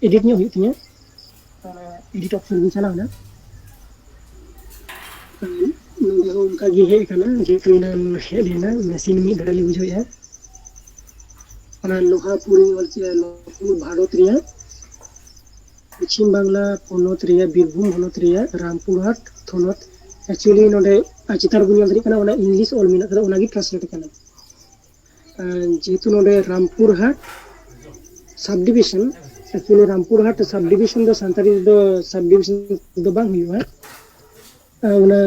ᱮᱰᱤᱴ ᱧᱚᱜ ᱦᱩᱭᱩᱜ ᱛᱤᱧᱟᱹ᱾ ᱚᱱᱟ ᱮᱰᱤᱴ ᱚᱯᱥᱚᱱ ᱨᱤᱧ ᱪᱟᱞᱟᱣᱱᱟ᱾ ᱱᱚᱰᱮ ᱦᱚᱸ ᱚᱱᱠᱟ ᱜᱮ ᱦᱮᱡ ᱟᱠᱟᱱᱟ, ᱡᱮᱦᱮᱛᱩ ᱮᱱᱟᱱ ᱦᱮᱡ ᱞᱮᱱᱟ, ᱢᱮᱥᱤᱱ ᱢᱤᱫ ᱫᱷᱟᱨᱟ ᱞᱤᱧ ᱵᱩᱡᱷᱟᱹᱣᱮᱫᱼᱟ᱾ ᱚᱱᱟ ᱞᱳᱦᱟᱯᱩᱨᱤ ᱚᱞ ᱪᱮ ᱞᱳᱦᱟᱯᱩᱨ ᱵᱷᱟᱨᱚᱛ ᱨᱮᱭᱟᱜ ᱯᱚᱪᱷᱤᱢ ᱵᱟᱝᱞᱟ ᱯᱚᱱᱚᱛ ᱨᱮᱭᱟᱜ ᱵᱤᱨᱵᱷᱩᱢ ᱦᱚᱱᱚᱛ ᱨᱮᱭᱟᱜ ᱨᱟᱢᱯᱩᱨᱦᱟᱴ ᱛᱷᱚᱱᱚᱛ᱾ Actually ᱱᱚᱰᱮ ᱟᱨ ᱪᱮᱛᱟᱱ ᱨᱮᱵᱚᱱ ᱧᱮᱞ ᱫᱟᱲᱮᱭᱟᱜ ᱠᱟᱱᱟ, ᱚᱱᱟ ᱤᱝᱞᱤᱥ ᱚᱞ ᱢᱮᱱᱟᱜ ᱠᱟᱫᱟ, ᱚᱱᱟᱜᱮ ᱴᱨᱟᱱᱥᱞᱮᱴ ᱠᱟᱱᱟ᱾ ᱟᱨ ᱡᱮᱦᱮᱛᱩ ᱱᱚᱰᱮ ᱨᱟᱢᱯᱩᱨᱦᱟᱴ ᱥᱟᱵ ᱰᱤᱵᱤᱥᱚᱱ, actually ᱨᱟᱢᱯᱩᱨᱦᱟᱴ ᱥᱟᱵ ᱰᱤᱵᱤᱥᱚᱱ ᱫᱚ ᱥᱟᱱᱛᱟᱲᱤ ᱨᱮᱫᱚ ᱥᱟᱵ ᱰᱤᱵᱤᱥᱚᱱ ᱫᱚ ᱵᱟᱝ ᱦᱩᱭᱩᱜᱼᱟ᱾ ᱟᱨ ᱚᱱᱟ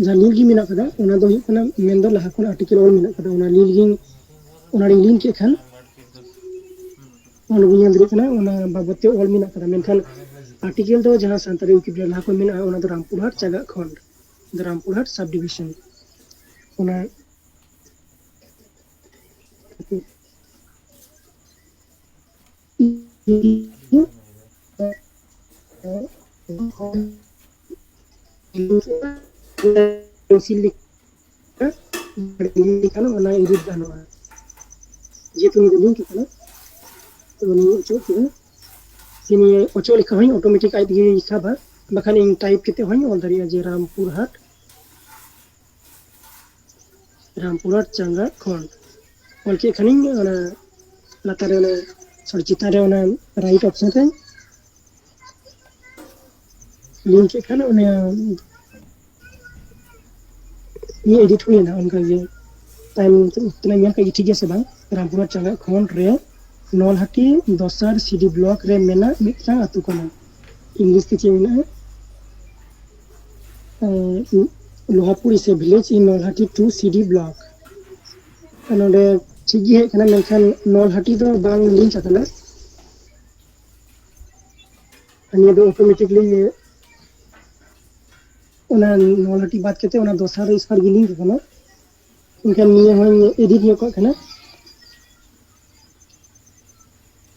ᱡᱟᱦᱟᱸ ᱞᱤᱞ ᱜᱮ ᱢᱮᱱᱟᱜ ᱠᱟᱫᱟ, ᱚᱱᱟ ᱫᱚ ᱦᱩᱭᱩᱜ ᱠᱟᱱᱟ, ᱢᱮᱱᱫᱚ ᱞᱟᱦᱟ ᱠᱷᱚᱱ ᱟᱨᱴᱤᱠᱮᱞ ᱚᱞ ᱢᱮᱱᱟᱜ ᱠᱟᱫᱟ, ᱚᱱᱟ ᱞᱤᱞ ᱜᱮ, ᱚᱱᱟ ᱨᱤᱧ ᱞᱤᱱ ᱠᱮᱫ ᱠᱷᱟᱱ, ᱚᱸᱰᱮ ᱵᱚᱱ ᱧᱮᱞ ᱫᱟᱲᱮᱭᱟᱜ ᱠᱟᱱᱟ, ᱚᱱᱟ ᱵᱟᱵᱚᱫ ᱛᱮ ᱚᱞ ᱢᱮᱱᱟᱜ ᱠᱟᱫᱟ᱾ ᱢᱮᱱᱠᱷᱟᱱ ᱟᱨᱴᱤᱠᱮᱞ ᱫᱚ ᱡᱟᱦᱟᱸ ᱥᱟᱱᱛᱟᱲᱤ ᱣᱤᱠᱤᱯᱤᱰᱤᱭᱟ ᱞᱟᱦᱟ ᱠᱷᱚᱱ ᱢᱮᱱᱟᱜᱼᱟ, ᱚᱱᱟ ᱫᱚ ᱨᱟᱢᱯᱩᱨᱦᱟᱴ ᱪᱟᱜᱟᱜ ᱠᱷᱚᱸᱰ, ᱫᱚ ᱨᱟᱢᱯᱩᱨᱦᱟᱴ ᱥᱟᱵ ᱰᱤᱵᱤᱥᱚᱱ, ᱚᱱᱟ ᱯᱮᱱᱥᱤᱞ ᱞᱮᱠᱷᱟᱱ ᱚᱱᱟ ᱮᱰᱤᱴ ᱜᱟᱱᱚᱜᱼᱟ᱾ ᱡᱮᱦᱮᱛᱩ ᱱᱤᱭᱟᱹ ᱫᱚ ᱞᱤᱝᱠ ᱠᱟᱱᱟ, ᱛᱚ ᱱᱤᱭᱟᱹ ᱚᱪᱚᱜ ᱠᱮᱫᱟ᱾ ᱥᱮ ᱱᱤᱭᱟᱹ ᱚᱪᱚᱜ ᱞᱮᱠᱷᱟᱱ ᱦᱚᱸ ᱚᱴᱳᱢᱮᱴᱤᱠ ᱟᱡ ᱛᱮᱜᱮ ᱦᱤᱥᱟᱹᱵᱟ, ᱵᱟᱠᱷᱟᱱ ᱤᱧ ᱴᱟᱭᱤᱯ ᱠᱟᱛᱮ ᱦᱚᱸᱧ ᱚᱞ ᱫᱟᱲᱮᱭᱟᱜᱼᱟ ᱡᱮ ᱨᱟᱢᱯᱩᱨ ᱦᱟᱴ, ᱨᱟᱢᱯᱩᱨ ᱦᱟᱴ ᱪᱟᱸᱜᱟ ᱠᱷᱚᱸᱰ᱾ ᱚᱞ ᱠᱮᱫ ᱠᱷᱟᱱᱤᱧ ᱚᱱᱟ ᱞᱟᱛᱟᱨ ᱨᱮ ᱚᱱᱟ, ᱥᱚᱨᱤ, ᱪᱮᱛᱟᱱ ᱨᱮ ᱚᱱᱟ ᱨᱟᱭᱤᱴ ᱚᱯᱥᱮᱱ ᱨᱮ ᱞᱤᱝᱠ ᱠᱮᱫ ᱠᱷᱟᱱ ᱚᱱᱟ ᱤᱧᱟᱹᱜ ᱮᱰᱤᱴ ᱦᱩᱭᱮᱱᱟ ᱚᱱᱠᱟ ᱜᱮ᱾ ᱛᱟᱭᱚᱢ ᱛᱮᱱᱟᱜ ᱧᱮᱞ ᱠᱟᱜ ᱜᱮ ᱴᱷᱤᱠ ᱜᱮᱭᱟ ᱥᱮ ᱵᱟᱝ? ᱨᱟᱢᱯᱩᱨ ᱦᱟᱴ ᱪᱟᱸᱜᱟ ᱠᱷᱚᱸᱰ ᱨᱮ ᱱᱚᱞᱦᱟᱴᱤ ᱫᱚᱥᱟᱨ ᱥᱤᱰᱤ ᱵᱞᱚᱠ ᱨᱮ ᱢᱮᱱᱟᱜ ᱢᱤᱫᱴᱟᱝ ᱟᱹᱛᱩ ᱠᱟᱱᱟ᱾ ᱤᱝᱞᱤᱥ ᱛᱮ ᱪᱮᱫ ᱢᱮᱱᱟᱜᱼᱟ? ᱞᱳᱦᱟᱯᱩᱨ is a village in Nolhati two C D block. ᱱᱚᱰᱮ ᱴᱷᱤᱠ ᱜᱮ ᱦᱮᱡ ᱠᱟᱱᱟ, ᱢᱮᱱᱠᱷᱟᱱ ᱱᱚᱞᱦᱟᱴᱤ ᱫᱚ ᱵᱟᱝ ᱞᱤᱝᱠ ᱟᱠᱟᱱᱟ᱾ ᱱᱤᱭᱟᱹ ᱫᱚ ᱚᱴᱳᱢᱮᱴᱤᱠᱞᱤ ᱚᱱᱟ ᱱᱚᱞᱦᱟᱴᱤ ᱵᱟᱫ ᱠᱟᱛᱮ ᱚᱱᱟ ᱫᱚᱥᱟᱨ ᱥᱠᱚᱭᱟᱨ ᱜᱮ ᱞᱤᱝᱠ ᱟᱠᱟᱱᱟ᱾ ᱮᱱᱠᱷᱟᱱ ᱱᱤᱭᱟᱹ ᱦᱚᱸᱧ ᱮᱰᱤᱴ ᱧᱚᱜ ᱠᱟᱜ ᱠᱟᱱᱟ᱾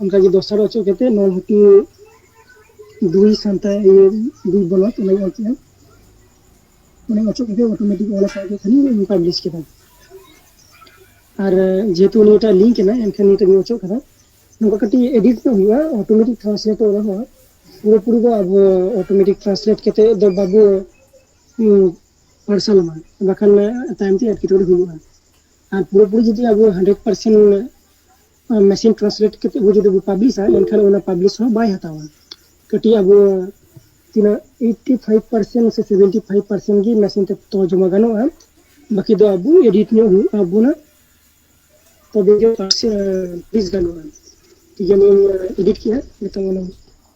ᱚᱱᱠᱟᱜᱮ ᱫᱚᱥᱟᱨ ᱚᱪᱚᱜ ᱠᱟᱛᱮ ᱱᱚᱞᱦᱟᱴᱤ ᱫᱩᱭ ᱥᱟᱱᱛᱟᱲ ᱤᱭᱟᱹ ᱫᱩᱭ ᱵᱞᱚᱠ ᱚᱱᱟᱧ ᱚᱞ ᱠᱮᱜᱼᱟ᱾ ᱚᱱᱟᱧ ᱚᱪᱚᱜ ᱠᱟᱛᱮ ᱚᱴᱳᱢᱮᱴᱤᱠ ᱚᱞ ᱟᱠᱟᱫ ᱜᱮ ᱠᱷᱟᱱᱤᱧ ᱯᱟᱵᱽᱞᱤᱥ ᱠᱮᱫᱟ᱾ ᱟᱨ ᱡᱮᱦᱮᱛᱩ ᱱᱤᱭᱟᱹᱴᱟᱜ ᱞᱤᱝᱠ ᱠᱟᱱᱟ, ᱮᱱᱠᱷᱟᱱ ᱱᱤᱭᱟᱹᱴᱟᱜ ᱤᱧ ᱚᱪᱚᱜ ᱠᱟᱫᱟ᱾ ᱱᱚᱝᱠᱟ ᱠᱟᱹᱴᱤᱡ ᱮᱰᱤᱴ ᱧᱚᱜ ᱦᱩᱭᱩᱜᱼᱟ, ᱚᱴᱳᱢᱮᱴᱤᱠ ᱴᱨᱟᱱᱥᱞᱮᱴᱚᱜ ᱨᱮᱦᱚᱸ ᱯᱩᱨᱟᱹᱯᱩᱨᱤ ᱫᱚ ᱟᱵᱚ ᱚᱴᱳᱢᱮᱴᱤᱠ ᱴᱨᱟᱱᱥᱞᱮᱴ ᱠᱟᱛᱮ ᱫᱚ ᱵᱟᱵᱚ ᱯᱟᱨᱥᱟᱞ ᱟᱢᱟ, ᱵᱟᱠᱷᱟᱱ ᱛᱟᱭᱚᱢ ᱛᱮ ᱮᱴᱠᱮᱴᱚᱬᱮ ᱦᱩᱭᱩᱜᱼᱟ᱾ ᱟᱨ ᱯᱩᱨᱟᱹᱯᱩᱨᱤ ᱡᱩᱫᱤ ᱟᱵᱚ ᱦᱟᱱᱰᱨᱮᱰ ᱯᱟᱨᱥᱮᱱᱴ ᱢᱮᱥᱤᱱ ᱴᱨᱟᱱᱥᱞᱮᱴ ᱠᱟᱛᱮ ᱵᱚ ᱡᱩᱫᱤ ᱵᱚ ᱯᱟᱵᱽᱞᱤᱥᱟ, ᱮᱱᱠᱷᱟᱱ ᱚᱱᱟ ᱯᱟᱵᱽᱞᱤᱥ ᱦᱚᱸ ᱵᱟᱭ ᱦᱟᱛᱟᱣᱟ᱾ ᱠᱟᱹᱴᱤᱡ ᱟᱵᱚ ᱛᱤᱱᱟᱹᱜ ᱮᱭᱤᱴᱤ ᱯᱷᱟᱭᱤᱵᱷ ᱯᱟᱨᱥᱮᱱᱴ ᱥᱮ ᱥᱮᱵᱷᱮᱱᱴᱤ ᱯᱷᱟᱭᱤᱵᱷ ᱯᱟᱨᱥᱮᱱᱴ ᱜᱮ ᱢᱮᱥᱤᱱ ᱛᱮ ᱛᱚᱨᱡᱚᱢᱟ ᱜᱟᱱᱚᱜᱼᱟ, ᱵᱟᱹᱠᱤ ᱫᱚ ᱟᱵᱚ ᱮᱰᱤᱴ ᱧᱚᱜ ᱦᱩᱭᱩᱜ ᱛᱟᱵᱚᱱᱟ, ᱛᱚᱵᱮ ᱜᱮ ᱯᱟᱵᱽᱞᱤᱥ ᱜᱟᱱᱚᱜᱼᱟ᱾ ᱴᱷᱤᱠ ᱜᱮᱭᱟ, ᱱᱤᱭᱟᱹ ᱮᱰᱤᱴ ᱠᱮᱜᱼᱟ, ᱱᱤᱛᱚᱝ ᱚᱱᱟ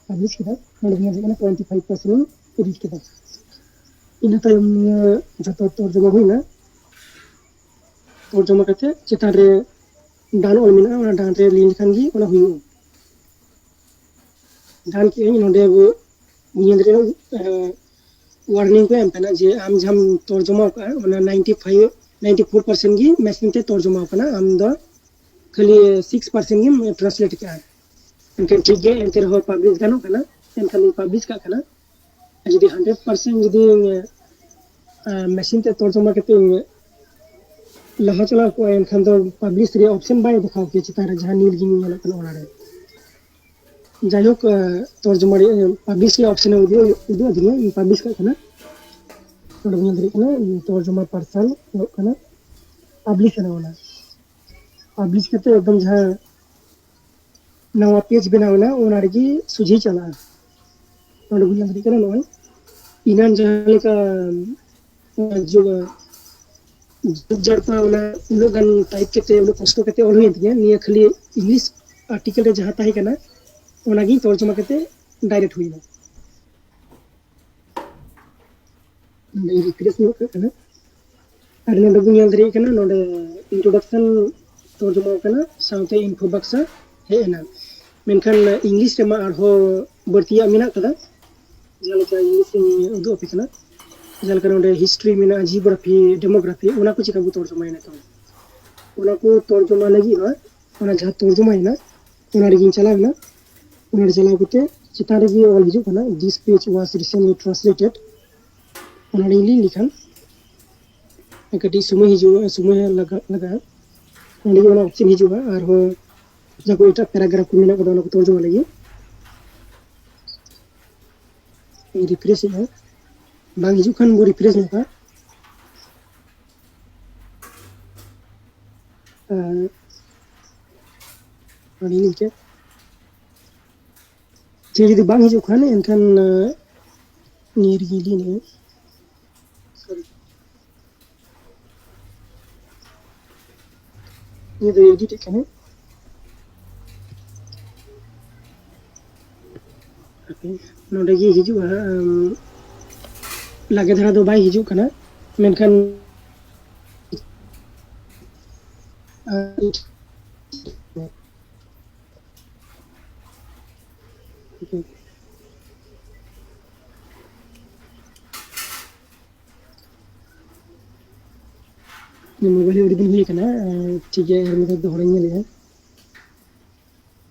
ᱯᱟᱵᱽᱞᱤᱥ ᱠᱮᱫᱟ᱾ ᱱᱚᱰᱮ ᱧᱮᱞ ᱦᱩᱭᱩᱜ ᱠᱟᱱᱟ ᱴᱩᱭᱮᱱᱴᱤ ᱯᱷᱟᱭᱤᱵᱷ ᱯᱟᱨᱥᱮᱱᱴ ᱤᱧ ᱮᱰᱤᱴ ᱠᱮᱫᱟ᱾ ᱤᱱᱟᱹ ᱛᱟᱭᱚᱢ ᱱᱤᱭᱟᱹ ᱡᱚᱛᱚ ᱛᱚᱨᱡᱚᱢᱟ ᱦᱩᱭᱱᱟ᱾ ᱛᱚᱨᱡᱚᱢᱟ ᱠᱟᱛᱮ ᱪᱮᱛᱟᱱ ᱨᱮ ᱰᱟᱱ ᱚᱞ ᱢᱮᱱᱟᱜᱼᱟ, ᱚᱱᱟ ᱰᱟᱱ ᱨᱮ ᱞᱤᱱ ᱞᱮᱠᱷᱟᱱ ᱜᱮ ᱚᱱᱟ ᱦᱩᱭᱩᱜᱼᱟ᱾ ᱰᱟᱱ ᱠᱮᱜᱼᱟᱹᱧ᱾ ᱱᱚᱰᱮ ᱟᱵᱚ ᱧᱮᱞ ᱨᱮ ᱣᱟᱨᱱᱤᱝ ᱠᱚ ᱮᱢ ᱠᱟᱱᱟ ᱡᱮ ᱟᱢ ᱡᱟᱦᱟᱸᱢ ᱛᱚᱨᱡᱚᱢᱟ ᱟᱠᱟᱫᱼᱟ ᱚᱱᱟ ninety five ninety four percent ᱜᱮ ᱢᱮᱥᱤᱱ ᱛᱮ ᱛᱚᱨᱡᱚᱢᱟ ᱟᱠᱟᱱᱟ, ᱟᱢ ᱫᱚ ᱠᱷᱟᱹᱞᱤ ᱥᱤᱠᱥ ᱯᱟᱨᱥᱮᱱᱴ ᱜᱮᱢ ᱴᱨᱟᱱᱥᱞᱮᱴ ᱟᱠᱟᱫᱼᱟ᱾ ᱮᱱᱠᱷᱟᱱ ᱴᱷᱤᱠ ᱜᱮᱭᱟ, ᱮᱱᱛᱮ ᱨᱮᱦᱚᱸ ᱯᱟᱵᱽᱞᱤᱥ ᱜᱟᱱᱚᱜ ᱠᱟᱱᱟ, ᱮᱱᱠᱷᱟᱱ ᱤᱧ ᱯᱟᱵᱽᱞᱤᱥ ᱠᱟᱜ ᱠᱟᱱᱟ᱾ ᱡᱩᱫᱤ ᱦᱟᱱᱰᱨᱮᱰ ᱯᱟᱨᱥᱮᱱᱴ ᱡᱩᱫᱤ ᱢᱮᱥᱤᱱ ᱛᱮ ᱛᱚᱨᱡᱚᱢᱟ ᱠᱟᱛᱮ ᱞᱟᱦᱟ ᱪᱟᱞᱟᱣ ᱠᱚᱜᱼᱟ, ᱮᱱᱠᱷᱟᱱ ᱫᱚ ᱯᱟᱵᱽᱞᱤᱥ ᱨᱮᱭᱟᱜ ᱚᱯᱥᱮᱱ ᱵᱟᱭ ᱫᱮᱠᱷᱟᱣ ᱠᱮᱭᱟ ᱪᱮᱛᱟᱱ ᱨᱮ, ᱡᱟᱦᱟᱸ ᱱᱤᱞ ᱜᱮ ᱧᱮᱞᱚᱜ ᱠᱟᱱᱟ ᱚᱱᱟ ᱨᱮ᱾ ᱡᱟᱭᱦᱳᱠ, ᱛᱚᱨᱡᱚᱢᱟ ᱨᱮᱭᱟᱜ ᱯᱟᱵᱽᱞᱤᱥ ᱨᱮᱭᱟᱜ ᱚᱯᱥᱮᱱ ᱮ ᱩᱫᱩᱜ ᱩᱫᱩᱜ ᱟᱹᱫᱤᱧᱟ, ᱤᱧ ᱯᱟᱵᱽᱞᱤᱥ ᱠᱟᱜ ᱠᱟᱱᱟ᱾ ᱱᱚᱰᱮ ᱵᱚᱱ ᱧᱮᱞ ᱫᱟᱲᱮᱭᱟᱜ ᱠᱟᱱᱟ, ᱛᱚᱨᱡᱚᱢᱟ ᱯᱟᱨᱥᱟᱞ ᱦᱩᱭᱩᱜ ᱠᱟᱱᱟ, ᱯᱟᱵᱽᱞᱤᱥ ᱮᱱᱟ ᱚᱱᱟ᱾ ᱯᱟᱵᱽᱞᱤᱥ ᱠᱟᱛᱮ ᱮᱠᱫᱚᱢ ᱡᱟᱦᱟᱸ ᱱᱟᱣᱟ ᱯᱮᱡᱽ ᱵᱮᱱᱟᱣ ᱮᱱᱟ, ᱚᱱᱟ ᱨᱮᱜᱮ ᱥᱚᱡᱷᱮ ᱪᱟᱞᱟᱜᱼᱟ᱾ ᱱᱚᱰᱮ ᱵᱚᱱ ᱧᱮᱞ ᱫᱟᱲᱮᱭᱟᱜ ᱠᱟᱱᱟ, ᱱᱚᱜᱼᱚᱭ ᱮᱱᱟᱱ ᱡᱟᱦᱟᱸ ᱞᱮᱠᱟ ᱡᱩᱜᱽ ᱡᱟᱲᱯᱟ ᱚᱱᱟ ᱩᱱᱟᱹᱜ ᱜᱟᱱ ᱴᱟᱭᱤᱯ ᱠᱟᱛᱮ, ᱩᱱᱟᱹᱜ ᱠᱚᱥᱴᱚ ᱠᱟᱛᱮ ᱚᱞ ᱦᱩᱭᱮᱱ ᱛᱤᱧᱟᱹ, ᱱᱤᱭᱟᱹ ᱠᱷᱟᱹᱞᱤ ᱤᱝᱞᱤᱥ ᱟᱨᱴᱤᱠᱮᱞ ᱨᱮ ᱡᱟᱦᱟᱸ ᱛᱟᱦᱮᱸ ᱠᱟᱱᱟ, ᱚᱱᱟᱜᱤᱧ ᱛᱚᱨᱡᱚᱢᱟ ᱠᱟᱛᱮ ᱰᱟᱭᱨᱮᱠᱴ ᱦᱩᱭᱱᱟ᱾ ᱱᱚᱰᱮ ᱨᱤᱯᱷᱨᱮᱥ ᱧᱚᱜ ᱠᱟᱜ ᱠᱟᱱᱟ᱾ ᱟᱨ ᱱᱚᱰᱮ ᱵᱚᱱ ᱧᱮᱞ ᱫᱟᱲᱮᱭᱟᱜ ᱠᱟᱱᱟ, ᱱᱚᱰᱮ ᱤᱱᱴᱨᱳᱰᱟᱠᱥᱚᱱ ᱛᱚᱨᱡᱚᱢᱟ ᱠᱟᱱᱟ, ᱥᱟᱶᱛᱮ ᱤᱱᱯᱷᱳ ᱵᱟᱠᱥᱟ ᱦᱮᱡ ᱮᱱᱟ᱾ ᱢᱮᱱᱠᱷᱟᱱ ᱤᱝᱞᱤᱥ ᱨᱮᱢᱟ ᱟᱨᱦᱚᱸ ᱵᱟᱹᱲᱛᱤᱭᱟᱜ ᱢᱮᱱᱟᱜ ᱠᱟᱫᱟ, ᱡᱟᱦᱟᱸ ᱞᱮᱠᱟ ᱤᱝᱞᱤᱥ ᱤᱧ ᱩᱫᱩᱜ ᱟᱯᱮ ᱠᱟᱱᱟ᱾ ᱡᱟᱦᱟᱸ ᱞᱮᱠᱟ ᱱᱚᱰᱮ ᱦᱤᱥᱴᱨᱤ ᱢᱮᱱᱟᱜᱼᱟ, ᱡᱤᱭᱳᱜᱨᱟᱯᱷᱤ, ᱰᱮᱢᱳᱜᱨᱟᱯᱷᱤ, ᱚᱱᱟ ᱠᱚ ᱪᱮᱠᱟ ᱵᱚ ᱛᱚᱨᱡᱚᱢᱟᱭᱟ ᱱᱤᱛᱚᱝ? ᱚᱱᱟ ᱠᱚ ᱛᱚᱨᱡᱚᱢᱟ ᱞᱟᱹᱜᱤᱫ ᱦᱚᱸ, ᱚᱱᱟ ᱡᱟᱦᱟᱸ ᱛᱚᱨᱡᱚᱢᱟᱭᱮᱱᱟ, ᱚᱱᱟ ᱨᱮᱜᱮᱧ ᱪᱟᱞᱟᱣ ᱮᱱᱟ᱾ ᱚᱱᱟ ᱨᱮ ᱪᱟᱞᱟᱣ ᱠᱟᱛᱮ ᱪᱮᱛᱟᱱ ᱨᱮᱜᱮ ᱚᱞ ᱦᱤᱡᱩᱜ ᱠᱟᱱᱟ, "This page was recently translated." ᱚᱱᱟ ᱨᱮ ᱞᱤᱧ ᱞᱮᱠᱷᱟᱱ ᱠᱟᱹᱴᱤᱡ ᱥᱚᱢᱚᱭ ᱦᱤᱡᱩᱜᱼᱟ, ᱥᱚᱢᱚᱭ ᱞᱟᱜᱟ-, ᱞᱟᱜᱟᱜᱼᱟ᱾ ᱚᱸᱰᱮ ᱜᱮ ᱚᱱᱟ ᱚᱯᱥᱮᱱ ᱦᱤᱡᱩᱜᱼᱟ, ᱟᱨᱦᱚᱸ ᱡᱟᱦᱟᱸ ᱠᱚ ᱮᱴᱟᱜ ᱯᱮᱨᱟᱜᱨᱟᱯᱷ ᱠᱚ ᱢᱮᱱᱟᱜ ᱠᱟᱫᱟ, ᱚᱱᱟ ᱠᱚ ᱛᱚᱨᱡᱚᱢᱟ ᱞᱟᱹᱜᱤᱫ᱾ ᱨᱤᱯᱷᱨᱮᱥ ᱮᱫᱼᱟ, ᱵᱟᱝ ᱦᱤᱡᱩᱜ ᱠᱷᱟᱱ ᱵᱚ ᱨᱤᱯᱷᱨᱮᱥ ᱧᱚᱜᱟ᱾ ᱟᱨ ᱱᱚᱰᱮ ᱱᱤᱝᱠᱟᱹ ᱪᱮᱫ ᱡᱩᱫᱤ ᱵᱟᱝ ᱦᱤᱡᱩᱜ ᱠᱷᱟᱱ, ᱮᱱᱠᱷᱟᱱ, ᱟᱸ, ᱱᱤᱭᱟᱹ ᱨᱮᱜᱮ ᱞᱤᱧ ᱞᱟᱹᱭᱟ᱾ ᱥᱚᱨᱤ᱾ ᱱᱤᱭᱟᱹ ᱫᱚ ᱮᱰᱤᱴ ᱮᱫ ᱠᱟᱱᱟ᱾ ᱦᱟᱯᱮ, ᱱᱚᱰᱮ ᱜᱮ ᱦᱤᱡᱩᱜᱼᱟ ᱦᱟᱸᱜ, ᱟᱸ, ᱞᱟᱜᱮ ᱫᱷᱟᱨᱟ ᱫᱚ ᱵᱟᱭ ᱦᱤᱡᱩᱜ ᱠᱟᱱᱟ, ᱢᱮᱱᱠᱷᱟᱱ, ᱟᱸ, ᱢᱳᱵᱟᱭᱤᱞ ᱟᱹᱰᱤ ᱫᱤᱱ ᱦᱩᱭ ᱟᱠᱟᱱᱟ, ᱴᱷᱤᱠ ᱜᱮᱭᱟ, ᱟᱨ ᱢᱤᱫ ᱫᱷᱟᱣ ᱫᱚᱦᱲᱟᱧ ᱧᱮᱞᱮᱜᱼᱟ᱾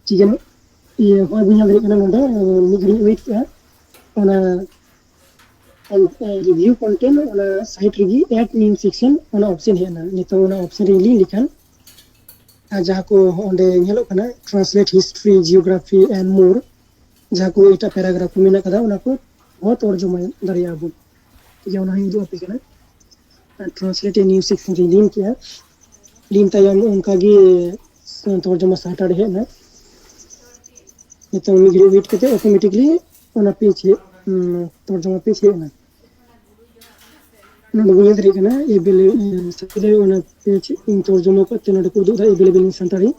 ᱴᱷᱤᱠ ᱜᱮᱭᱟ, ᱤᱭᱟᱹ, ᱦᱚᱸᱜᱼᱚᱭ ᱵᱚᱱ ᱧᱮᱞ ᱫᱟᱲᱮᱭᱟᱜ ᱠᱟᱱᱟ ᱱᱚᱰᱮ, ᱢᱤᱫ ᱜᱷᱟᱹᱲᱤᱡ ᱣᱮᱴ ᱠᱮᱜᱼᱟ, ᱚᱱᱟ review content, ᱚᱱᱟ site ᱨᱮᱜᱮ add new section ᱚᱱᱟ option ᱦᱮᱡ ᱮᱱᱟ᱾ ᱱᱤᱛᱚᱝ ᱚᱱᱟ option ᱨᱮ ᱞᱤᱧ ᱞᱮᱠᱷᱟᱱ, ᱟᱨ ᱡᱟᱦᱟᱸ ᱠᱚ ᱚᱸᱰᱮ ᱧᱮᱞᱚᱜ ᱠᱟᱱᱟ, translate history, geography and more, ᱡᱟᱦᱟᱸ ᱠᱚ ᱮᱴᱟᱜ paragraph ᱠᱚ ᱢᱮᱱᱟᱜ ᱠᱟᱫᱟ, ᱚᱱᱟ ᱠᱚ ᱦᱚᱸ ᱛᱚᱨᱡᱚᱢᱟ ᱫᱟᱲᱮᱭᱟᱜᱼᱟ ᱵᱚᱱ᱾ ᱴᱷᱤᱠ ᱜᱮᱭᱟ, ᱚᱱᱟ ᱦᱚᱸᱧ ᱩᱫᱩᱜ ᱟᱯᱮ ᱠᱟᱱᱟ᱾ Translate new section ᱨᱮ ᱞᱤᱱ ᱠᱮᱜᱼᱟ᱾ ᱞᱤᱱ ᱛᱟᱭᱚᱢ ᱚᱱᱠᱟᱜᱮ ᱛᱚᱨᱡᱚᱢᱟ ᱥᱟᱦᱴᱟᱨ ᱦᱮᱡ ᱮᱱᱟ᱾ ᱱᱤᱛᱚᱝ ᱢᱤᱫ ᱜᱷᱟᱹᱲᱤᱡ wait ᱠᱟᱛᱮ automatically ᱚᱱᱟ page ᱦᱮᱡ, ᱩᱸ, ᱛᱚᱨᱡᱚᱢᱟ page ᱦᱮᱡ ᱮᱱᱟ᱾ ᱱᱚᱰᱮ ᱵᱚᱱ ᱧᱮᱞ ᱫᱟᱲᱮᱭᱟᱜ ᱠᱟᱱᱟ, available, ᱚᱱᱟ page ᱤᱧ ᱛᱚᱨᱡᱚᱢᱟ ᱠᱟᱛᱮ ᱱᱚᱰᱮ ᱠᱚ ᱩᱫᱩᱜ ᱮᱫᱟ, available in Santali᱾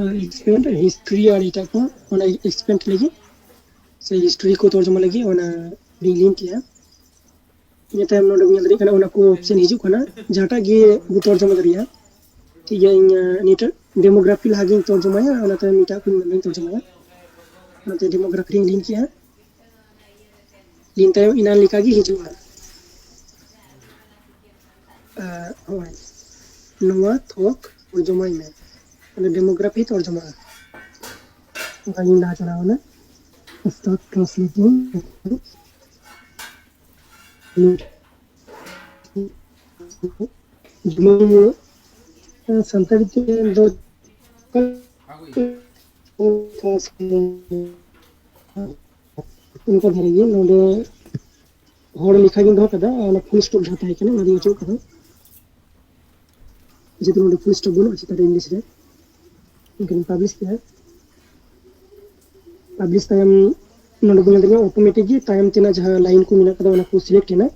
R expand history ᱟᱨ ᱮᱴᱟᱜ ᱠᱚ, ᱚᱱᱟ expand ᱞᱟᱹᱜᱤᱫ ᱥᱮ history ᱠᱚ ᱛᱚᱨᱡᱚᱢᱟ ᱞᱟᱹᱜᱤᱫ ᱚᱱᱟ ᱞᱤᱧ ᱞᱤᱱ ᱠᱮᱜᱼᱟ᱾ ᱤᱱᱟᱹ ᱛᱟᱭᱚᱢ ᱱᱚᱰᱮ ᱵᱚᱱ ᱧᱮᱞ ᱫᱟᱲᱮᱭᱟᱜ ᱠᱟᱱᱟ, ᱚᱱᱟ ᱠᱚ option ᱦᱤᱡᱩᱜ ᱠᱟᱱᱟ᱾ ᱡᱟᱦᱟᱸᱴᱟᱜ ᱜᱮ ᱵᱚ ᱛᱚᱨᱡᱚᱢᱟ ᱫᱟᱲᱮᱭᱟᱜᱼᱟ᱾ ᱴᱷᱤᱠ ᱜᱮᱭᱟ, ᱤᱧ, ᱟᱸ, ᱱᱤᱭᱟᱹᱴᱟᱜ demography ᱞᱟᱦᱟ ᱜᱤᱧ ᱛᱚᱨᱡᱚᱢᱟᱭᱟ, ᱚᱱᱟ ᱛᱟᱭᱚᱢ ᱮᱴᱟᱜ ᱠᱚᱧ ᱛᱚᱨᱡᱚᱢᱟᱭᱟ᱾ ᱚᱱᱟᱛᱮ demography ᱨᱤᱧ ᱞᱤᱱ ᱠᱮᱜᱼᱟ᱾ ᱞᱤᱱ ᱛᱟᱭᱚᱢ ᱮᱱᱟᱱ ᱞᱮᱠᱟᱜᱮ ᱦᱤᱡᱩᱜᱼᱟ᱾ ᱟᱨ ᱦᱚᱸᱜᱼᱚᱭ ᱱᱚᱣᱟ ᱛᱷᱚᱠ ᱛᱚᱨᱡᱚᱢᱟᱭ ᱢᱮ, ᱢᱟᱱᱮ demography ᱛᱚᱨᱡᱚᱢᱟᱜᱼᱟ᱾ ᱚᱱᱠᱟ ᱜᱤᱧ ᱞᱟᱦᱟ ᱪᱟᱞᱟᱣ ᱮᱱᱟ᱾ Start translating. ᱡᱮᱢᱚᱱ, ᱥᱟᱱᱛᱟᱲᱤ ᱛᱮ ᱫᱚ ᱚᱱᱠᱟ ᱫᱷᱟᱨᱟ ᱜᱮ ᱱᱚᱰᱮ ᱦᱚᱲ ᱞᱮᱠᱷᱟ ᱜᱤᱧ ᱫᱚᱦᱚ ᱠᱟᱫᱟ, ᱚᱱᱟ full stop ᱡᱟᱦᱟᱸ ᱛᱟᱦᱮᱸ ᱠᱟᱱᱟ, ᱚᱱᱟ ᱫᱚᱧ ᱚᱪᱚᱜ ᱠᱟᱫᱟ᱾ ᱡᱮᱦᱮᱛᱩ ᱱᱚᱰᱮ full stop ᱵᱟᱹᱱᱩᱜᱼᱟ ᱪᱮᱛᱟᱱ ᱨᱮ English ᱨᱮ, ᱮᱱᱠᱷᱟᱱ ᱯᱟᱵᱽᱞᱤᱥ ᱠᱮᱫᱟ᱾ ᱯᱟᱵᱽᱞᱤᱥ ᱛᱟᱭᱚᱢ ᱱᱚᱰᱮ ᱵᱚᱱ ᱧᱮᱞ ᱫᱟᱲᱮᱭᱟᱜᱼᱟ, automatic ᱜᱮ ᱛᱟᱭᱚᱢ ᱛᱮᱱᱟᱜ ᱡᱟᱦᱟᱸ line ᱠᱚ ᱢᱮᱱᱟᱜ ᱠᱟᱫᱟ, ᱚᱱᱟ ᱠᱚ select ᱮᱱᱟ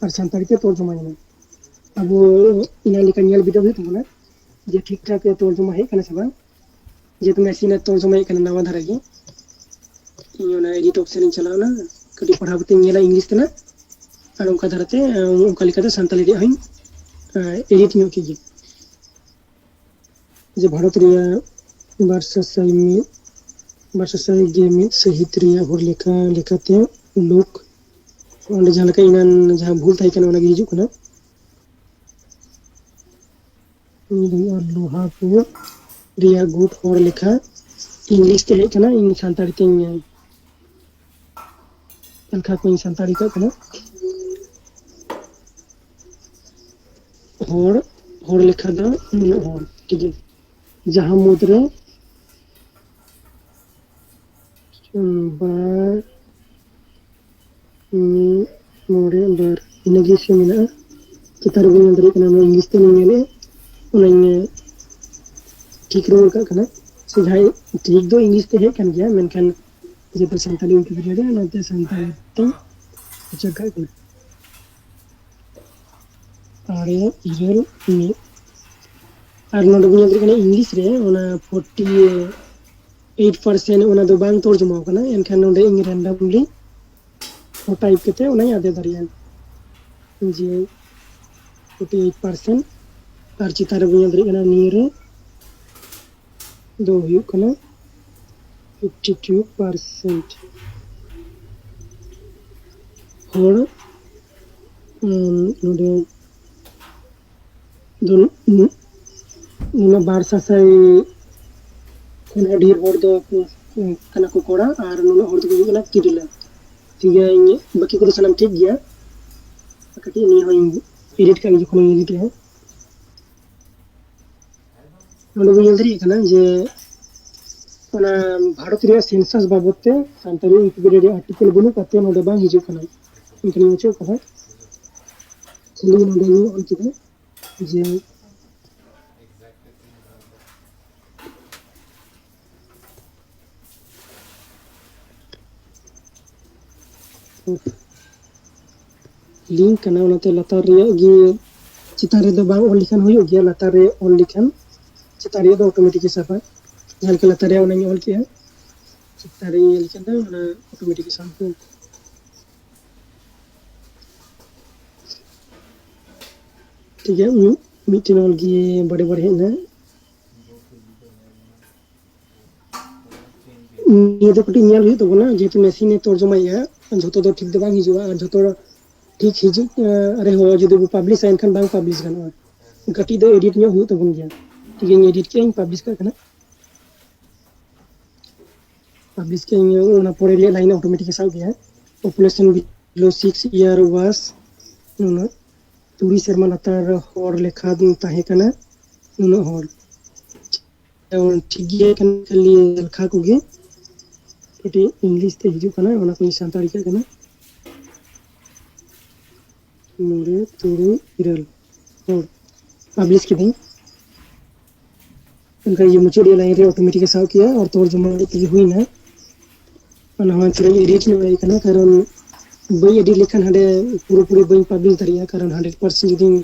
ᱟᱨ ᱥᱟᱱᱛᱟᱲᱤ ᱛᱮ ᱛᱚᱨᱡᱚᱢᱟ ᱮᱱᱟ᱾ ᱟᱵᱚ ᱮᱱᱟᱝ ᱞᱮᱠᱟ ᱧᱮᱞ ᱵᱤᱰᱟᱹᱣ ᱦᱩᱭᱩᱜ ᱛᱟᱵᱚᱱᱟ ᱡᱮ ᱴᱷᱤᱠ ᱴᱷᱟᱠ ᱛᱚᱨᱡᱚᱢᱟ ᱦᱮᱡ ᱠᱟᱱᱟ ᱥᱮ ᱵᱟᱝ᱾ ᱡᱮᱦᱮᱛᱩ machine ᱮ ᱛᱚᱨᱡᱚᱢᱟᱭᱮᱫ ᱠᱟᱱᱟ ᱱᱟᱣᱟ ᱫᱷᱟᱨᱟ ᱜᱮ, ᱤᱧ ᱚᱱᱟ edit option ᱤᱧ ᱪᱟᱞᱟᱣ ᱮᱱᱟ, ᱠᱟᱹᱴᱤᱡ ᱯᱟᱲᱦᱟᱣ ᱠᱟᱛᱮᱧ ᱧᱮᱞᱟ English ᱛᱮᱱᱟᱜ, ᱟᱨ ᱚᱱᱠᱟ ᱫᱷᱟᱨᱟᱛᱮ, ᱚᱱᱠᱟ ᱞᱮᱠᱟᱛᱮ ᱥᱟᱱᱛᱟᱲᱤ ᱨᱮᱭᱟᱜ ᱦᱚᱸᱧ edit ᱧᱚᱜ ᱠᱮᱫ ᱜᱮ᱾ ᱡᱮ ᱵᱷᱟᱨᱚᱛ ᱨᱮᱭᱟᱜ ᱵᱟᱨ ᱥᱟᱥᱟᱭ ᱢᱤᱫ, ᱵᱟᱨ ᱥᱟᱥᱟᱭ ᱜᱮ ᱢᱤᱫ ᱥᱟᱹᱦᱤᱛ ᱨᱮᱭᱟᱜ ᱦᱚᱲ ᱞᱮᱠᱷᱟ ᱞᱮᱠᱟᱛᱮ ᱞᱳᱠ, ᱚᱸᱰᱮ ᱡᱟᱦᱟᱸ ᱞᱮᱠᱟ ᱮᱱᱟᱱ ᱡᱟᱦᱟᱸ ᱵᱷᱩᱞ ᱛᱟᱦᱮᱸ ᱠᱟᱱᱟ, ᱚᱱᱟᱜᱮ ᱦᱤᱡᱩᱜ ᱠᱟᱱᱟ᱾ ᱞᱳᱦᱟᱯᱩᱨ ᱨᱮᱭᱟᱜ ᱜᱩᱴ ᱦᱚᱲ ᱞᱮᱠᱷᱟ English ᱛᱮ ᱦᱮᱡ ᱠᱟᱱᱟ, ᱤᱧ ᱥᱟᱱᱛᱟᱲᱤ ᱛᱮᱧ ᱮᱞᱠᱷᱟ ᱠᱚᱧ ᱥᱟᱱᱛᱟᱲᱤ ᱠᱟᱜ ᱠᱟᱱᱟ᱾ ᱦᱚᱲ, ᱦᱚᱲ ᱞᱮᱠᱷᱟ ᱫᱚ ᱱᱩᱱᱟᱹᱜ ᱦᱚᱲ, ᱴᱷᱤᱠ ᱜᱮᱭᱟ᱾ ᱡᱟᱦᱟᱸ ᱢᱩᱫᱽᱨᱮ ᱵᱟᱨ, ᱢᱤᱫ, ᱢᱚᱬᱮ, ᱵᱟᱨ, ᱤᱱᱟᱹᱜᱮ ᱥᱮ ᱢᱮᱱᱟᱜᱼᱟ᱾ ᱪᱮᱛᱟᱱ ᱨᱮᱵᱚᱱ ᱧᱮᱞ ᱫᱟᱲᱮᱭᱟᱜ ᱠᱟᱱᱟ, ᱱᱚᱣᱟ ᱤᱝᱞᱤᱥ ᱛᱮ ᱧᱮᱞᱮᱫᱼᱟ, ᱚᱱᱟᱧ ᱴᱷᱤᱠ ᱨᱩᱣᱟᱹᱲ ᱠᱟᱜ ᱠᱟᱱᱟ᱾ ᱥᱮ ᱡᱟᱦᱟᱸᱭ ᱴᱷᱤᱠ ᱫᱚ ᱤᱝᱞᱤᱥ ᱛᱮ ᱦᱮᱡ ᱠᱟᱱ ᱜᱮᱭᱟ, ᱢᱮᱱᱠᱷᱟᱱ ᱡᱮᱦᱮᱛᱩ ᱥᱟᱱᱛᱟᱲᱤ ᱣᱤᱠᱤᱯᱤᱰᱤᱭᱟ ᱨᱮ, ᱚᱱᱟᱛᱮ ᱥᱟᱱᱛᱟᱲᱤ ᱛᱮᱧ ᱩᱪᱟᱹᱲ ᱠᱟᱜ ᱠᱟᱱᱟ᱾ ᱟᱨᱮ, ᱤᱨᱟᱹᱞ, ᱢᱤᱫ᱾ ᱟᱨ ᱱᱚᱰᱮ ᱵᱚᱱ ᱧᱮᱞ ᱫᱟᱲᱮᱭᱟᱜ ᱠᱟᱱᱟ, ᱤᱝᱞᱤᱥ ᱨᱮ ᱚᱱᱟ forty eight percent ᱚᱱᱟ ᱫᱚ ᱵᱟᱝ ᱛᱚᱨᱡᱚᱢᱟ ᱟᱠᱟᱱᱟ, ᱮᱱᱠᱷᱟᱱ ᱱᱚᱰᱮ ᱤᱧ randomly ᱴᱟᱭᱤᱯ ᱠᱟᱛᱮ ᱚᱱᱟᱧ ᱟᱫᱮᱨ ᱫᱟᱲᱮᱭᱟᱜᱼᱟ, ᱡᱮ forty eight percent᱾ ᱟᱨ ᱪᱮᱛᱟᱱ ᱨᱮᱵᱚᱱ ᱧᱮᱞ ᱫᱟᱲᱮᱭᱟᱜ ᱠᱟᱱᱟ, ᱱᱤᱭᱟᱹ ᱨᱮ ᱫᱚ ᱦᱩᱭᱩᱜ ᱠᱟᱱᱟ fifty two percent᱾ ᱦᱚᱲ, ᱩᱸ, ᱱᱚᱰᱮ ᱫᱚ ᱱᱩ-, ᱱᱩᱱᱟᱹᱜ ᱵᱟᱨ ᱥᱟᱥᱟᱭ ᱠᱷᱚᱱ ᱦᱚᱸ ᱰᱷᱮᱨ ᱦᱚᱲ ᱫᱚ ᱠᱟᱱᱟ ᱠᱚ ᱠᱚᱲᱟ, ᱟᱨ ᱱᱩᱱᱟᱹᱜ ᱦᱚᱲ ᱫᱚᱠᱚ ᱦᱩᱭᱩᱜ ᱠᱟᱱᱟ ᱛᱤᱨᱞᱟᱹ᱾ ᱴᱷᱤᱠ ᱜᱮᱭᱟ, ᱤᱧ ᱵᱟᱹᱠᱤ ᱠᱚᱫᱚ ᱥᱟᱱᱟᱢ ᱴᱷᱤᱠ ᱜᱮᱭᱟ᱾ ᱠᱟᱹᱴᱤᱡ ᱱᱤᱭᱟᱹ ᱦᱚᱸᱧ edit ᱠᱟᱜ ᱜᱮ, ᱡᱚᱠᱷᱚᱱᱤᱧ edit ᱮᱜᱼᱟ᱾ ᱱᱚᱰᱮ ᱵᱚᱱ ᱧᱮᱞ ᱫᱟᱲᱮᱭᱟᱜ ᱠᱟᱱᱟ ᱡᱮ ᱚᱱᱟ ᱵᱷᱟᱨᱚᱛ ᱨᱮᱭᱟᱜ census ᱵᱟᱵᱚᱫ ᱛᱮ ᱥᱟᱱᱛᱟᱲᱤ ᱣᱤᱠᱤᱯᱤᱰᱤᱭᱟ ᱨᱮᱭᱟᱜ article ᱵᱟᱹᱱᱩᱜ ᱠᱟᱛᱮ ᱱᱚᱰᱮ ᱵᱟᱝ ᱦᱤᱡᱩᱜ ᱠᱟᱱᱟ᱾ ᱮᱱᱠᱷᱟᱱ ᱤᱧ ᱚᱪᱚᱜ ᱠᱟᱫᱟ᱾ ᱠᱷᱟᱹᱞᱤ ᱱᱚᱰᱮ ᱤᱧ ᱚᱞ ᱠᱮᱫᱟ ᱡᱮ link ᱠᱟᱱᱟ, ᱚᱱᱟᱛᱮ ᱞᱟᱛᱟᱨ ᱨᱮᱭᱟᱜ ᱜᱮ, ᱪᱮᱛᱟᱱ ᱨᱮᱫᱚ ᱵᱟᱝ ᱚᱞ ᱞᱮᱠᱷᱟᱱ ᱦᱩᱭᱩᱜ ᱜᱮᱭᱟ, ᱞᱟᱛᱟᱨ ᱨᱮ ᱚᱞ ᱞᱮᱠᱷᱟᱱ ᱪᱮᱛᱟᱱ ᱨᱮᱭᱟᱜ ᱫᱚ automatic ᱮ ᱥᱟᱵᱟ᱾ ᱡᱟᱦᱟᱸ ᱞᱮᱠᱟ ᱞᱟᱛᱟᱨ ᱨᱮ ᱚᱱᱟᱧ ᱚᱞ ᱠᱮᱜᱼᱟ, ᱪᱮᱛᱟᱱ ᱨᱮᱧ ᱚᱞ ᱠᱮᱫᱟ, ᱚᱱᱟ automatic ᱮ ᱥᱟᱵ ᱠᱮᱫᱟ᱾ ᱴᱷᱤᱠ ᱜᱮᱭᱟ, ᱢᱤᱫ-, ᱢᱤᱫᱴᱮᱱ ᱚᱞ ᱜᱮ ᱵᱟᱨᱮ ᱵᱟᱨᱮ ᱦᱮᱡ ᱮᱱᱟ᱾ ᱱᱤᱭᱟᱹ ᱫᱚ ᱠᱟᱹᱴᱤᱡ ᱧᱮᱞ ᱦᱩᱭᱩᱜ ᱛᱟᱵᱚᱱᱟ, ᱡᱮᱦᱮᱛᱩ machine ᱮ ᱛᱚᱨᱡᱚᱢᱟᱭᱮᱜᱼᱟ, ᱡᱷᱚᱛᱚ ᱫᱚ ᱴᱷᱤᱠ ᱫᱚ ᱵᱟᱝ ᱦᱤᱡᱩᱜᱼᱟ, ᱟᱨ ᱡᱷᱚᱛᱚ ᱴᱷᱤᱠ ᱦᱤᱡᱩᱜ, ᱟᱸ, ᱨᱮᱦᱚᱸ ᱡᱩᱫᱤ ᱵᱚ publish ᱟ, ᱮᱱᱠᱷᱟᱱ ᱵᱟᱝ publish ᱜᱟᱱᱚᱜᱼᱟ᱾ ᱠᱟᱹᱴᱤᱡ ᱫᱚ edit ᱧᱚᱜ ᱦᱩᱭᱩᱜ ᱛᱟᱵᱚᱱ ᱜᱮᱭᱟ᱾ ᱴᱷᱤᱠ ᱜᱮᱭᱟ, ᱤᱧ edit ᱠᱮᱜᱼᱟᱹᱧ, publish ᱠᱟᱜ ᱠᱟᱱᱟ᱾ Publish ᱠᱮᱜᱼᱟᱹᱧ, ᱚᱱᱟ ᱯᱚᱨᱮ ᱨᱮᱭᱟᱜ line automatic ᱮ ᱥᱟᱵ ᱜᱮᱭᱟ᱾ Population below six year was ᱱᱩᱱᱟᱹᱜ, ᱛᱩᱨᱩᱭ ᱥᱮᱨᱢᱟ ᱞᱟᱛᱟᱨ ᱦᱚᱲ ᱞᱮᱠᱷᱟ ᱫᱚ ᱛᱟᱦᱮᱸ ᱠᱟᱱᱟ ᱱᱩᱱᱟᱹᱜ ᱦᱚᱲ᱾ ᱴᱷᱤᱠ ᱜᱮᱭᱟ, ᱮᱱᱠᱷᱟᱱ ᱠᱷᱟᱹᱞᱤ ᱞᱮᱠᱷᱟ ᱠᱚᱜᱮ ᱠᱟᱹᱴᱤᱡ ᱤᱝᱞᱤᱥ ᱛᱮ ᱦᱤᱡᱩᱜ ᱠᱟᱱᱟ, ᱚᱱᱟ ᱠᱚᱧ ᱥᱟᱱᱛᱟᱲᱤ ᱠᱟᱜ ᱠᱟᱱᱟ᱾ ᱢᱚᱬᱮ, ᱛᱩᱨᱩᱭ, ᱤᱨᱟᱹᱞ ᱦᱚᱲ ᱯᱟᱵᱽᱞᱤᱥ ᱠᱤᱫᱟᱹᱧ᱾ ᱚᱱᱠᱟ ᱜᱮ ᱢᱩᱪᱟᱹᱫ ᱨᱮᱭᱟᱜ ᱞᱟᱭᱤᱱ ᱨᱮ ᱚᱴᱳᱢᱮᱴᱤᱠ ᱮ ᱥᱟᱵ ᱠᱮᱜᱼᱟ, ᱚᱨᱛᱷᱚ ᱛᱚᱨᱡᱚᱢᱟ ᱛᱮᱜᱮ ᱦᱩᱭᱱᱟ᱾ ᱚᱱᱟ ᱦᱚᱸ ᱛᱷᱚᱲᱟ ᱮᱰᱤᱴ ᱧᱚᱜ ᱦᱩᱭ ᱠᱟᱱᱟ, ᱠᱟᱨᱚᱱ ᱵᱟᱹᱧ ᱮᱰᱤᱴ ᱞᱮᱠᱷᱟᱱ ᱦᱟᱸᱰᱮ ᱯᱩᱨᱟᱹᱯᱩᱨᱤ ᱵᱟᱹᱧ ᱯᱟᱵᱽᱞᱤᱥ ᱫᱟᱲᱮᱭᱟᱜᱼᱟ, ᱠᱟᱨᱚᱱ ᱦᱟᱱᱰᱨᱮᱰ ᱯᱟᱨᱥᱮᱱᱴ ᱡᱩᱫᱤᱧ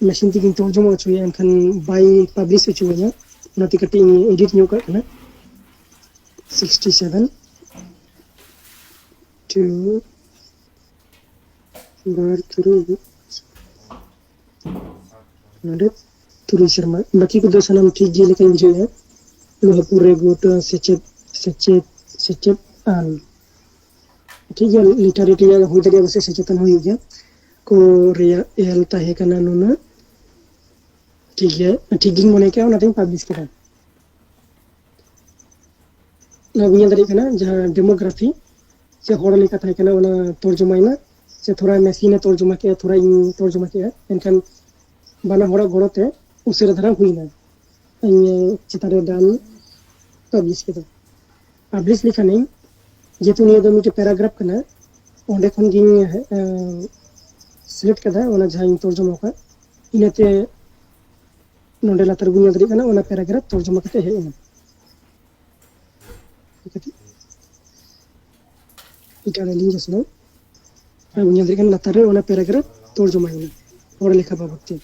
ᱢᱮᱥᱤᱱ ᱛᱮᱜᱮᱧ ᱛᱚᱨᱡᱚᱢᱟ ᱦᱚᱪᱚᱭᱟ, ᱮᱱᱠᱷᱟᱱ ᱵᱟᱭ ᱯᱟᱵᱽᱞᱤᱥ ᱦᱚᱪᱚᱣᱟᱹᱧᱟ᱾ ᱚᱱᱟᱛᱮ ᱠᱟᱹᱴᱤᱡ ᱤᱧ ᱮᱰᱤᱴ ᱧᱚᱜ ᱠᱟᱜ ᱠᱟᱱᱟ᱾ ᱥᱤᱠᱥᱴᱤ ᱥᱮᱵᱷᱮᱱ ᱴᱩ ᱵᱟᱨ ᱛᱩᱨᱩᱭ ᱱᱚᱰᱮ ᱛᱩᱨᱩᱭ ᱥᱮᱨᱢᱟ᱾ ᱵᱟᱹᱠᱤ ᱠᱚᱫᱚ ᱥᱟᱱᱟᱢ ᱴᱷᱤᱠ ᱜᱮ ᱞᱮᱠᱟᱧ ᱵᱩᱡᱷᱟᱹᱣᱮᱫᱼᱟ᱾ ᱞᱳᱦᱟᱯᱩᱨ ᱨᱮ ᱜᱩᱴ ᱥᱮᱪᱮᱫ ᱥᱮᱪᱮᱫ ᱥᱮᱪᱮᱫ ᱟᱱ, ᱴᱷᱤᱠ ᱜᱮᱭᱟ, ᱞᱤᱴᱟᱨᱮᱴ ᱨᱮᱭᱟᱜ ᱦᱩᱭ ᱫᱟᱲᱮᱭᱟᱜᱼᱟ, ᱯᱟᱥᱮᱡ ᱥᱮᱪᱮᱛᱟᱱ ᱦᱩᱭᱩᱜ ᱜᱮᱭᱟ᱾ ᱠᱚ ᱨᱮᱭᱟᱜ ᱮᱞ ᱛᱟᱦᱮᱸ ᱠᱟᱱᱟ ᱱᱩᱱᱟᱹᱜ, ᱴᱷᱤᱠ ᱜᱮᱭᱟ, ᱴᱷᱤᱠ ᱜᱤᱧ ᱢᱚᱱᱮ ᱠᱮᱜᱼᱟ, ᱚᱱᱟᱛᱤᱧ ᱯᱟᱵᱽᱞᱤᱥ ᱠᱮᱫᱟ᱾ ᱱᱚᱣᱟ ᱵᱚᱱ ᱧᱮᱞ ᱫᱟᱲᱮᱭᱟᱜ ᱠᱟᱱᱟ, ᱡᱟᱦᱟᱸ ᱰᱮᱢᱳᱜᱨᱟᱯᱷᱤ ᱥᱮ ᱦᱚᱲ ᱞᱮᱠᱟ ᱛᱟᱦᱮᱸ ᱠᱟᱱᱟ, ᱚᱱᱟ ᱛᱚᱨᱡᱚᱢᱟᱭᱮᱱᱟ, ᱥᱮ ᱛᱷᱚᱲᱟ ᱢᱮᱥᱤᱱᱮ ᱛᱚᱨᱡᱚᱢᱟ ᱠᱮᱜᱼᱟ, ᱛᱷᱚᱲᱟ ᱤᱧ ᱛᱚᱨᱡᱚᱢᱟ ᱠᱮᱜᱼᱟ, ᱮᱱᱠᱷᱟᱱ ᱵᱟᱱᱟ ᱦᱚᱲᱟᱜ ᱜᱚᱲᱚ ᱛᱮ ᱩᱥᱟᱹᱨᱟ ᱫᱷᱟᱨᱟ ᱦᱩᱭᱱᱟ᱾ ᱤᱧ ᱪᱮᱛᱟᱱ ᱨᱮ ᱰᱟᱱ ᱯᱟᱵᱽᱞᱤᱥ ᱠᱮᱫᱟ᱾ ᱯᱟᱵᱽᱞᱤᱥ ᱞᱮᱠᱷᱟᱱᱤᱧ, ᱡᱮᱦᱮᱛᱩ ᱱᱤᱭᱟᱹ ᱫᱚ ᱢᱤᱫᱴᱮᱱ ᱯᱮᱨᱟᱜᱨᱟᱯᱷ ᱠᱟᱱᱟ, ᱚᱸᱰᱮ ᱠᱷᱚᱱ ᱜᱤᱧ ᱥᱤᱞᱮᱠᱴ ᱠᱟᱫᱟ ᱚᱱᱟ ᱡᱟᱦᱟᱸᱧ ᱛᱚᱨᱡᱚᱢᱟ ᱟᱠᱟᱫ, ᱤᱱᱟᱹᱛᱮ ᱱᱚᱰᱮ ᱞᱟᱛᱟᱨ ᱵᱚᱱ ᱧᱮᱞ ᱫᱟᱲᱮᱭᱟᱜ ᱠᱟᱱᱟ, ᱚᱱᱟ ᱯᱮᱨᱟᱜᱨᱟᱯᱷ ᱛᱚᱨᱡᱚᱢᱟ ᱠᱟᱛᱮ ᱦᱮᱡ ᱮᱱᱟ᱾ ᱠᱟᱹᱴᱤᱡ ᱮᱴᱟᱜ ᱨᱮ ᱞᱤᱧ ᱡᱚᱥᱱᱟ᱾ ᱟᱨ ᱵᱚᱱ ᱧᱮᱞ ᱫᱟᱲᱮᱭᱟᱜ ᱠᱟᱱᱟ, ᱞᱟᱛᱟᱨ ᱨᱮ ᱚᱱᱟ ᱯᱮᱨᱟᱜᱨᱟᱯᱷ ᱛᱚᱨᱡᱚᱢᱟ ᱦᱩᱭᱱᱟ ᱦᱚᱲ ᱞᱮᱠᱷᱟ ᱵᱟᱵᱚᱫ ᱛᱮ᱾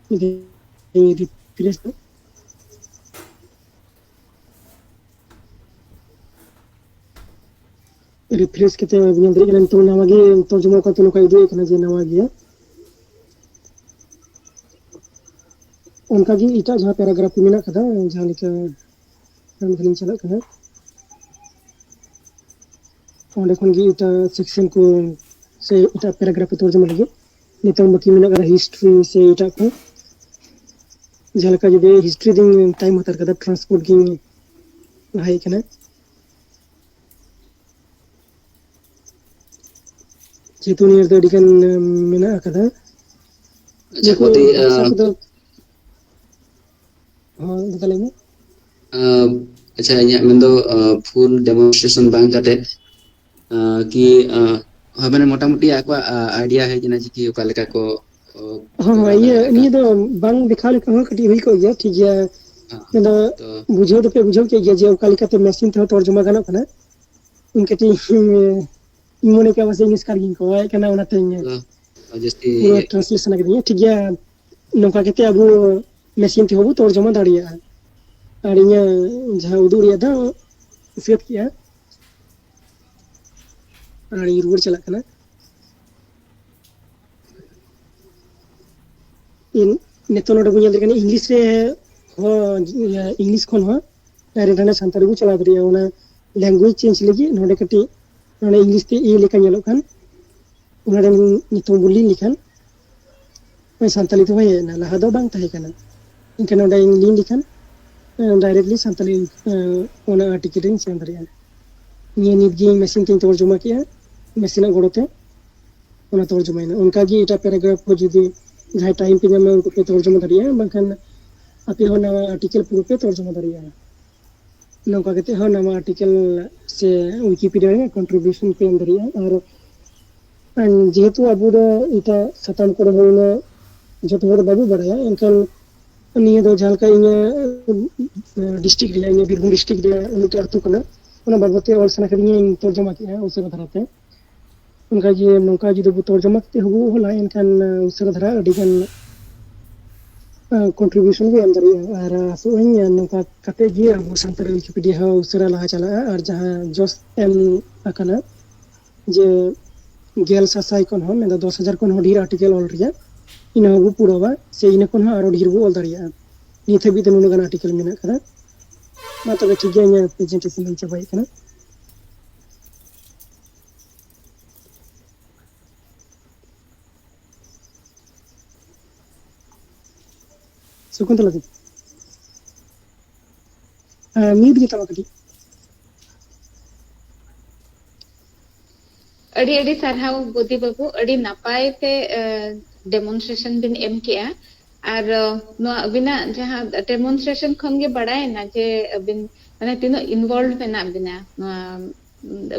ᱢᱤᱫ ᱫᱷᱟᱣ ᱨᱤᱯᱷᱨᱮᱥ ᱫᱟ᱾ ᱨᱤᱯᱷᱨᱮᱥ ᱠᱟᱛᱮ ᱧᱮᱞ ᱫᱟᱲᱮᱭᱟᱜ ᱠᱟᱱᱟ, ᱱᱤᱛᱚᱜ ᱱᱟᱣᱟ ᱜᱮ ᱛᱚᱨᱡᱚᱢᱟ ᱠᱟᱛᱮ ᱱᱚᱝᱠᱟ ᱩᱫᱩᱜ ᱮᱫ ᱠᱟᱱᱟ ᱡᱮ ᱱᱟᱣᱟ ᱜᱮᱭᱟ᱾ ᱚᱱᱠᱟᱜᱮ ᱮᱴᱟᱜ ᱡᱟᱦᱟᱸ ᱯᱮᱨᱟᱜᱨᱟᱯᱷ ᱠᱚ ᱢᱮᱱᱟᱜ ᱠᱟᱫᱟ, ᱡᱟᱦᱟᱸ ᱞᱮᱠᱟ ᱟᱨ ᱢᱤᱫ ᱫᱷᱟᱣ ᱞᱤᱧ ᱪᱟᱞᱟᱜ ᱠᱟᱱᱟ᱾ ᱚᱸᱰᱮ ᱠᱷᱚᱱ ᱜᱮ ᱮᱴᱟᱜ ᱥᱮᱠᱥᱚᱱ ᱠᱚ ᱥᱮ ᱮᱴᱟᱜ ᱯᱮᱨᱟᱜᱨᱟᱯᱷ ᱠᱚ ᱛᱚᱨᱡᱚᱢᱟ ᱞᱟᱹᱜᱤᱫ᱾ ᱱᱤᱛᱚᱝ ᱵᱟᱹᱠᱤ ᱢᱮᱱᱟᱜ ᱠᱟᱫᱟ ᱦᱤᱥᱴᱨᱤ ᱥᱮ ᱮᱴᱟᱜ ᱠᱚ᱾ ᱡᱟᱦᱟᱸ ᱞᱮᱠᱟ ᱡᱩᱫᱤ ᱦᱤᱥᱴᱨᱤ ᱫᱚᱧ ᱴᱟᱭᱤᱢ ᱦᱟᱛᱟᱲ ᱠᱟᱫᱟ, ᱴᱨᱟᱱᱥᱯᱳᱨᱴ ᱜᱤᱧ ᱞᱟᱦᱟᱭ ᱠᱟᱱᱟ᱾ ᱡᱮᱦᱮᱛᱩ ᱱᱤᱭᱟᱹ ᱨᱮᱫᱚ ᱟᱹᱰᱤ ᱜᱟᱱ, ᱮᱢ, ᱢᱮᱱᱟᱜ ᱟᱠᱟᱫᱟ᱾ ᱟᱪᱪᱷᱟ, ᱱᱤᱭᱟᱹ ᱠᱚ ᱜᱚᱢᱠᱮ, ᱵᱷᱟᱥᱟ ᱟᱸ, ᱠᱚᱫᱚ, ᱦᱚᱸ, ᱫᱟᱫᱟ ᱞᱟᱹᱭ ᱢᱮ᱾ ᱟᱸ, ᱟᱪᱪᱷᱟ, ᱤᱧᱟᱹᱜ ᱢᱮᱱᱫᱚ, ᱟᱸ, full demonstration ᱵᱟᱝ ᱠᱟᱛᱮ, ᱟᱸ, ᱠᱤ, ᱟᱸ, ᱦᱳᱭ, ᱢᱟᱱᱮ, ᱢᱚᱴᱟᱢᱩᱴᱤ ᱟᱠᱚᱣᱟᱜ, ᱟᱸ, idea ᱦᱮᱡ ᱮᱱᱟ ᱡᱮ ᱠᱤ ᱚᱠᱟ ᱞᱮᱠᱟ ᱠᱚ, ᱚ, ᱦᱚᱸ, ᱦᱚᱸ, ᱠᱚᱨᱟᱣ ᱤᱭᱟᱹ, ᱫᱟᱲᱮᱭᱟᱜᱼᱟ᱾ ᱱᱤᱭᱟᱹ ᱫᱚ ᱵᱟᱝ ᱫᱮᱠᱷᱟᱣ ᱞᱮᱠᱷᱟᱱ ᱦᱚᱸ ᱠᱟᱹᱴᱤᱡ ᱦᱩᱭ ᱠᱚᱜ ᱜᱮᱭᱟ, ᱴᱷᱤᱠ ᱜᱮᱭᱟ᱾ ᱦᱮᱸ, ᱢᱮᱱᱫᱚ ᱛᱚ ᱵᱩᱡᱷᱟᱹᱣ ᱫᱚᱯᱮ ᱵᱩᱡᱷᱟᱹᱣ ᱠᱮᱫ ᱜᱮᱭᱟ ᱡᱮ ᱚᱠᱟ ᱞᱮᱠᱟᱛᱮ machine ᱛᱮᱦᱚᱸ ᱛᱚᱨᱡᱚᱢᱟ ᱜᱟᱱᱚᱜ ᱠᱟᱱᱟ᱾ ᱤᱧ ᱠᱟᱹᱴᱤᱡ, ᱤᱧ ᱢᱚᱱᱮ ᱠᱮᱫᱟ ᱯᱟᱥᱮᱡ ᱤᱝᱞᱤᱥ ᱠᱟᱨ ᱜᱤᱧ ᱠᱚᱨᱟᱣᱮᱫ ᱠᱟᱱᱟ, ᱚᱱᱟᱛᱮ ᱤᱧ ᱛᱚ ᱡᱟᱹᱥᱛᱤ ᱯᱩᱨᱟᱹ translation ᱟᱠᱟᱫᱤᱧᱟ᱾ ᱴᱷᱤᱠ ᱜᱮᱭᱟ, ᱱᱚᱝᱠᱟ ᱠᱟᱛᱮ ᱟᱵᱚ machine ᱛᱮᱦᱚᱸ ᱵᱚ ᱛᱚᱨᱡᱚᱢᱟ ᱫᱟᱲᱮᱭᱟᱜᱼᱟ᱾ ᱟᱨ ᱤᱧᱟᱹᱜ ᱡᱟᱦᱟᱸ ᱩᱫᱩᱜ ᱨᱮᱭᱟᱜ ᱫᱚ ᱥᱟᱹᱛ ᱠᱮᱜᱼᱟ, ᱟᱨ ᱤᱧ ᱨᱩᱣᱟᱹᱲ ᱪᱟᱞᱟᱜ ᱠᱟᱱᱟ᱾ ᱤᱧ ᱱᱤᱛᱚᱜ ᱱᱚᱰᱮ ᱵᱚᱱ ᱧᱮᱞ ᱫᱟᱲᱮᱭᱟᱜ ᱠᱟᱱᱟ, ᱤᱝᱞᱤᱥ ᱨᱮ ᱦᱚᱸ, ᱤᱭᱟᱹ, ᱤᱝᱞᱤᱥ ᱠᱷᱚᱱ ᱦᱚᱸ direct ᱦᱟᱱᱮ ᱥᱟᱱᱛᱟᱲᱤ ᱵᱚᱱ ᱪᱟᱞᱟᱣ ᱫᱟᱲᱮᱭᱟᱜᱼᱟ᱾ ᱚᱱᱟ language change ᱞᱟᱹᱜᱤᱫ ᱱᱚᱰᱮ ᱠᱟᱹᱴᱤᱡ, ᱱᱚᱰᱮ ᱤᱝᱞᱤᱥ ᱛᱮ A ᱞᱮᱠᱟ ᱧᱮᱞᱚᱜ ᱠᱟᱱ, ᱚᱱᱟ ᱨᱮ ᱧᱩᱛᱩᱢ ᱵᱚᱱ ᱞᱤᱱ ᱞᱮᱠᱷᱟᱱ, ᱦᱳᱭ, ᱥᱟᱱᱛᱟᱲᱤ ᱛᱮ ᱦᱚᱸ ᱦᱮᱡ ᱮᱱᱟ, ᱞᱟᱦᱟ ᱫᱚ ᱵᱟᱝ ᱛᱟᱦᱮᱸ ᱠᱟᱱᱟ᱾ ᱮᱱᱠᱷᱟᱱ ᱱᱚᱰᱮ ᱤᱧ ᱞᱤᱱ ᱞᱮᱠᱷᱟᱱ, ᱮᱸ, directly ᱥᱟᱱᱛᱟᱲᱤ, ᱮᱸ, ᱚᱱᱟ article ᱨᱤᱧ ᱥᱮᱱ ᱫᱟᱲᱮᱭᱟᱜᱼᱟ᱾ ᱱᱤᱭᱟᱹ ᱱᱤᱛ ᱜᱮ ᱤᱧ machine ᱛᱤᱧ ᱛᱚᱨᱡᱚᱢᱟ ᱠᱮᱜᱼᱟ, machine ᱟᱜ ᱜᱚᱲᱚ ᱛᱮ᱾ ᱚᱱᱟ ᱛᱚᱨᱡᱚᱢᱟᱭᱮᱱᱟ᱾ ᱚᱱᱠᱟᱜᱮ ᱮᱴᱟᱜ paragraph ᱠᱚ ᱡᱩᱫᱤ ᱡᱟᱦᱟᱸᱭ time ᱯᱮ ᱧᱟᱢᱟ, ᱩᱱᱠᱩ ᱯᱮ ᱛᱚᱨᱡᱚᱢᱟ ᱫᱟᱲᱮᱭᱟᱜᱼᱟ, ᱵᱟᱝᱠᱷᱟᱱ ᱟᱯᱮ ᱦᱚᱸ ᱱᱟᱣᱟ article ᱯᱩᱨᱟᱹ ᱯᱮ ᱛᱚᱨᱡᱚᱢᱟ ᱫᱟᱲᱮᱭᱟᱜᱼᱟ᱾ ᱱᱚᱝᱠᱟ ᱠᱟᱛᱮ ᱦᱚᱸ ᱱᱟᱣᱟ article ᱥᱮ Wikipedia ᱨᱮ contribution ᱯᱮ ᱮᱢ ᱫᱟᱲᱮᱭᱟᱜᱼᱟ᱾ ᱟᱨ, ᱟᱨ ᱡᱮᱦᱮᱛᱩ ᱟᱵᱚ ᱫᱚ ᱮᱴᱟᱜ ᱥᱟᱛᱟᱢ ᱠᱚᱨᱮ ᱦᱚᱸ ᱩᱱᱟᱹᱜ ᱡᱚᱛᱚ ᱦᱚᱲ ᱵᱟᱵᱚ ᱵᱟᱲᱟᱭᱟ, ᱮᱱᱠᱷᱟᱱ ᱱᱤᱭᱟᱹ ᱫᱚ ᱡᱟᱦᱟᱸ ᱞᱮᱠᱟ ᱤᱧᱟᱹᱜ, ᱮᱸ, district ᱨᱮᱭᱟᱜ, ᱤᱧᱟᱹᱜ ᱵᱤᱨᱵᱷᱩᱢ district ᱨᱮᱭᱟᱜ ᱢᱤᱫᱴᱮᱱ ᱟᱹᱛᱩ ᱠᱟᱱᱟ, ᱚᱱᱟ ᱵᱟᱵᱚᱫ ᱛᱮ ᱚᱞ ᱥᱟᱱᱟ ᱠᱤᱫᱤᱧᱟ, ᱤᱧ ᱛᱚᱨᱡᱚᱢᱟ ᱠᱮᱜᱼᱟ ᱩᱥᱟᱹᱨᱟ ᱫᱷᱟᱨᱟᱛᱮ᱾ ᱚᱱᱠᱟ ᱡᱮ ᱱᱚᱝᱠᱟ ᱡᱩᱫᱤ ᱵᱚ ᱛᱚᱨᱡᱚᱢᱟ ᱠᱟᱛᱮ ᱦᱚᱸᱵᱚ ᱚᱞᱟ, ᱮᱱᱠᱷᱟᱱ, ᱮᱸ, ᱩᱥᱟᱹᱨᱟ ᱫᱷᱟᱨᱟ ᱟᱹᱰᱤ ᱜᱟᱱ, ᱮᱸ, contribution ᱵᱚ ᱮᱢ ᱫᱟᱲᱮᱭᱟᱜᱼᱟ᱾ ᱟᱨ ᱟᱥᱚᱜ ᱟᱹᱧ, ᱮᱸ, ᱱᱚᱝᱠᱟ ᱠᱟᱛᱮ ᱜᱮ ᱟᱵᱚ ᱥᱟᱱᱛᱟᱲᱤ Wikipedia ᱦᱚᱸ ᱩᱥᱟᱹᱨᱟ ᱞᱟᱦᱟ ᱪᱟᱞᱟᱜᱼᱟ᱾ ᱟᱨ ᱡᱟᱦᱟᱸ ᱡᱚᱥ ᱮᱢ ᱟᱠᱟᱱᱟ ᱡᱮ ᱜᱮᱞ ᱥᱟᱥᱟᱭ ᱠᱷᱚᱱ ᱦᱚᱸ, ᱢᱮᱱᱫᱚ ᱫᱚᱥ ᱦᱟᱡᱟᱨ ᱠᱷᱚᱱ ᱦᱚᱸ ᱰᱷᱮᱨ article ᱚᱞ ᱨᱮᱭᱟᱜ, ᱤᱱᱟᱹ ᱦᱚᱸᱵᱚ ᱯᱩᱨᱟᱹᱣᱟ, ᱥᱮ ᱤᱱᱟᱹ ᱠᱷᱚᱱ ᱦᱚᱸ ᱟᱨᱚ ᱰᱷᱮᱨ ᱵᱚ ᱚᱞ ᱫᱟᱲᱮᱭᱟᱜᱼᱟ᱾ ᱱᱤᱛ ᱦᱟᱹᱵᱤᱡ ᱛᱮ ᱱᱩᱱᱟᱹᱜ ᱜᱟᱱ article ᱢᱮᱱᱟᱜ ᱠᱟᱫᱟ᱾ ᱢᱟ ᱛᱚᱵᱮ ᱴᱷᱤᱠ ᱜᱮᱭᱟ, ᱤᱧᱟᱹᱜ presentation ᱫᱚᱧ ᱪᱟᱵᱟᱭᱮᱫ ᱠᱟᱱᱟ᱾ ᱥᱚᱠᱩᱱᱛᱚᱞᱟ ᱫᱤ᱾ ᱢᱤᱭᱩᱴ ᱜᱮ ᱛᱟᱢᱟ ᱠᱟᱹᱴᱤᱡ᱾ ᱟᱹᱰᱤ ᱟᱹᱰᱤ ᱥᱟᱨᱦᱟᱣ ᱵᱳᱫᱤ ᱵᱟᱹᱵᱩ, ᱟᱹᱰᱤ ᱱᱟᱯᱟᱭ ᱛᱮ ᱰᱮᱢᱚᱱᱥᱴᱨᱮᱥᱚᱱ ᱵᱤᱱ ᱮᱢ ᱠᱮᱜᱼᱟ᱾ ᱟᱨ ᱱᱚᱣᱟ ᱟᱹᱵᱤᱱᱟᱜ ᱡᱟᱦᱟᱸ ᱰᱮᱢᱚᱱᱥᱴᱨᱮᱥᱚᱱ ᱠᱷᱚᱱ ᱜᱮ ᱵᱟᱲᱟᱭᱮᱱᱟ ᱡᱮ ᱟᱹᱵᱤᱱ ᱢᱟᱱᱮ ᱛᱤᱱᱟᱹᱜ ᱤᱱᱵᱚᱞᱵᱷ ᱢᱮᱱᱟᱜ ᱵᱤᱱᱟ ᱱᱚᱣᱟ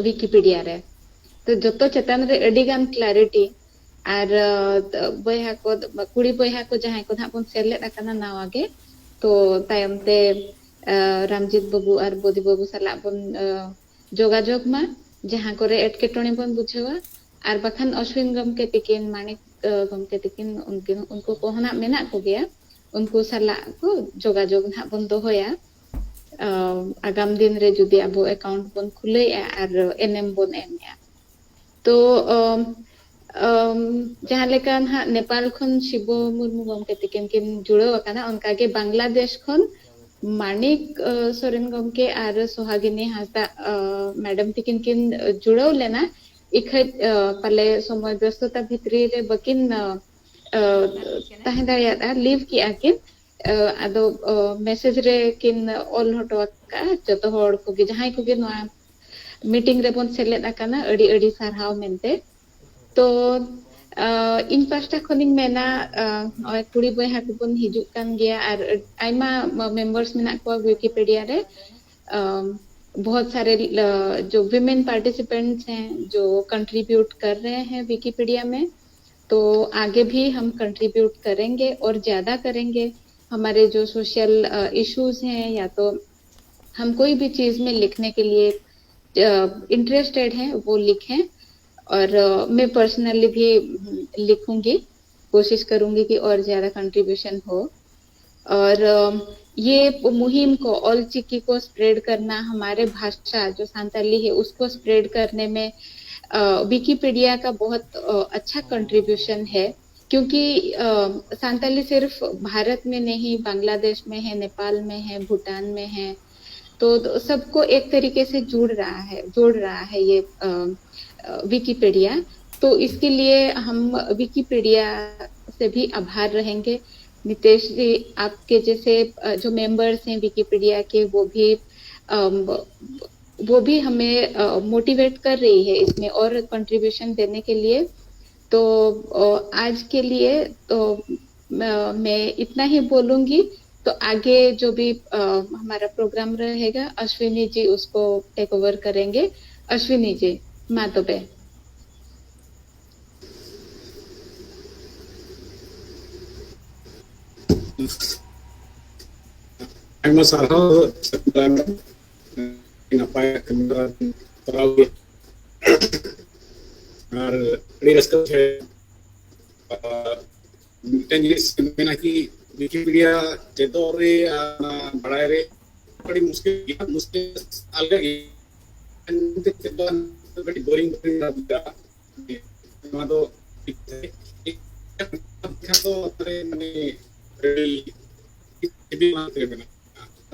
ᱣᱤᱠᱤᱯᱤᱰᱤᱭᱟ ᱨᱮ᱾ ᱛᱚ ᱡᱚᱛᱚ ᱪᱮᱛᱟᱱ ᱨᱮ ᱟᱹᱰᱤ ᱜᱟᱱ ᱠᱞᱟᱨᱤᱴᱤ ᱟᱨ ᱵᱚᱭᱦᱟ ᱠᱚ, ᱠᱩᱲᱤ ᱵᱚᱭᱦᱟ ᱠᱚ ᱡᱟᱦᱟᱸᱭ ᱠᱚ ᱱᱟᱦᱟᱜ ᱵᱚᱱ ᱥᱮᱞᱮᱫ ᱟᱠᱟᱱᱟ ᱱᱟᱣᱟ ᱜᱮ, ᱛᱚ ᱛᱟᱭᱚᱢ ᱛᱮ ᱨᱟᱢᱡᱤᱛ ᱵᱟᱹᱵᱩ ᱟᱨ ᱵᱳᱫᱤ ᱵᱟᱹᱵᱩ ᱥᱟᱞᱟᱜ ᱵᱚᱱ ᱡᱳᱜᱟᱡᱳᱜᱽ ᱢᱟ, ᱡᱟᱦᱟᱸ ᱠᱚᱨᱮ ᱮᱴᱠᱮᱴᱚᱬᱮ ᱵᱚᱱ ᱵᱩᱡᱷᱟᱹᱣᱟ᱾ ᱟᱨ ᱵᱟᱠᱷᱟᱱ ᱚᱥᱣᱤᱱ ᱜᱚᱢᱠᱮ ᱛᱤᱠᱤᱱ, ᱢᱟᱱᱤᱠ ᱜᱚᱢᱠᱮ ᱛᱤᱠᱤᱱ, ᱩᱱᱠᱤᱱ ᱩᱱᱠᱩ ᱠᱚᱦᱚᱸ ᱱᱟᱜ ᱢᱮᱱᱟᱜ ᱠᱚᱜᱮᱭᱟ, ᱩᱱᱠᱩ ᱥᱟᱞᱟᱜ ᱠᱚ ᱡᱳᱜᱟᱡᱳᱜᱽ ᱱᱟᱦᱟᱜ ᱵᱚᱱ ᱫᱚᱦᱚᱭᱟ᱾ ᱟᱜᱟᱢ ᱫᱤᱱ ᱨᱮ ᱡᱩᱫᱤ ᱟᱵᱚ ᱮᱠᱟᱣᱩᱱᱴ ᱵᱚᱱ ᱠᱷᱩᱞᱟᱹᱣᱮᱫᱼᱟ ᱟᱨ ᱮᱱᱮᱢ ᱵᱚᱱ ᱮᱢᱮᱫᱼᱟ᱾ ᱛᱚ ᱡᱟᱦᱟᱸ ᱞᱮᱠᱟ ᱱᱟᱦᱟᱜ ᱱᱮᱯᱟᱞ ᱠᱷᱚᱱ ᱥᱤᱵᱚ ᱢᱩᱨᱢᱩ ᱜᱚᱢᱠᱮ ᱛᱤᱠᱤᱱ ᱠᱤᱱ ᱡᱩᱲᱟᱹᱣ ᱟᱠᱟᱱᱟ, ᱚᱱᱠᱟᱜᱮ ᱵᱟᱝᱞᱟᱫᱮᱥ ᱠᱷᱚᱱ ᱢᱟᱱᱤᱠ ᱥᱚᱨᱮᱱ ᱜᱚᱢᱠᱮ ᱟᱨ ᱥᱚᱦᱟᱜᱤᱱᱤ ᱦᱟᱸᱥᱫᱟ ᱢᱮᱰᱟᱢ ᱛᱤᱠᱤᱱ ᱠᱤᱱ ᱡᱩᱲᱟᱹᱣ ᱞᱮᱱᱟ᱾ ᱤᱠᱷᱟᱹᱡ ᱯᱟᱞᱮ ᱥᱚᱢᱚᱭ ᱵᱮᱥᱛᱚᱛᱟ ᱵᱷᱤᱛᱨᱤ ᱨᱮ ᱵᱟᱹᱠᱤᱱ ᱛᱟᱦᱮᱸ ᱫᱟᱲᱮᱭᱟᱫᱼᱟ, ᱞᱤᱵᱷ ᱠᱮᱜᱼᱟ ᱠᱤᱱ᱾ ᱟᱫᱚ ᱢᱮᱥᱮᱡᱽ ᱨᱮ ᱠᱤᱱ ᱚᱞ ᱦᱚᱴᱚ ᱟᱠᱟᱫᱼᱟ ᱡᱚᱛᱚ ᱦᱚᱲ ᱠᱚᱜᱮ, ᱡᱟᱦᱟᱸᱭ ᱠᱚᱜᱮ ᱱᱚᱣᱟ ᱢᱤᱴᱤᱝ ᱨᱮᱵᱚᱱ ᱥᱮᱞᱮᱫ ᱟᱠᱟᱱᱟ, ᱟᱹᱰᱤ ᱟᱹᱰᱤ ᱥᱟᱨᱦᱟᱣ ᱢᱮᱱᱛᱮ᱾ ᱛᱚ ᱤᱧ ᱯᱟᱦᱴᱟ ᱠᱷᱚᱱᱤᱧ ᱢᱮᱱᱟ, ᱱᱚᱜᱼᱚᱭ ᱠᱩᱲᱤ ᱵᱚᱭᱦᱟ ᱠᱚᱵᱚᱱ ᱦᱤᱡᱩᱜ ᱠᱟᱱ ᱜᱮᱭᱟ ᱟᱨ ᱟᱭᱢᱟ ᱢᱮᱢᱵᱟᱨᱥ ᱢᱮᱱᱟᱜ ᱠᱚᱣᱟ ᱣᱤᱠᱤᱯᱤᱰᱤᱭᱟ ᱨᱮ। बहुत सारे जो विमेन पार्टिसिपेंट्स हैं जो कंट्रीब्यूट कर रहे हैं विकिपीडिया में, तो आगे भी हम कंट्रीब्यूट करेंगे और ज़्यादा करेंगे। हमारे जो सोशल इश्यूज हैं या तो हम कोई भी चीज़ में लिखने के लिए इंटरेस्टेड हैं वो लिखें। और मैं पर्सनली भी लिखूंगी, कोशिश करूंगी कि और ज़्यादा कंट्रीब्यूशन हो। और ये मुहिम को, ऑल चिकी को स्प्रेड करना, हमारे भाषा जो सांताली है उसको स्प्रेड करने में विकिपीडिया का बहुत अच्छा कंट्रीब्यूशन है। क्योंकि सांताली सिर्फ भारत में नहीं, बांग्लादेश में है, नेपाल में है, भूटान में है, तो सबको एक तरीके से जुड़ रहा है, जोड़ रहा है ये विकिपीडिया। तो इसके लिए हम विकिपीडिया से भी आभार रहेंगे। नितेश जी, आपके जैसे अ, जो मेंबर्स हैं विकिपीडिया के, वो भी अम, वो भी हमें मोटिवेट कर रही है इसमें और कंट्रीब्यूशन देने के लिए। तो अ, आज के लिए तो अ, मैं इतना ही बोलूंगी। तो आगे जो भी अ, हमारा प्रोग्राम रहेगा, अश्विनी जी उसको टेक ओवर करेंगे। अश्विनी जी, ᱢᱟ ᱛᱚᱵᱮ᱾ ᱟᱭᱢᱟ ᱥᱟᱨᱦᱟᱣ, ᱱᱟᱯᱟᱭ ᱠᱟᱹᱢᱤᱦᱚᱨᱟ ᱛᱚᱨᱟᱣ ᱜᱮ᱾ ᱟᱨ ᱟᱹᱰᱤ ᱨᱟᱹᱥᱠᱟᱹ ᱵᱩᱡᱷᱟᱹᱜ, ᱟᱨ ᱢᱤᱫᱴᱮᱱ ᱡᱤᱱᱤᱥ ᱢᱮᱱᱟ ᱠᱤ ᱣᱤᱠᱤᱯᱤᱰᱤᱭᱟ ᱪᱮᱫᱚᱜ ᱨᱮ ᱟᱨ ᱚᱱᱟ ᱵᱟᱲᱟᱭ ᱨᱮ ᱟᱹᱰᱤ ᱢᱩᱥᱠᱤᱞ ᱜᱮᱭᱟ, ᱢᱩᱥᱠᱤᱞ ᱟᱞᱜᱟ ᱜᱮᱭᱟ᱾ ᱮᱱᱛᱮ ᱪᱮᱫ ᱫᱚ ᱠᱟᱹᱴᱤᱡ ᱵᱳᱨᱤᱝ ᱵᱳᱨᱤᱝ ᱫᱷᱟᱨᱟ ᱵᱩᱡᱷᱟᱹᱜᱼᱟ᱾ ᱱᱚᱣᱟ ᱫᱚ ᱴᱷᱤᱠ ᱴᱷᱟᱠ ᱫᱚ ᱢᱟᱱᱮ, ᱢᱟᱱᱮ ᱟᱹᱰᱤ ᱥᱤᱵᱤᱞ ᱢᱮᱱᱟᱜᱼᱟ,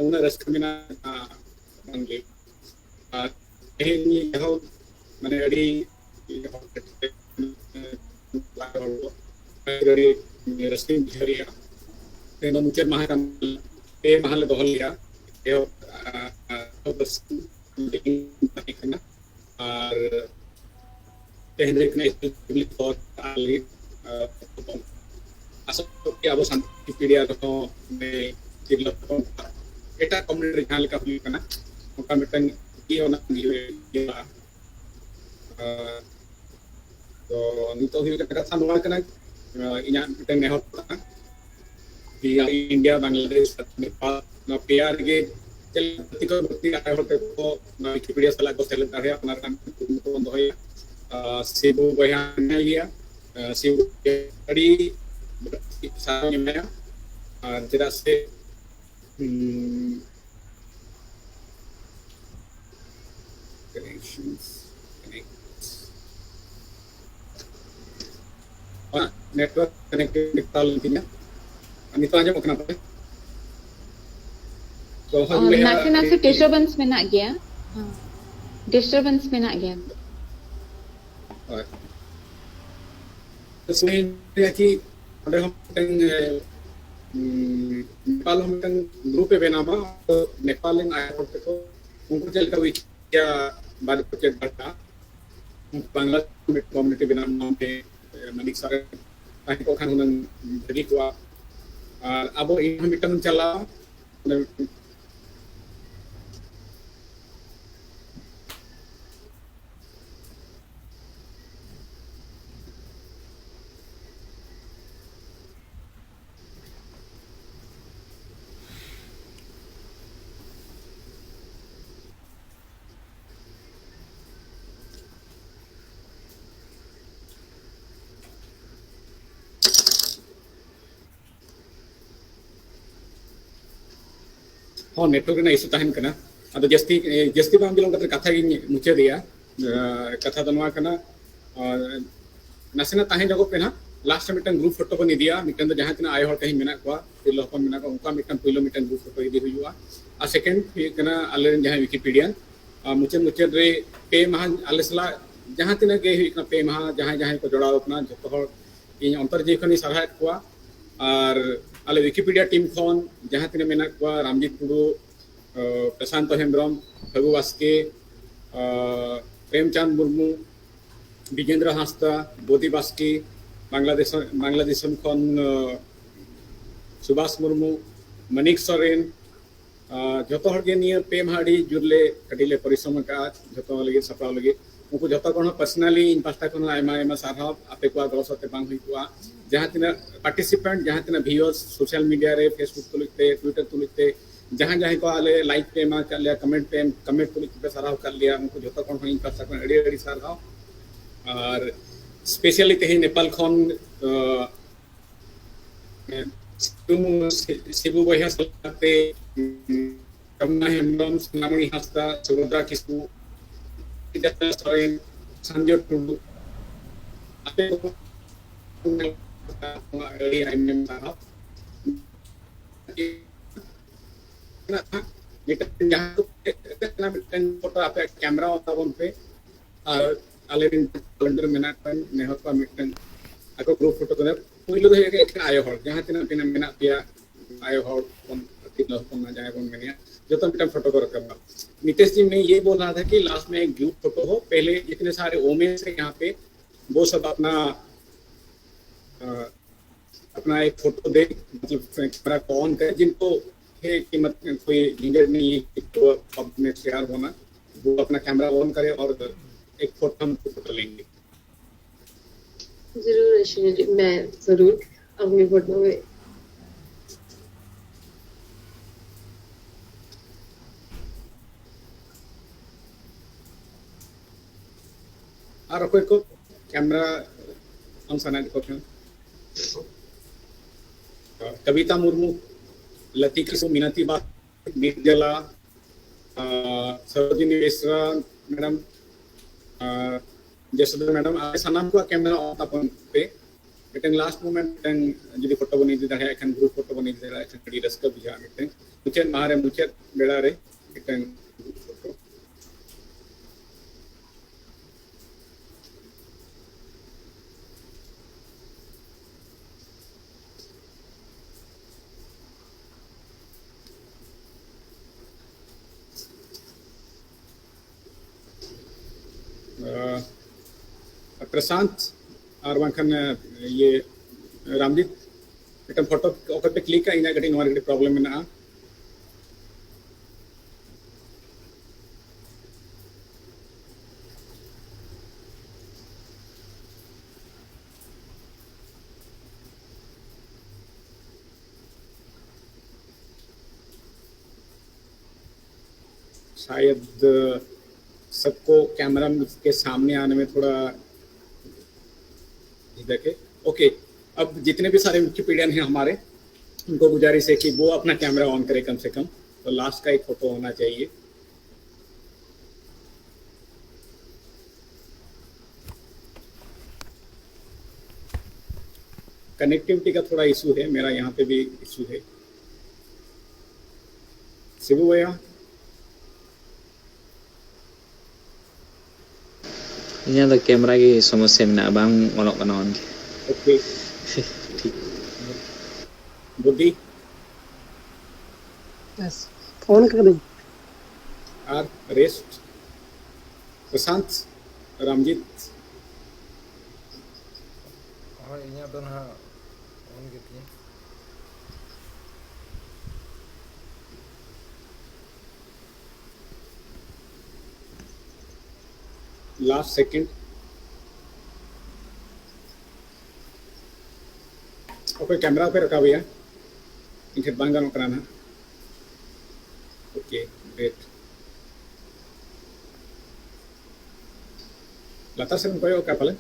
ᱩᱱᱟᱹᱜ ᱨᱟᱹᱥᱠᱟᱹ ᱢᱮᱱᱟᱜᱼᱟ ᱵᱟᱝ ᱞᱟᱹᱭ᱾ ᱟᱨ ᱛᱮᱦᱮᱧ ᱮᱦᱚᱵ ᱢᱟᱱᱮ ᱟᱹᱰᱤ ᱟᱹᱰᱤ ᱨᱟᱹᱥᱠᱟᱹᱧ ᱵᱩᱡᱷᱟᱹᱣ ᱞᱮᱜᱼᱟ᱾ ᱛᱮᱦᱮᱧ ᱫᱚ ᱢᱩᱪᱟᱹᱫ ᱢᱟᱦᱟ ᱠᱟᱱ, ᱯᱮ ᱢᱟᱦᱟ ᱞᱮ ᱫᱚᱦᱚ ᱞᱮᱜᱼᱟ᱾ ᱮᱦᱚᱵ, ᱟ, ᱟ, ᱮᱦᱚᱵ ᱵᱟᱨᱥᱤᱧ ᱛᱟᱦᱮᱸ ᱠᱟᱱᱟ᱾ ᱟᱨ ᱛᱮᱦᱮᱧ ᱫᱚ ᱦᱩᱭᱩᱜ ᱠᱟᱱᱟ ᱮᱥᱯᱮᱥᱟᱞᱤ ᱯᱚᱨ ᱟᱨ ᱞᱟᱹᱜᱤᱫ, ᱟ, ᱟᱥᱚᱜ ᱠᱤ ᱟᱵᱚ ᱥᱟᱱᱛᱟᱲ ᱯᱤᱲᱤᱭᱟ ᱨᱮᱦᱚᱸ ᱢᱟᱱᱮ ᱛᱤᱨᱞᱟᱹ ᱦᱚᱯᱚᱱ ᱠᱚᱣᱟᱜ ᱮᱴᱟᱜ ᱠᱚᱢᱤᱭᱩᱱᱤᱴᱤ ᱨᱮ ᱡᱟᱦᱟᱸ ᱞᱮᱠᱟ ᱦᱩᱭᱩᱜ ᱠᱟᱱᱟ, ᱚᱱᱠᱟ ᱢᱤᱫᱴᱟᱝ ᱤᱭᱟᱹ ᱚᱱᱟ ᱤᱭᱟᱹ ᱦᱩᱭᱩᱜᱼᱟ᱾ ᱟ, ᱛᱚ ᱱᱤᱛᱚᱜ ᱦᱩᱭᱩᱜ ᱠᱟᱱᱟ ᱠᱟᱛᱷᱟ ᱱᱚᱣᱟ ᱠᱟᱱᱟ, ᱟ, ᱤᱧᱟᱹᱜ ᱢᱤᱫᱴᱟᱝ ᱱᱮᱦᱚᱨ ᱠᱟᱱᱟ, ᱡᱮ ᱤᱱᱰᱤᱭᱟ, ᱵᱟᱝᱞᱟᱫᱮᱥ, ᱱᱮᱯᱟᱞ, ᱱᱚᱣᱟ ᱯᱮᱭᱟ ᱨᱮᱜᱮ ᱪᱮᱫ ᱞᱮᱠᱟ ᱜᱟᱛᱮ ᱠᱚ ᱵᱟᱹᱲᱛᱤ ᱟᱭᱳ ᱦᱚᱲ ᱛᱮᱠᱚ ᱱᱚᱣᱟ ᱣᱤᱠᱤᱯᱤᱰᱤᱭᱟ ᱥᱟᱞᱟᱜ ᱠᱚ ᱥᱮᱞᱮᱫ ᱫᱟᱲᱮᱭᱟᱜ, ᱚᱱᱟ ᱨᱮᱱᱟᱜ ᱠᱩᱨᱩᱢᱩᱴᱩ ᱵᱚᱱ ᱫᱚᱦᱚᱭᱟ᱾ ᱟᱨ ᱥᱤᱵᱩ ᱵᱚᱭᱦᱟ ᱢᱮᱱᱟᱭ ᱜᱮᱭᱟ, ᱟᱨ ᱥᱤᱵᱩ ᱟᱹᱰᱤ ᱥᱟᱨᱦᱟᱣ ᱮᱢᱟᱭᱟ᱾ ᱟᱨ ᱪᱮᱫᱟᱜ ᱥᱮ, ᱩᱸ, connections, connect. ᱚᱱᱟ network connectivity ᱠᱷᱟᱨᱟᱯ ᱞᱮᱱ ᱛᱤᱧᱟ᱾ ᱟᱨ ᱱᱤᱛᱚᱜ ᱟᱸᱡᱚᱢᱚᱜ ᱠᱟᱱᱟ ᱛᱚᱵᱮ? ᱫᱚᱦᱚ ᱚ, ᱞᱮᱜᱼᱟ ᱱᱟᱥᱮ ᱱᱟᱥᱮ ᱟᱹᱰᱤ disturbance ᱢᱮᱱᱟᱜ ᱜᱮᱭᱟ᱾ ᱦᱮᱸ, disturbance ᱢᱮᱱᱟᱜ ᱜᱮᱭᱟ᱾ ᱦᱳᱭ᱾ ᱥᱩᱱᱤ ᱞᱟᱹᱭᱟ ᱠᱤ ᱚᱸᱰᱮ ᱦᱚᱸ ᱢᱤᱫᱴᱟᱝ, ᱮ, ᱩᱸ, ᱱᱮᱯᱟᱞ ᱦᱚᱸ ᱢᱤᱫᱴᱟᱝ ᱜᱨᱩᱯ ᱮ ᱵᱮᱱᱟᱣᱟ, ᱱᱮᱯᱟᱞ ᱨᱮᱱ ᱟᱭᱳ ᱦᱚᱲ ᱛᱮᱠᱚ, ᱩᱱᱠᱩ ᱪᱮᱫ ᱞᱮᱠᱟ ᱣᱤᱠᱤᱯᱤᱰᱤᱭᱟ ᱵᱟᱨᱮ ᱠᱚ ᱪᱮᱫ ᱫᱟᱲᱮᱭᱟᱜᱼᱟ, ᱩᱱᱠᱩ ᱵᱟᱝᱞᱟ ᱢᱤᱫ ᱠᱚᱢᱤᱭᱩᱱᱤᱴᱤ ᱵᱮᱱᱟᱣ ᱢᱟᱱᱛᱮ, ᱮ, ᱢᱟᱱᱤᱠ ᱥᱚᱨᱮᱱ ᱛᱟᱦᱮᱸ ᱠᱚᱜ ᱠᱷᱟᱱ ᱦᱩᱱᱟᱹᱝ ᱵᱷᱟᱹᱜᱤ ᱠᱚᱜᱼᱟ᱾ ᱟᱨ ᱟᱵᱚ ᱤᱧ ᱦᱚᱸ ᱢᱤᱫᱴᱟᱝ ᱤᱧ ᱪᱟᱞᱟᱣᱟ, ᱚᱱᱟ ᱦᱚᱸ, ᱱᱮᱴᱣᱟᱨᱠ ᱨᱮᱱᱟᱜ ᱤᱥᱩ ᱛᱟᱦᱮᱱ ᱠᱟᱱᱟ᱾ ᱟᱫᱚ ᱡᱟᱹᱥᱛᱤ, ᱮ, ᱡᱟᱹᱥᱛᱤ ᱵᱟᱝ ᱵᱤᱞᱚᱢ ᱠᱟᱛᱮ ᱠᱟᱛᱷᱟ ᱜᱤᱧ ᱢᱩᱪᱟᱹᱫᱮᱜᱼᱟ᱾ ᱮ, ᱠᱟᱛᱷᱟ ᱫᱚ ᱱᱚᱣᱟ ᱠᱟᱱᱟ, ᱮ, ᱱᱟᱥᱮᱱᱟᱜ ᱛᱟᱦᱮᱸ ᱧᱚᱜᱚᱜ ᱯᱮ ᱱᱟᱦᱟᱜ᱾ ᱞᱟᱥᱴ ᱨᱮ ᱢᱤᱫᱴᱟᱝ ᱜᱨᱩᱯ ᱯᱷᱳᱴᱳ ᱵᱚᱱ ᱤᱫᱤᱭᱟ, ᱢᱤᱫᱴᱟᱝ ᱫᱚ ᱡᱟᱦᱟᱸ ᱛᱤᱱᱟᱹᱜ ᱟᱭᱳ ᱦᱚᱲ ᱛᱮᱦᱮᱧ ᱢᱮᱱᱟᱜ ᱠᱚᱣᱟ, ᱛᱤᱨᱞᱟᱹ ᱦᱚᱯᱚᱱ ᱢᱮᱱᱟᱜ ᱠᱚᱣᱟ, ᱩᱱᱠᱩᱣᱟᱜ ᱢᱤᱫᱴᱟᱝ ᱯᱳᱭᱞᱳ ᱢᱤᱫᱴᱟᱝ ᱜᱨᱩᱯ ᱯᱷᱳᱴᱳ ᱤᱫᱤ ᱦᱩᱭᱩᱜᱼᱟ᱾ ᱟᱨ ᱥᱮᱠᱮᱱᱰ ᱦᱩᱭᱩᱜ ᱠᱟᱱᱟ ᱟᱞᱮᱨᱮᱱ ᱡᱟᱦᱟᱸᱭ ᱣᱤᱠᱤᱯᱤᱰᱤᱭᱟᱱ, ᱟᱨ ᱢᱩᱪᱟᱹᱫ ᱢᱩᱪᱟᱹᱫ ᱨᱮ ᱯᱮ ᱢᱟᱦᱟ ᱟᱞᱮ ᱥᱟᱞᱟᱜ ᱡᱟᱦᱟᱸ ᱛᱤᱱᱟᱹᱜ ᱜᱮ ᱦᱩᱭᱩᱜ ᱠᱟᱱᱟ, ᱯᱮ ᱢᱟᱦᱟ ᱡᱟᱦᱟᱸᱭ ᱡᱟᱦᱟᱸᱭ ᱠᱚ ᱡᱚᱲᱟᱣ ᱟᱠᱟᱱᱟ, ᱡᱚᱛᱚ ᱦᱚᱲ ᱤᱧ ᱚᱱᱛᱚᱨ ᱡᱤᱣᱤ ᱠᱷᱚᱱᱤᱧ ᱥᱟᱨᱦᱟᱣᱮᱫ ᱠᱚᱣᱟ᱾ ᱟᱨ ᱟᱞᱮ ᱣᱤᱠᱤᱯᱤᱰᱤᱭᱟ ᱴᱤᱢ ᱠᱷᱚᱱ ᱡᱟᱦᱟᱸ ᱛᱤᱱᱟᱹᱜ ᱢᱮᱱᱟᱜ ᱠᱚᱣᱟ, ᱨᱟᱢᱡᱤᱛ ᱴᱩᱰᱩ, ᱟᱸ, ᱯᱨᱚᱥᱟᱱᱛᱚ ᱦᱮᱢᱵᱨᱚᱢ, ᱯᱷᱟᱹᱜᱩ ᱵᱟᱥᱠᱮ, ᱟᱸ, ᱯᱨᱮᱢᱪᱟᱸᱫᱽ ᱢᱩᱨᱢᱩ, ᱵᱤᱡᱮᱱᱫᱨᱚ ᱦᱟᱸᱥᱫᱟ, ᱵᱳᱫᱤ ᱵᱟᱥᱠᱮ, ᱵᱟᱝᱞᱟᱫᱮᱥ, ᱵᱟᱝᱞᱟᱫᱮᱥ ᱠᱷᱚᱱ, ᱟᱸ, ᱥᱩᱵᱷᱟᱥ ᱢᱩᱨᱢᱩ, ᱢᱟᱱᱤᱠ ᱥᱚᱨᱮᱱ, ᱟᱨ ᱡᱚᱛᱚ ᱦᱚᱲ ᱜᱮ ᱱᱤᱭᱟᱹ ᱯᱮ ᱢᱟᱦᱟ ᱟᱹᱰᱤ ᱡᱳᱨ ᱞᱮ, ᱟᱹᱰᱤ ᱞᱮ ᱯᱚᱨᱤᱥᱨᱚᱢ ᱟᱠᱟᱫᱼᱟ, ᱡᱚᱛᱚ ᱞᱟᱹᱜᱤᱫ, ᱥᱟᱯᱲᱟᱣ ᱞᱟᱹᱜᱤᱫ᱾ ᱩᱱᱠᱩ ᱡᱚᱛᱚ ᱠᱚ ᱦᱚᱸ ᱯᱟᱨᱥᱚᱱᱟᱞᱤ ᱤᱧ ᱯᱟᱦᱴᱟ ᱠᱷᱚᱱ ᱦᱚᱸ ᱟᱭᱢᱟ ᱟᱭᱢᱟ ᱥᱟᱨᱦᱟᱣ᱾ ᱟᱯᱮ ᱠᱚᱣᱟᱜ ᱜᱚᱲᱚ ᱥᱚᱦᱚᱫ ᱛᱮ ᱵᱟᱝ ᱦᱩᱭ ᱠᱚᱜᱼᱟ᱾ ᱡᱟᱦᱟᱸ ᱛᱤᱱᱟᱹᱜ ᱯᱟᱨᱴᱤᱥᱤᱯᱮᱱᱴ, ᱡᱟᱦᱟᱸ ᱛᱤᱱᱟᱹᱜ ᱵᱷᱤᱭᱩᱣᱟᱨᱥ, ᱥᱳᱥᱟᱞ ᱢᱤᱰᱤᱭᱟ ᱨᱮ, ᱯᱷᱮᱥᱵᱩᱠ ᱛᱩᱞᱩᱡ ᱛᱮ, ᱴᱩᱭᱴᱟᱨ ᱛᱩᱞᱩᱡ ᱛᱮ, ᱡᱟᱦᱟᱸ ᱡᱟᱦᱟᱸᱭ ᱠᱚ ᱟᱞᱮ ᱞᱟᱭᱤᱠ ᱯᱮ ᱮᱢᱟ ᱟᱠᱟᱫ ᱞᱮᱭᱟ, ᱠᱚᱢᱮᱱᱴ ᱯᱮ ᱮᱢ, ᱠᱚᱢᱮᱱᱴ ᱛᱩᱞᱩᱡ ᱛᱮᱯᱮ ᱥᱟᱨᱦᱟᱣ ᱟᱠᱟᱫ ᱞᱮᱭᱟ, ᱩᱱᱠᱩ ᱡᱚᱛᱚ ᱠᱷᱚᱱ ᱦᱚᱸ ᱤᱧ ᱯᱟᱦᱴᱟ ᱠᱷᱚᱱ ᱟᱹᱰᱤ ᱟᱹᱰᱤ ᱥᱟᱨᱦᱟᱣ᱾ ᱟᱨ ᱥᱯᱮᱥᱟᱞᱤ ᱛᱮᱦᱮᱧ ᱱᱮᱯᱟᱞ ᱠᱷᱚᱱ, ᱟᱸ, ᱥᱤᱵᱩ, ᱥᱤᱵᱩ ᱵᱚᱭᱦᱟ ᱥᱟᱞᱟᱜ ᱛᱮ, ᱩᱸ, ᱨᱚᱢᱱᱟ ᱦᱮᱢᱵᱨᱚᱢ, ᱥᱳᱱᱟᱢᱚᱬᱤ ᱦᱟᱸᱥᱫᱟ, ᱥᱩᱵᱷᱚᱫᱨᱟ ᱠᱤᱥᱠᱩ, ᱥᱤᱫᱷᱟᱨᱛᱷ ᱥᱚᱨᱮᱱ, ᱥᱟᱱᱡᱚᱭ ᱴᱩᱰᱩ, ᱟᱯᱮ ᱠᱚ ᱟᱹᱰᱤ ᱟᱭᱢᱟ ᱥᱟᱨᱦᱟᱣ᱾ ᱢᱤᱫᱴᱟᱝ ᱡᱟᱦᱟᱸ ᱠᱚ ᱢᱤᱫᱴᱟᱝ ᱯᱷᱳᱴᱳ ᱟᱯᱮᱭᱟᱜ ᱠᱮᱢᱮᱨᱟ ᱛᱟᱵᱚᱱ ᱯᱮ, ᱟᱨ ᱟᱞᱮ ᱨᱮᱱ ᱵᱷᱚᱞᱮᱱᱴᱤᱭᱟᱨ ᱢᱮᱱᱟᱜ ᱠᱚᱣᱟ, ᱱᱮᱦᱚᱨ ᱠᱚᱣᱟ ᱢᱤᱫᱴᱟᱝ ᱟᱠᱚ ᱜᱨᱩᱯ ᱯᱷᱳᱴᱳ ᱠᱚᱨᱮ ᱯᱩᱭᱞᱩ ᱫᱚ ᱦᱩᱭᱩᱜ ᱠᱟᱱᱟ ᱮᱠᱷᱮᱱ ᱟᱭᱳ ᱦᱚᱲ, ᱡᱟᱦᱟᱸ ᱛᱤᱱᱟᱹᱜ ᱢᱮᱱᱟᱜ ᱢᱮᱱᱟᱜ ᱯᱮᱭᱟ, ᱟᱭᱳ ᱦᱚᱲ ᱦᱚᱯᱚᱱ, ᱛᱤᱨᱞᱟᱹ ᱦᱚᱯᱚᱱ, ᱡᱟᱦᱟᱸᱭ ᱵᱚᱱ ᱢᱮᱱᱮᱭᱟ, ᱡᱚᱛᱚ ᱢᱤᱫᱴᱟᱝ ᱯᱷᱳᱴᱳ ᱠᱚ ᱨᱟᱠᱟᱵᱟ᱾ ᱱᱤᱛᱮᱥ ᱡᱤ ᱢᱮ ᱭᱮ ᱵᱳᱞ ᱨᱟᱦᱟ ᱛᱷᱟ ᱠᱤ ᱞᱟᱥᱴ ᱢᱮ ᱮᱠ ᱜᱨᱩᱯ ᱯᱷᱳᱴᱳ ᱦᱳ, ᱯहले जितने सारे वोमेन है यहाँ पे, वो सब अपना, अ, अपना एक फोटो दे, मतलब कैमरा को ऑन करे, जिनको है कि मत कोई झंझट नहीं है कि तो पब्लिक में शेयर होना, वो अपना कैमरा ऑन करे और एक फोटो, हम फोटो लेंगे। जरूर अश्विनी जी, मैं जरूर अपनी फोटो में। ᱟᱨ ᱚᱠᱚᱭ ᱠᱚ ᱠᱮᱢᱨᱟ ᱚᱱ ᱥᱟᱱᱟᱭᱮᱫ ᱠᱚ ᱠᱷᱟᱱ, ᱠᱚᱵᱤᱛᱟ ᱢᱩᱨᱢᱩ, ᱞᱟᱛᱤ ᱠᱤᱥᱠᱩ, ᱢᱤᱱᱟᱛᱤ ᱵᱟ, ᱢᱤᱨᱡᱟᱞᱟ, ᱥᱚᱨᱳᱡᱤᱱᱤ ᱵᱮᱥᱨᱟ ᱢᱮᱰᱟᱢ, ᱡᱚᱥᱳᱫᱟ ᱢᱮᱰᱟᱢ, ᱟᱨ ᱥᱟᱱᱟᱢ ᱠᱚᱣᱟᱜ ᱠᱮᱢᱨᱟ ᱚᱱ ᱛᱟᱵᱚᱱ ᱯᱮ᱾ ᱢᱤᱫᱴᱟᱝ ᱞᱟᱥᱴ ᱢᱳᱢᱮᱱᱴ ᱢᱤᱫᱴᱟᱝ ᱡᱩᱫᱤ ᱯᱷᱳᱴᱳ ᱵᱚᱱ ᱤᱫᱤ ᱫᱟᱲᱮᱭᱟᱜ ᱠᱷᱟᱱ, ᱜᱨᱩᱯ ᱯᱷᱳᱴᱳ ᱵᱚᱱ ᱤᱫᱤ ᱫᱟᱲᱮᱭᱟᱜ ᱠᱷᱟᱱ ᱟᱹᱰᱤ ᱨᱟᱹᱥᱠᱟᱹ ᱵᱩᱡᱷᱟᱹᱜᱼᱟ᱾ ᱢᱤᱫᱴᱟᱝ ᱢᱩᱪᱟᱹᱫ ᱢᱟᱦᱟ ᱨᱮ, ᱢᱩᱪᱟᱹᱫ ᱵᱮᱲᱟ ᱨᱮ ᱢᱤᱫᱴᱟᱝ ᱜᱨᱩᱯ ᱯᱷᱳᱴᱳ᱾ ᱟᱨ ᱯᱨᱚᱥᱟᱱᱛ ᱟᱨ ᱵᱟᱝᱠᱷᱟᱱ ᱤᱭᱟᱹ ᱨᱟᱢᱡᱤᱛ, ᱢᱤᱫᱴᱟᱝ ᱯᱷᱳᱴᱳ ᱚᱠᱚᱭ ᱯᱮ ᱠᱞᱤᱠᱟ, ᱤᱧᱟᱹᱜ ᱠᱟᱹᱴᱤᱡ ᱱᱚᱣᱟ ᱨᱮ ᱠᱟᱹᱴᱤᱡ ᱯᱨᱚᱵᱞᱮᱢ ᱢᱮᱱᱟᱜᱼᱟ᱾ शायद सबको कैमरा के सामने आने में थोड़ा झिझक है। ओके, अब जितने भी सारे विकिपीडियन हैं हमारे, उनको गुजारिश है कि वो अपना कैमरा ऑन करें कम से कम, तो लास्ट का एक फोटो होना चाहिए। कनेक्टिविटी का थोड़ा इशू है, मेरा यहाँ पे भी इशू है। ᱥᱤᱵᱩ ᱵᱚᱭᱦᱟ, ᱤᱧᱟᱹᱜ ᱫᱚ ᱠᱮᱢᱨᱟ ᱜᱮ ᱥᱚᱢᱚᱥᱥᱟ ᱢᱮᱱᱟᱜᱼᱟ, ᱵᱟᱝ ᱚᱱᱚᱜ ᱠᱟᱱᱟ ᱚᱱ ᱜᱮ᱾ ᱳᱠᱮ, ᱴᱷᱤᱠ᱾ ᱵᱩᱫᱷᱤ᱾ ᱵᱮᱥ, ᱯᱷᱳᱱ ᱠᱟᱹᱫᱟᱹᱧ᱾ ᱟᱨ ᱨᱮᱥᱴ? ᱯᱨᱚᱥᱟᱱᱛ, ᱨᱟᱢᱡᱤᱛ? ᱦᱳᱭ, ᱤᱧᱟᱹᱜ ᱫᱚ ᱱᱟᱦᱟᱜ ᱚᱱ ᱜᱮᱛᱤᱧᱟ᱾ Last second. ᱚᱠᱚᱭ ᱠᱮᱢᱮᱨᱟ ᱯᱮ ᱨᱟᱠᱟᱵᱮᱭᱟ? ᱤᱧ ᱴᱷᱮᱱ ᱵᱟᱝ ᱜᱟᱱᱚᱜ ᱠᱟᱱᱟ ᱱᱟᱦᱟᱜ᱾ Okay, great. ᱞᱟᱛᱟᱨ ᱥᱮᱫ ᱮᱢ ᱠᱚᱭᱚᱜ ᱠᱟᱜ ᱯᱟᱞᱮ?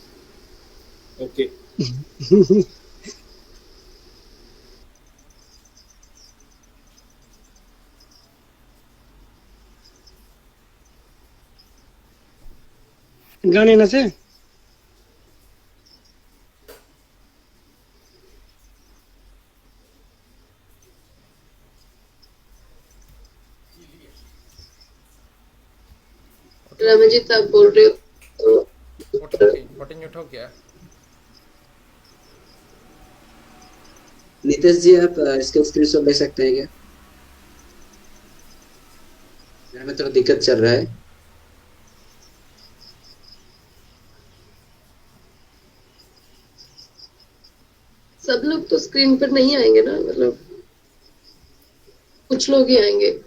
ᱳᱠᱮ᱾ ᱜᱟᱱ ᱮᱱᱟ ᱥᱮ? रमेश जी, तो आप बोल रहे हो तो फोटो, फोटो नहीं उठाओ क्या? नितेश जी, आप, अ, इसके स्क्रीनशॉट ले सकते हैं क्या? मेरे में थोड़ा दिक्कत चल रहा है। सब लोग तो स्क्रीन पर नहीं आएंगे ना, मतलब कुछ लोग ही आएंगे।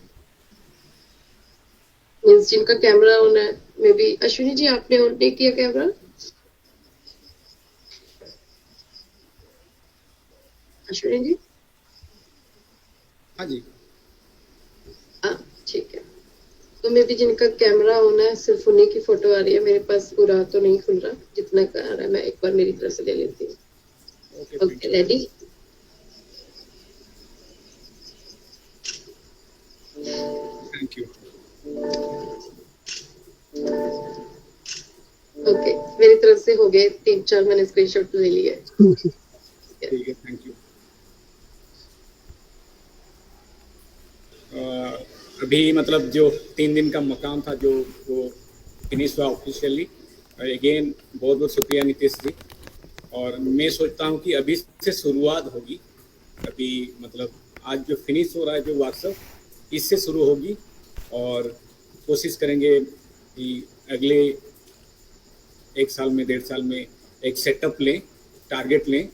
मीन्स जिनका कैमरा ऑन है, मे बी। अश्विनी जी, आपने ऑन नहीं किया कैमरा? अश्विनी जी? हाँ जी। हाँ, ठीक है। तो मे बी जिनका कैमरा ऑन है, सिर्फ उन्हीं की फोटो आ रही है। मेरे पास पूरा तो नहीं खुल रहा, जितना का आ रहा है मैं एक बार मेरी तरफ से ले लेती हूँ। Okay, okay, ready? Thank you. Okay, मेरी तरफ से हो गए तीन चार, मैंने स्क्रीनशॉट ले लिए। ठीक है, थैंक यू। अ, अभी मतलब जो तीन दिन का मकाम था, जो वो फिनिश हुआ ऑफिशियली। अगेन बहुत बहुत शुक्रिया नितेश जी। और मैं सोचता हूँ कि अभी से शुरुआत होगी। अभी मतलब आज जो फिनिश हो रहा है जो वर्कशॉप, इससे शुरू होगी और कोशिश करेंगे कि अगले एक साल में, डेढ़ साल में एक सेटअप लें, टारगेट लें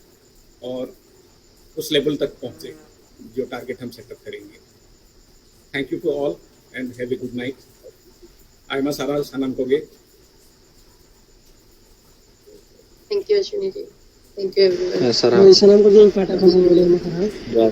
और उस लेवल तक पहुँचे जो टारगेट हम सेटअप करेंगे। Thank you to all and have a good night. ᱟᱭᱢᱟ ᱥᱟᱨᱦᱟᱣ ᱥᱟᱱᱟᱢ ᱠᱚᱜᱮ᱾ Thank you, ᱟᱥᱣᱤᱱᱤ G. Thank you, everyone. ᱦᱮᱸ, ᱥᱟᱨᱦᱟᱣ᱾ ᱦᱳᱭ, ᱥᱟᱱᱟᱢ ᱠᱚᱜᱮ ᱤᱧ ᱯᱟᱦᱴᱟ ᱠᱷᱚᱱ ᱟᱹᱰᱤ ᱟᱭᱢᱟ ᱥᱟᱨᱦᱟᱣ᱾ ᱡᱚᱦᱟᱨ᱾